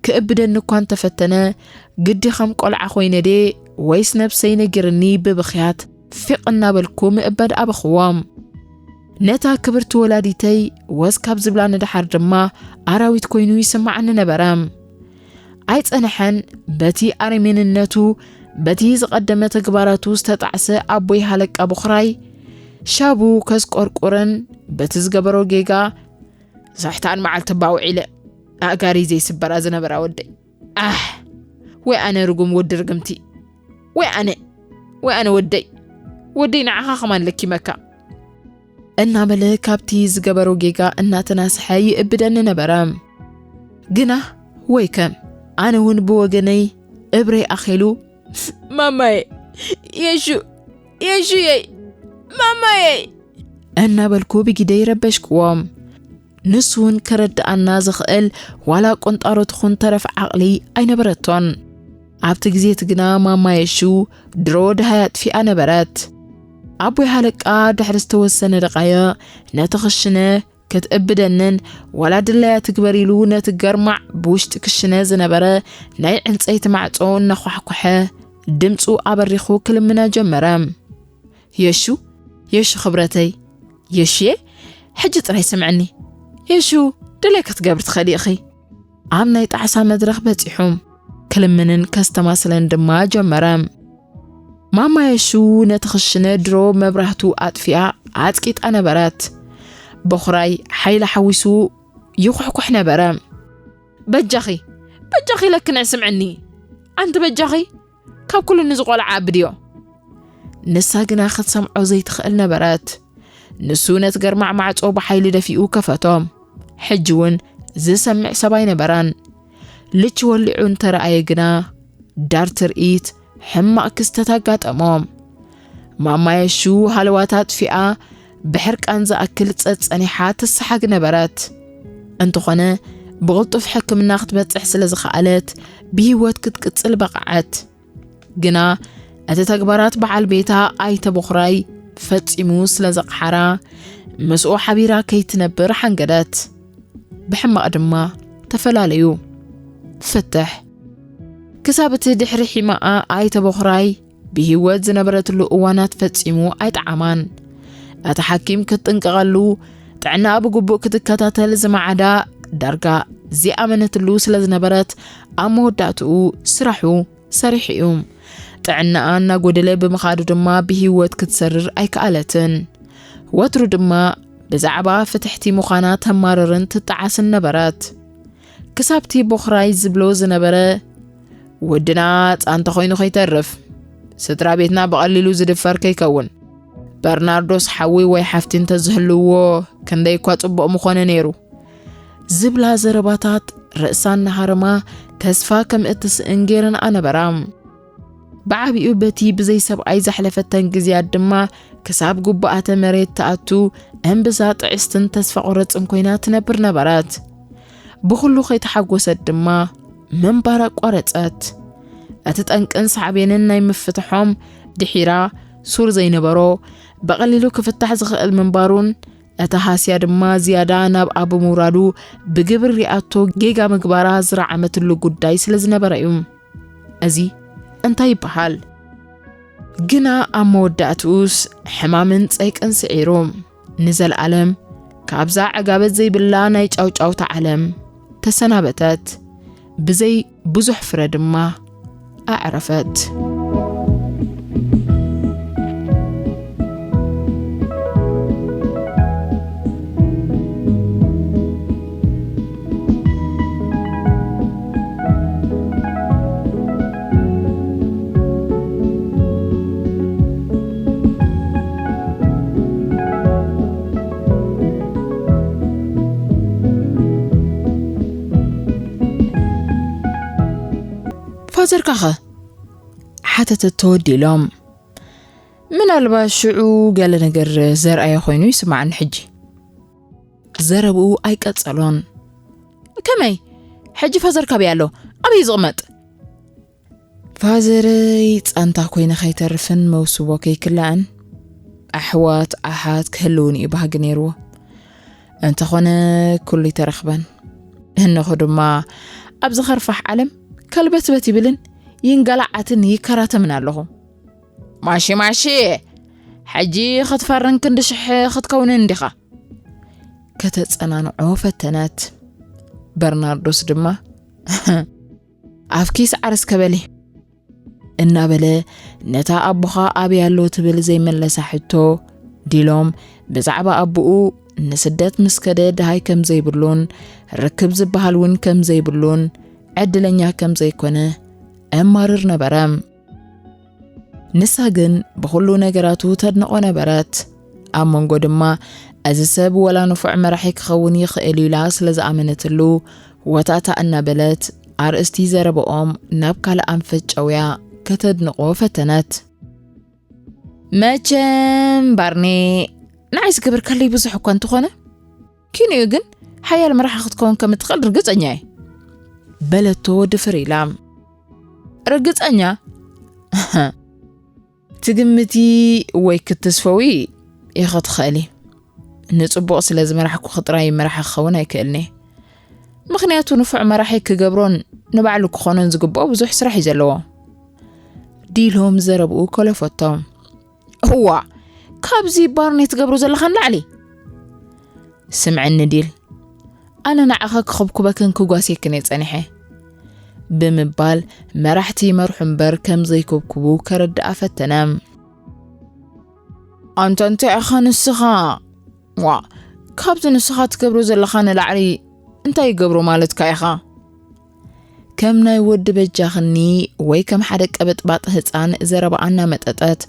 ክእብደኒ እኳ እንተፈተነ፣ ግዲ ከም ቆልዓ ኮይነ ድየ ወይስ ነብሰይ ነጊርኒ ብብኽያት ፊቕ እናበልኩ ምእበድ ኣበኽዎ። ነታ ክብርቲ ወላዲተይ ወዝ ካብ ዝብላ ንደሓር ድማ ኣራዊት ኮይኑ ይስምዓኒ ነበረ። ኣይጸንሐን፣ በቲ ኣረሜንነቱ፣ በቲ ዝቐደመ ተግባራቱ ዝተጣዕሰ ኣቦይ ሃለቃ ቦኽራይ፣ ሻቡ ከስቆርቁርን በቲ ዝገበሮ ጌጋ ስሕታን መዓልቲ እባ ውዒለ ኣእጋሪ ዘይስበራ ዝነበራ ወደይ። ኣሕ! ወይ ኣነ ርጉም ወዲ ርግምቲ! ወይ ኣነ! ወይ ኣነ ወደይ! ወደይ ንዓኻ ከማን ለኪመካ! እናበለ ካብቲ ዝገበሮ ጌጋ እናተናስሐ ይእብደኒ ነበረ። ግና ወይከ ኣነ እውን ብወገነይ እብረይ ኣኼሉ ማማየ! የሹ! የሹየይ! ማማየይ! እናበልኩ ብጊደይ ረበሽክዎ። ንሱ እውን ከረድኣና ዝኽእል ዋላ ቁንጣሮ ትኹን ተረፍ ዓቕሊ ኣይነበረቶን። ኣብቲ ግዜ እቲ ግና ማማ የሹ ድሮ ደሃይ ኣጥፊኣ ነበረት። ኣቦይ ሃለቃ ድሕሪ ዝተወሰነ ደቓይቕ ነቲ ክሽነ ክትእብደንን ዋላ ድላያ ትግበር ኢሉ ነቲ ገርማዕ ብውሽጢ ክሽነ ዝነበረ ናይ ዕንጸይቲ ማዕጾ እናዃሕኮሐ ድምጹ ኣበሪኹ ክልምና ጀመረ። የሹ፣ የሹ ክብረተይ፣ የሹየ፣ ሕጂ ጥራይ ስምዕኒ። የሹ፣ ድሌ ክትገብሪ ትኽእሊ ኢኺ። ኣብ ናይ ጣዕሳ መድረኽ በጺሑ ክልምንን ከስተማስለን ድማ ጀመረ። ማማ የሹ ነቲ ክሽነ ድሮ መብራህቱ ኣጥፊኣ ኣጽቂጣ ነበረት። በኹራይ ሓይሊ ሓዊሱ ይኹሕኩሕ ነበረ። "በጃኺ፣ በጃኺ ኢለኪ ንዕ ስምዕኒ። ኣንቲ በጃኺ፣ ካብ ኩሉ ንዝቆልዓ ኣቢ ድዮ?" ንሳ ግና ክትሰምዖ ዘይትኽእል ነበረት። ንሱ ነቲ ገርማዕ ማዕጾ ብሓይሊ ደፊኡ ከፈቶ። ሕጂ እውን ዝሰምዕ ሰብ ኣይነበረን። ልቺ ወሊዑ እንተረኣየ ግና ዳር ትርኢት ሕማቕ ክስተት ኣጋጠሞ። ማማ የሹ ሃለዋታ ኣጥፊኣ ብሕርቃን ዝኣክል ጸጸኒሓ ትሰሓግ ነበረት። እንተኾነ ብቕልጡፍ ሕክምና ክትበጽሕ ስለ ዝኸኣለት ብህይወት ክትቅጽል በቕዐት። ግና እቲ ተግባራት በዓል ቤታ ኣይተ በኹራይ ፈጺሙ ስለ ዘቕሓራ ምስኡ ሓቢራ ከይትነብር ሓንገደት። ብሕማቕ ድማ ተፈላለዩ። ፍትሕ ክሳብ እቲ ድሕሪ ሒማኣ ኣይተ በኹራይ ብህይወት ዝነበረትሉ እዋናት ፈጺሙ ኣይጠዓማን። እቲ ሓኪም ክትጥንቀቐሉ ጥዕናኣ ብግቡእ ክትከታተል ዝመዓዳ ዳርጋ ዝኣመነትሉ ስለ ዝነበረት ኣብ መወዳእትኡ ስራሑ ሰሪሑ እዩ። ጥዕናኣ እናጎደለ ብምኻዱ ድማ ብህይወት ክትሰርር ኣይከኣለትን። ወትሩ ድማ ብዛዕባ ፍትሕቲ ምዃና ተማርርን ትጠዓስን ነበረት። ክሳብቲ ቦኽራይ ዝብሎ ዝነበረ "ወድና ጻንታ ኮይኑ ከይተርፍ፣ ስድራ ቤትና ብቐሊሉ ዝድፈር ከይከውን፣ በርናርዶስ ሓዊ ወይ ሓፍቲ እንተዝህልዎ ክንደይ እኳ ጽቡቕ ምኾነ ነይሩ" ዝብላ ዘረባታት ርእሳ እናሃረማ ተስፋ ከም እትስእን ገይረንኣ ነበራ። ብዓቢኡ በቲ ብዘይ ሰብኣይ ዘሕለፈተን ግዜያት ድማ ክሳብ ጉባኣተ መሬት ትኣቱ እምብዛ ጥዕስትን ተስፋ ቁረጽን ኮይና ትነብር ነበረት። ብኹሉ ከይተሓጎሰት ድማ ምንባር ኣቋረጸት። እቲ ጠንቅን ሳዕቤንን ናይ ምፍትሖም ድሒራ ሱር ዘይነበሮ፣ ብቐሊሉ ክፍታሕ ዝኽእል ምንባሩን እቲ ሃስያ ድማ ዝያዳ ናብኣ ብምውራዱ ብግብሪ ሪኣቶ ጌጋ ምግባራ ዝረዓመትሉ ጉዳይ ስለ ዝነበረ እዩ። እዚ እንታይ ይበሃል? ግና ኣብ መወዳእትኡስ ሕማምን ጸይቅን ስዒሩ ንዘለኣለም ካብዛ ዕጋበት ዘይብላ ናይ ጫውጫውታ ዓለም ተሰናበተት። ብዘይ ብዙሕ ፍረ ድማ ኣዕረፈት። ፋዘርካኸ? ሓተተቶ ዲሎም። ምናልባት ሽዑ ገለ ነገር ዘርኣየ ኮይኑ ይስማዓኒ ሕጂ። ዘረብኡ ኣይቀጸሎን። ከመይ? ሕጂ ፋዘር ካበይ ኣሎ? ኣበይ ዝቕመጥ? ፋዘረይ ጻንታ ኮይነ ከይተርፍን መውስቦ ከይክላእን ኣሕዋት ኣሓት ክህልውኒ እዩ ባህጊ ነይርዎ። እንተኾነ ኩሉ ይተረኽበን። እንኹ ድማ ኣብዚ ኸርፋሕ ዓለም ከልበትበት ይብልን ይንገላዓትን ይከራተምን ኣለኹ። ማሺ ማሺ፣ ሕጂ ክትፈርን ክንዲ ሽሕ ክትከውንን እንዲኻ። ከተጸናንዖ ፈተነት። በርናርዶስ ድማ ኣፍኪ ሰዓር እስከ በሊ እናበለ ነታ ኣቦኻ ኣበይ ኣሎ ትብል ዘይመለሳ ሕቶ ዲሎም ብዛዕባ ኣቦኡ ንስደት ምስ ከደ ደሃይ ከም ዘይብሉን ርክብ ዝበሃል እውን ከም ዘይብሉን ዕድለኛ ከም ዘይኮነ እማርር ነበረ። ንሳ ግን ብኹሉ ነገራቱ ተድንቖ ነበረት። ኣብ መንጎ ድማ እዚ ሰብ ወላ ንፉዕ መራሒ ክኸውን ይኽእል እዩ ኢላ ስለ ዝኣመነትሉ ወታታ እናበለት ኣርእስቲ ዘረበኦም ናብ ካልእ ኣንፈት ጨውያ ከተድንቖ ፈተነት። መቸም ባርኔ ንዓይ ዝገበርካለይ ብዙሕ እኳ እንተኾነ፣ ኪንኡ ግን ሓያል መራሒ ክትከውን ከም እትኽእል ርግጸኛ እየ። በለቶ ድፍር ኢላ። ርግጸኛ? ትግምቲ ወይ ክትስፈዊ ኢኺ ትኽእሊ። ንጽቡቕ ስለ ዝመራሕኩኺ ጥራይ መራሒ ክኸውን ኣይክእልን እየ። ምኽንያቱ ንፉዕ መራሒ ክገብሮን ንባዕሉ ክኾኖን ዝግብኦ ብዙሕ ስራሕ እዩ ዘለዎ። ዲሎም ዘረብኡ ከለፈቶ። እዋ፣ ካብዚ ባርኔ ትገብሮ ዘለኻ ንላዕሊ። ስምዕኒ ዲል፣ ኣነ ንዓኸ ክኹብኩበክን ክጓስየክን እየ ጸኒሐ። ብምባል መራሕቲ ይመርሑ እምበር ከም ዘይኮብኩቡ ከረድኣ ፈተነ። ኣንታ እንታይ ኢኻ ንስኻ? ዋ፣ ካብዚ ንስኻ ትገብሮ ዘለኻ ንላዕሊ እንታይ ይገብሩ ማለትካ ኢኻ? ከም ናይ ወዲ በጃኽኒ ወይ ከም ሓደ ቀበጥባጥ ህፃን ዘረባኣ እናመጠጠት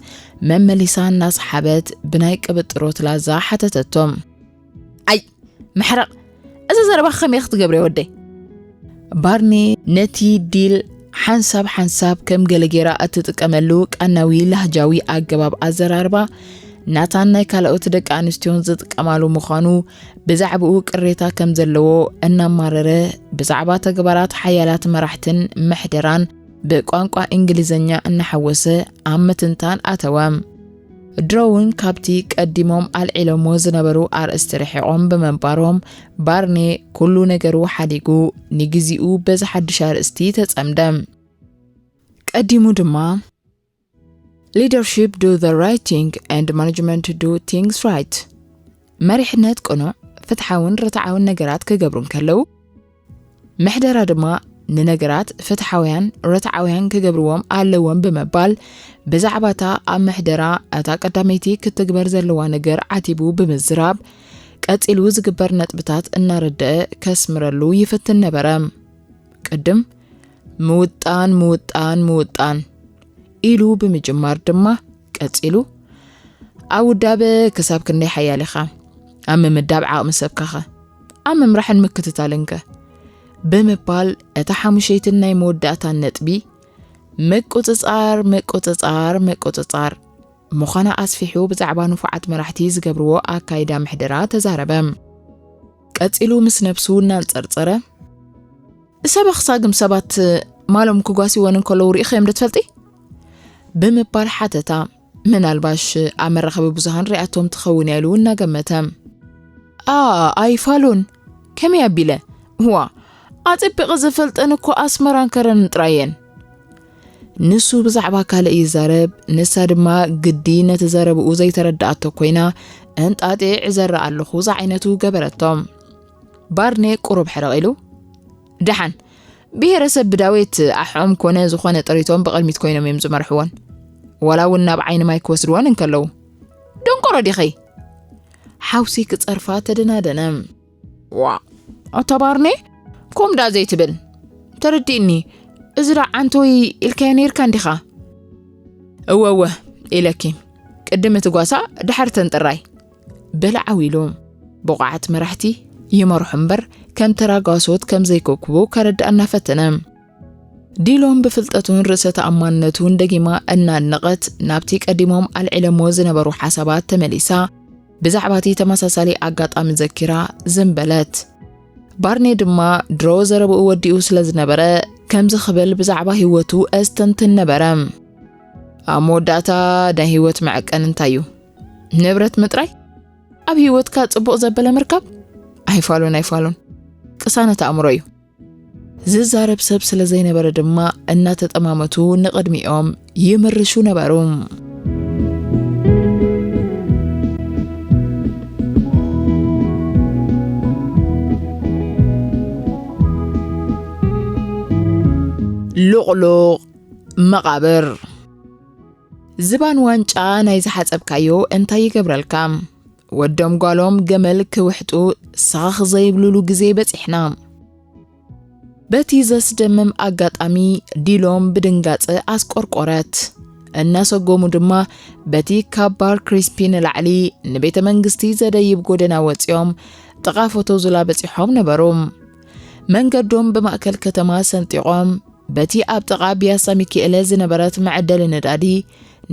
መመሊሳ እናሰሓበት ብናይ ቅብጥሮት ላዛ ሓተተቶም። ኣይ፣ መሕረቕ፣ እዚ ዘረባ ከመይ ክትገብርዮ ወደይ? ባርኔ ነቲ ዲል ሓንሳብ ሓንሳብ ከም ገለ ጌራ እትጥቀመሉ ቃናዊ ላህጃዊ ኣገባብ ኣዘራርባ ናታን ናይ ካልኦት ደቂ ኣንስትዮን ዝጥቀማሉ ምዃኑ ብዛዕባኡ ቅሬታ ከም ዘለዎ እናማረረ ብዛዕባ ተግባራት ሓያላት መራሕትን ምሕደራን ብቋንቋ እንግሊዝኛ እናሓወሰ ኣብ ምትንታን ኣተወ። ድሮውን ካብቲ ቀዲሞም ኣልዒሎሞ ዝነበሩ ኣርእስቲ ርሒቖም ብምንባሮም ባርኔ ኩሉ ነገሩ ሓዲጉ ንግዚኡ በዚ ሓድሽ ኣርእስቲ ተጸምደ። ቀዲሙ ድማ Leadership do the right thing and management do things right። መሪሕነት ቅኑዕ፣ ፍትሓውን ርትዓውን ነገራት ክገብሩ እንከለዉ፣ ምሕደራ ድማ ንነገራት ፍትሓውያን ርትዓውያን ክገብርዎም ኣለዎም ብምባል ብዛዕባታ ኣብ ምሕደራ እታ ቀዳመይቲ ክትግበር ዘለዋ ነገር ዓቲቡ ብምዝራብ ቀጺሉ ዝግበር ነጥብታት እናረደአ ከስምረሉ ይፍትን ነበረ። ቅድም ምውጣን ምውጣን ምውጣን ኢሉ ብምጅማር ድማ ቀጺሉ፣ ኣብ ውዳበ ክሳብ ክንደይ ሓያል ኢኻ? ኣብ ምምዳብ ዓቕሚ ሰብካኸ? ኣብ ምምራሕን ምክትታልንከ? ብምባል እታ ሓሙሸይትን ናይ መወዳእታን ነጥቢ ምቁጽጻር፣ ምቁጽጻር፣ ምቁጽጻር ምዃና ኣስፊሑ ብዛዕባ ንፉዓት መራሕቲ ዝገብርዎ ኣካይዳ ምሕደራ ተዛረበ። ቀጺሉ ምስ ነብሱ እናንጸርጸረ፣ ሰብ ኣኽሳግም ሰባት ማሎም ክጓስይወን እንከለዉ ርኢኸዮም ዶ ትፈልጢ? ብምባል ሓተታ። ምናልባሽ ኣብ መራኸቢ ብዙሃን ሪኣቶም ትኸውን እያ ኢሉ እናገመተ። ኣ፣ ኣይፋሉን። ከመይ ኣቢለ? እዋ፣ ኣጸቢቐ ዝፈልጠን እኮ ኣስመራን ከረንን ጥራይ እየን። ንሱ ብዛዕባ ካልእ ይዛረብ፣ ንሳ ድማ ግዲ ነቲ ዘረብኡ ዘይተረድኣቶ ኮይና፣ እንጣጢዕ ዘረ ኣለኹ ዝዓይነቱ ገበረቶ። ባርኔ ቁሩብ ሕርቕ ኢሉ፣ ደሓን፣ ብሄረሰብ ብዳዌት ኣሕኦም ኮነ ዝኾነ ጥሪቶም ብቕድሚት ኮይኖም እዮም ዝመርሕወን። ዋላ እውን ናብ ዓይኒ ማይ ክወስድወን እንከለዉ። ደንቆሮ ዲኺ? ሓውሲ ክጸርፋ ተደናደነ። ዋ፣ ኣታ ባርኔ፣ ከምኡ ደኣ ዘይትብል። ተረዲእኒ፣ እዚ ደኣ ዓንተወይ ኢልካዮ ነይርካ እንዲኻ? እወ፣ እወ፣ ኢለኪ። ቅድም እቲ ጓሳ፣ ድሓር ተን ጥራይ። በለ ዓው ኢሉ። ብቑዓት መራሕቲ ይመርሑ እምበር፣ ከም ተራ ጓሶት ከም ዘይኮብኩቡ ከረድኣና ፈተነ። ዲሎም ብፍልጠቱን ርእሰ ተኣማንነቱን ደጊማ እናድነቐት፣ ናብቲ ቀዲሞም ኣልዒለሞ ዝነበሩ ሓሳባት ተመሊሳ፣ ብዛዕባ እቲ ተመሳሳሊ ኣጋጣሚ ዘኪራ ዝም በለት። ባርኔ ድማ ድሮ ዘረብኡ ወዲኡ ስለ ዝነበረ፣ ከምዚ ክብል ብዛዕባ ህይወቱ ኣስተንትን ነበረ። ኣብ መወዳእታ ናይ ህይወት መዐቀኒ እንታይ እዩ? ንብረት ምጥራይ? ኣብ ህይወትካ ጽቡቕ ዘበለ ምርካብ? ኣይፋሉን፣ ኣይፋሉን። ቅሳነት ኣእምሮ እዩ። ዝዛረብ ሰብ ስለ ዘይነበረ ድማ እናተጠማመቱ ንቕድሚኦም ይምርሹ ነበሩ። ሉቕሉቕ መቓብር። ዝባን ዋንጫ ናይ ዝሓጸብካዮ እንታይ ይገብረልካ? ወዶም ጓሎም ገመል ክውሕጡ ሰኸኽ ዘይብሉሉ ግዜ በጺሕና። በቲ ዘስደምም ኣጋጣሚ ዲሎም ብድንጋጸ ኣስቆርቆረት። እናሰጎሙ ድማ በቲ ካብ ባር ክሪስፒ ንላዕሊ ንቤተ መንግስቲ ዘደይብ ጎደና ወጺኦም ጥቓ ፎቶ ዙላ በጺሖም ነበሩ። መንገዶም ብማእከል ከተማ ሰንጢቖም በቲ ኣብ ጥቓ ቢያሳ ሚኪኤለ ዝነበረት መዐደሊ ነዳዲ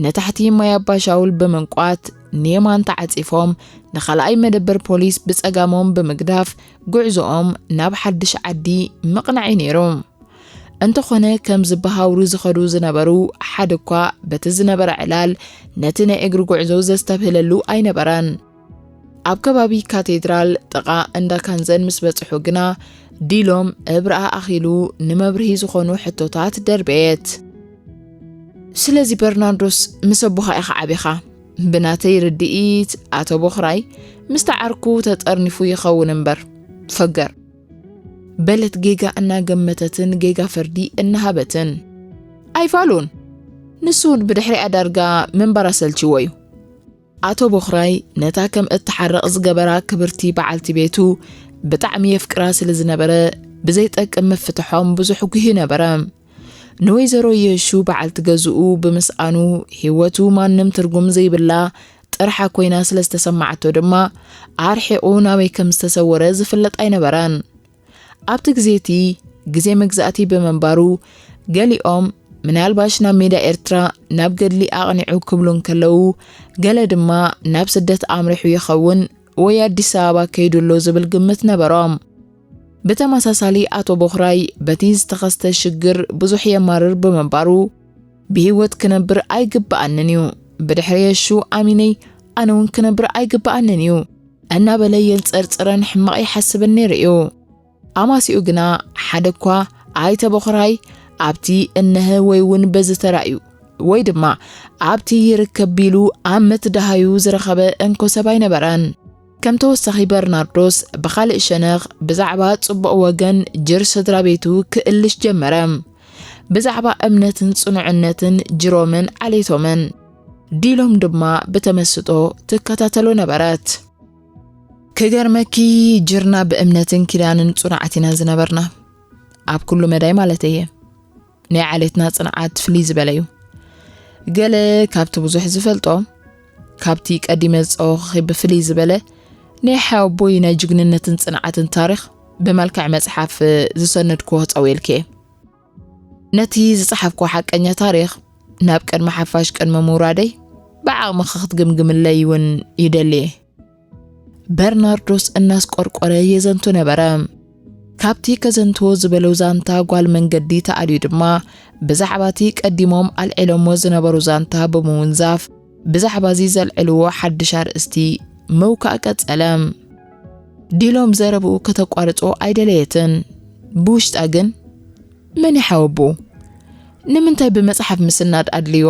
ንታሕቲ ማይ ኣባ ሻውል ብምንቋት ንየማን ተዓጺፎም ንኻልኣይ መደበር ፖሊስ ብጸጋሞም ብምግዳፍ ጉዕዞኦም ናብ ሓድሽ ዓዲ ምቕናዕ እዩ ነይሩ። እንተኾነ ከምዚ ብሃውሪ ዝኸዱ ዝነበሩ ሓደ እኳ በቲ ዝነበረ ዕላል ነቲ ናይ እግሪ ጉዕዞ ዘስተብህለሉ ኣይነበረን። ኣብ ከባቢ ካቴድራል ጥቓ እንዳ ካንዘን ምስ በጽሑ ግና ዲሎም እብርኣ ኣኺሉ ንመብርሂ ዝኾኑ ሕቶታት ደርበየት። ስለዚ በርናርዶስ ምስ ኣቦኻ ኢኻ ዓቢኻ። ብናተይ ርድኢት ኣቶ ቦኽራይ ምስቲ ዓርኩ ተጠርኒፉ ይኸውን እምበር ፈገር። በለት ጌጋ እናገመተትን ጌጋ ፍርዲ እናሃበትን። ኣይፋሉን። ንሱ እውን ብድሕሪኣ ዳርጋ ምንባር ኣሰልችዎ እዩ። ኣቶ ቦኽራይ ነታ ከም እትሓርቕ ዝገበራ ክብርቲ በዓልቲ ቤቱ ብጣዕሚ የፍቅራ ስለ ዝነበረ፣ ብዘይጠቅም ምፍትሖም ብዙሕ ጉሂ ነበረ። ንወይዘሮ የሹ በዓልቲ ገዝኡ ብምስኣኑ፣ ህይወቱ ማንም ትርጉም ዘይብላ ጥርሓ ኮይና ስለ ዝተሰማዓቶ ድማ፣ ኣርሒቑ ናበይ ከም ዝተሰወረ ዝፍለጥ ኣይነበረን። ኣብቲ ግዜ እቲ ግዜ መግዛእቲ ብምንባሩ፣ ገሊኦም ምናልባሽ ናብ ሜዳ ኤርትራ ናብ ገድሊ ኣቕኒዑ ክብሉ እንከለዉ፣ ገለ ድማ ናብ ስደት ኣምሪሑ ይኸውን ወይ ኣዲስ ኣበባ ከይዱ ኣሎ ዝብል ግምት ነበሮም። ብተመሳሳሊ ኣቶ ቦኽራይ በቲ ዝተኸስተ ሽግር ብዙሕ የማርር ብምንባሩ፣ ብህይወት ክነብር ኣይግብኣንን እዩ፣ ብድሕሪ የሹ ኣሚነይ ኣነ እውን ክነብር ኣይግብኣንን እዩ እናበለ የንጸርጽረን ሕማቕ ይሓስብን ነይሩ እዩ። ኣማሲኡ ግና ሓደ እኳ ኣይተ ቦኽራይ ኣብቲ እነሀ ወይ እውን በዚ ተራእዩ ወይ ድማ ኣብቲ ይርከብ ቢሉ ኣብ ምትዳሃዩ ዝረኸበ እንኮ ሰብ ኣይነበረን። ከም ተወሳኺ በርናርዶስ ብኻልእ ሸነኽ ብዛዕባ ጽቡቕ ወገን ጅር ስድራ ቤቱ ክእልሽ ጀመረ። ብዛዕባ እምነትን ጽኑዕነትን ጅሮምን ዓሌቶምን ዲሎም ድማ ብተመስጦ ትከታተሎ ነበረት። ክገርመኪ ጅርና ብእምነትን ኪዳንን ጽኑዓት ኢና ዝነበርና። ኣብ ኩሉ መዳይ ማለት እየ። ናይ ዓሌትና ጽንዓት ፍልይ ዝበለ እዩ። ገለ ካብቲ ብዙሕ ዝፈልጦ፣ ካብቲ ቀዲመ ዝጸወኹኺ ብፍልይ ዝበለ፣ ናይ ሓወቦይ ናይ ጅግንነትን ጽንዓትን ታሪኽ ብመልክዕ መጽሓፍ ዝሰነድክዎ ክጸውየልኪ እየ። ነቲ ዝጸሓፍክዎ ሓቀኛ ታሪኽ ናብ ቅድሚ ሓፋሽ ቅድሚ ምውራደይ ብዓቕምኺ ክትግምግምለይ እውን ይደሊ እየ። በርናርዶስ እናስቆርቆረ የዘንቱ ነበረ። ካብቲ ከዘንትዎ ዝበለው ዛንታ ጓል መንገዲ ተኣልዩ ድማ፣ ብዛዕባ እቲ ቀዲሞም ኣልዒሎሞ ዝነበሩ ዛንታ ብምውንዛፍ፣ ብዛዕባ እዚ ዘልዕልዎ ሓድሽ ኣርእስቲ ምውካእ ቀጸለ። ዲሎም ዘረብኡ ከተቋርጾ ኣይደለየትን። ብውሽጣ ግን፣ "መን ይሓወቡ? ንምንታይ ብመጽሓፍ ምስናድ ኣድልዮ?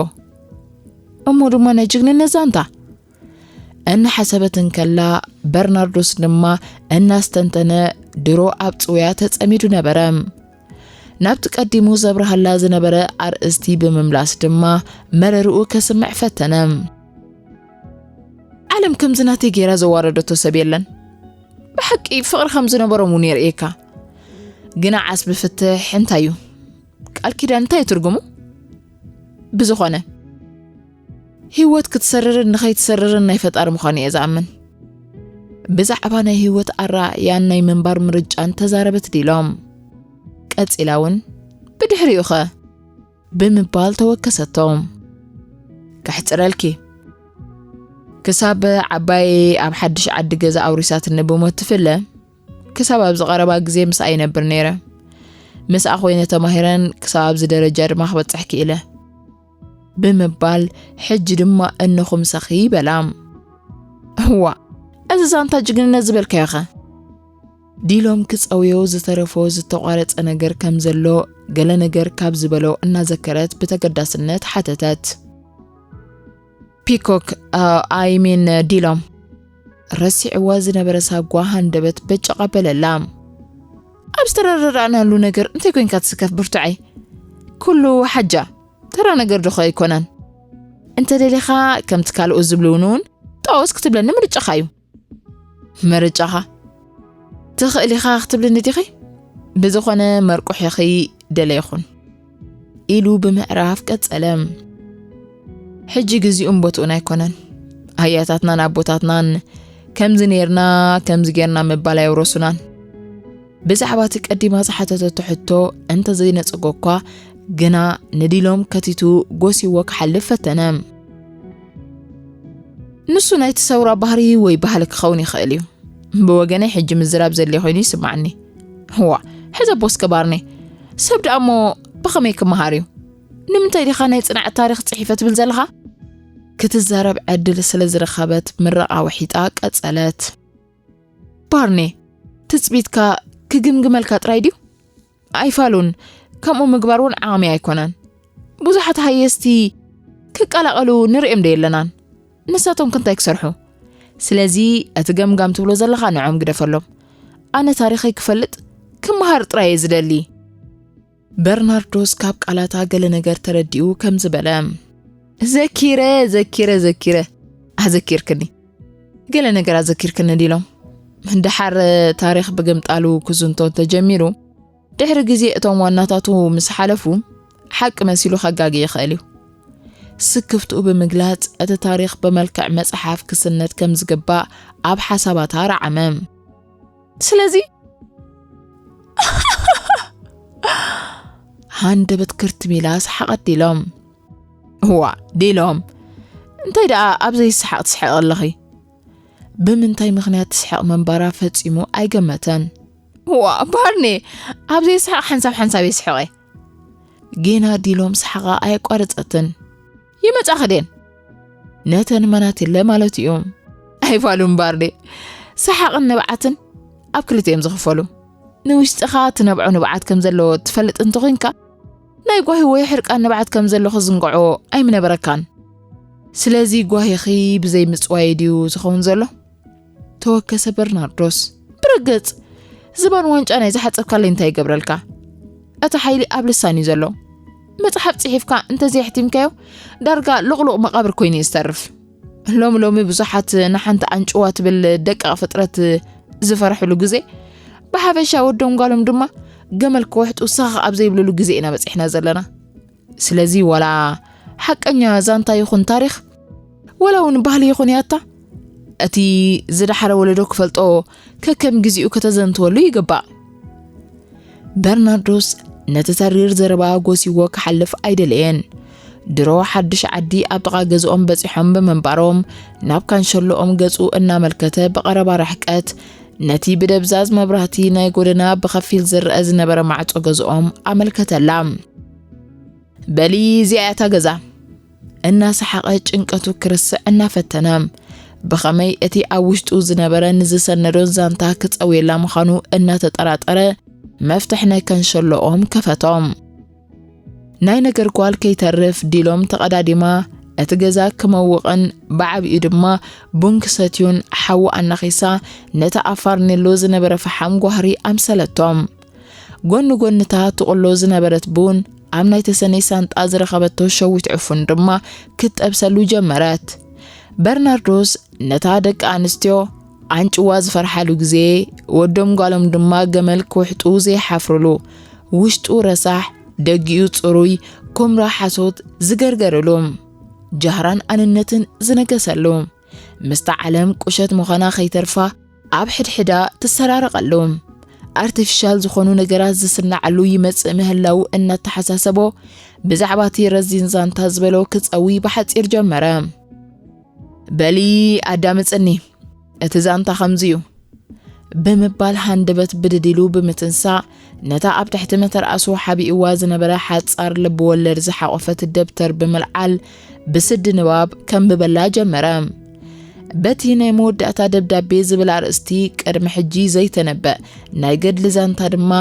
እሞ ድማ ናይ ጅግንነት ዛንታ?" እናሓሰበት እንከላ፣ በርናርዶስ ድማ እናስተንተነ ድሮ ኣብ ጽውያ ተጸሚዱ ነበረ። ናብቲ ቀዲሙ ዘብርሃላ ዝነበረ ኣርእስቲ ብምምላስ ድማ መረርኡ ከስምዕ ፈተነ። "ዓለም ከምዚ ናተይ ጌራ ዘዋረደቶ ሰብ የለን። ብሓቂ ፍቕሪ ከም ዝነበሮም እውን የርእየካ። ግና ዓስቢ ፍትሕ እንታይ እዩ? ቃል ኪዳን እንታይ እዩ ትርጉሙ? ብዝኾነ፣ ህይወት ክትሰርርን ንኸይትሰርርን ናይ ፈጣሪ ምዃኑ እየ ዝኣምን." ብዛዕባ ናይ ህይወት ኣረኣእያን ናይ ምንባር ምርጫን ተዛረበት ዲሎም። ቀጺላ እውን፣ "ብድሕሪኡኸ?" ብምባል ተወከሰቶ። "ከሕጽረልኪ፣ ክሳብ ዓባየይ ኣብ ሓድሽ ዓዲ ገዛ ኣውሪሳትኒ ብሞት ትፍለ፣ ክሳብ ኣብዚ ቀረባ ግዜ ምስኣ ይነብር ነይረ። ምስኣ ኮይነ ተማሂረን ክሳብ ኣብዚ ደረጃ ድማ ክበጽሕ ክኢለ" ብምባል፣ "ሕጂ ድማ እንኹምሰኺ" በላ። "እዋ፣ እዚ ዛንታ ጅግንነት ዝበልካዮኸ?" ዲሎም ክጸውዮ ዝተረፎ ዝተቋረጸ ነገር ከም ዘሎ፣ ገለ ነገር ካብ ዝበሎ እናዘከረት ብተገዳስነት ሓተተት። ፒኮክ፣ አ፣ I mean ዲሎም፣ ረሲዕዋ ዝነበረ ሳጓ ሃንደበት በጨቕ ኣበለላ። "ኣብ ዝተረዳዳእናሉ ነገር እንታይ ኮይንካ ትስከፍ ብርቱዓይ? ኩሉ ሓጃ፣ ተራ ነገር ዶኸ ኣይኮነን? እንተ ደሊኻ ከምቲ ካልኦት ዝብልውን እውን ጠወስ ክትብለኒ ምርጫኻ እዩ።" "ምርጫኻ ትኽእል ኢኻ ክትብልኒ ዲኺ? ብዝኾነ መርቁሒኺ ደለ ይኹን" ኢሉ ብምዕራፍ ቀጸለ። "ሕጂ ግዚኡን ቦትኡን ኣይኮነን። ኣያታትናን ኣቦታትናን ከምዚ ኔርና፣ ከምዚ ጌርና ምባል ኣየውረሱናን። ብዛዕባ እቲ ቀዲማ ዝሓተተቶ ሕቶ እንተ ዘይነጸጎ እኳ፣ ግና ንዲሎም ከቲቱ ጎሲዎ ክሓልፍ ፈተነ። ንሱ ናይቲ ሰውራ ባህሪ ወይ ባህሊ ክኸውን ይኽእል እዩ። ብወገነይ ሕጂ ምዝራብ ዘድልዮ ኮይኑ ይስምዓኒ። እዋ፣ ሕዘቦ እስከ ባርኔ። ሰብ ደኣ እሞ ብኸመይ ክመሃር እዩ? ንምንታይ ዲኻ ናይ ጽንዓት ታሪኽ ጽሒፈ ትብል ዘለኻ?" ክትዛረብ ዕድል ስለ ዝረኸበት ምርቓ ወሒጣ ቀጸለት። "ባርኔ፣ ትጽቢትካ ክግምግመልካ ጥራይ ድዩ? ኣይፋሉን፣ ከምኡ ምግባር እውን ዓቕሚ ኣይኮነን። ብዙሓት ሃየስቲ ክቀላቐሉ ንርእዮም ዶ የለናን? ንሳቶም ከ እንታይ ክሰርሑ? ስለዚ እቲ ገምጋም ትብሎ ዘለኻ ንዖም ግደፈሎም። ኣነ ታሪኸይ ክፈልጥ፣ ክመሃር ጥራይ እየ ዝደሊ። በርናርዶስ ካብ ቃላታ ገለ ነገር ተረዲኡ ከምዚ በለ። ዘኪረ፣ ዘኪረ፣ ዘኪረ። ኣዘኪርክኒ። ገለ ነገር ኣዘኪርክኒ ዲሎም። ደሓር ታሪኽ ብግምጣሉ ክዝንቶ እንተጀሚሩ፣ ድሕሪ ግዜ እቶም ዋናታቱ ምስ ሓለፉ፣ ሓቂ መሲሉ ከጋጊ ይኽእል እዩ። ስክፍትኡ ብምግላጽ፣ እቲ ታሪኽ ብመልክዕ መጽሓፍ ክስነድ ከም ዝግባእ ኣብ ሓሳባታ ረዓመ። ስለዚ፣ ሃንደበት ክርትም ኢላ ሰሓቐት ዲሎም። እዋ፣ ዲሎም፣ እንታይ ደኣ ኣብ ዘይሰሓቕ ትስሕቕ ኣለኺ? ብምንታይ ምኽንያት ትስሕቕ ምንባራ ፈጺሙ ኣይገመተን። እዋ፣ ባርኔ፣ ኣብ ዘይሰሓቕ ሓንሳብ ሓንሳብ እየ ስሕቐ። ጌና ዲሎም ሰሓቓ ኣየቋረጸትን። ይመጻኺ ድየን? ነተን መናትለ ማለት እዩ። ኣይፋሉን ባርኔ። ሰሓቕን ንብዓትን ኣብ ክልተ እዮም ዝኽፈሉ። ንውሽጥኻ ትነብዖ ንብዓት ከም ዘሎ ትፈልጥ እንተኾይንካ፣ ናይ ጓሂ ወይ ሕርቃን ንብዓት ከም ዘሎ ክዝንግዖ ኣይምነበረካን። ስለዚ ጓሂኺ ብዘይ ምጽዋይ ድዩ ዝኸውን ዘሎ? ተወከሰ በርናርዶስ። ብርግጽ፣ ዝባን ዋንጫ ናይ ዝሓጸብካለይ እንታይ ይገብረልካ? እቲ ሓይሊ ኣብ ልሳን እዩ ዘሎ። መጽሓፍ ጽሒፍካ እንተዘየሕቲምካዮ፣ ዳርጋ ሉቕሉቕ መቓብር ኮይኑ እዩ ዝተርፍ። ሎሚ ሎሚ ብዙሓት ንሓንቲ ኣንጭዋ ትብል ደቃቕ ፍጥረት ዝፈርሕሉ ግዜ፣ ብሓፈሻ ወዶም ጓሎም ድማ ገመል ክውሕጡ ሰኸኽ ኣብ ዘይብልሉ ግዜ ኢና በጺሕና ዘለና። ስለዚ ዋላ ሓቀኛ ዛንታ ይኹን ታሪኽ፣ ዋላ እውን ባህሊ ይኹን ያታ፣ እቲ ዝደሓረ ወለዶ ክፈልጦ ከከም ግዜኡ ከተዘንትወሉ ይግባእ። በርናርዶስ ነቲ ተሪር ዘረባ ጎሲዎ ክሓልፍ ኣይደለየን። ድሮ ሓድሽ ዓዲ ኣብ ጥቓ ገዝኦም በጺሖም ብምንባሮም፣ ናብ ካንሸሎኦም ገጹ እናመልከተ ብቐረባ ርሕቀት፣ ነቲ ብደብዛዝ መብራህቲ ናይ ጎደና ብኸፊል ዝረኣ ዝነበረ ማዕጾ ገዝኦም ኣመልከተላ። በሊ፣ እዚኣ እያ እታ ገዛ። እናሰሓቐ ጭንቀቱ ክርስዕ እናፈተነ፣ ብኸመይ እቲ ኣብ ውሽጡ ዝነበረ ንዝሰነዶ ዛንታ ክጸውየላ ምዃኑ እናተጠራጠረ፣ መፍትሕ ናይ ከንሸሎኦም ከፈቶም። ናይ ነገር ጓል ከይተርፍ ዲሎም ተቐዳዲማ፣ እቲ ገዛ ክመውቕን ብዓቢኡ ድማ ቡን ክሰትዩን ሓዊ ኣናኺሳ፣ ነቲ ኣብ ፋርኔሎ ዝነበረ ፈሓም ጓህሪ ኣምሰለቶም። ጎኒ ጎኒ እታ ትቕሎ ዝነበረት ቡን ኣብ ናይ ተሰነይ ሳንጣ ዝረኸበቶ ሸዊት ዕፉን ድማ ክትጠብሰሉ ጀመረት። በርናርዶስ ነታ ደቂ ኣንስትዮ ኣንጭዋ ዝፈርሓሉ ግዜ፣ ወዶም ጓሎም ድማ ገመል ክውሕጡ ዘይሓፍሩሉ፣ ውሽጡ ረሳሕ፣ ደጊኡ ጽሩይ፣ ኩምራ ሓሶት ዝገርገርሉ፣ ጃህራን ኣንነትን ዝነገሰሉ፣ ምስታ ዓለም ቁሸት ምዃና ከይተርፋ ኣብ ሕድሕዳ ትሰራረቐሉ፣ ኣርቲፊሻል ዝኾኑ ነገራት ዝስናዓሉ ይመጽእ ምህላዉ እናተሓሳሰቦ፣ ብዛዕባ እቲ ረዚን ዛንታ ዝበሎ ክጸዊ ብሓጺር ጀመረ። በሊ ኣዳምጽኒ፣ እቲ ዛንታ ከምዚ እዩ። ብምባል ሃንደበት ብድድ ኢሉ ብምትንሳእ፣ ነታ ኣብ ትሕቲ መተርኣሱ ሓቢእዋ ዝነበረ ሓጻር ልብወለድ ዝሓቖፈት ደብተር ብምልዓል፣ ብስዲ ንባብ ከንብበላ ጀመረ። በቲ ናይ መወዳእታ ደብዳቤ ዝብል ኣርእስቲ ቅድሚ ሕጂ ዘይተነበ ናይ ገድሊ ዛንታ ድማ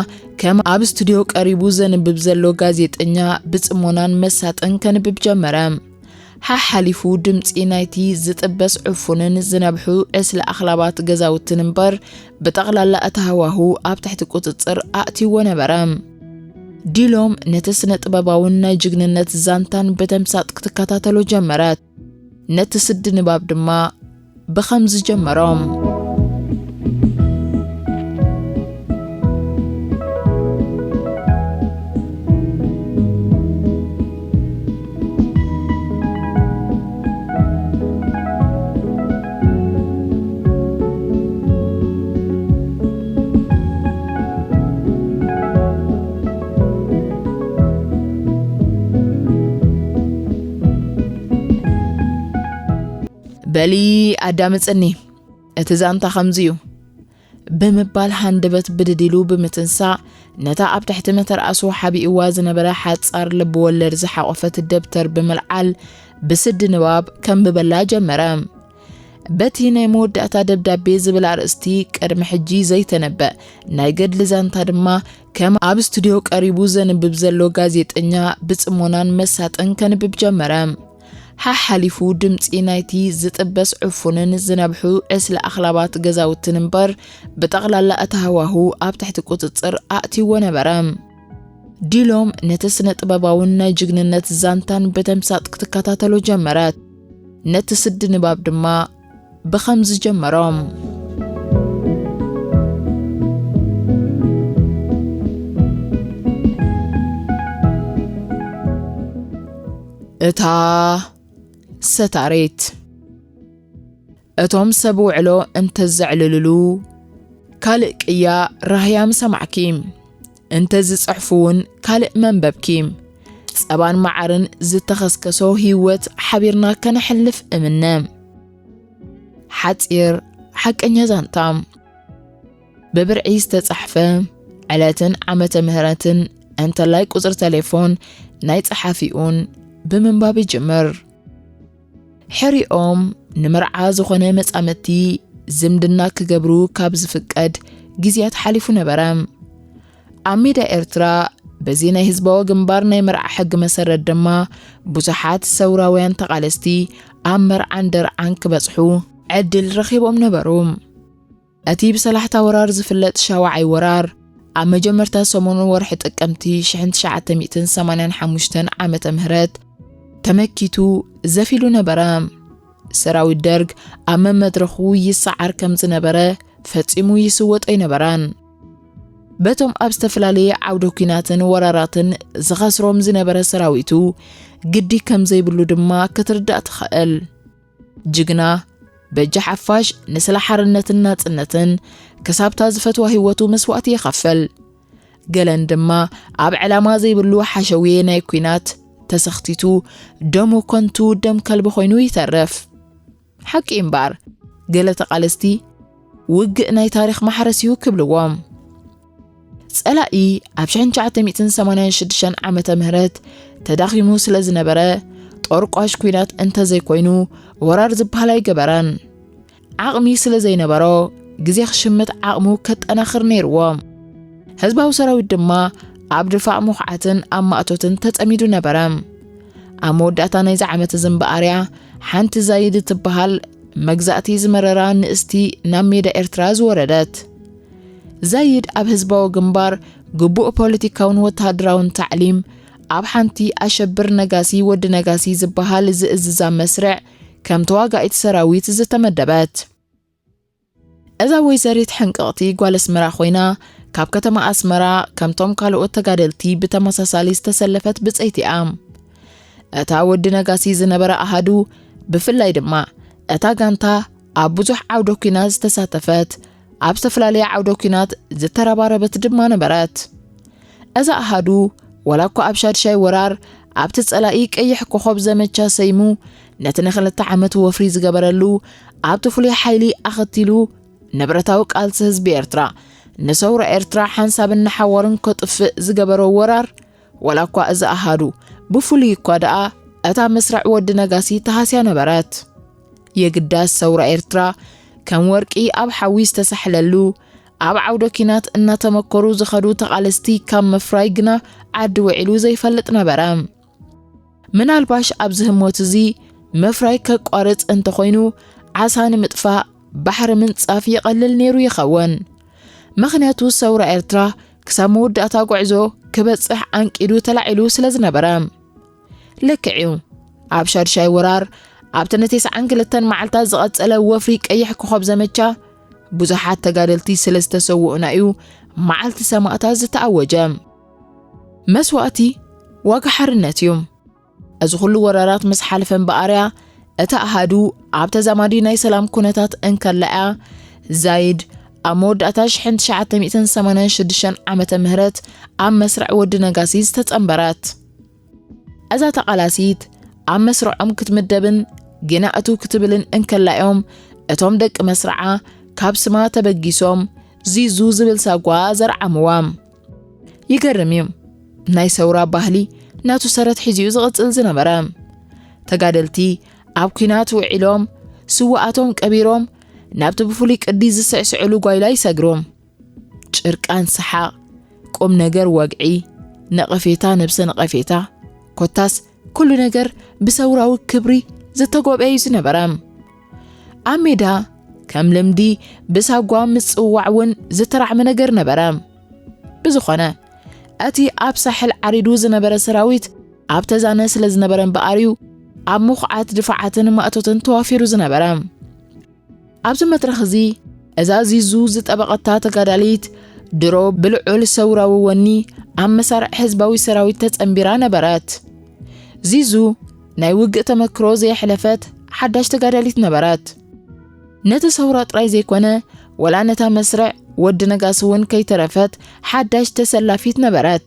ከም ኣብ ስቱድዮ ቀሪቡ ዘንብብ ዘሎ ጋዜጠኛ ብጽሞናን መሳጥን ከንብብ ጀመረ። ሓሓሊፉ ድምጺ ናይቲ ዝጥበስ ዕፉንን ዝነብሑ ዕስለ ኣኽላባት ገዛውትን እምበር፣ ብጠቕላላ እቲ ሃዋሁ ኣብ ትሕቲ ቁጽጽር ኣእትይዎ ነበረ። ዲሎም ነቲ ስነ-ጥበባውን ናይ ጅግንነት ዛንታን ብተምሳጥ ክትከታተሎ ጀመረት። ነቲ ስዲ ንባብ ድማ ብኸምዚ ጀመሮም። በሊ ኣዳምጽኒ፣ እቲ ዛንታ ከምዚ እዩ። ብምባል ሃንደበት ብድድ ኢሉ ብምትንሳእ፣ ነታ ኣብ ትሕቲ መተርኣሱ ሓቢእዋ ዝነበረ ሓጻር ልብወለድ ዝሓቖፈት ደብተር ብምልዓል፣ ብስዲ ንባብ ከንብበላ ጀመረ። በቲ ናይ መወዳእታ ደብዳቤ ዝብል ኣርእስቲ ቅድሚ ሕጂ ዘይተነበ ናይ ገድሊ ዛንታ ድማ፣ ከም ኣብ ስቱድዮ ቀሪቡ ዘንብብ ዘሎ ጋዜጠኛ ብጽሞናን መሳጥን ከንብብ ጀመረ። ሓሓሊፉ ድምጺ ናይቲ ዝጥበስ ዕፉንን ዝነብሑ ዕስለ ኣኽላባት ገዛውትን እምበር፣ ብጠቕላላ እቲ ሃዋሁ ኣብ ትሕቲ ቁጽጽር ኣእትይዎ ነበረ። ዲሎም ነቲ ስነ ጥበባውን ናይ ጅግንነት ዛንታን ብተምሳጥ ክትከታተሎ ጀመረት። ነቲ ስዲ ንባብ ድማ ብኸምዚ ጀመሮም። እታ ሰታሪት። እቶም ሰብ ውዕሎ እንተዘዕልልሉ፣ ካልእ ቅያ ራህያ ምሰማዕኪ። እንተዝጸሕፉ እውን ካልእ መንበብኪ። ጸባን መዓርን ዝተኸስከሶ ህይወት ሓቢርና ከነሕልፍ እምነ። ሓጺር ሓቀኛ ዛንታ። ብብርዒ ዝተጻሕፈ ዕለትን ዓመተ ምህረትን እንተላይ ቁጽሪ ቴሌፎን ናይ ጸሓፊኡን ብምንባብ ይጅምር። ሕሪኦም ንመርዓ ዝኾነ መጻምድቲ ዝምድና ክገብሩ ካብ ዝፍቀድ ግዜያት ሓሊፉ ነበረ። ኣብ ሜዳ ኤርትራ በዚ ናይ ህዝባዊ ግንባር ናይ መርዓ ሕጊ መሰረት ድማ ብዙሓት ሰውራውያን ተቓለስቲ ኣብ መርዓን ደርዓን ክበጽሑ ዕድል ረኺቦም ነበሩ። እቲ ብሰላሕታ ወራር ዝፍለጥ ሻውዓይ ወራር፣ ኣብ መጀመርታ ሰሙን ወርሒ ጥቅምቲ ሽሕን ትሽዓተ ሚእትን ሰማንያን ሓሙሽተን ዓመተ ምህረት ተመኪቱ ዘፊሉ ነበረ። ሰራዊት ደርግ ኣብ መመድረኹ ይሰዓር ከም ዝነበረ ፈጺሙ ይስወጥ ኣይነበረን። በቶም ኣብ ዝተፈላለየ ዓውደ ኲናትን ወራራትን ዝኸስሮም ዝነበረ ሰራዊቱ ግዲ ከም ዘይብሉ ድማ ክትርዳእ ትኽእል። ጅግና በጃ ሓፋሽ ንስለ ሓርነትን ናጽነትን ክሳብታ ዝፈትዋ ህይወቱ መስዋእቲ ይኸፍል። ገለን ድማ ኣብ ዕላማ ዘይብሉ ሓሸውየ ናይ ኲናት ተሰኽቲቱ ደሙ ከንቱ ደም ከልቢ ኮይኑ ይተርፍ። ሓቂ እምበኣር፣ ገለ ተቓለስቲ ውግእ ናይ ታሪኽ ማሕረስ እዩ ክብልዎም። ጸላኢ ኣብ ሽሕን ትሽዓተ ሚእትን ሰማንያን ሽዱሽተን ዓመተ ምህረት ተዳኺሙ ስለ ዝነበረ፣ ጦርቋሽ ኲናት እንተዘይኮይኑ ወራር ዝበሃል ኣይገበረን። ዓቕሚ ስለ ዘይነበሮ፣ ግዜ ክሽምት ዓቕሙ ከጠናኽር ነይርዎ። ህዝባዊ ሰራዊት ድማ ኣብ ድፋዕ ምኹዓትን ኣብ ማእቶትን ተጸሚዱ ነበረ። ኣብ መወዳእታ ናይዚ ዓመት እዚ እምበኣርያ ሓንቲ ዛይድ እትበሃል መግዛእቲ ዝመረራ ንእስቲ ናብ ሜዳ ኤርትራ ዝወረደት። ዛይድ ኣብ ህዝባዊ ግንባር ግቡእ ፖለቲካውን ወተሃደራውን ታዕሊም ኣብ ሓንቲ ኣሸብር ነጋሲ ወዲ ነጋሲ ዝበሃል ዝእዝዛ መስርዕ ከም ተዋጋኢት ሰራዊት ዝተመደበት። እዛ ወይዘሪት ሕንቅቕቲ ጓል ኣስመራ ኮይና፣ ካብ ከተማ ኣስመራ ከምቶም ካልኦት ተጋደልቲ ብተመሳሳሊ ዝተሰለፈት ብጸይቲ እያ። እታ ወዲ ነጋሲ ዝነበረ ኣሃዱ፣ ብፍላይ ድማ እታ ጋንታ ኣብ ብዙሕ ዓውደ ኲናት ዝተሳተፈት፣ ኣብ ዝተፈላለየ ዓውደ ኲናት ዝተረባረበት ድማ ነበረት። እዛ ኣሃዱ፣ ዋላ እኳ ኣብ ሻድሻይ ወራር ኣብቲ ጸላኢ ቀይሕ ኮኾብ ዘመቻ ሰይሙ ነቲ ንኽልተ ዓመት ወፍሪ ዝገበረሉ ኣብቲ ፍሉይ ሓይሊ ኣኸቲሉ ንብረታዊ ቃልሲ ህዝቢ ኤርትራ ንሰውራ ኤርትራ ሓንሳብን ንሓዋሩን ከጥፍእ ዝገበሮ ወራር፣ ዋላ እኳ እዚ ኣሃዱ ብፍሉይ እኳ ደኣ እታ መስርዕ ወዲ ነጋሲ ተሃስያ ነበረት። የግዳስ ሰውራ ኤርትራ ከም ወርቂ ኣብ ሓዊ ዝተሳሕለሉ፣ ኣብ ዓውደ ኲናት እናተመከሩ ዝኸዱ ተቓለስቲ ካብ ምፍራይ ግና ዓዲ ውዒሉ ዘይፈልጥ ነበረ። ምናልባሽ ኣብዚ ህሞት እዚ ምፍራይ ከቋርጽ እንተኾይኑ፣ ዓሳ ንምጥፋእ ባሕሪ ምንጻፍ ይቐልል ነይሩ ይኸውን። ምኽንያቱ ሰውራ ኤርትራ ክሳብ መወዳእታ ጉዕዞ ክበጽሕ ዓንቂዱ ተላዒሉ ስለ ዝነበረ። ልክዕ እዩ። ኣብ ሻድሻይ ወራር፣ ኣብቲ ንተስዓን ክልተን መዓልታት ዝቐጸለ ወፍሪ ቀይሕ ኮኾብ ዘመቻ፣ ብዙሓት ተጋደልቲ ስለ ዝተሰውኡና እዩ መዓልቲ ሰማእታት ዝተኣወጀ። መስዋእቲ ዋጋ ሓርነት እዩ። እዚ ኩሉ ወራራት ምስ ሓለፈ እምበኣርያ፣ እታ ኣሃዱ ኣብ ተዛማዲ ናይ ሰላም ኩነታት እንከላ እያ፣ ዛይድ ኣብ መወዳእታ ሽሕን ትሽዓተ ሚእትን ሰማንያን ሽዱሽተን ዓመተ ምህረት ኣብ መስርዕ ወዲ ነጋሲ ዝተጸንበረት። እዛ ተቓላሲት ኣብ መስርዖም ክትምደብን ግና እትው ክትብልን እንከላ እዮም፣ እቶም ደቂ መስርዓ ካብ ስማ ተበጊሶም ዚዙ ዝብል ሳጓ ዘርዓምዋ። ይገርም እዩ። ናይ ሰውራ ባህሊ ናቱ ሰረት ሒዙ እዩ ዝቕጽል ዝነበረ። ተጋደልቲ ኣብ ኲናት ውዒሎም፣ ስውኣቶም ቀቢሮም፣ ናብቲ ብፍሉይ ቅዲ ዝስዕስዕሉ ጓይላ ይሰግሩ። ጭርቃን ሰሓቕ፣ ቁም ነገር ወግዒ፣ ነቐፌታ ነብሰ ነቐፌታ፣ ኮታስ ኩሉ ነገር ብሰውራዊ ክብሪ ዝተጎብአ እዩ ዝነበረ። ኣብ ሜዳ ከም ልምዲ ብሳጓ ምጽዋዕ እውን ዝተራዕመ ነገር ነበረ። ብዝኾነ፣ እቲ ኣብ ሳሕል ዓሪዱ ዝነበረ ሰራዊት ኣብ ተዛነ ስለ ዝነበረ እምበኣር እዩ ኣብ ምኹዓት ድፋዓትን ማእቶትን ተዋፊሩ ዝነበረ። ኣብዚ መድረኽ እዚ፣ እዛ ዚዙ ዝጠበቐታ ተጋዳሊት ድሮ ብልዑል ሰውራዊ ወኒ ኣብ መሳርዕ ህዝባዊ ሰራዊት ተጸንቢራ ነበረት። ዚዙ ናይ ውግእ ተመክሮ ዘየሕለፈት ሓዳሽ ተጋዳሊት ነበረት። ነቲ ሰውራ ጥራይ ዘይኮነ፣ ወላ ነታ መስርዕ ወዲ ነጋሲ እውን ከይተረፈት ሓዳሽ ተሰላፊት ነበረት።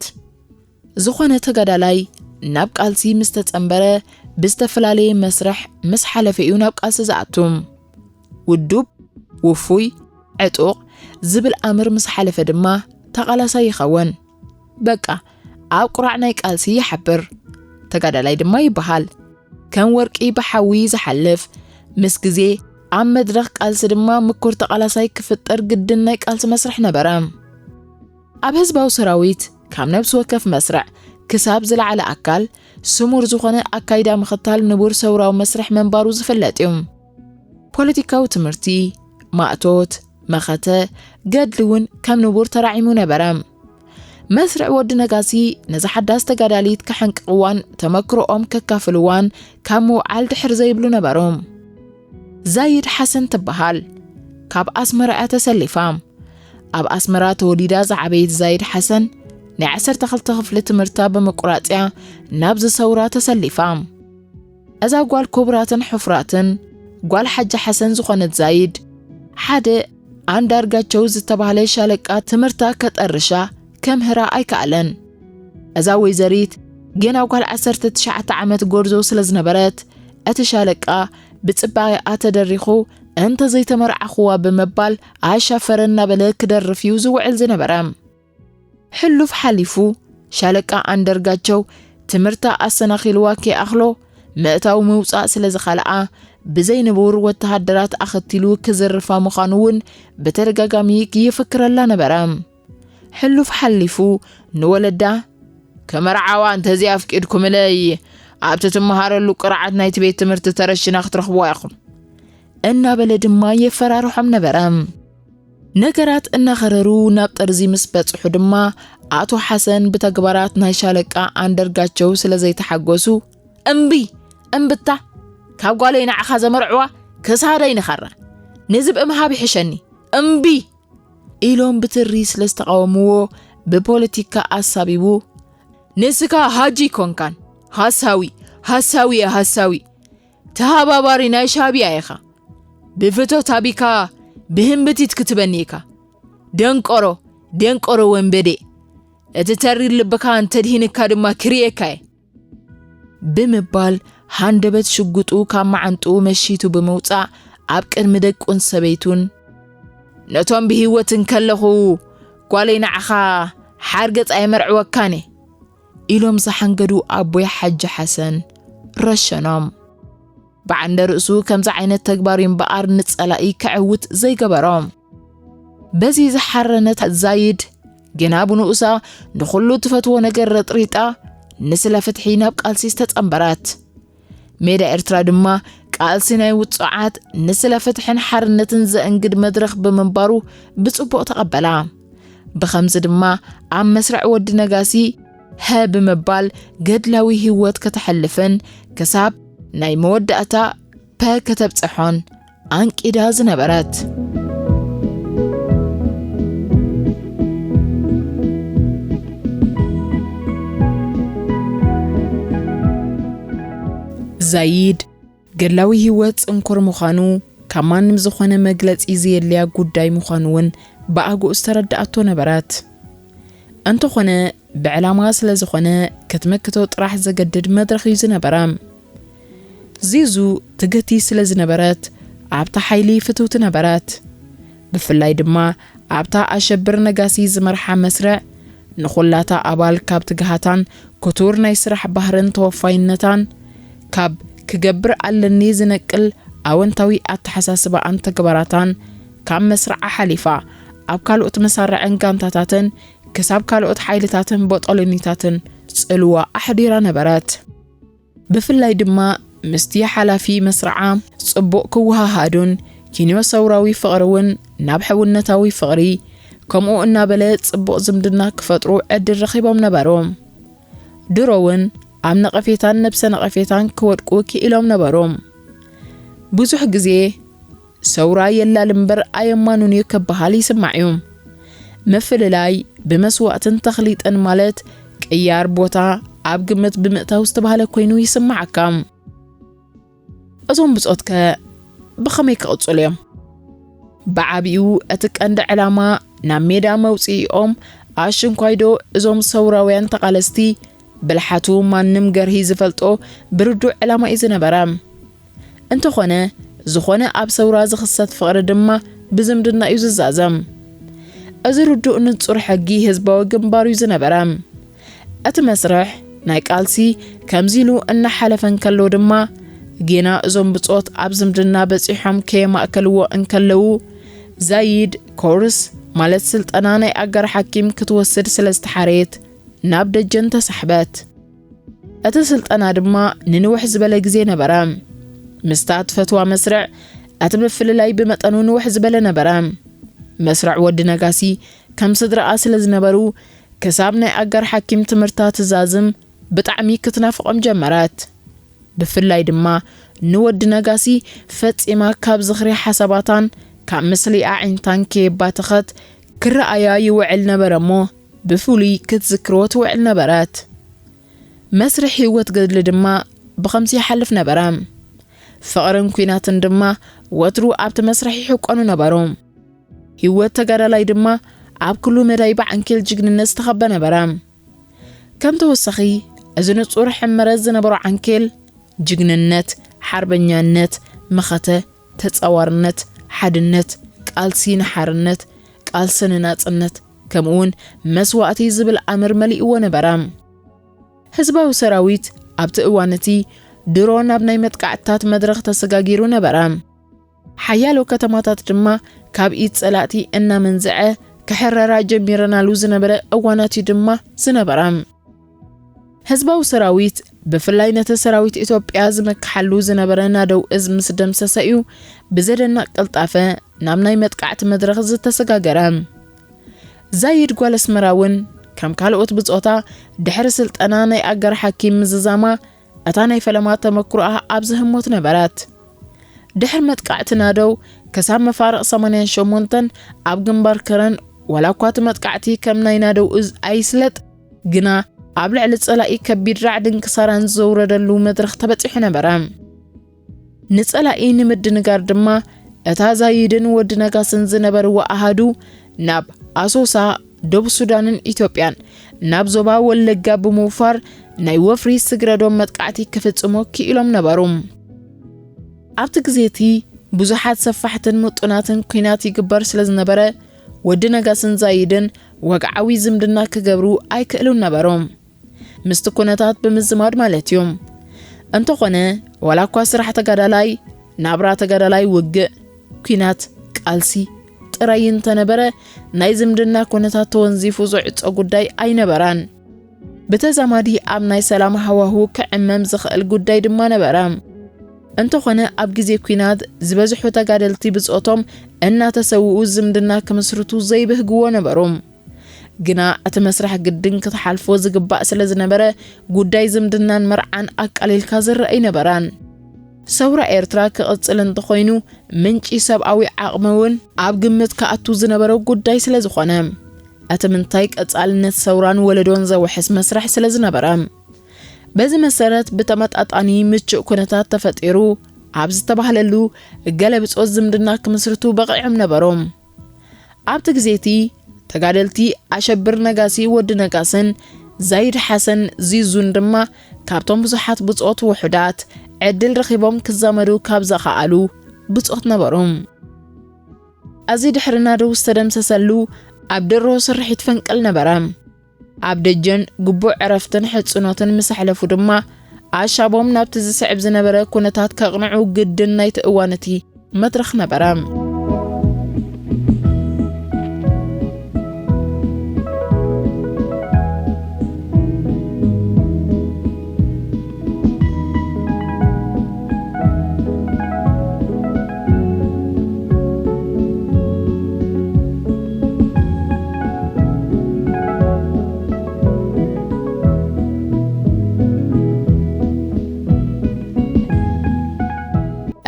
ዝኾነ ተጋዳላይ ናብ ቃልሲ ምስ ተጸንበረ፣ ብዝተፈላለየ መስርሕ ምስ ሓለፈ እዩ ናብ ቃልሲ ዝኣቱ። ውዱብ፣ ውፉይ፣ ዕጡቕ ዝብል ኣምር ምስ ሓለፈ ድማ ተቓላሳይ ይኸውን። በቃ፣ ኣብ ቁራዕ ናይ ቃልሲ ይሓብር፣ ተጋዳላይ ድማ ይበሃል። ከም ወርቂ ብሓዊ ዝሓልፍ፣ ምስ ግዜ ኣብ መድረኽ ቃልሲ ድማ ምኩር ተቓላሳይ ክፍጠር ግድን ናይ ቃልሲ መስርሕ ነበረ። ኣብ ህዝባዊ ሰራዊት፣ ካብ ነፍሲ ወከፍ መስርዕ ክሳብ ዝለዓለ ኣካል፣ ስሙር ዝኾነ ኣካይዳ ምኽታል ንቡር ሰውራዊ መስርሕ ምንባሩ ዝፍለጥ እዩ። ፖለቲካዊ ትምህርቲ፣ ማእቶት፣ መኸተ፣ ገድሊ እውን ከም ንቡር ተራዒሙ ነበረ። መስርዕ ወዲ ነጋሲ ነዛ ሓዳስ ተጋዳሊት ከሐንቅቕዋን ተመክሮኦም ከካፍልዋን ካብ ምውዓል ድሕር ዘይብሉ ነበሩ። ዛይድ ሓሰን ትበሃል። ካብ ኣስመራ እያ ተሰሊፋ። ኣብ ኣስመራ ተወሊዳ ዝዓበየት ዛይድ ሓሰን፣ ናይ ዓሰርተ ክልተ ክፍሊ ትምህርታ ብምቁራጽያ ናብዚ ሰውራ ተሰሊፋ። እዛ ጓል ክቡራትን ሕፉራትን ጓል ሓጂ ሓሰን ዝኾነት ዛይድ፣ ሓደ ኣንዳርጋቸው ዝተባህለ ሻለቃ ትምህርታ ከጠርሻ ከምህራ ኣይከኣለን። እዛ ወይዘሪት ገና ጓል ዓሰርተ ትሽዓተ ዓመት ጎርዞ ስለ ዝነበረት፣ እቲ ሻለቃ ብጽባቐኣ ተደሪኹ እንተዘይተመርዓኹዋ ብምባል ኣሻፈረ እናበለ ክደርፍ እዩ ዝውዕል ዝነበረ። ሕሉፍ ሓሊፉ፣ ሻለቃ ኣንደርጋቸው ትምህርታ ኣሰናኺልዋ ከይኣኽሎ፣ ምእታው ምውጻእ ስለ ዝኸልኣ፣ ብዘይ ንቡር ወተሃደራት ኣኸቲሉ ክዝርፋ ምዃኑ እውን ብተደጋጋሚ ይፍክረላ ነበረ። ሕሉፍ ሓሊፉ፣ ንወለዳ፣ "ከመርዓዋ እንተዘይኣፍቂድኩምለይ፣ ኣብቲ ትመሃረሉ ቅርዓት ናይቲ ቤት ትምህርቲ ተረሽና ክትረኽብዋ ኢኹም" እናበለ ድማ የፈራርሖም ነበረ። ነገራት እናኸረሩ ናብ ጠርዚ ምስ በጽሑ ድማ፣ ኣቶ ሓሰን ብተግባራት ናይ ሻለቃ ኣንደርጋቸው ስለ ዘይተሓጎሱ፣ "እምቢ፣ እምብታ፣ ካብ ጓለይ ንዓኻ ዘመርዕዋ ክሳደይ ንኸራ፣ ንዝብኢ ምሃብ ይሕሸኒ፣ እምቢ!" ኢሎም ብትሪ ስለ ዝተቓወምዎ፣ ብፖለቲካ ኣሳቢቡ፣ "ንስኻ ሃጂ ኮንካን፣ ሃሳዊ፣ ሃሳዊ እየ፣ ሃሳዊ። ተሃባባሪ ናይ ሻዕብያ ኢኻ። ብፍቶት ኣቢካ ብህምብቲት ክትበኒ ኢኻ። ደንቆሮ፣ ደንቆሮ ወንበዴ። እቲ ተሪር ልብኻ እንተድሂንካ ድማ ክርእየካ እየ" ብምባል ሃንደበት ሽጉጡ ካብ መዓንጥኡ መሺቱ ብምውጻእ ኣብ ቅድሚ ደቁን ሰበይቱን፣ "ነቶም ብህይወት እንከለኹ ጓለይ ንዓኻ ሓርገጽ ኣየመርዕወካን እየ" ኢሎም ዝሓንገዱ ኣቦይ ሓጂ ሓሰን ረሸኖም። ብዓንደ ርእሱ ከምዚ ዓይነት ተግባር እዩ እምበኣር ንጸላኢ ከዕውት ዘይገበሮ። በዚ ዝሓረነት ዛይድ፣ ግና ብንኡሳ ንኹሉ ትፈትዎ ነገር ረጥሪጣ፣ ንስለ ፍትሒ ናብ ቃልሲ ዝተጸንበረት። ሜዳ ኤርትራ ድማ ቃልሲ ናይ ውጹዓት፣ ንስለ ፍትሕን ሓርነትን ዘእንግድ መድረኽ ብምንባሩ ብጽቡቕ ተቐበላ። ብኸምዚ ድማ ኣብ መስርዕ ወዲ ነጋሲ ሀ ብምባል ገድላዊ ህይወት ከተሕልፍን ክሳብ ናይ መወዳእታ ፐ ከተብጽሖን ኣንቂዳ ዝነበረት። ዛይድ ገድላዊ ህይወት ጽንኩር ምዃኑ ካብ ማንም ዝኾነ መግለጺ ዘየድልያ ጉዳይ ምዃኑ እውን ብኣግኡ ዝተረድኣቶ ነበረት። እንተኾነ ብዕላማ ስለ ዝኾነ ክትመክቶ ጥራሕ ዘገድድ መድረኽ እዩ ዝነበረ። ዚዙ ትግህቲ ስለ ዝነበረት ኣብታ ሓይሊ ፍትውቲ ነበረት። ብፍላይ ድማ ኣብታ ኣሸብር ነጋሲ ዝመርሓ መስርዕ ንኹላታ ኣባል ካብ ትግሃታን ክቱር ናይ ስራሕ ባህርን ተወፋይነታን ካብ ክገብር ኣለኒ ዝነቅል ኣወንታዊ ኣተሓሳስባኣን ተግባራታን ካብ መስርዓ ሓሊፋ ኣብ ካልኦት መሳርዕን ጋንታታትን ክሳብ ካልኦት ሓይልታትን ቦጦሎኒታትን ጽልዋ ኣሕዲራ ነበረት። ብፍላይ ድማ ምስቲ ሓላፊ መስርዓ ጽቡቕ ክወሃሃዱን ኪንዮ ሰውራዊ ፍቕሪ እውን ናብ ሕውነታዊ ፍቕሪ ከምኡ እናበለ ጽቡቕ ዝምድና ክፈጥሩ ዕድል ረኺቦም ነበሩ። ድሮ እውን ኣብ ነቐፌታን ነብሰ ነቐፌታን ክወድቁ ክኢሎም ነበሩ። ብዙሕ ግዜ ሰውራ የላል እምበር ኣየማኑን እዩ ክበሃል ይስማዕ እዩ። ምፍልላይ ብመስዋእትን ተኽሊጥን ማለት ቅያር ቦታ ኣብ ግምት ብምእታው ዝተባህለ ኮይኑ ይስማዓካ። እዞም ብጾትከ ብኸመይ ክቕጽሉ እዮም? ብዓቢኡ እቲ ቀንዲ ዕላማ ናብ ሜዳ መውጽኢኦም ኣሽንኳይዶ እዞም ሰውራውያን ተቓለስቲ ብልሓቱ ማንም ገርሂ ዝፈልጦ ብርዱእ ዕላማ እዩ ዝነበረ። እንተኾነ ዝኾነ ኣብ ሰውራ ዝኽሰት ፍቕሪ ድማ ብዝምድና እዩ ዝዛዘም። እዚ ርዱእ ንጹር ሕጊ ህዝባዊ ግንባር እዩ ዝነበረ። እቲ መስርሕ ናይ ቃልሲ ከምዚ ኢሉ እናሓለፈ እንከሎ ድማ ጌና እዞም ብጾት ኣብ ዝምድና በጺሖም ከየማእከልዎ እንከለዉ ዛይድ ኮርስ ማለት ስልጠና ናይ ኣጋር ሓኪም ክትወስድ ስለ ዝተሓረየት ናብ ደጀን ተሳሕበት። እቲ ስልጠና ድማ ንንውሕ ዝበለ ግዜ ነበረ። ምስታ ትፈትዋ መስርዕ እቲ ምፍልላይ ብመጠኑ ንውሕ ዝበለ ነበረ። መስርዕ ወዲ ነጋሲ ከም ስድራኣ ስለ ዝነበሩ ክሳብ ናይ ኣጋር ሓኪም ትምህርታ ትዛዝም ብጣዕሚ ክትናፍቖም ጀመረት። ብፍላይ ድማ ንወዲ ነጋሲ ፈጺማ ካብ ዝኽሪ ሓሳባታን ካብ ምስሊ ኣዒንታን ከየባተኸት ክረኣያ ይውዕል ነበረ እሞ ብፍሉይ ክትዝክሮ ትውዕል ነበረት። መስርሕ ህይወት ገድሊ ድማ ብኸምዚ ይሓልፍ ነበረ። ፍቕርን ኲናትን ድማ ወትሩ ኣብቲ መስርሕ ይሕቆኑ ነበሩ። ህይወት ተጋዳላይ ድማ ኣብ ኩሉ መዳይ ብዓንኬል ጅግንነት ዝተኸበ ነበረ። ከም ተወሳኺ፣ እዚ ንጹር ሕመረት ዝነበሮ ዓንኬል፣ ጅግንነት፣ ሓርበኛነት፣ መኸተ፣ ተጻዋርነት፣ ሓድነት፣ ቃልሲ ንሓርነት፣ ቃልሲ ንናጽነት፣ ከምኡውን መስዋእቲ ዝብል ኣምር መሊእዎ ነበረ። ህዝባዊ ሰራዊት ኣብቲ እዋን እቲ ድሮ ናብ ናይ መጥቃዕትታት መድረኽ ተሰጋጊሩ ነበረ። ሓያሎ ከተማታት ድማ ካብ ኢድ ጸላእቲ እናመንዝዐ ክሕረራ ጀሚረናሉ ዝነበረ እዋናት እዩ ድማ ዝነበረ። ህዝባዊ ሰራዊት ብፍላይ ነቲ ሰራዊት ኢትዮጵያ ዝመክሓሉ ዝነበረ ናደው እዝ ምስ ደምሰሰ እዩ ብዘደንቕ ቅልጣፈ ናብ ናይ መጥቃዕቲ መድረኽ ዝተሰጋገረ። ዛይድ ጓል ኣስመራ እውን ከም ካልኦት ብጾታ ድሕሪ ስልጠና ናይ ኣጋር ሓኪም ምዝዛማ እታ ናይ ፈለማ ተመክሮኣ ኣብዚ ህሞት ነበረት። ድሕሪ መጥቃዕቲ ናደው ክሳብ መፋርቕ ሰማንያን ሸሞንተን ኣብ ግንባር ከረን ዋላ እኳ እቲ መጥቃዕቲ ከም ናይ ናደው እዝ ኣይስለጥ ግና ኣብ ልዕሊ ጸላኢ ከቢድ ራዕድን ክሳራን ዘውረደሉ መድረኽ ተበጺሑ ነበረ። ንጸላኢ ንምድንጋር ድማ እታ ዛይድን ወዲ ነጋስን ዝነበርዎ ኣሃዱ ናብ ኣሶሳ፣ ደቡብ ሱዳንን ኢትዮጵያን ናብ ዞባ ወለጋ ብምውፋር ናይ ወፍሪ ስግረዶም መጥቃዕቲ ክፍጽሙ ክኢሎም ነበሩ። ኣብቲ ግዜ እቲ ብዙሓት ሰፋሕትን ምጡናትን ኲናት ይግበር ስለ ዝነበረ ወዲ ነጋስን ዛይድን ወግዓዊ ዝምድና ክገብሩ ኣይክእሉን ነበሩ። ምስቲ ኩነታት ብምዝማድ ማለት እዩ። እንተኾነ ዋላ እኳ ስራሕ ተጋዳላይ፣ ናብራ ተጋዳላይ ውግእ፣ ኲናት፣ ቃልሲ ጥራይ እንተነበረ ናይ ዝምድና ኩነታት ተወንዚፉ ዝዕጾ ጉዳይ ኣይነበራን። ብተዛማዲ ኣብ ናይ ሰላም ሃዋሁ ክዕመም ዝኽእል ጉዳይ ድማ ነበረ። እንተኾነ ኣብ ግዜ ኲናት ዝበዝሑ ተጋደልቲ ብጾቶም እናተሰውኡ ዝምድና ክምስርቱ ዘይብህግዎ ነበሩ። ግና እቲ መስርሕ ግድን ክትሓልፎ ዝግባእ ስለ ዝነበረ ጉዳይ ዝምድናን መርዓን ኣቃሊልካ ዝረአ ኣይነበራን። ሰውራ ኤርትራ ክቕጽል እንተኾይኑ ምንጪ ሰብኣዊ ዓቕሚ እውን ኣብ ግምት ክኣቱ ዝነበረ ጉዳይ ስለ ዝኾነ እቲ ምንታይ ቀጻልነት ሰውራን ወለዶን ዘውሕስ መስርሕ ስለ ዝነበረ በዚ መሰረት ብተመጣጣኒ ምቹእ ኩነታት ተፈጢሩ ኣብ ዝተባህለሉ ገለ ብጾት ዝምድና ክምስርቱ በቒዖም ነበሩ። ኣብቲ ግዜ እቲ ተጋደልቲ ኣሸብር ነጋሲ ወዲ ነጋስን ዛይድ ሓሰን ዚዙን ድማ ካብቶም ብዙሓት ብጾት ውሑዳት ዕድል ረኺቦም ክዛመዱ ካብ ዝኸኣሉ ብጾት ነበሩ። እዚ ድሕሪ ናደው ዝተደምሰሰሉ ኣብ ድሮ ስርሒት ፈንቅል ነበረ። ኣብ ደጀን ግቡእ ዕረፍትን ሕጽኖትን ምስ ኣሕለፉ ድማ ኣሻቦም ናብቲ ዝስዕብ ዝነበረ ኩነታት ከቕንዑ ግድን ናይቲ እዋን እቲ መድረኽ ነበረ።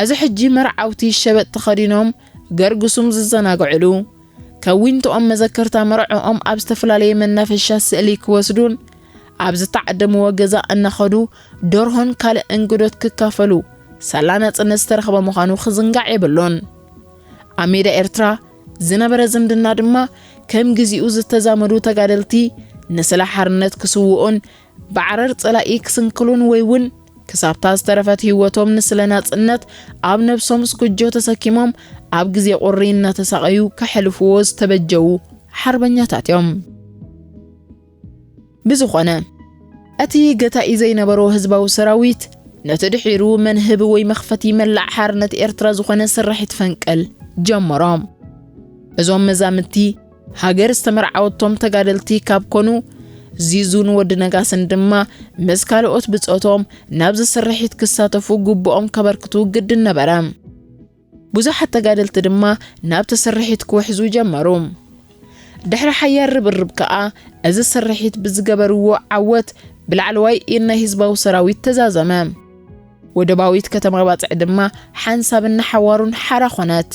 እዚ ሕጂ መርዓውቲ ሸበጥ ተኸዲኖም ገርግሱም ዝዘናግዕሉ፣ ከዊንትኦም መዘከርታ መርዕኦም ኣብ ዝተፈላለየ መናፈሻ ስእሊ ክወስዱን ኣብ ዝተዓደምዎ ገዛ እናኸዱ ደርሆን ካልእ እንግዶት ክካፈሉ ሳላ ናጽነት ዝተረኽበ ምዃኑ ክዝንጋዕ የብሉን። ኣብ ሜዳ ኤርትራ ዝነበረ ዝምድና ድማ ከም ግዚኡ ዝተዛመዱ ተጋደልቲ ንስለ ሓርነት ክስውኡን ብዓረር ጸላኢ ክስንክሉን ወይ እውን ክሳብታ ዝተረፈት ህይወቶም ንስለ ናጽነት ኣብ ነብሶም ስኩጆ ተሰኪሞም ኣብ ግዜ ቁሪ እናተሳቐዩ ከሕልፍዎ ዝተበጀዉ ሓርበኛታት እዮም። ብዝኾነ እቲ ገታኢ ዘይነበሮ ህዝባዊ ሰራዊት ነቲ ድሒሩ መንህብ ወይ መኽፈቲ መላእ ሓርነት ኤርትራ ዝኾነ ስርሒት ፈንቅል ጀመሮም። እዞም መዛምቲ ሃገር ዝተመርዓወቶም ተጋደልቲ ካብ ኮኑ፣ ዚዙን ወዲ ነጋስን ድማ ምስ ካልኦት ብጾቶም ናብዚ ስርሒት ክሳተፉ ግቡኦም ከበርክቱ ግድን ነበረ። ብዙሓት ተጋደልቲ ድማ ናብቲ ስርሒት ክውሕዙ ጀመሩ። ድሕሪ ሓያል ርብርብ ከኣ፣ እዚ ስርሒት ብዝገበርዎ ዓወት ብላዕለዋይ ኢድ ናይ ህዝባዊ ሰራዊት ተዛዘመ። ወደባዊት ከተማ ባጽዕ ድማ ሓንሳብን ንሓዋሩን ሓራ ኾነት።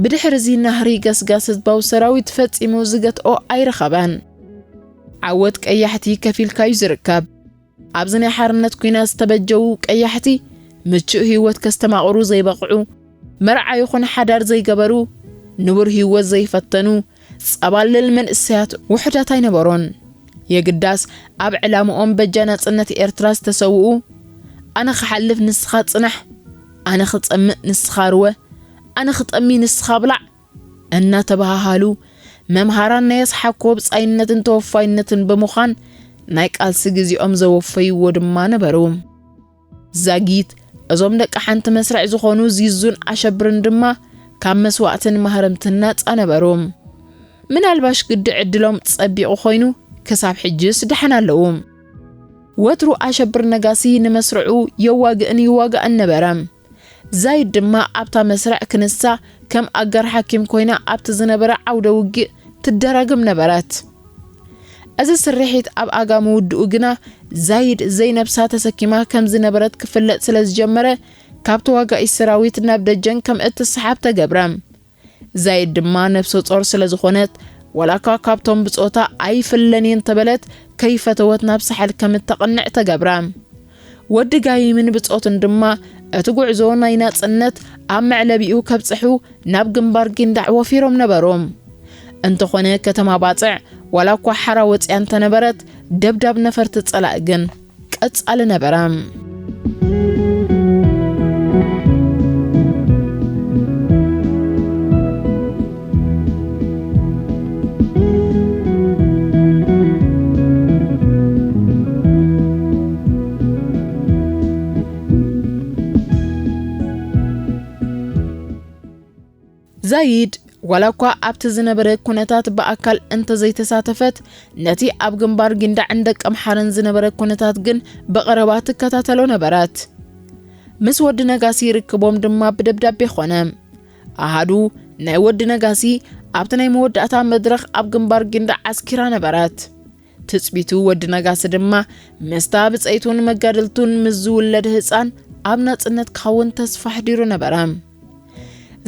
ብድሕሪ እዚ ናህሪ ገስጋስ ህዝባዊ ሰራዊት ፈጺሙ ዝገትኦ ኣይረኸበን። ዓወት ቀያሕቲ ከፊልካዩ ዝርከብ። ኣብዚ ናይ ሓርነት ኲናት ዝተበጀዉ ቀያሕቲ ምቹእ ህይወት ከስተማቕሩ ዘይበቕዑ፣ መርዓ ይኹን ሓዳር ዘይገበሩ፣ ንቡር ህይወት ዘይፈተኑ፣ ጸባልል መንእሰያት ውሑዳት ኣይነበሩን። የግዳስ ኣብ ዕላምኦም በጃ ናጽነት ኤርትራ ዝተሰውኡ፣ ኣነ ክሓልፍ ንስኻ ጽናሕ፣ ኣነ ክጸምእ ንስኻ ርወ፣ ኣነ ክጠሚ ንስኻ ብላዕ እናተባሃሃሉ መምሃራን ናይ ኣስሓኮ ብጻይነትን ተወፋይነትን ብምዃን ናይ ቃልሲ ግዜኦም ዘወፈይዎ ድማ ነበሩ። ዛጊት እዞም ደቂ ሓንቲ መስርዕ ዝኾኑ ዚዙን ኣሸብርን ድማ ካብ መስዋእትን ማህረምትን ናጻ ነበሩ። ምናልባሽ ግዲ ዕድሎም ጸቢቑ ኮይኑ ክሳብ ሕጅስ ደሓን ኣለዉ። ወትሩ ኣሸብር ነጋሲ ንመስርዑ የዋግእን ይዋጋእን ነበረ። ዛይድ ድማ ኣብታ መስርዕ ክንሳ ከም ኣጋር ሓኪም ኮይና ኣብቲ ዝነበረ ዓውደ ውግእ ትደራግም ነበረት። እዚ ስርሒት ኣብ ኣጋ ምውድኡ ግና ዛይድ ዘይነብሳ ተሰኪማ ከም ዝነበረት ክፍለጥ ስለ ዝጀመረ ካብ ተዋጋኢ ሰራዊት ናብ ደጀን ከም እትሰሓብ ተገብረ። ዛይድ ድማ ነብሰ ጾር ስለ ዝኾነት ዋላ እኳ ካብቶም ብጾታ ኣይፍለን እየ እንተበለት ከይፈተወት ናብ ሳሕል ከም እተቕንዕ ተገብረ። ወዲ ጋይምን ብጾቱን ድማ እቲ ጉዕዞ ናይ ናጽነት ኣብ መዕለቢኡ ከብጽሑ ናብ ግንባር ጊንዳዕ ወፊሮም ነበሩ። እንተኾነ ከተማ ባጽዕ ዋላ እኳ ሓራ ወጽያ እንተነበረት ደብዳብ ነፈርቲ ጸላእ ግን ቀጻሊ ነበረ። ዛይድ ዋላ እኳ ኣብቲ ዝነበረ ኩነታት ብኣካል እንተዘይተሳተፈት፣ ነቲ ኣብ ግንባር ጊንዳዕን ደቀምሓረን ዝነበረ ኩነታት ግን ብቐረባ ትከታተሎ ነበረት። ምስ ወዲ ነጋሲ ርክቦም ድማ ብደብዳቤ ኾነ። ኣሃዱ ናይ ወዲ ነጋሲ ኣብቲ ናይ መወዳእታ መድረኽ ኣብ ግንባር ጊንዳዕ ዓስኪራ ነበረት። ትጽቢቱ ወዲ ነጋሲ ድማ ምስታ ብጸይቱን መጋድልቱን ምስ ዝውለድ ህጻን ኣብ ናጽነት ክኸውን ተስፋ ኣሕዲሩ ነበረ።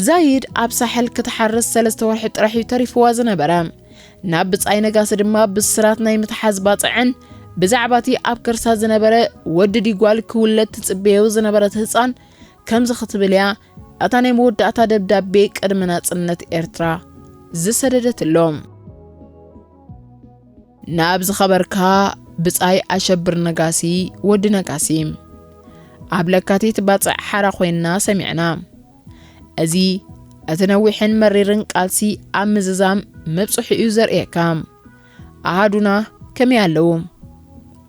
ዛይድ ኣብ ሳሕል ክትሓርስ ሰለስተ ወርሒ ጥራሕ እዩ ተሪፍዋ ዝነበረ። ናብ ብጻይ ነጋሲ ድማ ብስራት ናይ ምትሓዝ ባጽዕን ብዛዕባቲ ኣብ ከርሳ ዝነበረ ወዲ ዲጓል ክውለድ ትጽበዮ ዝነበረት ህጻን ከምዚ ክትብል እያ እታ ናይ መወዳእታ ደብዳቤ ቅድሚ ናጽነት ኤርትራ ዝሰደደትሎም። ናብ ዝኸበርካ ብጻይ ኣሸብር ነጋሲ ወዲ ነጋሲ፣ ኣብ ለካቲት ባጽዕ ሓራ ኮይንና ሰሚዕና። እዚ እቲ ነዊሕን መሪርን ቃልሲ ኣብ ምዝዛም ምብጽሑ እዩ ዘርእየካ። ኣሃዱና ከመይ ኣለዉ?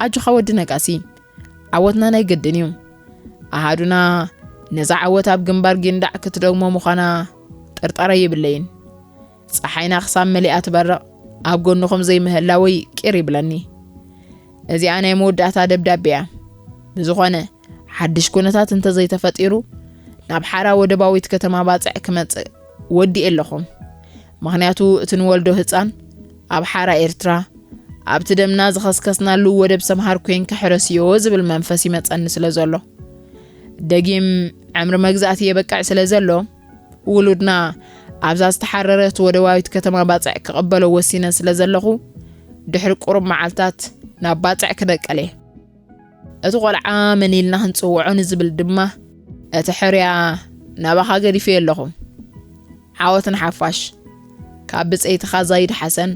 ኣጆኻ ወዲ ነጋሲ፣ ዓወትና ናይ ግድን እዩ። ኣሃዱና ነዛ ዓወት ኣብ ግንባር ጊንዳዕ ክትደግሞ ምዃና ጥርጣረ የብለይን። ጸሓይና ክሳብ መሊኣ ትበርቕ ኣብ ጎንኹም ዘይምህላወይ ቂር ይብለኒ። እዚኣ ናይ መወዳእታ ደብዳቤ እያ። ብዝኾነ፣ ሓድሽ ኩነታት እንተዘይተፈጢሩ፣ ናብ ሓራ ወደባዊት ከተማ ባጽዕ ክመጽእ ወዲኤ ኣለኹ። ምኽንያቱ፣ እቲ ንወልዶ ህጻን ኣብ ሓራ ኤርትራ፣ ኣብቲ ደምና ዝኸስከስናሉ ወደብ ሰምሃር ኮይንካ ሕረስዮ ዝብል መንፈስ ይመጸኒ ስለ ዘሎ። ደጊም ዕምሪ መግዛእቲ የበቅዕ ስለ ዘሎ፣ ውሉድና ኣብዛ ዝተሓረረት ወደባዊት ከተማ ባጽዕ ክቕበሎ ወሲነ ስለ ዘለኹ፣ ድሕሪ ቁሩብ መዓልታት ናብ ባጽዕ ክነቀል እየ። እቲ ቖልዓ መን ኢልና ክንጽውዖ ንዝብል ድማ፣ እቲ ሕርያ ናባኻ ገዲፈዮ ኣለኹ። ዓወት ንሓፋሽ። ካብ ብጸይትኻ ዛይድ ሓሰን።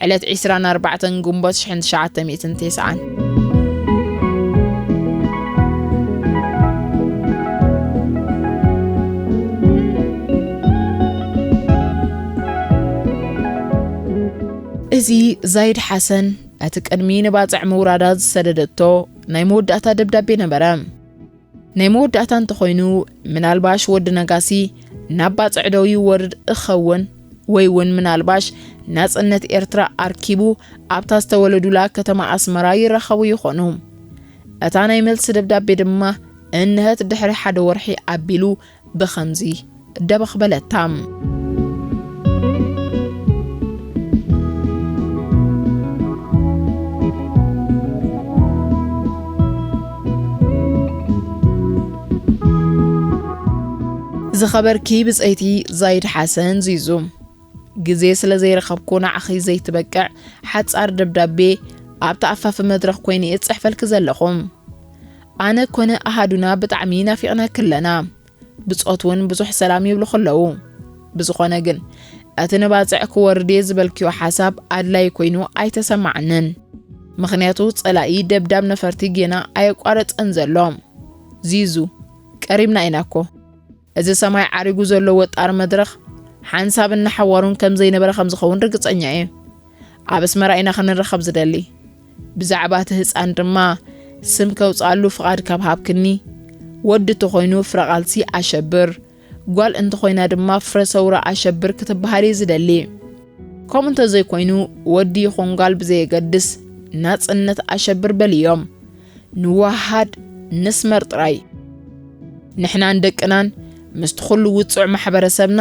ዕለት ዕስራን ኣርባዕተን ግንቦት ሽሕን ትሽዓተ ሚእትን ተስዓን። እዚ ዛይድ ሓሰን፣ እቲ ቅድሚ ንባጽዕ ምውራዳ ዝሰደደቶ ናይ መወዳእታ ደብዳቤ ነበረ። ናይ መወዳእታ እንተኾይኑ፣ ምናልባሽ ወዲ ነጋሲ ናብ ባጽዕ ዶ ይወርድ እኸውን? ወይ እውን ምናልባሽ ናጽነት ኤርትራ ኣርኪቡ ኣብታ ዝተወለዱላ ከተማ ኣስመራ ይራኸቡ ይኾኑ። እታ ናይ መልሲ ደብዳቤ ድማ እንሀት ድሕሪ ሓደ ወርሒ ኣቢሉ ብኸምዚ ደበኽ በለታ። ዝኸበርኪ ብጸይቲ ዛይድ ሓሰን ዚዙ፣ ግዜ ስለ ዘይረኸብኩ ንዓኺ ዘይትበቅዕ ሓጻር ደብዳቤ ኣብቲ ኣፋፊ መድረኽ ኮይነ እየ ዝጽሕፈልኪ ዘለኹ። ኣነ ኮነ ኣሃዱና ብጣዕሚ ናፊቕናኪ ኣለና። ብጾት እውን ብዙሕ ሰላም ይብሉኺ ኣለዉ። ብዝኾነ ግን፣ እቲ ንባጽዕ ክወርድ እየ ዝበልክዮ ሓሳብ ኣድላዪ ኮይኑ ኣይተሰማዓንን። ምኽንያቱ ጸላኢ ደብዳብ ነፈርቲ ጌና ኣየቋረጸን ዘሎ። ዚዙ፣ ቀሪብና ኢና እኮ። እዚ ሰማይ ዓሪጉ ዘሎ ወጣር መድረኽ ሓንሳብን ንሓዋሩን ከም ዘይነበረ ከም ዝኸውን ርግጸኛ እየ። ኣብ ኣስመራ ኢና ክንራኸብ ዝደሊ። ብዛዕባ እቲ ህጻን ድማ ስም ከውጽኣሉ ፍቓድ ካብ ሃብክኒ፣ ወዲ እንተኾይኑ ፍረ ቃልሲ ኣሸብር፣ ጓል እንተኾይና ድማ ፍረ ሰውራ ኣሸብር ክትበሃል እየ ዝደሊ። ከምኡ እንተዘይኮይኑ፣ ወዲ ይኹን ጓል ብዘየገድስ ናጽነት ኣሸብር በልዮም። ንወሃድ፣ ንስመር ጥራይ። ንሕናን ደቅናን ምስቲ ኩሉ ውጹዕ ማሕበረሰብና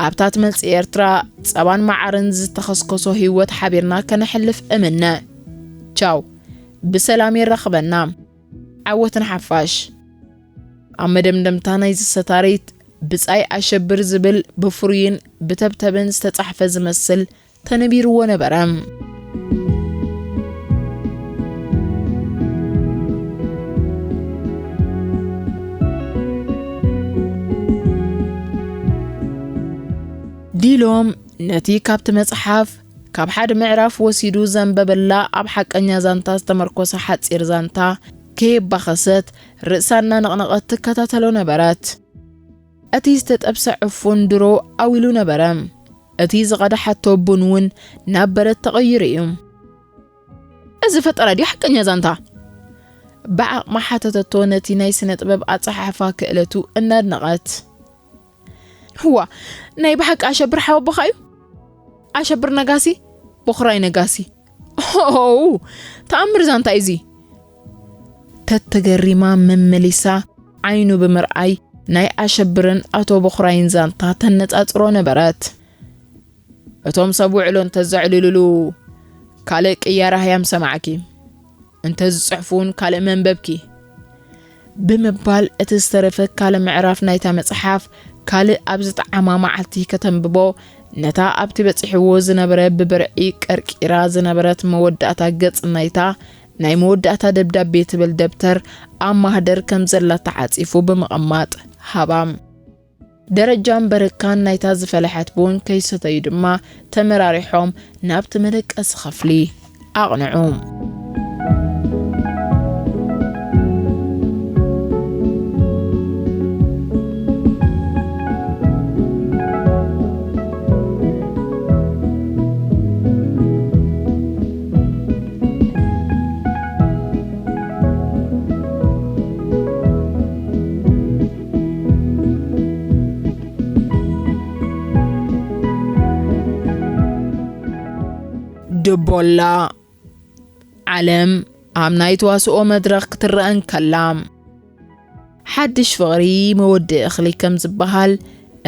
ኣብታ ትመጽእ ኤርትራ ጸባን መዓርን ዝተኸስከሶ ህይወት ሓቢርና ከነሕልፍ እምነ። ቻው፣ ብሰላም የራኽበና። ዓወት ንሓፋሽ። ኣብ መደምደምታ ናይዚ ሰታሪት ብጻይ ኣሸብር ዝብል ብፍሩይን ብተብተብን ዝተጻሕፈ ዝመስል ተነቢርዎ ነበረ። ዲሎም ነቲ ካብቲ መጽሓፍ ካብ ሓደ ምዕራፍ ወሲዱ ዘንበበላ ኣብ ሓቀኛ ዛንታ ዝተመርኮሰ ሓጺር ዛንታ ከየባኸሰት ርእሳ እናነቕነቐት ትከታተሎ ነበረት። እቲ ዝተጠብሰ ዕፉን ድሮ ኣዊሉ ነበረ። እቲ ዝቐዳሓቶ ቡን እውን ናብ በረድ ተቐይሩ እዩ። "እዚ ፈጠራ ድዩ ሓቀኛ ዛንታ?" ብዓቕማ ሓተተቶ፣ ነቲ ናይ ስነ ጥበብ ኣጸሓሕፋ ክእለቱ እናድነቐት። "ህዋ፣ ናይ ብሓቂ ኣሸብር ሓወቦኻ እዩ? ኣሸብር ነጋሲ? ቦኽራይ ነጋሲ? ኦው፣ ተኣምር ዛንታ እዩ እዚ!" ተተገሪማ መመሊሳ ዓይኑ ብምርኣይ ናይ ኣሸብርን ኣቶ ቦኽራይን ዛንታ ተነጻጽሮ ነበረት። "እቶም ሰብ ውዕሎ እንተዘዕልልሉ ካልእ ቅያራ ህያም ሰማዕኪ፣ እንተዝጽሕፉ እውን ካልእ መንበብኪ" ብምባል እቲ ዝተረፈ ካልእ ምዕራፍ ናይታ መጽሓፍ ካልእ ኣብ ዝጠዓማ መዓልቲ ከተንብቦ፣ ነታ ኣብቲ በጺሕዎ ዝነበረ ብብርዒ ቀርቂራ ዝነበረት መወዳእታ ገጽ ናይታ ናይ መወዳእታ ደብዳቤ ትብል ደብተር ኣብ ማህደር ከም ዘላ ተዓጺፉ ብምቕማጥ ሃባ። ደረጃን በረካን ናይታ ዝፈለሐት ቡን ከይሰተዩ ድማ ተመራሪሖም ናብቲ መደቀሲ ክፍሊ ኣቕንዑ። ድቦላ ዓለም ኣብ ናይ ተዋስኦ መድረኽ ክትረአ እንከላ፣ ሓድሽ ፍቕሪ መወድኢ እኽሊ ከም ዝበሃል፣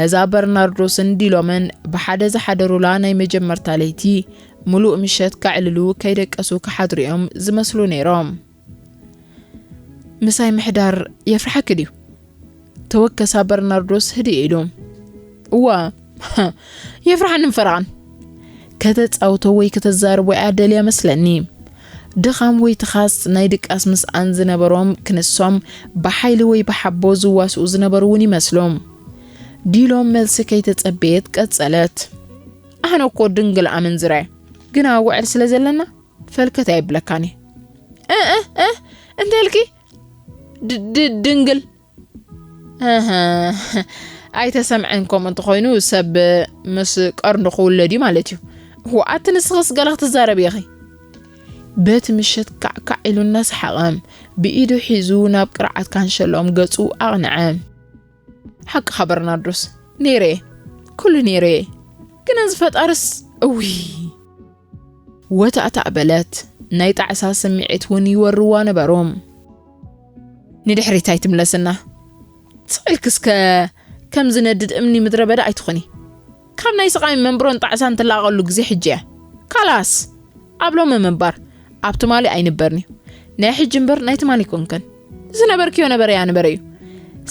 እዛ በርናርዶስን ዲሎምን ብሓደ ዝሓደሩላ ናይ መጀመርታ ለይቲ፣ ምሉእ ምሸት ከዕልሉ ከይደቀሱ ክሓድሩ እዮም ዝመስሉ ነይሮም። ምሳይ ምሕዳር የፍርሓኪ ድዩ? ተወከሳ በርናርዶስ ህድእ ኢሉ። እዋ፣ የፍርሓንን ፈርቓን። ከተጻውቶ ወይ ከተዛርቦ እያ ደልያ መስለኒ። ድኻም ወይ ትኻስ ናይ ድቃስ ምስኣን ዝነበሮም ክንሶም ብሓይሊ ወይ ብሓቦ ዝዋስኡ ዝነበሩ እውን ይመስሉ። ዲሎም መልሲ ከይተጸበየት ቀጸለት። ኣነ እኮ ድንግል ኣመንዝራ እየ፣ ግና ውዕል ስለ ዘለና ፈልከት ኣይብለካን እየ። እ፣ እ፣ እ፣ እንታይ ኢልኪ? ድ-፣ ድ-፣ ድንግል? እህ፣ ኣይተሰምዐን። ከምኡ እንተኾይኑ ሰብ ምስ ቀርኑ ክውለድ እዩ ማለት እዩ። ዋእ፣ ኣቲ ንስኽስ ገለ ክትዛረቢ ኢኺ። በቲ ምሸት ካዕካዕ ኢሉ እናሰሓቐ ብኢዱ ሒዙ ናብ ቅርዓት ካንሸሎም ገጹ ኣቕንዐ። ሓቅኻ በርናርዶስ፣ ነይረ እየ፣ ኩሉ ነይረ እየ። ግን እዚ ፈጣርስ፣ እውይ። ወታእታእ በለት። ናይ ጣዕሳ ስምዒት እውን ይወርዋ ነበሩ። ንድሕሪት ኣይትምለስና። ስቕ ኢልኪ እስከ ከም ዝነድድ እምኒ ምድረ በዳ ኣይትኹኒ። ካብ ናይ ስቓይ መንብሮን ጣዕሳን ትላቐሉ ግዜ ሕጂ እያ። ካላስ! ኣብ ሎሚ ምንባር፣ ኣብ ትማሊ ኣይንበርን እዩ። ናይ ሕጂ እምበር ናይ ትማሊ ኣይኮንክን። ዝነበርክዮ ነበረ እያ ነበረ እዩ።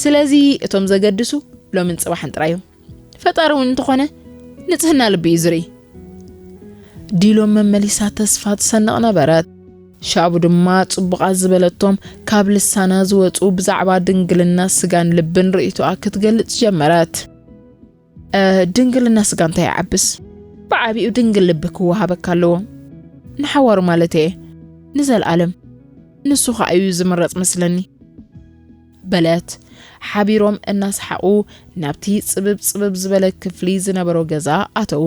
ስለዚ እቶም ዘገድሱ ሎምን ጽባሕን ጥራይ እዮም። ፈጣሪ እውን እንተኾነ ንጽህና ልቢ እዩ ዝርኢ። ዲሎም መመሊሳ ተስፋ ትሰንቕ ነበረት። ሻቡ ድማ ጽቡቓት ዝበለቶም ካብ ልሳና ዝወጹ ብዛዕባ ድንግልና ስጋን ልብን ርእይቶኣ ክትገልጽ ጀመረት። "እ፣ ድንግልና ስጋ እንታይ ይዓብስ? ብዓቢኡ ድንግል ልቢ ክወሃበካ ኣለዎ። ንሓዋሩ ማለት እየ። ንዘለኣለም። ንሱ ኸኣ እዩ ዝምረጽ መስለኒ" በለት። ሓቢሮም እናሰሓቑ ናብቲ ጽብብ ጽብብ ዝበለ ክፍሊ ዝነበሮ ገዛ ኣተዉ።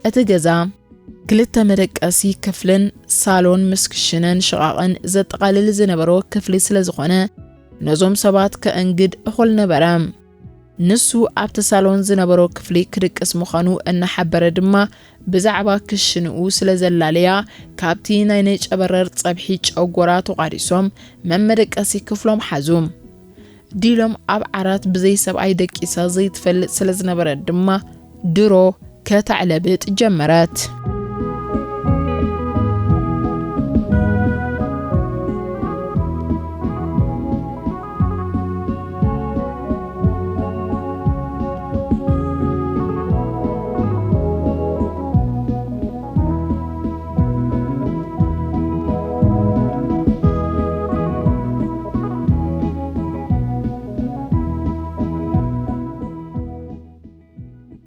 እቲ ገዛ ክልተ መደቀሲ ክፍልን ሳሎን ምስ ክሽነን ሽቓቕን ዘጠቓልል ዝነበሮ ክፍሊ ስለ ዝኾነ፣ ነዞም ሰባት ከእንግድ እኹል ነበረ። ንሱ ኣብቲ ሳሎን ዝነበሮ ክፍሊ ክድቅስ ምዃኑ እናሓበረ ድማ፣ ብዛዕባ ክሽንኡ ስለ ዘላለያ፣ ካብቲ ናይ ነጨበረር ጸብሒ ጨጎራ ተቋዲሶም መመደቀሲ ክፍሎም ሓዙ። ዲሎም ኣብ ዓራት ብዘይ ሰብኣይ ደቂሳ ዘይትፈልጥ ስለ ዝነበረት ድማ፣ ድሮ ከተዕለብጥ ጀመረት።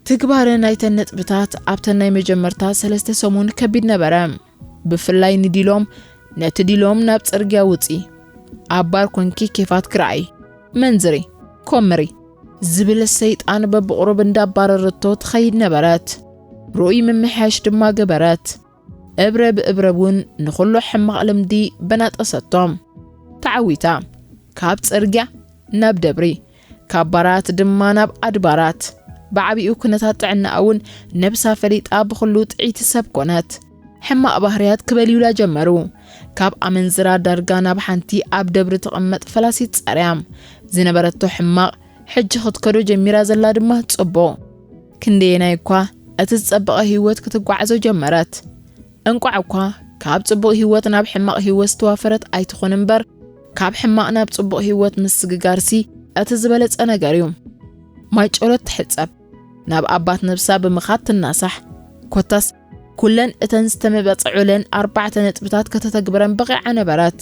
ትግባረ ናይተን ነጥብታት ኣብተን ናይ መጀመርታ ሰለስተ ሰሙን ከቢድ ነበረ። ብፍላይ ንዲሎም፣ ነቲ ዲሎም ናብ ጽርግያ ውጺ፣ ኣብ ባር ኮንኪ ኬፋት ክረኣይ፣ መንዝሪ፣ ኮምሪ ዝብል ሰይጣን በብቑሩብ እንዳባረረቶ ትኸይድ ነበረት። ርኡይ ምምሕያሽ ድማ ገበረት። እብረ ብእብረ እውን ንኹሉ ሕማቕ ልምዲ በናጠሰቶም። ተዓዊታ። ካብ ጽርግያ ናብ ደብሪ፣ ካብ ባራት ድማ ናብ ኣድባራት። ብዓቢኡ ኩነታት ጥዕናኣ እውን ነብሳ ፈሊጣ ብኹሉ ጥዕይቲ ሰብ ኮነት። ሕማቕ ባህርያት ክበልዩላ ጀመሩ። ካብ ኣመንዝራ ዳርጋ ናብ ሓንቲ ኣብ ደብሪ ትቕመጥ ፈላሲት ጸርያ። ዝነበረቶ ሕማቕ ሕጂ ክትከዶ ጀሚራ ዘላ ድማ ጽቡቕ። ክንደየናይ እኳ እቲ ዝጸበቐ ህይወት ክትጓዓዞ ጀመረት። እንቋዕ እኳ ካብ ጽቡቕ ህይወት ናብ ሕማቕ ህይወት ዝተዋፈረት ኣይትኹን እምበር፣ ካብ ሕማቕ ናብ ጽቡቕ ህይወት ምስግጋርሲ እቲ ዝበለጸ ነገር እዩ። ማይ ጨሎት ትሕጸብ፣ ናብ ኣባት ነብሳ ብምኻድ ትናሳሕ። ኮታስ ኩለን እተን ዝተመባጽዑለን ኣርባዕተ ነጥብታት ከተተግብረን በቒዓ ነበረት።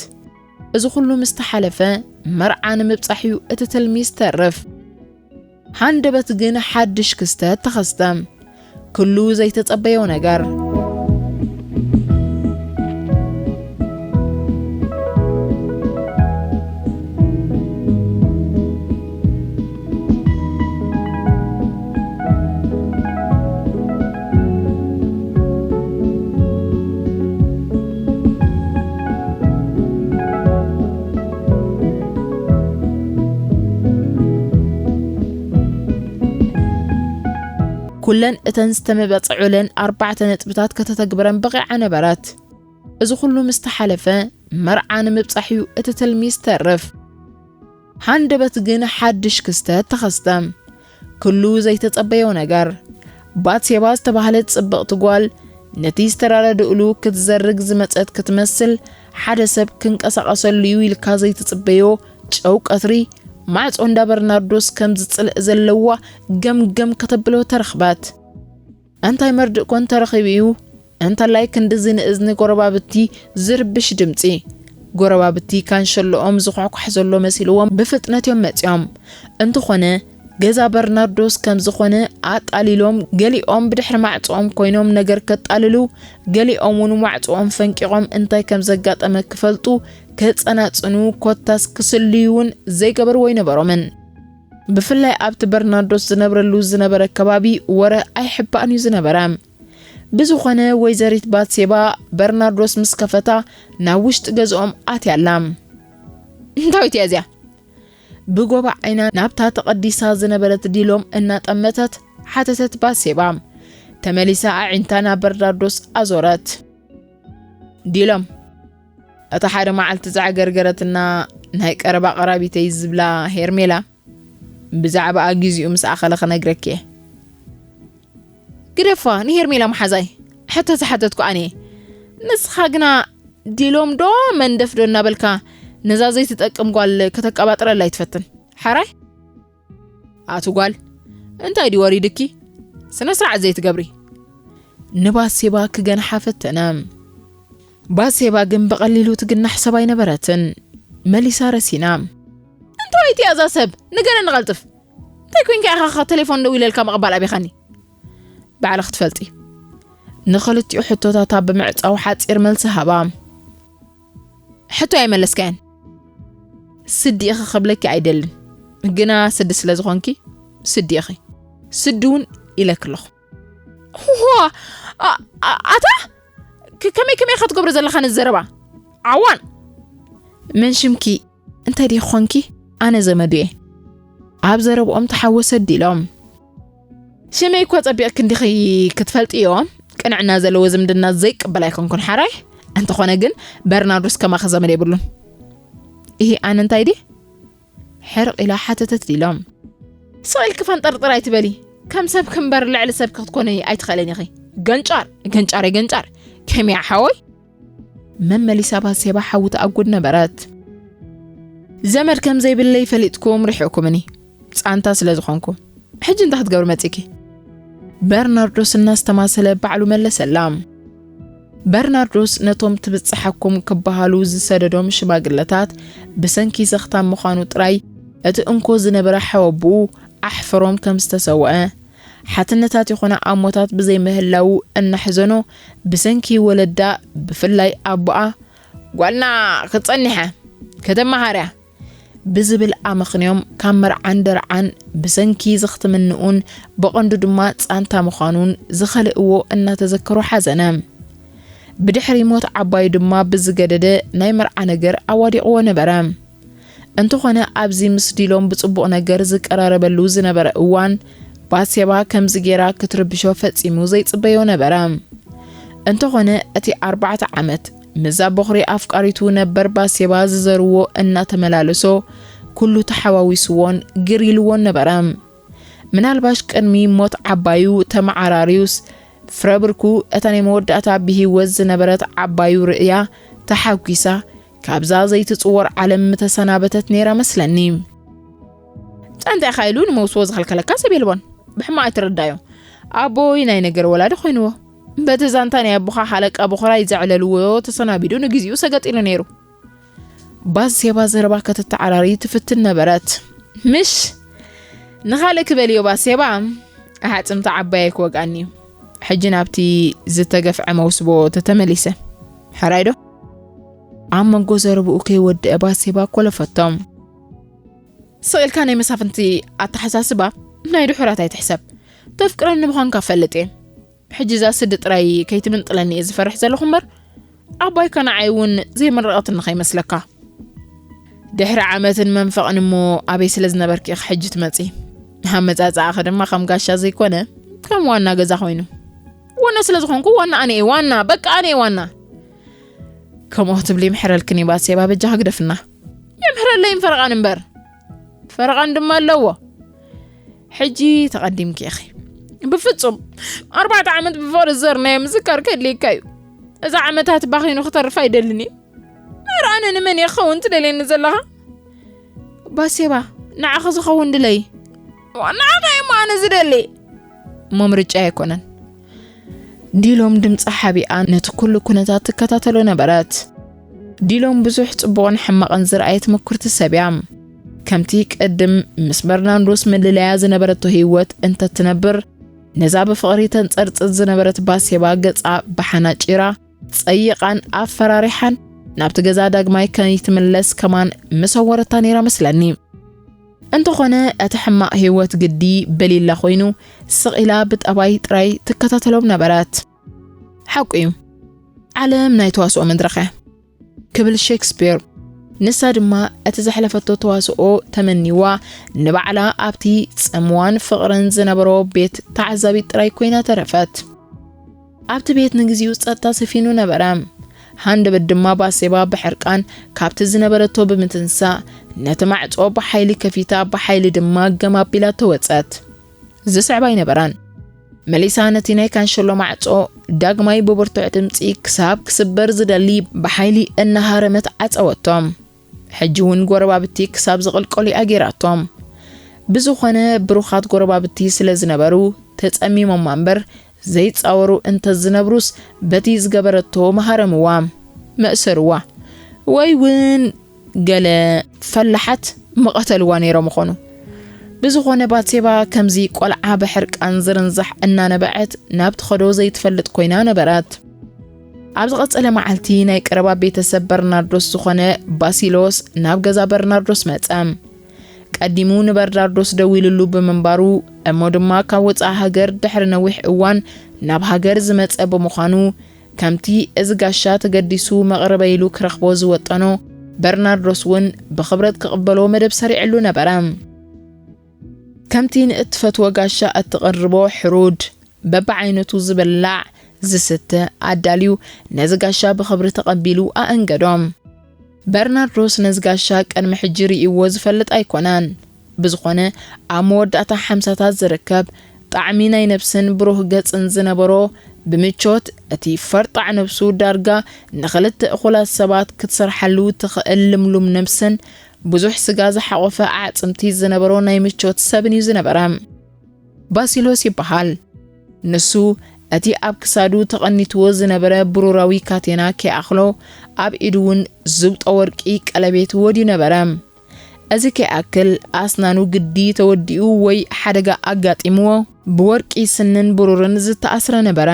እዚ ኩሉ ምስ ተሓለፈ፣ መርዓ ንምብጻሕ እዩ እቲ ትልሚ ዝተርፍ። ሃንደበት ግን ሓድሽ ክስተት ተኸስተ። ኩሉ ዘይተጸበዮ ነገር። ኩለን እተን ዝተመባጽዑለን ኣርባዕተ ነጥብታት ከተተግብረን በቒዓ ነበረት። እዚ ኩሉ ምስ ተሓለፈ፣ መርዓ ንምብጻሕ እዩ እቲ ትልሚ ዝተርፍ። ሃንደበት ግን ሓድሽ ክስተት ተኸስተ። ኩሉ ዘይተጸበዮ ነገር። ባትሴባ ዝተባህለት ጽብቕቲ ጓል ነቲ ዝተራረድእሉ ክትዘርግ ዝመጸት ክትመስል፣ ሓደ ሰብ ክንቀሳቐሰሉ እዩ ኢልካ ዘይትጽበዮ ጨው ቀትሪ፣ ማዕጾ እንዳ በርናርዶስ ከም ዝጽልእ ዘለዋ ገምገም ከተብሎ ተረኽበት። እንታይ መርድእ ኮን ተረኺቡ እዩ? እንተላይ ክንድዚ ንእዝኒ ጎረባብቲ ዝርብሽ ድምጺ። ጎረባብቲ ካንሸሎኦም ዝኳሕኳሕ ዘሎ መሲልዎም ብፍጥነት እዮም መጺኦም። እንተኾነ፣ ገዛ በርናርዶስ ከም ዝኾነ ኣጣሊሎም፣ ገሊኦም ብድሕሪ ማዕጾኦም ኮይኖም ነገር ከጣልሉ፣ ገሊኦም እውን ማዕጾኦም ፈንቂቖም እንታይ ከም ዘጋጠመ ክፈልጡ፣ ከጸናጽኑ፣ ኮታስ ክስልዩ እውን ዘይገበርዎ ኣይነበሮምን። ብፍላይ ኣብቲ በርናርዶስ ዝነብረሉ ዝነበረ ከባቢ ወረ ኣይሕባእን እዩ ዝነበረ። ብዝኾነ፣ ወይዘሪት ባትሴባ በርናርዶስ ምስ ከፈታ፣ ናብ ውሽጢ ገዝኦም ኣትያ ኣላ። "እንታይ እያ እዚኣ?" ብጎባ ዓይና ናብታ ተቐዲሳ ዝነበረት ዲሎም እናጠመተት ሓተተት ባትሴባ። ተመሊሳ ኣዒንታ ናብ በርናርዶስ ኣዞረት። "ዲሎም፣ እታ ሓደ መዓልቲ ዝዓገርገረትና ናይ ቀረባ ቀራቢተይ ዝብላ ሄርሜላ፣ ብዛዕባኣ ግዚኡ ምስ ኣኸለ ክነግረኪ እየ።" "ግደፋ፣ ንሄርሜላ መሓዛይ ሕቶ ዝሓተትኩ ኣነ እየ። ንስኻ ግና ዲሎም ዶ መንደፍ ዶ እናበልካ ነዛ ዘይትጠቅም ጓል ከተቀባጥረላ ኣይትፈትን። ሓራይ?" "ኣቲ ጓል፣ እንታይ ድዩ ወሪድኪ? ስነ ስርዓት ዘይትገብሪ?" ንባሴባ ክገንሓ ፈተነ። ባሴባ ግን ብቐሊሉ ትግናሕ ሰብ ኣይነበረትን። መሊሳ ረሲና። "እንታይ እያ እዛ ሰብ? ንገረኒ ቀልጥፍ። እንታይ ኮይንካ ኢኻ ቴሌፎን ደዊለልካ ምቕባል ኣቢኻኒ?" "ባዕልኺ ትፈልጢ።" ንኽልቲኡ ሕቶታታ ብምዕጻው ሓጺር መልሲ ሃባ። "ሕቶ ኣይመለስካያን። ስዲ ኢኺ ክብለኪ ኣይደልን፣ ግና ስዲ ስለ ዝኾንኪ ስዲ ኢኺ። ስዲ እውን ኢለኪ ኣለኹ።" "ዋ፣ ኣ-፣ ኣ-፣ ኣታ፣ ክ-፣ ከመይ፣ ከመይ ኢኻ ትገብሮ ዘለኻ ነዚ ዘረባ? ዓዋን!" "መን ሽምኪ? እንታይ ዲኺ ኾንኪ? ኣነ ዘመዱ እየ።" ኣብ ዘረብኦም ተሓወሰ ዲሎም። "ሽመይ እኮ ጸቢቕኪ እንዲኺ ክትፈልጥዮ፣ ቅንዕና ዘለዎ ዝምድና ዘይቅበል ኣይኮንኩን ሓራይ። እንተኾነ ግን በርናርዶስ ከማኺ ዘመድ የብሉን።" "እሂ፣ ኣነ እንታይ ድየ?" ሕርቕ ኢላ ሓተተት ዲሎም። "ስቕ ኢልኪ ፈንጠርጥር ኣይትበሊ። ከም ሰብኪ እምበር ልዕሊ ሰብኪ ክትኮኒ ኣይትኽእልን ኢኺ። ገንጫር፣ ገንጫር፣ ገንጫር። ከመይ ሓወይ?" መመሊሳ ባሴባ ሓዊ ተኣጉድ ነበረት። "ዘመድ ከም ዘይብለይ ፈሊጥኩም ርሒቕኩምኒ፣ ጻንታ ስለ ዝኾንኩ። ሕጂ እንታይ ክትገብሪ መጺኪ?" በርናርዶስ እናስተማሰለ ባዕሉ መለሰላ። በርናርዶስ ነቶም ትብጽሓኩም ክበሃሉ ዝሰደዶም ሽማግለታት ብሰንኪ ዘኽታም ምዃኑ ጥራይ እቲ እንኮ ዝነበረ ሓወቦኡ ኣሕፈሮም ከም ዝተሰውአ፣ ሓትነታት ይኹና ኣሞታት ብዘይምህላዉ እናሕዘኖ ብሰንኪ ወለዳ ብፍላይ ኣቦኣ "ጓልና ክትጸኒሕ እያ፣ ከተመሃር እያ" ብዝብል ኣመኽንዮም ካብ መርዓን ደርዓን ብሰንኪ ዘኽትምንኡን ብቐንዱ ድማ ጻንታ ምዃኑን ዝኸልእዎ እናተዘከሩ ሓዘነ። ብድሕሪ ሞት ዓባዩ ድማ ብዝገደደ ናይ መርዓ ነገር ኣዋዲቕዎ ነበረ። እንተኾነ ኣብዚ ምስ ዲሎም ብጽቡቕ ነገር ዝቀራረበሉ ዝነበረ እዋን፣ ባሴባ ከምዚ ጌራ ክትርብሾ ፈጺሙ ዘይጽበዮ ነበረ። እንተኾነ እቲ ኣርባዕተ ዓመት ምስዛ በኹሪ ኣፍቃሪቱ ነበር ባሴባ ዝዘርዎ እናተመላለሶ፣ ኩሉ ተሓዋዊስዎን ግር ኢልዎን ነበረ። ምናልባሽ ቅድሚ ሞት ዓባዩ ተመዓራርዩስ፣ ፍረብርኩ እታ ናይ መወዳእታ ብህይወት ዝነበረት ዓባዩ ርእያ ተሓጒሳ፣ ካብዛ ዘይትጽወር ዓለም ምተሰናበተት ነይራ መስለኒ። ጸንተ ኢኻ ኢሉ ንመውስቦ ዝኸልከለካ ሰብ የልቦን። ብሕማቕ ኣይትረዳዮ። ኣቦይ ናይ ነገር ወላዲ ኮይንዎ። በቲ ዛንታ ናይ ኣቦኻ ሓለቃ በኹራይ ዘዕለልዎ ተሰናቢዱ ንግዜኡ ሰገጥ ኢሉ ነይሩ። ባሴባ ዘረባ ከተተዓራሪ ትፍትን ነበረት። ምሽ ንኻልእ ክበልዮ ባሴባ፣ ኣሕጽምቲ ዓባየይ ክወግኣኒ እዩ። ሕጂ ናብቲ ዝተገፍዐ መውስቦ ተተመሊሰ። ሕራይ ዶ? ኣብ መንጎ ዘረብኡ ከይወድአ ባሴባ ኮለፈቶም። ስቕ ኢልካ ናይ መሳፍንቲ ኣተሓሳስባ ናይ ድሑራት ኣይትሕሰብ። ተፍቅረኒ ምዃንካ እፈልጥ እየ። ሕጂ እዛ ስዲ ጥራይ ከይትምንጥለኒ እየ ዝፈርሕ ዘለኹ እምበር፣ ኣባይካ ንዓይ እውን ዘይመረቐትኒ ከይመስለካ። ድሕሪ ዓመትን መንፈቕን እሞ ኣበይ ስለ ዝነበርኪ ኢኺ ሕጂ ትመጺ? ኣመጻጽኣኺ ድማ ከም ጋሻ ዘይኮነ፣ ከም ዋና ገዛ ኮይኑ። ዋና ስለ ዝኾንኩ ዋና ኣነ እየ ዋና፣ በቃ ኣነ እየ ዋና። ከምኡ ክትብሊ ይምሕረልክን እዩ ባሴባ፣ በጃኺ ግደፍና። ይምሕረለይን ፈረቓን እምበር። ፈረቓን ድማ ኣለዎ። ሕጂ ተቐዲምኪ ኢኺ። ብፍጹም። ኣርባዕተ ዓመት ብፍቕሪ ዝዘርናዮ ምዝካር ከድልየካ እዩ። እዚ ዓመታት ባኺኑ ክተርፍ ኣይደልን እዩ። ኣነ ንመን እየ ክኸውን ትደልየኒ ዘለኻ? ባሴባ፣ ንዓኺ ዝኸውን ድለይ። ንዓኻ እየ እሞ ኣነ ዝደሊ። እሞ ምርጫ ኣይኮነን። ዲሎም ድምጻ ሓቢኣ ነቲ ኩሉ ኩነታት ትከታተሎ ነበረት። ዲሎም ብዙሕ ጽቡቕን ሕማቕን ዝረኣየት ምኩርቲ ሰብ እያ። ከምቲ ቅድም ምስ በርናንዶስ ምልለያ ዝነበረቶ ህይወት እንተትነብር፣ ነዛ ብፍቕሪ ተንጸርጽር ዝነበረት ባሴባ ገጻ ብሓና ጪራ፣ ጸይቓን ኣፈራሪሓን ናብቲ ገዛ ዳግማይ ከይትምለስ ከማን ምሰወረታ ነይራ መስለኒ። እንተኾነ እቲ ሕማቕ ህይወት ግዲ በሊላ ኮይኑ፣ ስቕ ኢላ ብጠባይ ጥራይ ትከታተሎም ነበረት። ሓቁ እዩ፣ ዓለም ናይ ተዋስኦ መድረኽ እያ ክብል ሼክስፒር። ንሳ ድማ እቲ ዘሕለፈቶ ተዋስኦ ተመኒዋ፣ ንባዕላ ኣብቲ ጽምዋን ፍቕርን ዝነበሮ ቤት ተዓዛቢት ጥራይ ኮይና ተረፈት። ኣብቲ ቤት ንግዚኡ ጸጥታ ሰፊኑ ነበረ። ሃንደበት ድማ ባሴባ ብሕርቃን ካብቲ ዝነበረቶ ብምትንሳእ፣ ነቲ ማዕጾ ብሓይሊ ከፊታ፣ ብሓይሊ ድማ ገም ኣቢላ ተወጸት። ዝስዕባ ኣይነበራን። መሊሳ ነቲ ናይ ካንሸሎ ማዕጾ ዳግማይ ብብርቱዕ ድምጺ ክሳብ ክስበር ዝደሊ ብሓይሊ እናሃረመት ዓጸወቶ። ሕጂ እውን ጎረባብቲ ክሳብ ዝቕልቀሉ እያ ገይራቶም። ብዝኾነ ብሩኻት ጎረባብቲ ስለ ዝነበሩ ተጸሚሞማ እምበር ዘይጻወሩ እንተዝነብሩስ በቲ ዝገበረቶ ምሃረምዋ፣ መእሰርዋ፣ ወይ እውን ገለ ፈላሓት ምቐተልዋ ነይሮም ምኾኑ። ብዝኾነ ባትሴባ ከምዚ ቆልዓ ብሕርቃን ዝርንዛሕ እናነበዐት ናብ ትኸዶ ዘይትፈልጥ ኮይና ነበረት። ኣብ ዝቐጸለ መዓልቲ ናይ ቀረባ ቤተሰብ በርናርዶስ ዝኾነ ባሲሎስ ናብ ገዛ በርናርዶስ መጸ። ቀዲሙ ንበርናርዶስ ደዊሉሉ ብምንባሩ፣ እሞ ድማ ካብ ወጻኢ ሃገር ድሕሪ ነዊሕ እዋን ናብ ሃገር ዝመጸ ብምዃኑ፣ ከምቲ እዚ ጋሻ ተገዲሱ መቕረበ ኢሉ ክረኽቦ ዝወጠኖ፣ በርናርዶስ እውን ብኽብረት ክቕበሎ መደብ ሰሪዕሉ ነበረ። ከምቲ ንእትፈትዎ ጋሻ እትቕርቦ ሕሩድ፣ በብዓይነቱ ዝብላዕ ዝስተ ኣዳልዩ ነዚ ጋሻ ብኽብሪ ተቐቢሉ ኣእንገዶ። በርናርዶስ ነዚ ጋሻ ቅድሚ ሕጂ ርእይዎ ዝፈልጥ ኣይኮነን። ብዝኾነ ኣብ መወዳእታ ሓምሳታት ዝርከብ ጣዕሚ ናይ ነብስን ብሩህ ገጽን ዝነበሮ ብምቾት እቲ ፈርጣዕ ነብሱ ዳርጋ ንኽልተ እኹላት ሰባት ክትሰርሓሉ ትኽእል ልምሉም ነብስን ብዙሕ ስጋ ዝሓቖፈ ኣዕጽምቲ ዝነበሮ ናይ ምቾት ሰብን እዩ ዝነበረ። ባሲሎስ ይበሃል። ንሱ እቲ ኣብ ክሳዱ ተቐኒትዎ ዝነበረ ብሩራዊ ካቴና ከይኣኽሎ ኣብ ኢዱ እውን ዝብጦ ወርቂ ቀለቤት ወድዩ ነበረ። እዚ ከይኣክል ኣስናኑ ግዲ ተወዲኡ ወይ ሓደጋ ኣጋጢምዎ ብወርቂ ስንን ብሩርን ዝተኣስረ ነበረ።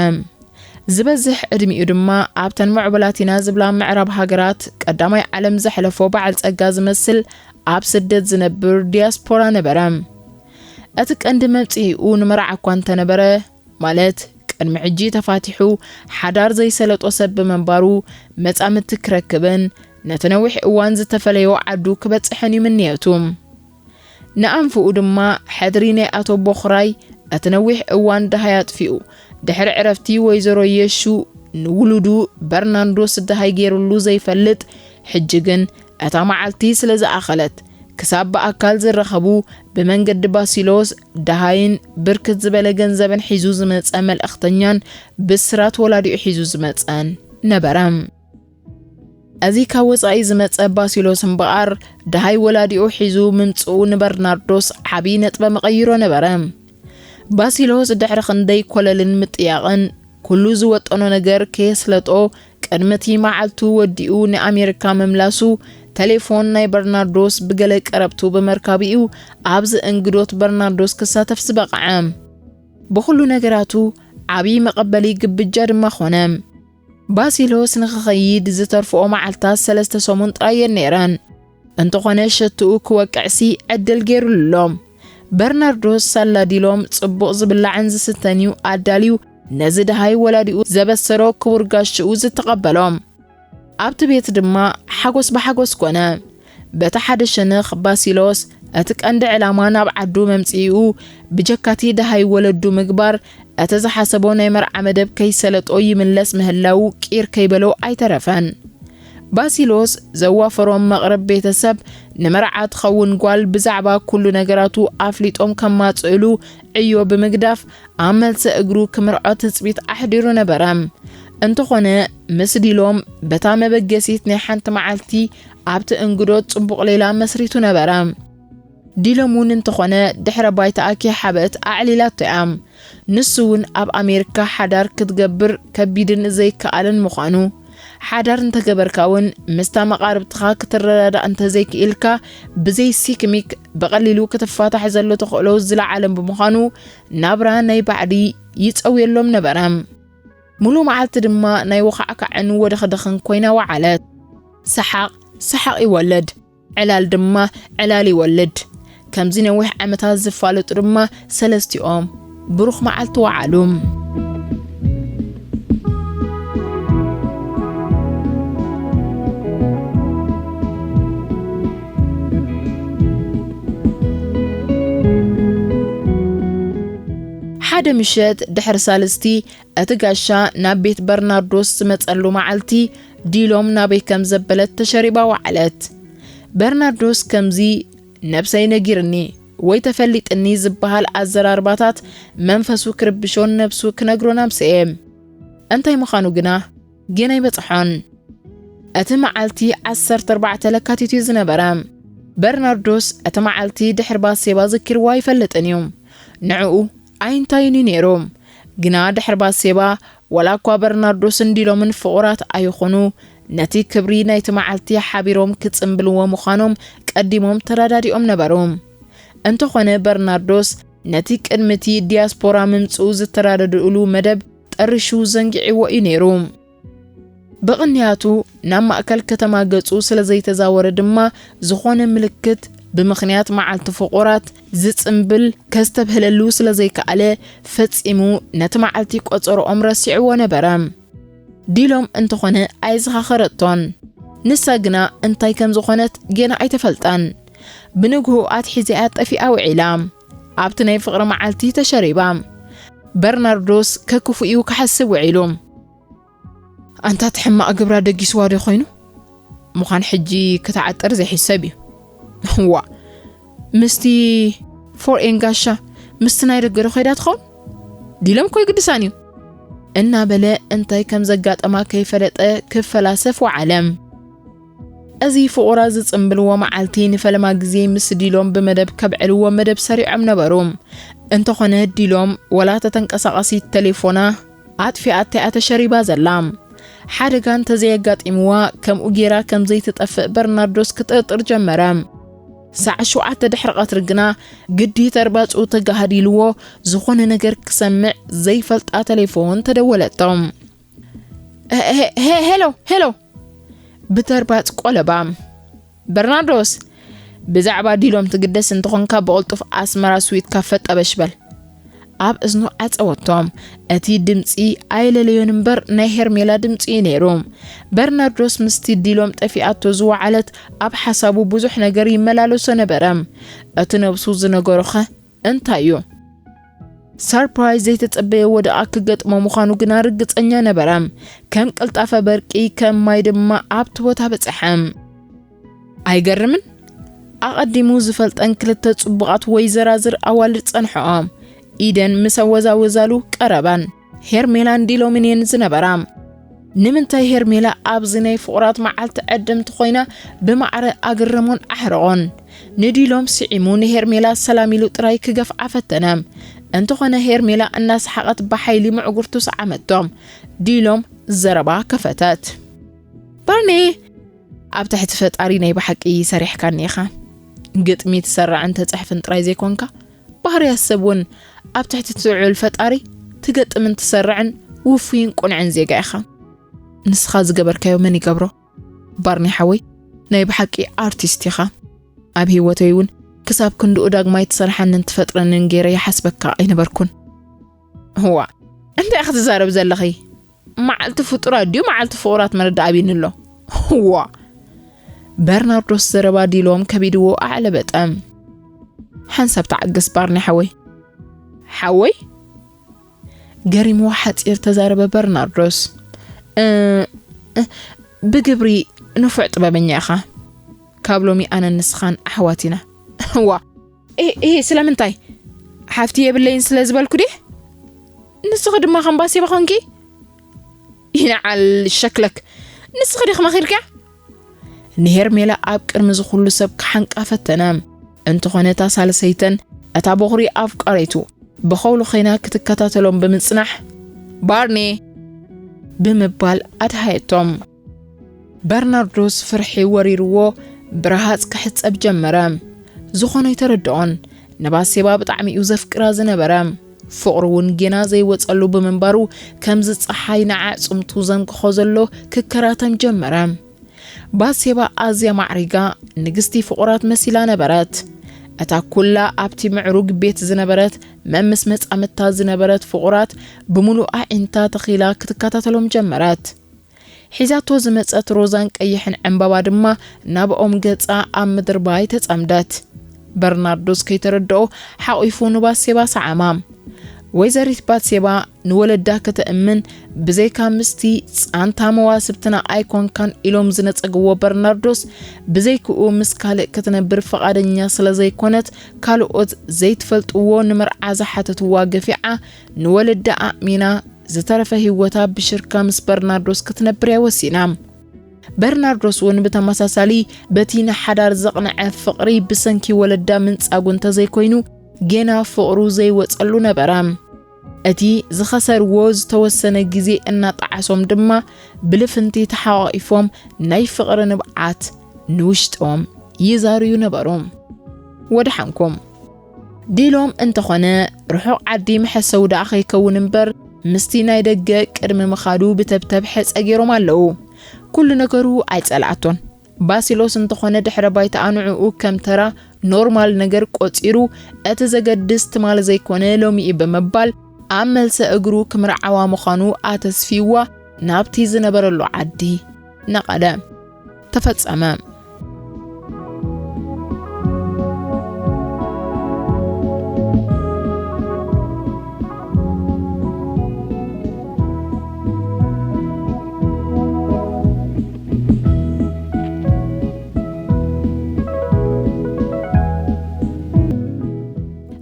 ዝበዝሕ ዕድሚኡ ድማ ኣብተን ምዕቡላት ኢና ዝብላ ምዕራብ ሃገራት ቀዳማይ ዓለም ዘሕለፎ በዓል ጸጋ ዝመስል ኣብ ስደት ዝነብር ዲያስፖራ ነበረ። እቲ ቀንዲ መምጽኢኡ ንመርዓ እኳ እንተነበረ፣ ማለት ቅድሚ ሕጂ ተፋቲሑ ሓዳር ዘይሰለጦ ሰብ ብምንባሩ፣ መጻምድቲ ክረክብን ነቲ ነዊሕ እዋን ዝተፈለዮ ዓዱ ክበጽሕን እዩ ምንየቱ። ንኣንፍኡ ድማ ሕድሪ ናይ ኣቶ ቦኽራይ እቲ ነዊሕ እዋን ደሃይ ኣጥፊኡ፣ ድሕሪ ዕረፍቲ ወይዘሮ የሹ ንውሉዱ በርናንዶስ ደሃይ ገይሩሉ ዘይፈልጥ፣ ሕጂ ግን እታ መዓልቲ ስለ ዝኣኸለት፣ ክሳብ ብኣካል ዝረኸቡ ብመንገዲ ባሲሎስ ደሃይን ብርክት ዝበለ ገንዘብን ሒዙ ዝመጸ መልእኽተኛን ብስራት ወላዲኡ ሒዙ ዝመጸን ነበረ። እዚ ካብ ወጻኢ ዝመጸ ባሲሎስ እምበኣር፣ ደሃይ ወላዲኡ ሒዙ ምምጽኡ ንበርናርዶስ ዓቢ ነጥበ መቐይሮ ነበረ። ባሲሎስ ድሕሪ ክንደይ ኮለልን ምጥያቕን፣ ኩሉ ዝወጠኖ ነገር ከየስለጦ፣ ቅድሚ እቲ መዓልቱ ወዲኡ ንኣሜሪካ ምምላሱ፣ ተሌፎን ናይ በርናርዶስ ብገለ ቀረብቱ ብመርካቢኡ ኣብዚ እንግዶት በርናርዶስ ክሳተፍ ዝበቕዐ። ብኹሉ ነገራቱ ዓቢ መቐበሊ ግብጃ ድማ ኾነ። ባሲሎስ ንኽኸይድ ዝተርፍኦ መዓልታት ሰለስተ ሰሙን ጥራይ እየን ነይረን። እንተኾነ ሸትኡ ክወቅዕሲ ዕድል ገይሩሉ ኣሎ። በርናርዶስ ሳላ ዲሎም ጽቡቕ ዝብላዕን ዝስተን እዩ ኣዳልዩ ነዚ ደሃይ ወላዲኡ ዘበሰሮ ክቡር ጋሽኡ ዝተቐበሎ። ኣብቲ ቤት ድማ ሓጎስ ብሓጎስ ኮነ። በቲ ሓደ ሸነኽ ባሲሎስ እቲ ቀንዲ ዕላማ ናብ ዓዱ መምጽኢኡ ብጀካቲ ደሃይ ወለዱ ምግባር እቲ ዝሓሰቦ ናይ መርዓ መደብ ከይሰለጦ ይምለስ ምህላዉ ቂር ከይበሎ ኣይተረፈን። ባሲሎስ ዘዋፈሮም መቕርብ ቤተሰብ ንመርዓ ትኸውን ጓል ብዛዕባ ኩሉ ነገራቱ ኣፍሊጦም ከማጽእሉ ዕዮ ብምግዳፍ ኣብ መልሰ እግሩ ክምርዖ ትጽቢት ኣሕዲሩ ነበረ። እንተኾነ፣ ምስ ዲሎም በታ መበገሲት ናይ ሓንቲ መዓልቲ ኣብቲ እንግዶ ጽቡቕ ሌላ መስሪቱ ነበረ። ዲሎም እውን እንተኾነ፣ ድሕረ ባይታኣ ከይሓበአት ኣዕሊላቶ እያ። ንሱ እውን ኣብ ኣሜሪካ ሓዳር ክትገብር ከቢድን ዘይከኣልን ምዃኑ፣ ሓዳር እንተገበርካ እውን ምስታ መቓርብትኻ ክትረዳዳእ እንተዘይክኢልካ፣ ብዘይ ሲክሚክ ብቐሊሉ ክትፋታሕ ዘሎ ተኽእሎ ዝለዓለ ብምዃኑ፣ ናብራ ናይ ባዕዲ ይጸውየሎም ነበረ። ሙሉ መዓልቲ ድማ ናይ ወኻዕካዕን ወደኽደኽን ኮይና ወዓለት። ሰሓቕ ሰሓቕ ይወልድ፣ ዕላል ድማ ዕላል ይወልድ። ከምዚ ነዊሕ ዓመታት ዝፋለጡ ድማ ሰለስቲኦም ብሩኽ መዓልቲ ወዓሉ። ሓደ ምሸት ድሕሪ ሳልስቲ፣ እቲ ጋሻ ናብ ቤት በርናርዶስ ዝመጸሉ መዓልቲ፣ ዲሎም ናበይ ከም ዘበለት ተሸሪባ ወዓለት። በርናርዶስ ከምዚ "ነብሰይ ነጊርኒ" ወይ "ተፈሊጥኒ" ዝበሃል ኣዘራርባታት መንፈሱ ክርብሾን ነብሱ ክነግሮን ኣምስኤ። እንታይ ምዃኑ ግና ጌና ኣይበጽሖን። እቲ መዓልቲ ዓሰርተ ኣርባዕተ ለካቲት እዩ ዝነበረ። በርናርዶስ እቲ መዓልቲ ድሕሪ ባሴባ ዘኪርዎ ኣይፈልጥን እዩ። ንዕኡ ኣይንታይን እዩ ነይሩ። ግና ድሕሪ ባሴባ፣ ዋላ እኳ በርናርዶስን ዲሎምን ፍቑራት ኣይኹኑ፣ ነቲ ክብሪ ናይቲ መዓልቲ ሓቢሮም ክጽምብልዎ ምዃኖም ቀዲሞም ተረዳዲኦም ነበሩ። እንተኾነ በርናርዶስ ነቲ ቅድሚ እቲ ዲያስፖራ ምምጽኡ ዝተራደድእሉ መደብ ጠሪሹ ዘንጊዕዎ እዩ ነይሩ። ብቕንያቱ ናብ ማእከል ከተማ ገጹ ስለ ዘይተዛወረ ድማ፣ ዝኾነ ምልክት ብምኽንያት መዓልቲ ፍቑራት ዝጽምብል ከስተብህለሉ ስለ ዘይከኣለ፣ ፈጺሙ ነቲ መዓልቲ ቆጸሮኦም ረሲዕዎ ነበረ። ዲሎም እንተኾነ ኣይዘኻኸረቶን። ንሳ ግና እንታይ ከም ዝኾነት ጌና ኣይተፈልጣን። ብንግሆ ኣትሒዛ'ያ ጠፊኣ ውዒላ። ኣብቲ ናይ ፍቕሪ መዓልቲ ተሸሪባ። በርናርዶስ ከክፉ እዩ ክሓስብ ውዒሉ። ኣንታ እቲ ሕማቕ ግብራ ደጊስዋ ዶ ኮይኑ? ምዃን ሕጂ ክትዓጥር ዘይሕሰብ እዩ። ዋ፣ ምስቲ ፎርኤን ጋሻ፣ ምስቲ ናይ ደገ ዶ ከይዳ ትኸውን? ዲሎም እኮ ይግድሳን እዩ። እናበለ እንታይ ከም ዘጋጠማ ከይፈለጠ ክፈላሰፍ ወዓለ። እዚ ፍቑራት ዝጽምብልዎ መዓልቲ ንፈለማ ግዜ ምስ ዲሎም ብመደብ ከብዕልዎ መደብ ሰሪዖም ነበሩ። እንተኾነ ዲሎም ወላ ተተንቀሳቓሲት ቴሌፎና ኣጥፊኣታ እያ ተሸሪባ ዘላ። ሓደጋ እንተዘየጋጢምዋ ከምኡ ጌራ ከም ዘይትጠፍእ በርናርዶስ ክጥርጥር ጀመረ። ሳዕ ሸውዓተ ድሕሪ ቀትሪ ግና ግዲ ተርባጹ ተጋሃዲልዎ ዝኾነ ነገር ክሰምዕ ዘይፈልጣ ቴሌፎን ተደወለቶ። "ሄ-፣ ሄ-፣ ሄ-፣ ሄሎ፣ ሄሎ!" ብተርባጽ ቆለባ። "በርናርዶስ፣ ብዛዕባ ዲሎም ትግደስ እንተኾንካ ብቕልጡፍ ኣስመራ ስዊት ካፈ ጠበሽ በል!" ኣብ እዝኑ ዓጸወቶ። እቲ ድምጺ ኣይለለዮን እምበር ናይ ሄርሜላ ድምጺ እዩ ነይሩ። በርናርዶስ ምስቲ ዲሎም ጠፊኣቶ ዝወዓለት ኣብ ሓሳቡ ብዙሕ ነገር ይመላለሶ ነበረ። እቲ ነብሱ ዝነገሮኸ እንታይ እዩ? ሰርፕራይዝ ዘይተጸበየ ወደኣ ክገጥሞ ምዃኑ ግና ርግጸኛ ነበረ። ከም ቅልጣፈ በርቂ፣ ከም ማይ ድማ ኣብቲ ቦታ በጸሐ። ኣይገርምን? ኣቐዲሙ ዝፈልጠን ክልተ ጽቡቓት ወይዘራዝር ኣዋልድ ጸንሕኦ። ኢደን ምስ ኣወዛወዛሉ ቀረባን። ሄርሜላን ዲሎምን እየን ዝነበራ። ንምንታይ ሄርሜላ ኣብዚ ናይ ፍቑራት መዓልቲ ዕድምቲ ኮይና ብማዕረ ኣግረሞን ኣሕረቖን? ንዲሎም ስዒሙ ንሄርሜላ ሰላም ኢሉ ጥራይ ክገፍዓ ፈተነ። እንተኾነ ሄርሜላ እናሰሓቐት ብሓይሊ ምዕጉርቱ ሰዓመቶ። ዲሎም ዘረባ ከፈተት። "ባርኒ፣ ኣብ ትሕቲ ፈጣሪ ናይ ብሓቂ ሰሪሕካኒ ኢኻ። ግጥሚ ትሰርዕን ተጽሕፍን ጥራይ ዘይኮንካ፣ ባህርያት ሰብ እውን ኣብ ትሕቲ ትውዕል ፈጣሪ ትገጥምን ትሰርዕን ውፉይን ቁንዕን ዜጋ ኢኻ። ንስኻ ዝገበርካዮ መን ይገብሮ? ባርኒ ሓወይ፣ ናይ ብሓቂ ኣርቲስት ኢኻ። ኣብ ህይወተይ እውን ክሳብ ክንድኡ ዳግማይ ትሰርሓንን ትፈጥረንን ገይረ ይሓስበካ ኣይነበርኩን." "እዋ፣ እንታይ ኢኺ ትዛረቢ ዘለኺ? መዓልቲ ፍጡራት ድዩ መዓልቲ ፍቑራት መረዳእ ኣብዩኒ ኣሎ? እዋ!" በርናርዶስ ዘረባ ዲሎም ከቢድዎ ኣዕለበጠ። "ሓንሳብ ተዓገስ ባርኒ ሓወይ." "ሓወይ?" ገሪምዎ ሓጺር ተዛረበ በርናርዶስ። "እ፣ እ፣ ብግብሪ ንፉዕ ጥበበኛ ኢኻ። ካብ ሎሚ ኣነን ንስኻን ኣሕዋት ኢና." "እዋ፣ እ፣ እ፣ ስለምንታይ? ሓፍቲ የብለይን ስለ ዝበልኩ ድየ? ንስኺ ድማ ከም ባሴባ ኾንኪ?" ይንዓል ሸክለክ፣ ንስኺ ዲኺ መኺርክያ? ንሄርሜላ ኣብ ቅድሚ ዝኹሉ ሰብ ክሓንቃ ፈተነ። እንተኾነ እታ ሳልሰይተን፣ እታ በኹሪ ኣፍቃሪቱ፣ ብኸውሊ ኸይና ክትከታተሎም ብምጽናሕ፣ "ባርኔ!" ብምባል ኣድሃየቶም። በርናርዶስ ፍርሒ ወሪርዎ ብረሃጽ ክሕጸብ ጀመረ። ዝኾኖ ኣይተረድኦን። ንባሴባ ብጣዕሚ እዩ ዘፍቅራ ዝነበረ። ፍቕሩ እውን ጌና ዘይወጸሉ ብምንባሩ ከምዚ ጸሓይ ንኣዕጽምቱ ዘንቅኾ ዘሎ ክከራተም ጀመረ። ባሴባ ኣዝያ ማዕሪጋ ንግስቲ ፍቑራት መሲላ ነበረት። እታ ኩላ ኣብቲ ምዕሩግ ቤት ዝነበረት መምስ መጻምድታ ዝነበረት ፍቑራት ብምሉእ ኣዒንታ ተኺላ ክትከታተሎም ጀመረት። ሒዛቶ ዝመጸት ሮዛን ቀይሕን ዕምባባ ድማ ናብኦም ገጻ ኣብ ምድርባይ ተጸምደት። በርናርዶስ ከይተረድኦ ሓቒፉ ንባሴባ ሰዓማ። ወይዘሪት ባሴባ ንወለዳ ከተእምን ብዘይካ ምስቲ ጻንታ መዋስብትና ኣይኮንካን ኢሎም ዝነጸግዎ በርናርዶስ ብዘይክኡ ምስ ካልእ ክትነብር ፍቓደኛ ስለ ዘይኮነት ካልኦት ዘይትፈልጥዎ ንመርዓ ዝሓተትዋ ገፊዓ ንወለዳ ኣእሚና ዝተረፈ ህይወታ ብሽርካ ምስ በርናርዶስ ክትነብር እያ ወሲና። በርናርዶስ እውን ብተመሳሳሊ በቲ ንሓዳር ዘቕንዐ ፍቕሪ ብሰንኪ ወለዳ ምንጻጉ እንተዘይኮይኑ ጌና ፍቕሩ ዘይወጸሉ ነበረ። እቲ ዝኸሰርዎ ዝተወሰነ ግዜ እናጠዓሶም ድማ ብልፍንቲ ተሓቋቒፎም ናይ ፍቕሪ ንብዓት ንውሽጦም ይዛርዩ ነበሩ። ወደሓንኩም። ዲሎም እንተኾነ ርሑቕ ዓዲ መሐሰዊ ደኣ ከይከውን እምበር ምስቲ ናይ ደገ ቅድሚ ምኻዱ ብተብተብ ሕጸ ገይሮም ኣለዉ። ኩሉ ነገሩ ኣይጸልኣቶን። ባሲሎስ እንተኾነ ድሕረ ባይታኣ ንዕኡ ከም ተራ ኖርማል ነገር ቆጺሩ እቲ ዘገድስ ትማል ዘይኮነ ሎሚ እዩ ብምባል ኣብ መልሰ እግሩ ክምርዓዋ ምዃኑ ኣተስፊዋ ናብቲ ዝነበረሉ ዓዲ ነቐለ። ተፈጸመ።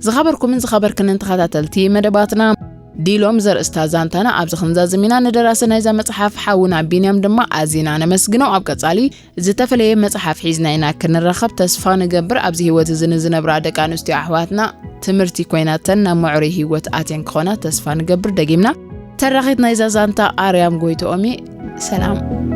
ዝኸበርኩምን ዝኸበርክንን ተኸታተልቲ መደባትና፣ ዲሎም ዘርእስታ ዛንታና ኣብዚ ክንዛዝም ኢና። ንደራሲ ናይዛ መጽሓፍ ሓውና ቢንያም ድማ ኣዚና ነመስግኖ። ኣብ ቀጻሊ ዝተፈለየ መጽሓፍ ሒዝና ኢና ክንራኸብ ተስፋ ንገብር። ኣብዚ ህይወት እዚ ንዝነብራ ደቂ ኣንስትዮ ኣሕዋትና ትምህርቲ ኮይናተን ናብ ምዕሩይ ህይወት ኣትየን ክኾና ተስፋ ንገብር። ደጊምና ተራኺት ናይዛ ዛንታ ኣርያም ጎይትኦም እየ። ሰላም።